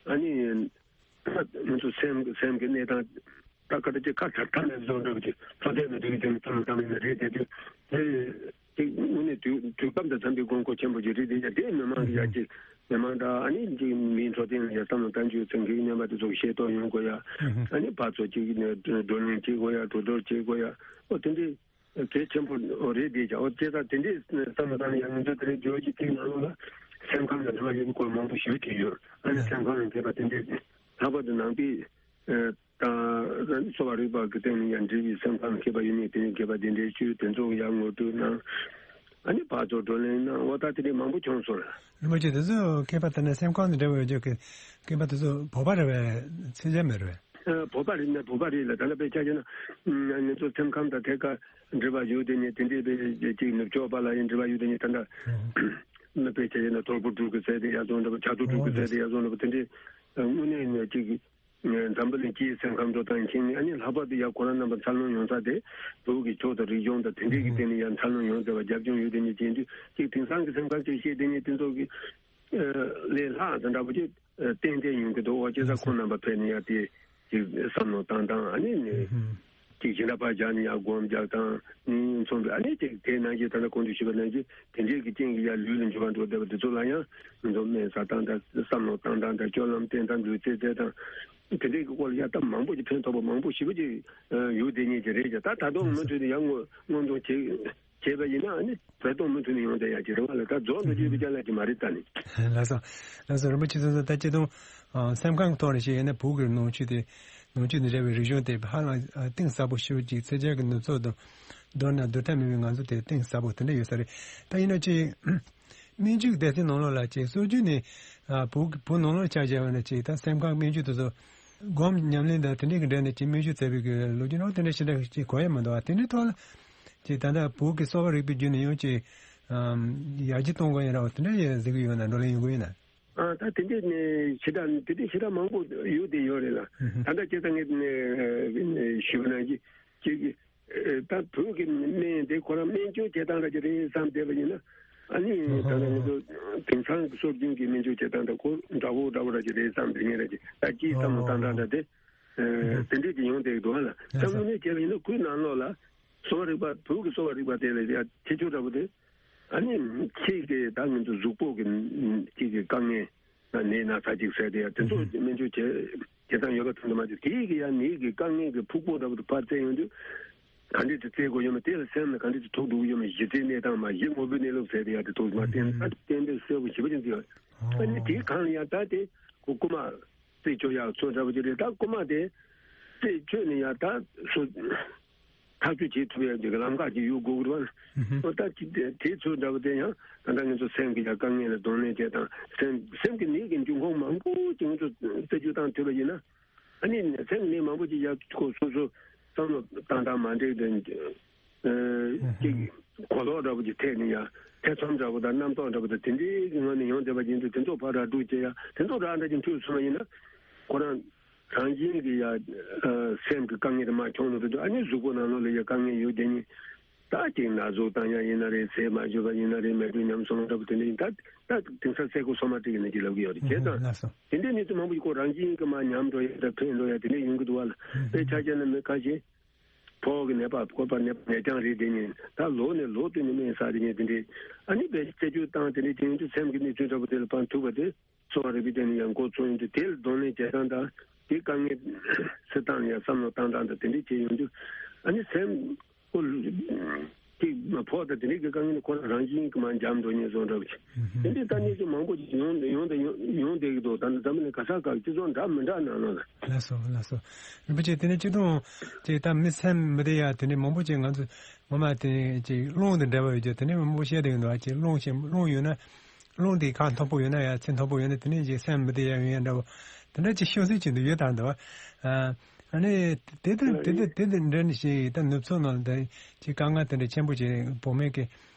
ཨ་ནི། ང་ཚོ་སེམས་སེམས་ཀྱི་གནས་སྟངས་ད་ག་ད་ཅིག་ཁ་ཚར་ཐ་མེད་བཟོ་འདྲ་བ་ཅིག་ལྷོ་ཐད་ནས་དུས་ཀྱི་དུས་ལ་བཏང་ཡིན་ན་རེད་དེ་དུས་དེ་ཅིག་དངོས་གནས་དུས་དུས་སྐབས་དང་འཚམ་པའི་དགོས་མཁོ་ཆེན་པོ་ཅིག་རེད་དེ་ཡ་དེ་མི་མང་གི་ཡ་ཅིག་མི་མང་དང་ཨ་ནི་ཅིག་མིའི་འཕྲོད་བསྟེན་ལ་ཡ་བསམ་བློ་བཏང་རྒྱུ་ཚང་གི་སྨན་པ་དེ་ཚོ་ཤེས་རྟོགས་ཡོང་དགོས་ཡ་ཨ་ནི་ཕར་ཚུར་ཅིག་ནས་བགྲོ་གླེང་བྱེད་དགོས་ཡ་གྲོས་བསྡུར་བྱེད་དགོས་ཡ་ཨོ་དེ་འདྲའི། གལ་ཆེན་པོ་རེད་དེ་ཀྱང་ཨོ་དེ་དང་དེ་འདྲའི་བསམ་བློ་བཏང་ན་ཡང་ང་ཚོ་དེ་རིང་བརྗོད་ཀྱི་དེའི་ནང་ལོགས་ལ་སེམས་ཁམས་ལ་འབྲེལ་བ་ཡོད་པའི་སྐོར་མང་པོ་ཞུ་གི་ཡོད། ཨ་ནི་སེམས་ཁམས་ལ་འབྲེལ་བ་དེ་འདྲའི་ལྷག་པར་དུ་ནང་པའི་དང་གསོ་བ་རིག་པ་གི་སྟེང་ནས་ཡང་འབྲེལ་བའི་སེམས་ཁམས་མཁས་པ་ཡོད་མེད་དེ་ནས་མཁས་པ་དེ་འདྲའི་ཞུས་དེ་ཚོ་ཡང་ངོ་སྤྲོད་གནང་། ཨ་ནི་ཕར་ཚུར་བགྲོ་གླེང་གནང་ཨོ་ད་དེ་འདྲའི་མང་པོ་བྱུང་སོང་ལ། རིན་པོ་ཆེ་དེ་ཚོ་མཁས་པ་དེ་ནས་སེམས་ཁམས་ལ་འབྲེལ་བ་ཡོད་ཀྱི་མཁས་པ་དེ་ཚོ་བོད་པ་རེད་པས་ཚད་གཞི་མེད་རེད་པས། བོད་པ་རེད་ན་བོད་པ་རེད་ལ་ད་ལྟ་དཔེ་ཆ་བཞག་ན་ང་ཚོ་སེམས་ཁམས་དང་ཐད་ཀར་འབྲེལ་བ་ཡོད་དེ་ནས་དེ་འདྲས་པའི་ཅིག་ནུབ་ཕྱོགས་པ་ལ་ཡང་འབྲེལ་བ་ཡོད་དེ་ནས་ད་ལྟ་ན་དཔེ་ཆ་བཞག་ན་དོལ་པོ་འབྲུག་གི་ཟེར་དེ་ཡ་བཟོ་འདྲ་པོ་བྱ་དོ་འབྲུག་གི་ཟེར་དེ་ཡ་བཟོ་འདྲ་པོ་དེ་འདྲས་དངོས་གནས་ནས་ཅིག་འཛམ་བུ་གླིང་སྤྱིའི་སེམས་ཁམས་འགྲོ་སྟངས་མཁྱེན་ནས་ཨ་ནི་ལྷག་པར་དུ་ཡ་ཁོ་རང་རྣམ་པ་འཚར་ལོངས་ཡོང་ས་དེ་བོད་ཀྱི་ཆོས་དང་རིག་གཞུང་དང་དེ་འདྲས་ཀྱི་སྟེང་ནས་ཡ་འཚར་ལོངས་ཡོང་ཟེར་བ་རྒྱབ་ལྗོངས་ཡོད་དེ་ནས་བྱེད་དུས་ཅིག་དེང་སང་གི་སེམས་ཁམས་ཅིག་ཤེས་དེ་ནས་དེ་ཚོ་གི་ལས་ལྷག་ཙམ་འདྲ་པོ་ཅིག་ཏན་ཏན་ཡོང་གི་འདུག་འོ་བྱས་ཙང་ཁོང་རྣམ་པ་ཕེབས་ནས་ཡ་དེ་ཅིག་བསམ་བློ་བཏང་སྟངས་ཨ་ནི་ནི་ དེ་བཞིན་ར་ཕར་བཞག་ནས་ཡང་སྒོམ་རྒྱག་དང་ནི་མཚུངས་པའི། ཨ་ནི་དེ་དེ་ནང་བཞིན་ད་ལྟ་གོང་དུ་ཞུས་པ་ནང་བཞིན་དེ་འདྲའི་གི་རྐྱེན་གྱིས་ཡང་ལུས་ལ་འགྱུར་བ་འགྲོ་བསྡད་པ་དེ་ཚོ་ལ་ཡང་ང་ཚོ་སྨན་ཟ་སྟངས་དང་བསམ་བློ་བཏང་སྟངས་དང་སྤྱོད་ལམ་བསྟེན་སྟངས་ལུས་རྩལ་རྩེད་སྟངས་དེ་འདྲའི་གི་སྐོར་ལ་ཡང་ད་མང་པོ་ཞིག་ཕན་ཐོགས་པ་མང་པོ་ཞེ་པོ་ཅིག་ཡོད་བསྡད་མཁན་ཅིག་རེད་ཀྱང་། ད་ད་དུང་མུ་མཐུད་དུ་ཡང་སྔོན་སྔོན་འདོན་བྱེད་བྱས་པ་ཡིན་ན་ཨ་ནི་བོད་དོན་མུ་མཐུད་ནས་ཡོང་བསྡད་ཡག་ཅིག་རེད་བ་ལ། ད་རྫོགས་འགྲོ་རྒྱུ་ཡོད་པའི་རྒྱ་ལ་ཅིག་མ་རེད་ད་ནི། ལགས་སོ། ལགས་སོ། རིན་པོ་ཆེ་ཚོ་ད་སྤྱིར་བཏང་ཨ་སེམས་ཁམས་ཐོག་ནས་བཤད་ཡོད་ན་བོད་ཀྱི་ནང་ཆོས་དེ་ནང་ཆོས་དང་འབྲེལ་བའི་རིག་གཞུང་དེ་ཧ་ལམ་ཨ་གཏིང་ཟབ་པོ་ཞེ་པོ་ཅིག་ཚད་འཇལ་གྱི་ནུབ་ཕྱོགས་དང་བསྡུར་ན་བསྡུར་ཐབས་མེད་པའི་ང་ཚོ་དེ་གཏིང་ཟབ་པོ་དེ་འདྲ་ཡོད་ས་རེད། ད་ཡིན་ན་ཅིག་སྨན་བཅོས་སྡེ་ཚན་ནང་ལོགས་ལ་ཅིག་སྲོལ་རྒྱུན་ནས་ཨ་བོད་ཀྱི་བོད་ནང་ལོགས་ཆ་བཞག་པ་ན་ཅིག་ད་སེམས་ཁམས་སྨན་བཅོས་དེ་ཚོ་སྒོམ་ཉམས་ལེན་དང་དེ་འདྲའི་གི་འབྲེལ་ནས་ཅིག་སྨན་བཅོས་མཛད་པའི་གི་ལོ་རྒྱུས་ནང་དེ་འདྲ་ཞེ་དྲག་ཅིག་གོ་ཡ་མི་འདུག་བ། དེ་འདྲའི་ཐོག་ལ་ཅིག་ད་ལྟ་བོད་ཀྱི་གསོ་བ་རིག་པའི་བརྒྱུད་ནས་ཡང་ཅིག་ཡར་རྒྱས་གཏོང་དགོས་ཡ་འདྲ་བ་དེ་འདྲ་ཡང་གཟིགས་ཀྱི་ཡོད་ན། བགྲོ་གླེང་ཡོང་གི་ཡོད་ན། ཨ་ད་དེ་འདྲའི་ནས་ཞེ་དྲག་དེ་འདྲའི་ཞེ་དྲག་མང་པོ་ཡོད་དེ་ཡོད་རེད་ལ། ད་ལྟ་ཁྱེད་ཚང་ངས་ཞུས་པ་ནང་བཞིན་ཅིག་ད་བོད་ཀྱི་སྨན་དེ་ཁོ་རང་སྨན་བཅོས་བྱེད་སྟངས་འདྲ་ཅིག་རེད་བསམ་བསྡད་པ་ཡིན་ན། ཨ་ནི་ད་ལྟ་ང་ཚོ་དེང་སང་གི་སྲོལ་རྒྱུན་གྱི་སྨན་བཅོས་བྱེད་སྟངས་དང་ཁོ་འདྲ་བོ་འདྲ་བོ་འདྲ་ཅིག་རེད་བསམ་བསྡད་མཁན་འདྲ་ཅིག་ད་ཅིའི་བསམ་བློ་བཏང་སྟངས་འདྲ་དེ་དེ་འདྲས་ཅིག་ཡོང་བསྡད་ཀྱི་འདུག་ཨ་ལ། ད་དངོས་གནས་བྱས་པ་ཡིན་ན་ཁོའི་ནང་ལོགས་ལ་གསོ་བ་རིག་པ་བོད་ཀྱི་གསོ་བ་རིག་པ་དེ་ལ་ཡ་ཁྱད་ཆོས་འདྲ་བོ་དེ། ཨ་ནི་ཁྱེད་ཀྱིས་ད་ང་ཚོ་གཟུགས་པོ་གི་ཁྱེད་ཀྱི་དཀའ་ངལ་ན་ནད་ན་ཚ་ཅིག་ཟེར་དེ་ཡ་དེ་ཚོ་སྨན་བཅོས་བྱེད་བྱེད་སྟངས་ཡོད་པ་དྲན་དུ་མ་བྱུང་། དེ་གི་ཡ་ནད་ཀྱི་དཀའ་ངལ་གྱི་ཕུག་པོ་འདྲ་པོ་དེ་ཕར་བཙལ་ཡོང་དུས་ག་འདྲས་དེ་བཙལ་དགོས་ཡོད་མེད། དེ་ལ་སེམས་ལ་ག་འདྲས་དེ་ཐུག་འགྲོ་གི་ཡོད་མེད། གཞི་རྩའི་གནས་སྟངས་མ་གཞི་དངོས་པོའི་གནས་ལུགས་ཟེར་དེ་ཡ་དེ་ཐུག་མ་བསྟན་ཨ་གཏན་འབེབས་གསལ་པོ་ཞེ་པོ་ཅིག་བྱས་ཡོད། ཨ་ནི་དེའི་སྒང་ལ་ཡ་ད་དེ་ཁོ་རྐུ་མ་རྩད་གཅོད་ཡག་ཚོ་འདྲ་པོ་ཅིག་རེད། ད་རྐུ་མ་དེ་རྩད་གཅོད་ནས་ཡང་ད་སུ་ཐག་གཅོད་བྱེད་ཐུབ་ཡག་གི་ལམ་ཁ་ཅིག་ཡོད་དགོས་ཀྱི་རེད་བ། ཨོ་ད་ཅི་དེ་དེ་ཚོ་འདྲ་པོ་དེ་ཡང་ད་ལྟ་ང་ཚོ་སེམས་ཀྱི་ཡང་དཀའ་ངལ་ལ་གདོང་ལེན་བྱེད་དང་སེམས་སེམས་ཀྱི་ནད་ཀྱི་འབྱུང་ཁུངས་མང་པོ་ཅིག་ང་ཚོ་རྩད་གཅོད་བཏང་ཐུབ་པ་ཡིན་ན། ཨ་ནི་སེམས་ཀྱི་ནད་མང་པོ་ཅིག་ཡང་ཁོ་སོ་སོ་བསམ་བློ་བཏང་སྟངས་མ་འགྲིག་དེ། ཅིག་གོ་ལོག་འདྲ་པོ་ཅིག་ཐེབས་ནས་ཡ་ཐེ་ཚོམ་འདྲ་པོ་དང་རྣམ་རྟོག་འདྲ་པོ་དང་དེ་འདྲའི་གི་ངང་ནས་ཡོང་བསྡད་པ་ཡིན་དུས་དེ་ཚོ་ཕར་ར་སྤྲོད་བྱས་ཡ་དེ་ཚོ་ར་འདྲ་ཅིག་འཁྲུད་སོང་བ་ཡིན་ན་ཁོ་རང་རང་བཞིན་གྱི་ཡ་སེམས་ཀྱི་དཀའ་ངལ་དེ་མར་བྱུང་ནས་འགྲོ་དུས་ཨ་ནི་གཟུགས་པོ་ནང་ལོགས་ལ་ཡ་དཀའ་ངལ་ཡོད་དེ་ནི་ད་ཅིག་ན་ཟུག་བཏང་ཡ་ཡིན་ན་རེད། ཟས་མ་ཞུ་བ་ཡིན་ན་རེད། མལ་གྲོ་ཉམས་སོང་འདྲ་པོ་དེ་འདྲ་ཡིན་ད་ད་དེང་སང་ཟས་གོས་སོ་མ་སྤྲད་ཡིན་ན་ཅིག་ལབ་ཀྱི་ཡོད་རེད། བྱས་ཙང་དེ་འདྲའི་གནས་ཚུལ་མང་པོ་ཞིག་ཁོ་རང་བཞིན་གྱི་མར་ཉམས་འགྲོ་ཡ་ད་འཕེལ་འགྲོ་ཡ་དེ་འདྲ་ཡོང་གི་འདུག་བ་ལ། དཔེ་ཆ་བཞག་ན་མི་ཁ་ཤས། ཕོ་བ་གི་ནད་པ་བཀོད་པ་ནད་ནད་རྐྱང་རེད་དེ་ནི་ད་ལོ་ནས་ལོ་བསྟུད་ནས་སྨན་ཟ་དེ་ནི་དེ་འདྲའི་ཨ་ནི་བས་རྩད་གཅོད་བཏང་དེ་འདྲའི་དེ་ཡོང་དུས་སེམས་ཀྱི་གནས་ཚུལ་འདྲ་པོ་དེ་ལ་ཕན་ཐུག་པ་དེ་གསོ་བ་རིག་པའི་སྟེང་ནས་ཡང་འགོ་ཚུགས་ཡོང་དུས་དེ་ལ་གདོང་ལེན་བྱེད་སྟངས་དང་དེ་དཀའ་ངལ་སེལ་སྟངས་ལ་ཡང་བསམ་བློ་བཏང་སྟངས་དང་དེ་འདྲའི་བྱས་ཡོང་དུས་ཨ་ནི་སེམས་ཁོ་ཅིག་ཕོག་དང་དེ་འདྲའི་གི་དཀའ་ངལ་ནི་ཁོ་རང་རང་བཞིན་གྱི་མར་འཇམ་འགྲོ་ཉེན་བཟོ་འདྲ་བ་ཅིག་དེ་འདྲའི་ལྟ་གནས་ཚུལ་མང་པོ་ཅིག་ཡོང་ཡོང་དང་ཡོང་ཡོང་བསྡད་ཀྱི་འདུག་ད་ནི་འཛམ་གླིང་ག་ས་ག་སྤྱི་ཚོགས་འདྲ་མི་འདྲ་ནང་ལོགས་ལ། ལགས་སོ་ལགས་སོ། རིན་པོ་ཆེ་དེ་ནས་སྤྱིར་བཏང་ཅིག་ད་མི་སེམས་མི་བདེ་ཡ་དེ་འདྲའི་མང་པོ་ཅིག་ང་ཚོ་ངོ་མ་དེ་ཅིག་རླུང་དང་འབྲེལ་བ་ཡོད་རྒྱུ་དེ་འདྲའི་མང་པོ་བཤད་བསྡད་ཀྱི་འདུག་ཨ་ཅིག་རླུང་ཞིག་རླུང་ཡོད་ན་རླུང་དེ་ཁ་མཐོན་པོ་ཡོད་ན་ཡ་ཚད་མཐོན་པོ་ཡོད་ན་དེ་ནས་ཅིག་སེམས་མི་བདེ་ཡ་ཡོང་ཡ་འདྲ་བོ་དེ་འདྲ་ཅིག་ཤོད་སྲོལ་ཅིག་འདུག་ཡོད་དམ་འདུག་ཨ་ནི་དེ་དང་དེ་དང་དེ་དང་འབྲེལ་ནས་ཞིག་ད་ནུབ་ཕྱོགས་ནང་ལ་ད་ཅིག་དཀའ་ངལ་དེ་འདྲ་ཆེན་པོ་ཅིག་བོད་སྨན་གྱི་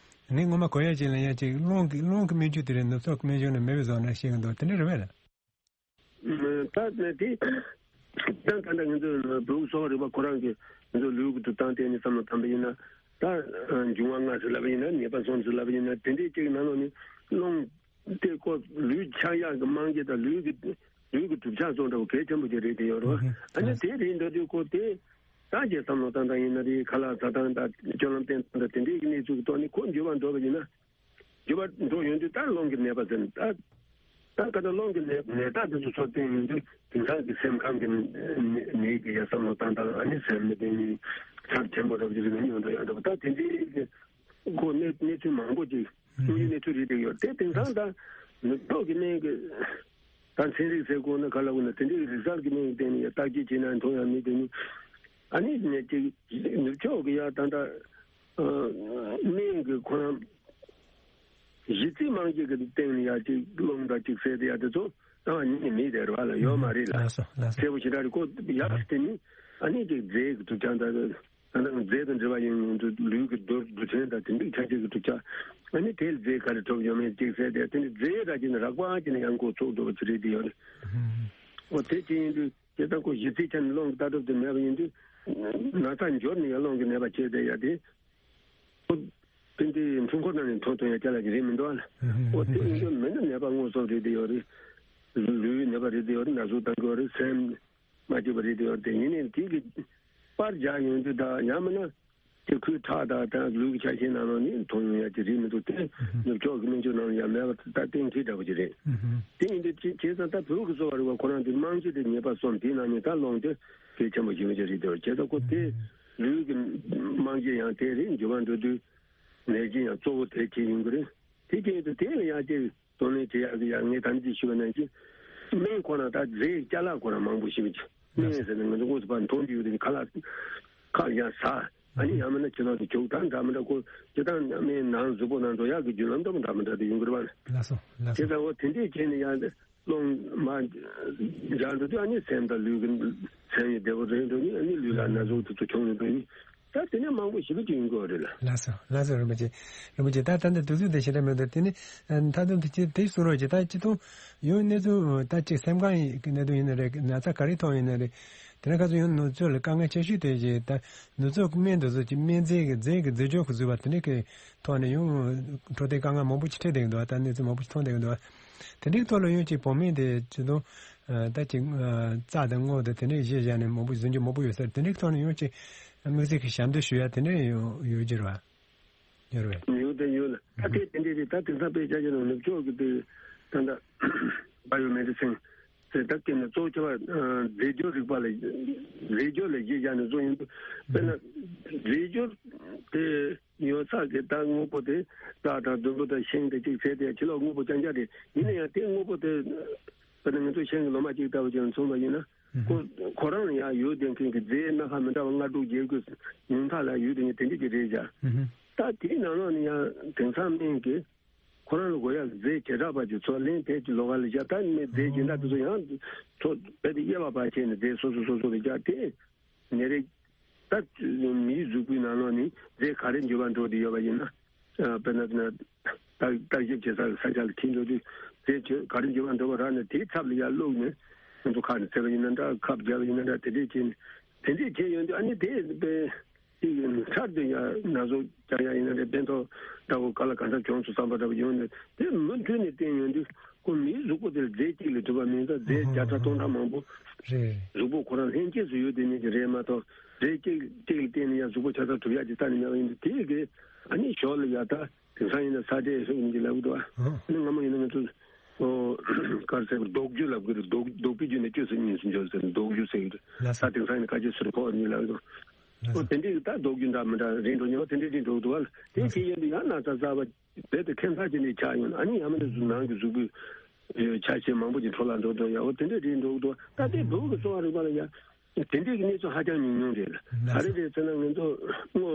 ངས་ངོ་མ་གོ་ཡ་ཅིག་ལ་ཡ་ཅིག་རླུང་གི་རླུང་གི་སྨན་བཅོས་དེ་རེད། ནུབ་ཕྱོགས་ཀྱི་སྨན་བཅོས་ནི་མེད་པའི་བཟོ་འདྲ་ཞིག་འདུག་དེ་འདྲ་རེད་པས་ལགས། ད་ནི་དེ་ད་ད་ལྟ་ང་ཚོ་བོད་གསོ་བ་རིག་པ་ཁོ་རང་གི་ང་ཚོ་ལུས་ཀྱི་གྲུབ་སྟངས་སྟེང་ནས་བསམ་བློ་བཏང་པ་ཡིན་ན་ད་འབྱུང་བ་ལྔ་ཟེར་ལབ་པ་ཡིན་ན་ནད་པ་གསུམ་ཟེར་ལབ་པ་ཡིན་ན་དེ་འདྲའི་གཅིག་ནང་ལོགས་ནས་རླུང་དེ་ཁོ་ལུས་ཆགས་ཡག་གི་རྨང་གཞི་དང་ལུས་ཀྱི་ལུས་ཀྱི་གྲུབ་ཆ་སོགས་འདྲ་བོ་གལ་ཆེན་པོ་ཅིག་རེད་དེ་ཡོད་རེད་བ། ཨ་ནི་དེ་རེད་འདྲ་དུས་ཁོ་དེ་ད་ཅིག་བསམ་བློ་བཏང་སྟངས་ཡིན་ན་རེད། ཁ་ལག་ཟ་སྟངས་དང་སྤྱོད་ལམ་བསྟེན་སྟངས་དང་དེ་འདྲའི་གི་གནས་ཚུལ་གྱི་ཐོག་ནས་ཁོ་འགྱུར་བ་འགྲོ་བ་ཡིན་ན། རྒྱུ་བ་འགྲོ་ཡོང་དུས་ད་རླུང་གི་ནད་པ་ཟེར་ད། ད་ག་ད་རླུང་གི་ནད་ནད་རྟགས་དེ་ཚོ་ཚོ་བསྟན་ཡོང་དུས་དེང་སང་གི་སེམས་ཁམས་ཀྱི་ནད་ནད་ཀྱི་ཡ་བསམ་བློ་བཏང་སྟངས་ཨ་ནི་སེམས་མི་བདེ་ནི་ཚབས་ཆེན་པོ་རབ་ཀྱི་རིགས་ནི་ཡོང་འགྲོ་ཡོང་འགྲོ་ད་དེ་འདྲའི་གི་ཁོ་གནས་གནས་ཚུལ་མང་པོ་ཅིག་དངོས་ཡོད་གནས་ཚུལ་རེད་དེ་ཡོད་དེ་དེང་སང་ད་ནུབ་ཕྱོགས་ཀྱི་སྨན་གྱི་ད་ཚན་རིག་ཟེར་དགོས་ན་ག་ལ་དགོས་ན་དེ་འདྲའི་རིག་གསར་གྱི་སྨན་གྱི་སྟེང་ནས་ཡ་བརྟག་དཔྱད་བྱས་ན་མཐོང་ཡ་མི་བདེ་ནི་ཨ་ནི་ནད་ཅིག་ནུབ་ཕྱོགས་ཀྱི་ཡ་ད་ད་སྨན་གྱི་ཁོ་རང་། གཞི་རྩའི་རྨང་གཞི་གི་སྟེང་ནས་ཡ་གཅིག་རླུང་དང་གཅིག་ཟེར་དེ་ཡ་དེ་ཚོ་ཨ་ནི་མེད་དེ་རེད་བ་ལ་ཡོད་མ་རེད་ལ། ལགས་སོ་ལགས་སོ། གསལ་པོ་ཞེ་དྲག་རེད་ཁོ་ཡག་དེ་ནི་ཨ་ནི་གཅིག་རྫས་ཀྱི་གྲུབ་ཆ་དང་ད་ལྟ་རྫས་དང་འབྲེལ་བ་ཡིན་ཡོང་དུས་ལུས་ཀྱི་རྡོ་རྡུལ་ཕྲན་དང་དེ་འདྲའི་ཆ་ཤས་ཀྱི་གྲུབ་ཆ་ཨ་ནི་དེ་ལ་རྫས་ག་རེ་གྲུབ་ཡོད་མེད་གཅིག་ཟེར་དེ་དེ་ནི་རྫས་ར་གཅིག་ནི་རགས་པ་གཅིག་ནི་ཡང་འགོ་ཚུགས་འགྲོ་བ་ཅི་རེད་དེ་ཡོད་རེད། འོ་དེ་ཅི་ཡིན་དུས། དེ་ལྟར་ཁོ་གཞི་རྩའི་ཆ་ནས་རླུང་གི་ལྟ་གྲུབ་དེ་མེད་པ་ཡིན་དུས། ན་ཚ་འབྱོར་ནས་ཡང་རླུང་གི་ནད་པ་བྱས་ཏེ་ཡ་དེ། ཁོ། དེ་འདྲའི་འཕྲུལ་འཁོར་ནང་ནས་མཐོང་ཐོན་ཡ་ཅ་ལག་ཅིག་རེད་མི་འདུག་ཨ། ཁོ་དེ་ཡིན་དུས་མི་འདུག་ནད་པ་དངོས་སུ་རེད་དེ་ཡོད་རེད། ལུས་ནད་པ་རེད་དེ་ཡོད་རེད། ན་ཟུག་བཏང་གི་ཡོད་རེད། སེམས་མ་སྐྱིད་པ་རེད་དེ་ཡོད་རེད། དེ་ཡིན་ནའི་དེ་གི། པར་རྒྱག་ཡོང་དུས་ད་ཡང་མིན་ན་དེ་ཁོའི་ཁྲག་དང་ད་ལུས་ཀྱི་ཆ་ཤས་ནང་ལ་ནི་མཐོང་ཡོང་ཡ་དེ་རེད་མི་འདུག་དེ་ནུབ་ཕྱོགས་ཀྱི་སྨན་བཅོས་ནང་ལ་ཡང་མེད་པ་ད་གཏན་འཁེལ་འདྲ་པོ་ཅིག་རེད། དེ་ཡིན་དུས་བྱས་བྱས་ཙང་ད་བོད་ཀྱི་གསོ་བ་རིག་པ་ཁོ་རང་དེ་རྨང་གཞི་དེ་ངེས་པར་སོང་དེའི་ནང་ནས་ད་སློང་དེ་གལ་ཆེན་པོ་ཞིག་མི་ཅིག་རེད་དེ་བྱས་ཙང་ཁོ་དེ་ལུས་ཀྱི་རྨང་གཞི་ཡང་དེ་རེད། འགྱུར་བ་འགྲོ་དུས་ནད་གཞི་ཡང་གཙོ་བོ་དེ་བྱེད་ཡོང་གི་རེད། དེ་བྱས་ཡོད་དུས་དེ་ལ་ཡང་དེ། གདོང་ལེན་བྱེད་ཡག་གི་ཡང་ངས་ད་ནི་ཅིག་ཞུས་པ་ནང་བཞིན། སྨན་ཁོ་ན་ད་རྫས་ཅ་ལག་ཁོ་རང་མང་པོ་ཞིག་མི་འདུག་སྨན་ཟེར་ན་ང་ཚོ་དངོས་སུ་ཕར་མཐོང་རྒྱུ་ཡོད་དེ་ཁ་ལག་ཁ་ཡང་ཟ། ཨ་ནི་ཡང་མིན་ན་ཕྱི་ལོག་ཏུ་རྒྱུག་ད་འདྲ་མི་འདྲ་ཁོ་སྤྱི་བཏང་སྨན་ནང་གཟུགས་པོ་ནང་འགྲོ་ཡག་གི་བརྒྱུད་ལམ་འདྲ་མི་འདྲ་མི་འདྲ་དེ་ཡོང་གི་རེད་བ། ལགས་སོ་ལགས་སོ། དེ་ཙང་འོ་དེ་འདྲས་བྱས་ནས་ཡང་སློང་མ་སྦྱར་འགྲོ་དུས་ཨ་ནི་སེམས་དང་ལུས་ཀྱི་སེམས་ཡི་བདེ་བོ་རེད་འགྲོ་ནི་ཨ་ནི་ལུས་ལ་ན་ཟུག་དེ་ཚོ་བྱུང་ནས་འགྲོ་ནི། ད་དེ་ནས་མང་པོ་ཞེ་པོ་ཅིག་ཡོང་གི་ཡོད་རེད་ལ། ལགས་སོ་ལགས་སོ། རིན་པོ་ཆེ། རིན་པོ་ཆེ་ད་ད་ལྟ་དུས་ཚོད་དེ་ཞེ་དྲག་མི་འདུག་དེ་ནི་མཐའ་སྡོམ་དུ་ཅི་དེ་གསུང་རོགས་བྱེད། ད་སྤྱི་ཚོགས་ཡོང་གནས་ཚུལ་ད་ཅིག་སེམས་ཁམས་ཀྱི་གནད་དོན་ཡིན་ན་རེད། ན་ཚ་ག་རེ་ཐོན་ཡིན་ན་རེད། དེ་ནས་ཁ་སང་ཡོང་ནུབ་ཕྱོགས་ལ་དཀའ་ངལ་ཆེ་ཤོས་དེ་ཅིག་ད་ནུབ་ཕྱོགས་ཀྱི་སྨན་དེ་ཚོ་ཅིག་སྨན་རྫས་ཀྱི་རྫས་ཀྱི་རྫས་སྦྱོར་གྱི་བཟོས་པ་དེ་འདྲ་གི་ཐོག་ནས་ཡང་འཕྲོད་བསྟེན་དཀའ་ངལ་མང་པོ་ཅིག་འཕྲད་བསྡད་ཀྱི་འདུག་ད་གནས་ཚུལ་མང་པོ་ཅིག་མཐོང་བསྡད་ཀྱི་འདུག་དེ་འདྲའི་ཐོག་ལ་ཡང་ཅིག་བོད་སྨན་དེ་སྤྱི་དོན་ད་ཅིག་རྩ་དང་སྔོ་དང་དེ་འདྲའི་གཞི་བཞག་ནས་མང་པོ་ཟིན་རྒྱུ་མང་པོ་ཡོད་ས་རེད། དེ་འདྲའི་ཐོག་ནས་ཡང་ཅིག་དམིགས་བསལ་གྱི་ཞབས་འདེགས་ཞུ་ཡ་དེ་འདྲ་ཡང་ཡོད་ཀྱི་རེད་བ། ཡོད་རེད་བས། ཡོད་དེ་ཡོད་ལ་ད་དེ་དེ་འདྲའི་རེད། ད་དེང་སང་དཔེ་ཆ་བཞག་ན་ནུབ་ཕྱོགས་ཀྱི་དེ་ད་ལྟ་བ་ཡོ་མེ་ཌི་སིན་ཟེར་ད་སྐད་ནས་གཙོ་ཆེ་བ་རྫས་སྦྱོར་རིག་པ་ལ་རྫས་སྦྱོར་ལ་གཞི་བཞག་ནས་བཟོ་ཡོང་དུས་དཔེར་ན་རྫས་སྦྱོར་དེ། ཡོད་ཚད་ཀྱི་ད་དངོས་པོ་དེ་རྩྭ་དང་ལྡུམ་བུ་དང་ཤིང་དང་གཅིག་བྱས་ཏེ་ཕྱི་ལོགས་དངོས་པོ་རྐྱང་རྐྱང་རེད། ཡིན་ན་ཡང་དེ་དངོས་པོ་དེ་དཔེར་ན་ང་ཚོ་ཤིང་གི་ལོ་མ་གཅིག་ལྟ་བུ་ཅིག་མཚོན་པ་ཡིན་ན་ཁོ་ཁོ་རང་ལ་ཡང་ཡོད་བསྡད་མཁན་གྱི་རྫས་སྣ་ཁ་མི་འདྲ་བ་ལྔ་དྲུག་བརྒྱད་དགུ་ཉུང་མཐའ་ལ་ཡོད་བསྡད་མཁན་དེ་འདྲ་ཅིག་རེད་བཞག་ད་དེའི་ནང་ལོགས་ནས་ཡང་དེང་སང་སྨན་གྱིས་ཁོ་རང་ལ་དགོས་ཡག་རྫས་བྱེ་བྲག་པ་ཅིག་ཚོ་ལེན་དེ་ཅིག་ལོགས་ཀ་ལ་བཞག་ད་ནས་རྫས་སྦྱིན་བདག་དེ་ཚོ་ཡང་ཚོ་རྦད་དེ་དབྱེ་བ་ཕར་ཕྱེ་ནས་རྫས་སོ་སོ་སོ་སོ་ལ་བཞག་དེ། ནད་རིགས། ད་མིའི་གཟུགས་པོའི་ནང་ལོགས་ནས་རྫས་ག་རེ་འགྱུར་བ་འགྲོ་བསྡད་ཡོད་པ་ཡིན་ན། དཔེར་ན་བརྟག་བརྟག་ཞིབ་བྱེད་ས་ས་ཆ་ལ་ཁྱེར་འགྲོ་དུས་རྫས་ག་རེ་འགྱུར་བ་འགྲོ་བ་རག་ནས་དེའི་ཚབ་ལ་ཡར་བླུགས་ནས་ང་ཚོ་ཁ་ནས་བཙལ་བ་ཡིན་ན་འདྲ་ཁབ་བརྒྱབ་པ་ཡིན་ན་འདྲ་དེ་འདྲས་བྱས་ནས་དེ་འདྲས་བྱས་ཡོང་དུས་ཨ་ནི་དེ་དཔེ་གཅིག་ཡིན་ཚར་དུ་ཡང་ན་ཟུག་རྒྱག་ཡ་ཡིན་ན་འདྲ་ཕན་ཐོགས་འདྲ་བོ་ག་ལ་ག་འདྲ་བྱུང་སོང་བསམ་པ་འདྲ་བོ་ཡོང་ནས་དེ་མུ་མཐུད་ནས་བསྟེན་ཡོང་དུས། ཁོ་མིའི་གཟུགས་པོ་དེར་རྫས་གཅིག་ལས་གྲུབ་པ་མིན་ཙང་རྫས་བརྒྱ་ཕྲག་སྟོང་ཕྲག་མང་པོ་རེད། གཟུགས་པོ་ཁོ་རང་ལྷན་སྐྱེས་སུ་ཡོད་དེ་ཉིད་ཀྱི་རེད་མ་གཏོགས་རྫས་གཅིག་གཅིག་ལ་བརྟེན་ནས་ཡང་གཟུགས་པོ་ཆ་ཚང་གྲུབ་ཡག་ཅིག་རྩ་ནས་མེད་པ་ཡིན་དུས་དེ་གི་ཨ་ནི་ཞོར་ལ་ཡ་ད་དེང་སང་ཡིན་ན་ས་ཏྲས་ཧྲིག་ཡིན་གྱི་ལབ་འདུག་ཨ་ནི་སྔ་མོ་ཡིན་ན་ང་ཚོ་ཨོ་གར་ཟེར་བ་རྡོག་རྒྱུ་ལབ་གི་རེད། རྡོག་རྡོག་པའི་རྒྱུ་ནས་བཅོས་སུ་གཉིས་སུ་འཇོག་ཟེར་རྡོག་རྒྱུ་ཟེར་གི་རེད། ལགས་སོ། ད་དེང་སང་ཡིན་ན་ཁ་ཆེ་ཟུར་ཕོག་གཉིས་ལབ་འདུག་ལགས་ཨོ་སོ། དེ་འདྲའི་ད་རྡོག་རྒྱུ་འདྲ་མི་འདྲ་རིང་འགྲོ་ཉེ་བ་དེ་འདྲའི་རིང་འགྲོ་འདུག་ཨ་ལ་དེ་ལགས་སོ། བྱས་ཡོད་འདུག་ཡང་ན་ཚ་ཚ་བ། རྦད་དེ་ཁྱད་མཚར་ཅན་ཅིག་ཆགས་ཡོང་ཨ་ནི་ཡང་མིན་ན་གཟུགས་ནང་གི་གཟུགས་པོའི་ཆ་ཤས་མང་པོ་ཅིག་འཕྲོ་བརླག་འགྲོ་འགྲོ་ཡག་པོ་དེ་འདྲས་རེད་འགྲོ་གི་འདུག་ད་ལྟའི་བོད་ཀྱི་གསོ་བ་རིག་པ་ལ་ཡང་དེ་འདྲས་ཀྱི་གནས་ཚུལ་ཧ་ཅང་ཉུང་ཉུང་རེད་ལ་ག་རེ་རེད་ཟེར་ན་ང་ཚོ་སྔོ་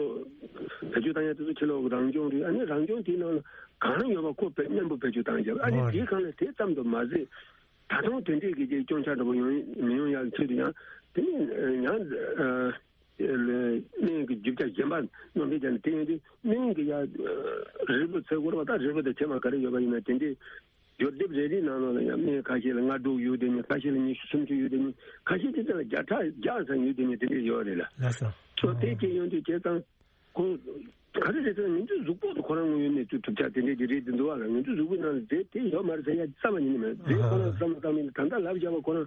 བེད་སྤྱོད་བཏང་ཡག་དེ་ཚོ་ཕྱི་ལོགས་ཀྱི་རང་སྐྱོང་རེད། ཨ་ནི་རང་སྐྱོང་དེའི་ནང་ལ་གང་ཡོད་པ་ཁོ་བེད་མཉམ་པོ་བེད་སྤྱོད་བཏང་རྒྱབ་ཨ་ནི་དེའི་སྒང་ལ་དེ་ཙམ་དུ་མ་ཟད་ད་དུང་དེ་འདྲས་ཀྱི་ཅིག་སྐྱོན་ཆ་འདྲ་པོ་ཡོང་མི་ཡོང་ཡག་ཆེད་དུ་ཡང་དེ་ནི་ཡང་། སྨན་གྱི་རྒྱུ་ཆ་གཞན་པ་སྣོན་པའི་ཆ་ནས་དེ་ཡིན་དུས་སྨན་གྱི་ཡ་རིལ་བུ་ཟེར་དགོས་རེད་པ། ད་རིལ་བུ་དང་ཕྱེ་མ་ག་རེ་ཡོད་པ་ཡིན་ན་དེ་འདྲའི་ཡོ་ལྡེབ་རེ་རེའི་ནང་ལོགས་ལ་ཡང་སྨན་ཁ་ཤས་ལ་ལྔ་དྲུག་ཡོད་དེ་ནི་ཁ་ཤས་ལ་ཉི་ཤུ་སུམ་ཅུ་ཡོད་དེ་ནི་ཁ་ཤས་དེ་ཚོ་ལ་བརྒྱ་ཕྲག་བརྒྱ་ཙམ་ཡོད་དེ་ནི་དེ་འདྲའི་ཡོད་རེད་ལ། ལགས་སོ། སོ་དེ་སྐྱེས་ཡོང་དུས་བྱས་ཙང་ཁོ་ག་རེ་རེད་ཟེར་ན་ང་ཚོའི་གཟུགས་པོ་དེ་ཁོ་རང་དངོས་ཡོད་གནས་ཚུལ་གྲུབ་ཆ་དེ་འདྲའི་ཅིག་རེད་དེ་འདུག་བ་ལ་ང་ཚོའི་གཟུགས་པོའི་ནང་ལ་རྫས་དེ་ཡོད་མ་རེད་ཟེར་ཡ་རྩ་བ་ཉིད་ནས་མེད། རྫས་ཁོ་རང་བསམ་བློ་བཏང་མིན་ད་ལྟ་ལབ་བཞག་པ་ཁོ་རང་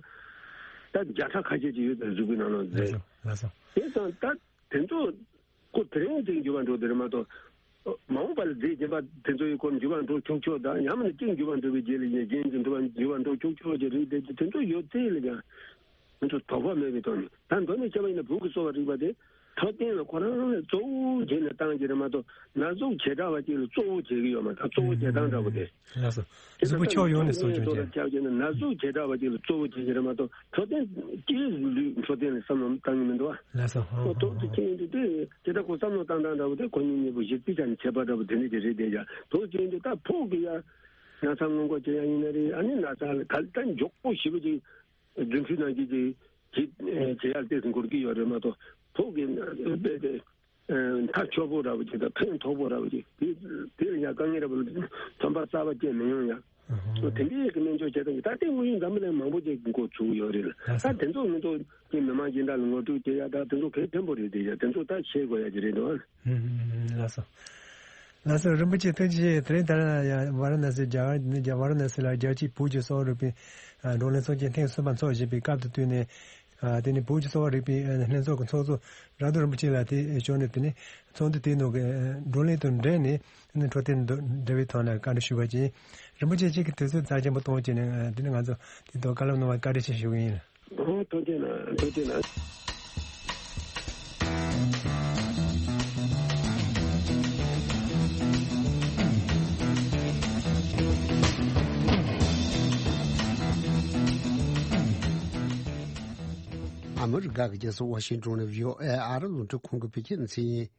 ད་བརྒྱ་ཕྲག་ཁ་ཤས་ཅིག་ཡོད་དེ་གཟུགས་པོའི་ནང་ལ་རྫས། ལགས་སོ་ལགས་སོ། དེ་ཙང་ད། དེ་ཚོ་ཁོ་དེ་རིང་དེ་འགྱུར་བ་འགྲོ་དེ་རེད་མ་གཏོགས། མ་འོངས་པ་ལ་རྫས་གཞན་པ་དེ་ཚོའི་སྐོར་འགྱུར་བ་འགྲོ་ཆོག་ཆོག་དང་ཡང་མིན་ན་གཅིག་འགྱུར་བ་འགྲོ་བའི་རྗེས་ལ་གཞན་གྱི་འགྱུར་བ་འགྱུར་བ་འགྲོ་ཆོག་ཆོག་ཅེས་རིགས་དེ་དེ་ཚོ་ཡོད་ཚད་ལ་ཀྱང་ང་ཚོ་དོགས་པ་མེད་པའི་ཐོག་ནས་ད་མདོར་ན་བཤད་པ་ཡིན་ན་བོད་ཀྱི་གསོ་བ་རིག་པ་དེ་འཕྲོད་བསྟེན་ལ་ཁོ་རང་ལ་གཙོ་བོ་བྱས་ནས་བཏང་གི་རེད་མ་གཏོགས་ན་ཟུག་བྱེ་བྲག་པ་གཅིག་ལ་གཙོ་བོ་བྱེད་ཀྱི་ཡོད་མ་རེད། གཙོ་བོ་བྱེད་སྟངས་འདྲ་པོ་དེ། ལགས་སོ། གཟུགས་པོ་ཕྱོགས་ཡོངས་ནས་གསོ་སྐྱོང་བྱེད། ན་ཟུག་བྱེ་བྲག་པ་ཅིག་ལ་གཙོ་བོ་བྱེད་ཀྱི་རེད་མ་གཏོགས་འཕྲོད་བསྟེན་སྤྱིའི་ལུས་འཕྲོད་བསྟེན་ལ་བསམ་བློ་བཏང་གི་མི་འདུག་ཨ། ལགས་སོ། ཧོ་ཧོ་ཐོག་ཏུ་ཧོ། ཁྱེད་ཡིན་དུས་དེ་དེ་ལྟར་ཁོ་བསམ་བློ་བཏང་སྟངས་འདྲ་བོ་དེ་ཁོ་གཉིས་གཉིས་པོ་གཞི་རྩིས་ཆ་ནས་ཁྱད་པར་འདྲ་བོ་དེ་འདྲ་ཅིག་རེད་དེ་ཡ། ཐོག་ཅིག་ཡིན་དུས་ད་ཕོག་གི་ཡ་ན་ཚ་སྔོན་འགོག་བྱེད་ཡ་ཡིན་ན་རེད། ཨ་ནི་ན་ཚ་ལ་ག་ལ་ད་མགྱོགས་པོ་ཞེ་པོ་ཅིག་རྫུན་འཕྲུལ་ནང་བཞིན་ཅིག་བྱེད་བྱེད་ཡ་ལ་ཏོག་ཙམ་འགོར་གྱི་ཡོད་རེད་མ་གཏོགས་ཕོག་གི་ན་ཚ་དེ། མཐའ་འཁྱོལ་པོ་འདྲ་བོ་ཅིག་དང་ཕན་ཐོགས་པོ་འདྲ་བོ་ཅིག་དེ་དེ་ལ་ཡང་དཀའ་ངལ་འདྲ་བོ་ཚན་པ་གསར་པ་སྐྱེ་མི་ཡོང་ཡ། དེ་འདྲའི་གི་སྨན་བཅོས་བྱེད་སྟངས་ཀྱི་ད་ལྟའི་དངོས་ཡོད་འཛམ་བུ་གླིང་མང་པོ་ཅིག་འགོ་ཚུགས་ཡོད་རེད་ལ། ད་དེ་ཚོ་ང་ཚོ་ཀྱི་མི་མང་སྦྱིན་བདག་ལ་ངོ་སྤྲོད་བྱེད་ཡ་ད་དེ་ཚོ་གལ་ཆེན་པོ་རེད་དེ་ཡ་དེ་ཚོ་ད་ཤེས་དགོས་ཡ་ཅིག་རེད་འདུག་ཨ། ལགས་སོ། ལགས་སོ། རིན་པོ་ཆེ་ཐུགས་རྗེ་ཆེ། དེ་རིང་ད་ལྟ་ཡང་ཝཱ་ར་ཎ་སི་རྒྱ་གར་ནས་ཝཱ་ར་ཎ་སི་ལ་རྒྱལ་སྤྱིའི་བོད་ཀྱི་གསོ་བ་རིག་པའི་བགྲོ་གླེང་ཚོགས་ཆེན་ཐེངས་གསུམ་པ་འཚོགས་བཞིན་པའི་སྐབས་དེ་དུས་ནས། ཨ་དེ་ནི་བོད་ཀྱི་གསོ་བ་རིག་པའི་ཨ་ལྷན་ཚོགས་ཀྱི་ཚོགས་གཙོ་རྭ་སྟོད་རིན་པོ་ཆེ་ལགས་དེ་བྱོན་ནས། དེ་ནི་ཚོགས་འདུ་དེའི་ནང་གི་ཨ་བགྲོ་གླེང་དང་འབྲེལ་ནས་ཨ་ནི་འཕྲོད་བསྟེན་དང་འབྲེལ་བའི་ཐོག་ནས་བཀའ་འདྲི་ཞུས་པ་ཡིན། རིན་པོ་ཆེ་གཅིག་གི་དུས་ཚོད་རྩ་ཆེན་པོ་གཏོང་བྱས་ནས་ཨ་དེ་ནི་ང་ཚོ་དེ་ཐོག་བཀའ་སློབ་གནང་བར་བཀའ་དྲིན་ཆེ་ཞུ་གི་ཡིན། ཨོ་ཐུགས་རྗེ་གནང་། ཐུགས་རྗེ་གནང་། ཨ་མི་རི་ཀ་གི་རྒྱལ་ས་ཝ་ཤིང་ཏོན་ནས་བྷི་ཨོ་ཨེ་ཨ་རི་རླུང་འཕྲིན་ཁང་གི་བོད་སྐད་སྡེ་ཚན་ཡིན།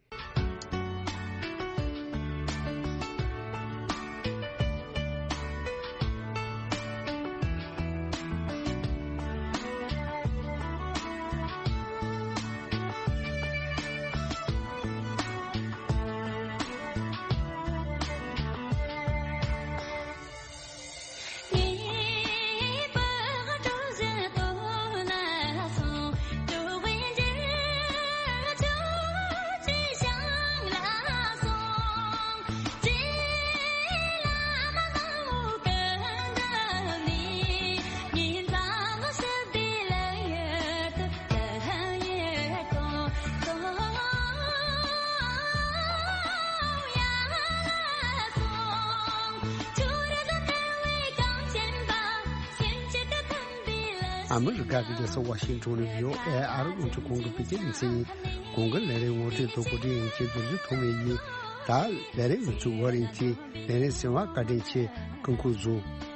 ཨ་མི་རི་ཀ་གི་རྒྱལ་ས་ཝ་ཤིང་ཏོན་ནས་བྷི་ཨོ་ཨེ་ཨ་རི་རླུང་འཕྲིན་ཁང་གི་བོད་སྐད་སྡེ་ཚན་ཡིན། གོང་གི་ལས་རིམ་ངོ་སྤྲོད་དང་གོ་སྒྲིག་ཡིན་གྱི་རྡོ་རྗེ་ཐོགས་མེད་ཡིན། ད་ལས་རིམ་མི་ཚུགས་བར་ཡིན་གྱི་ལས་རིམ་གསན་པར་བཀའ་དྲིན་ཆེ། སྐུ་ཁམས་བཟང་།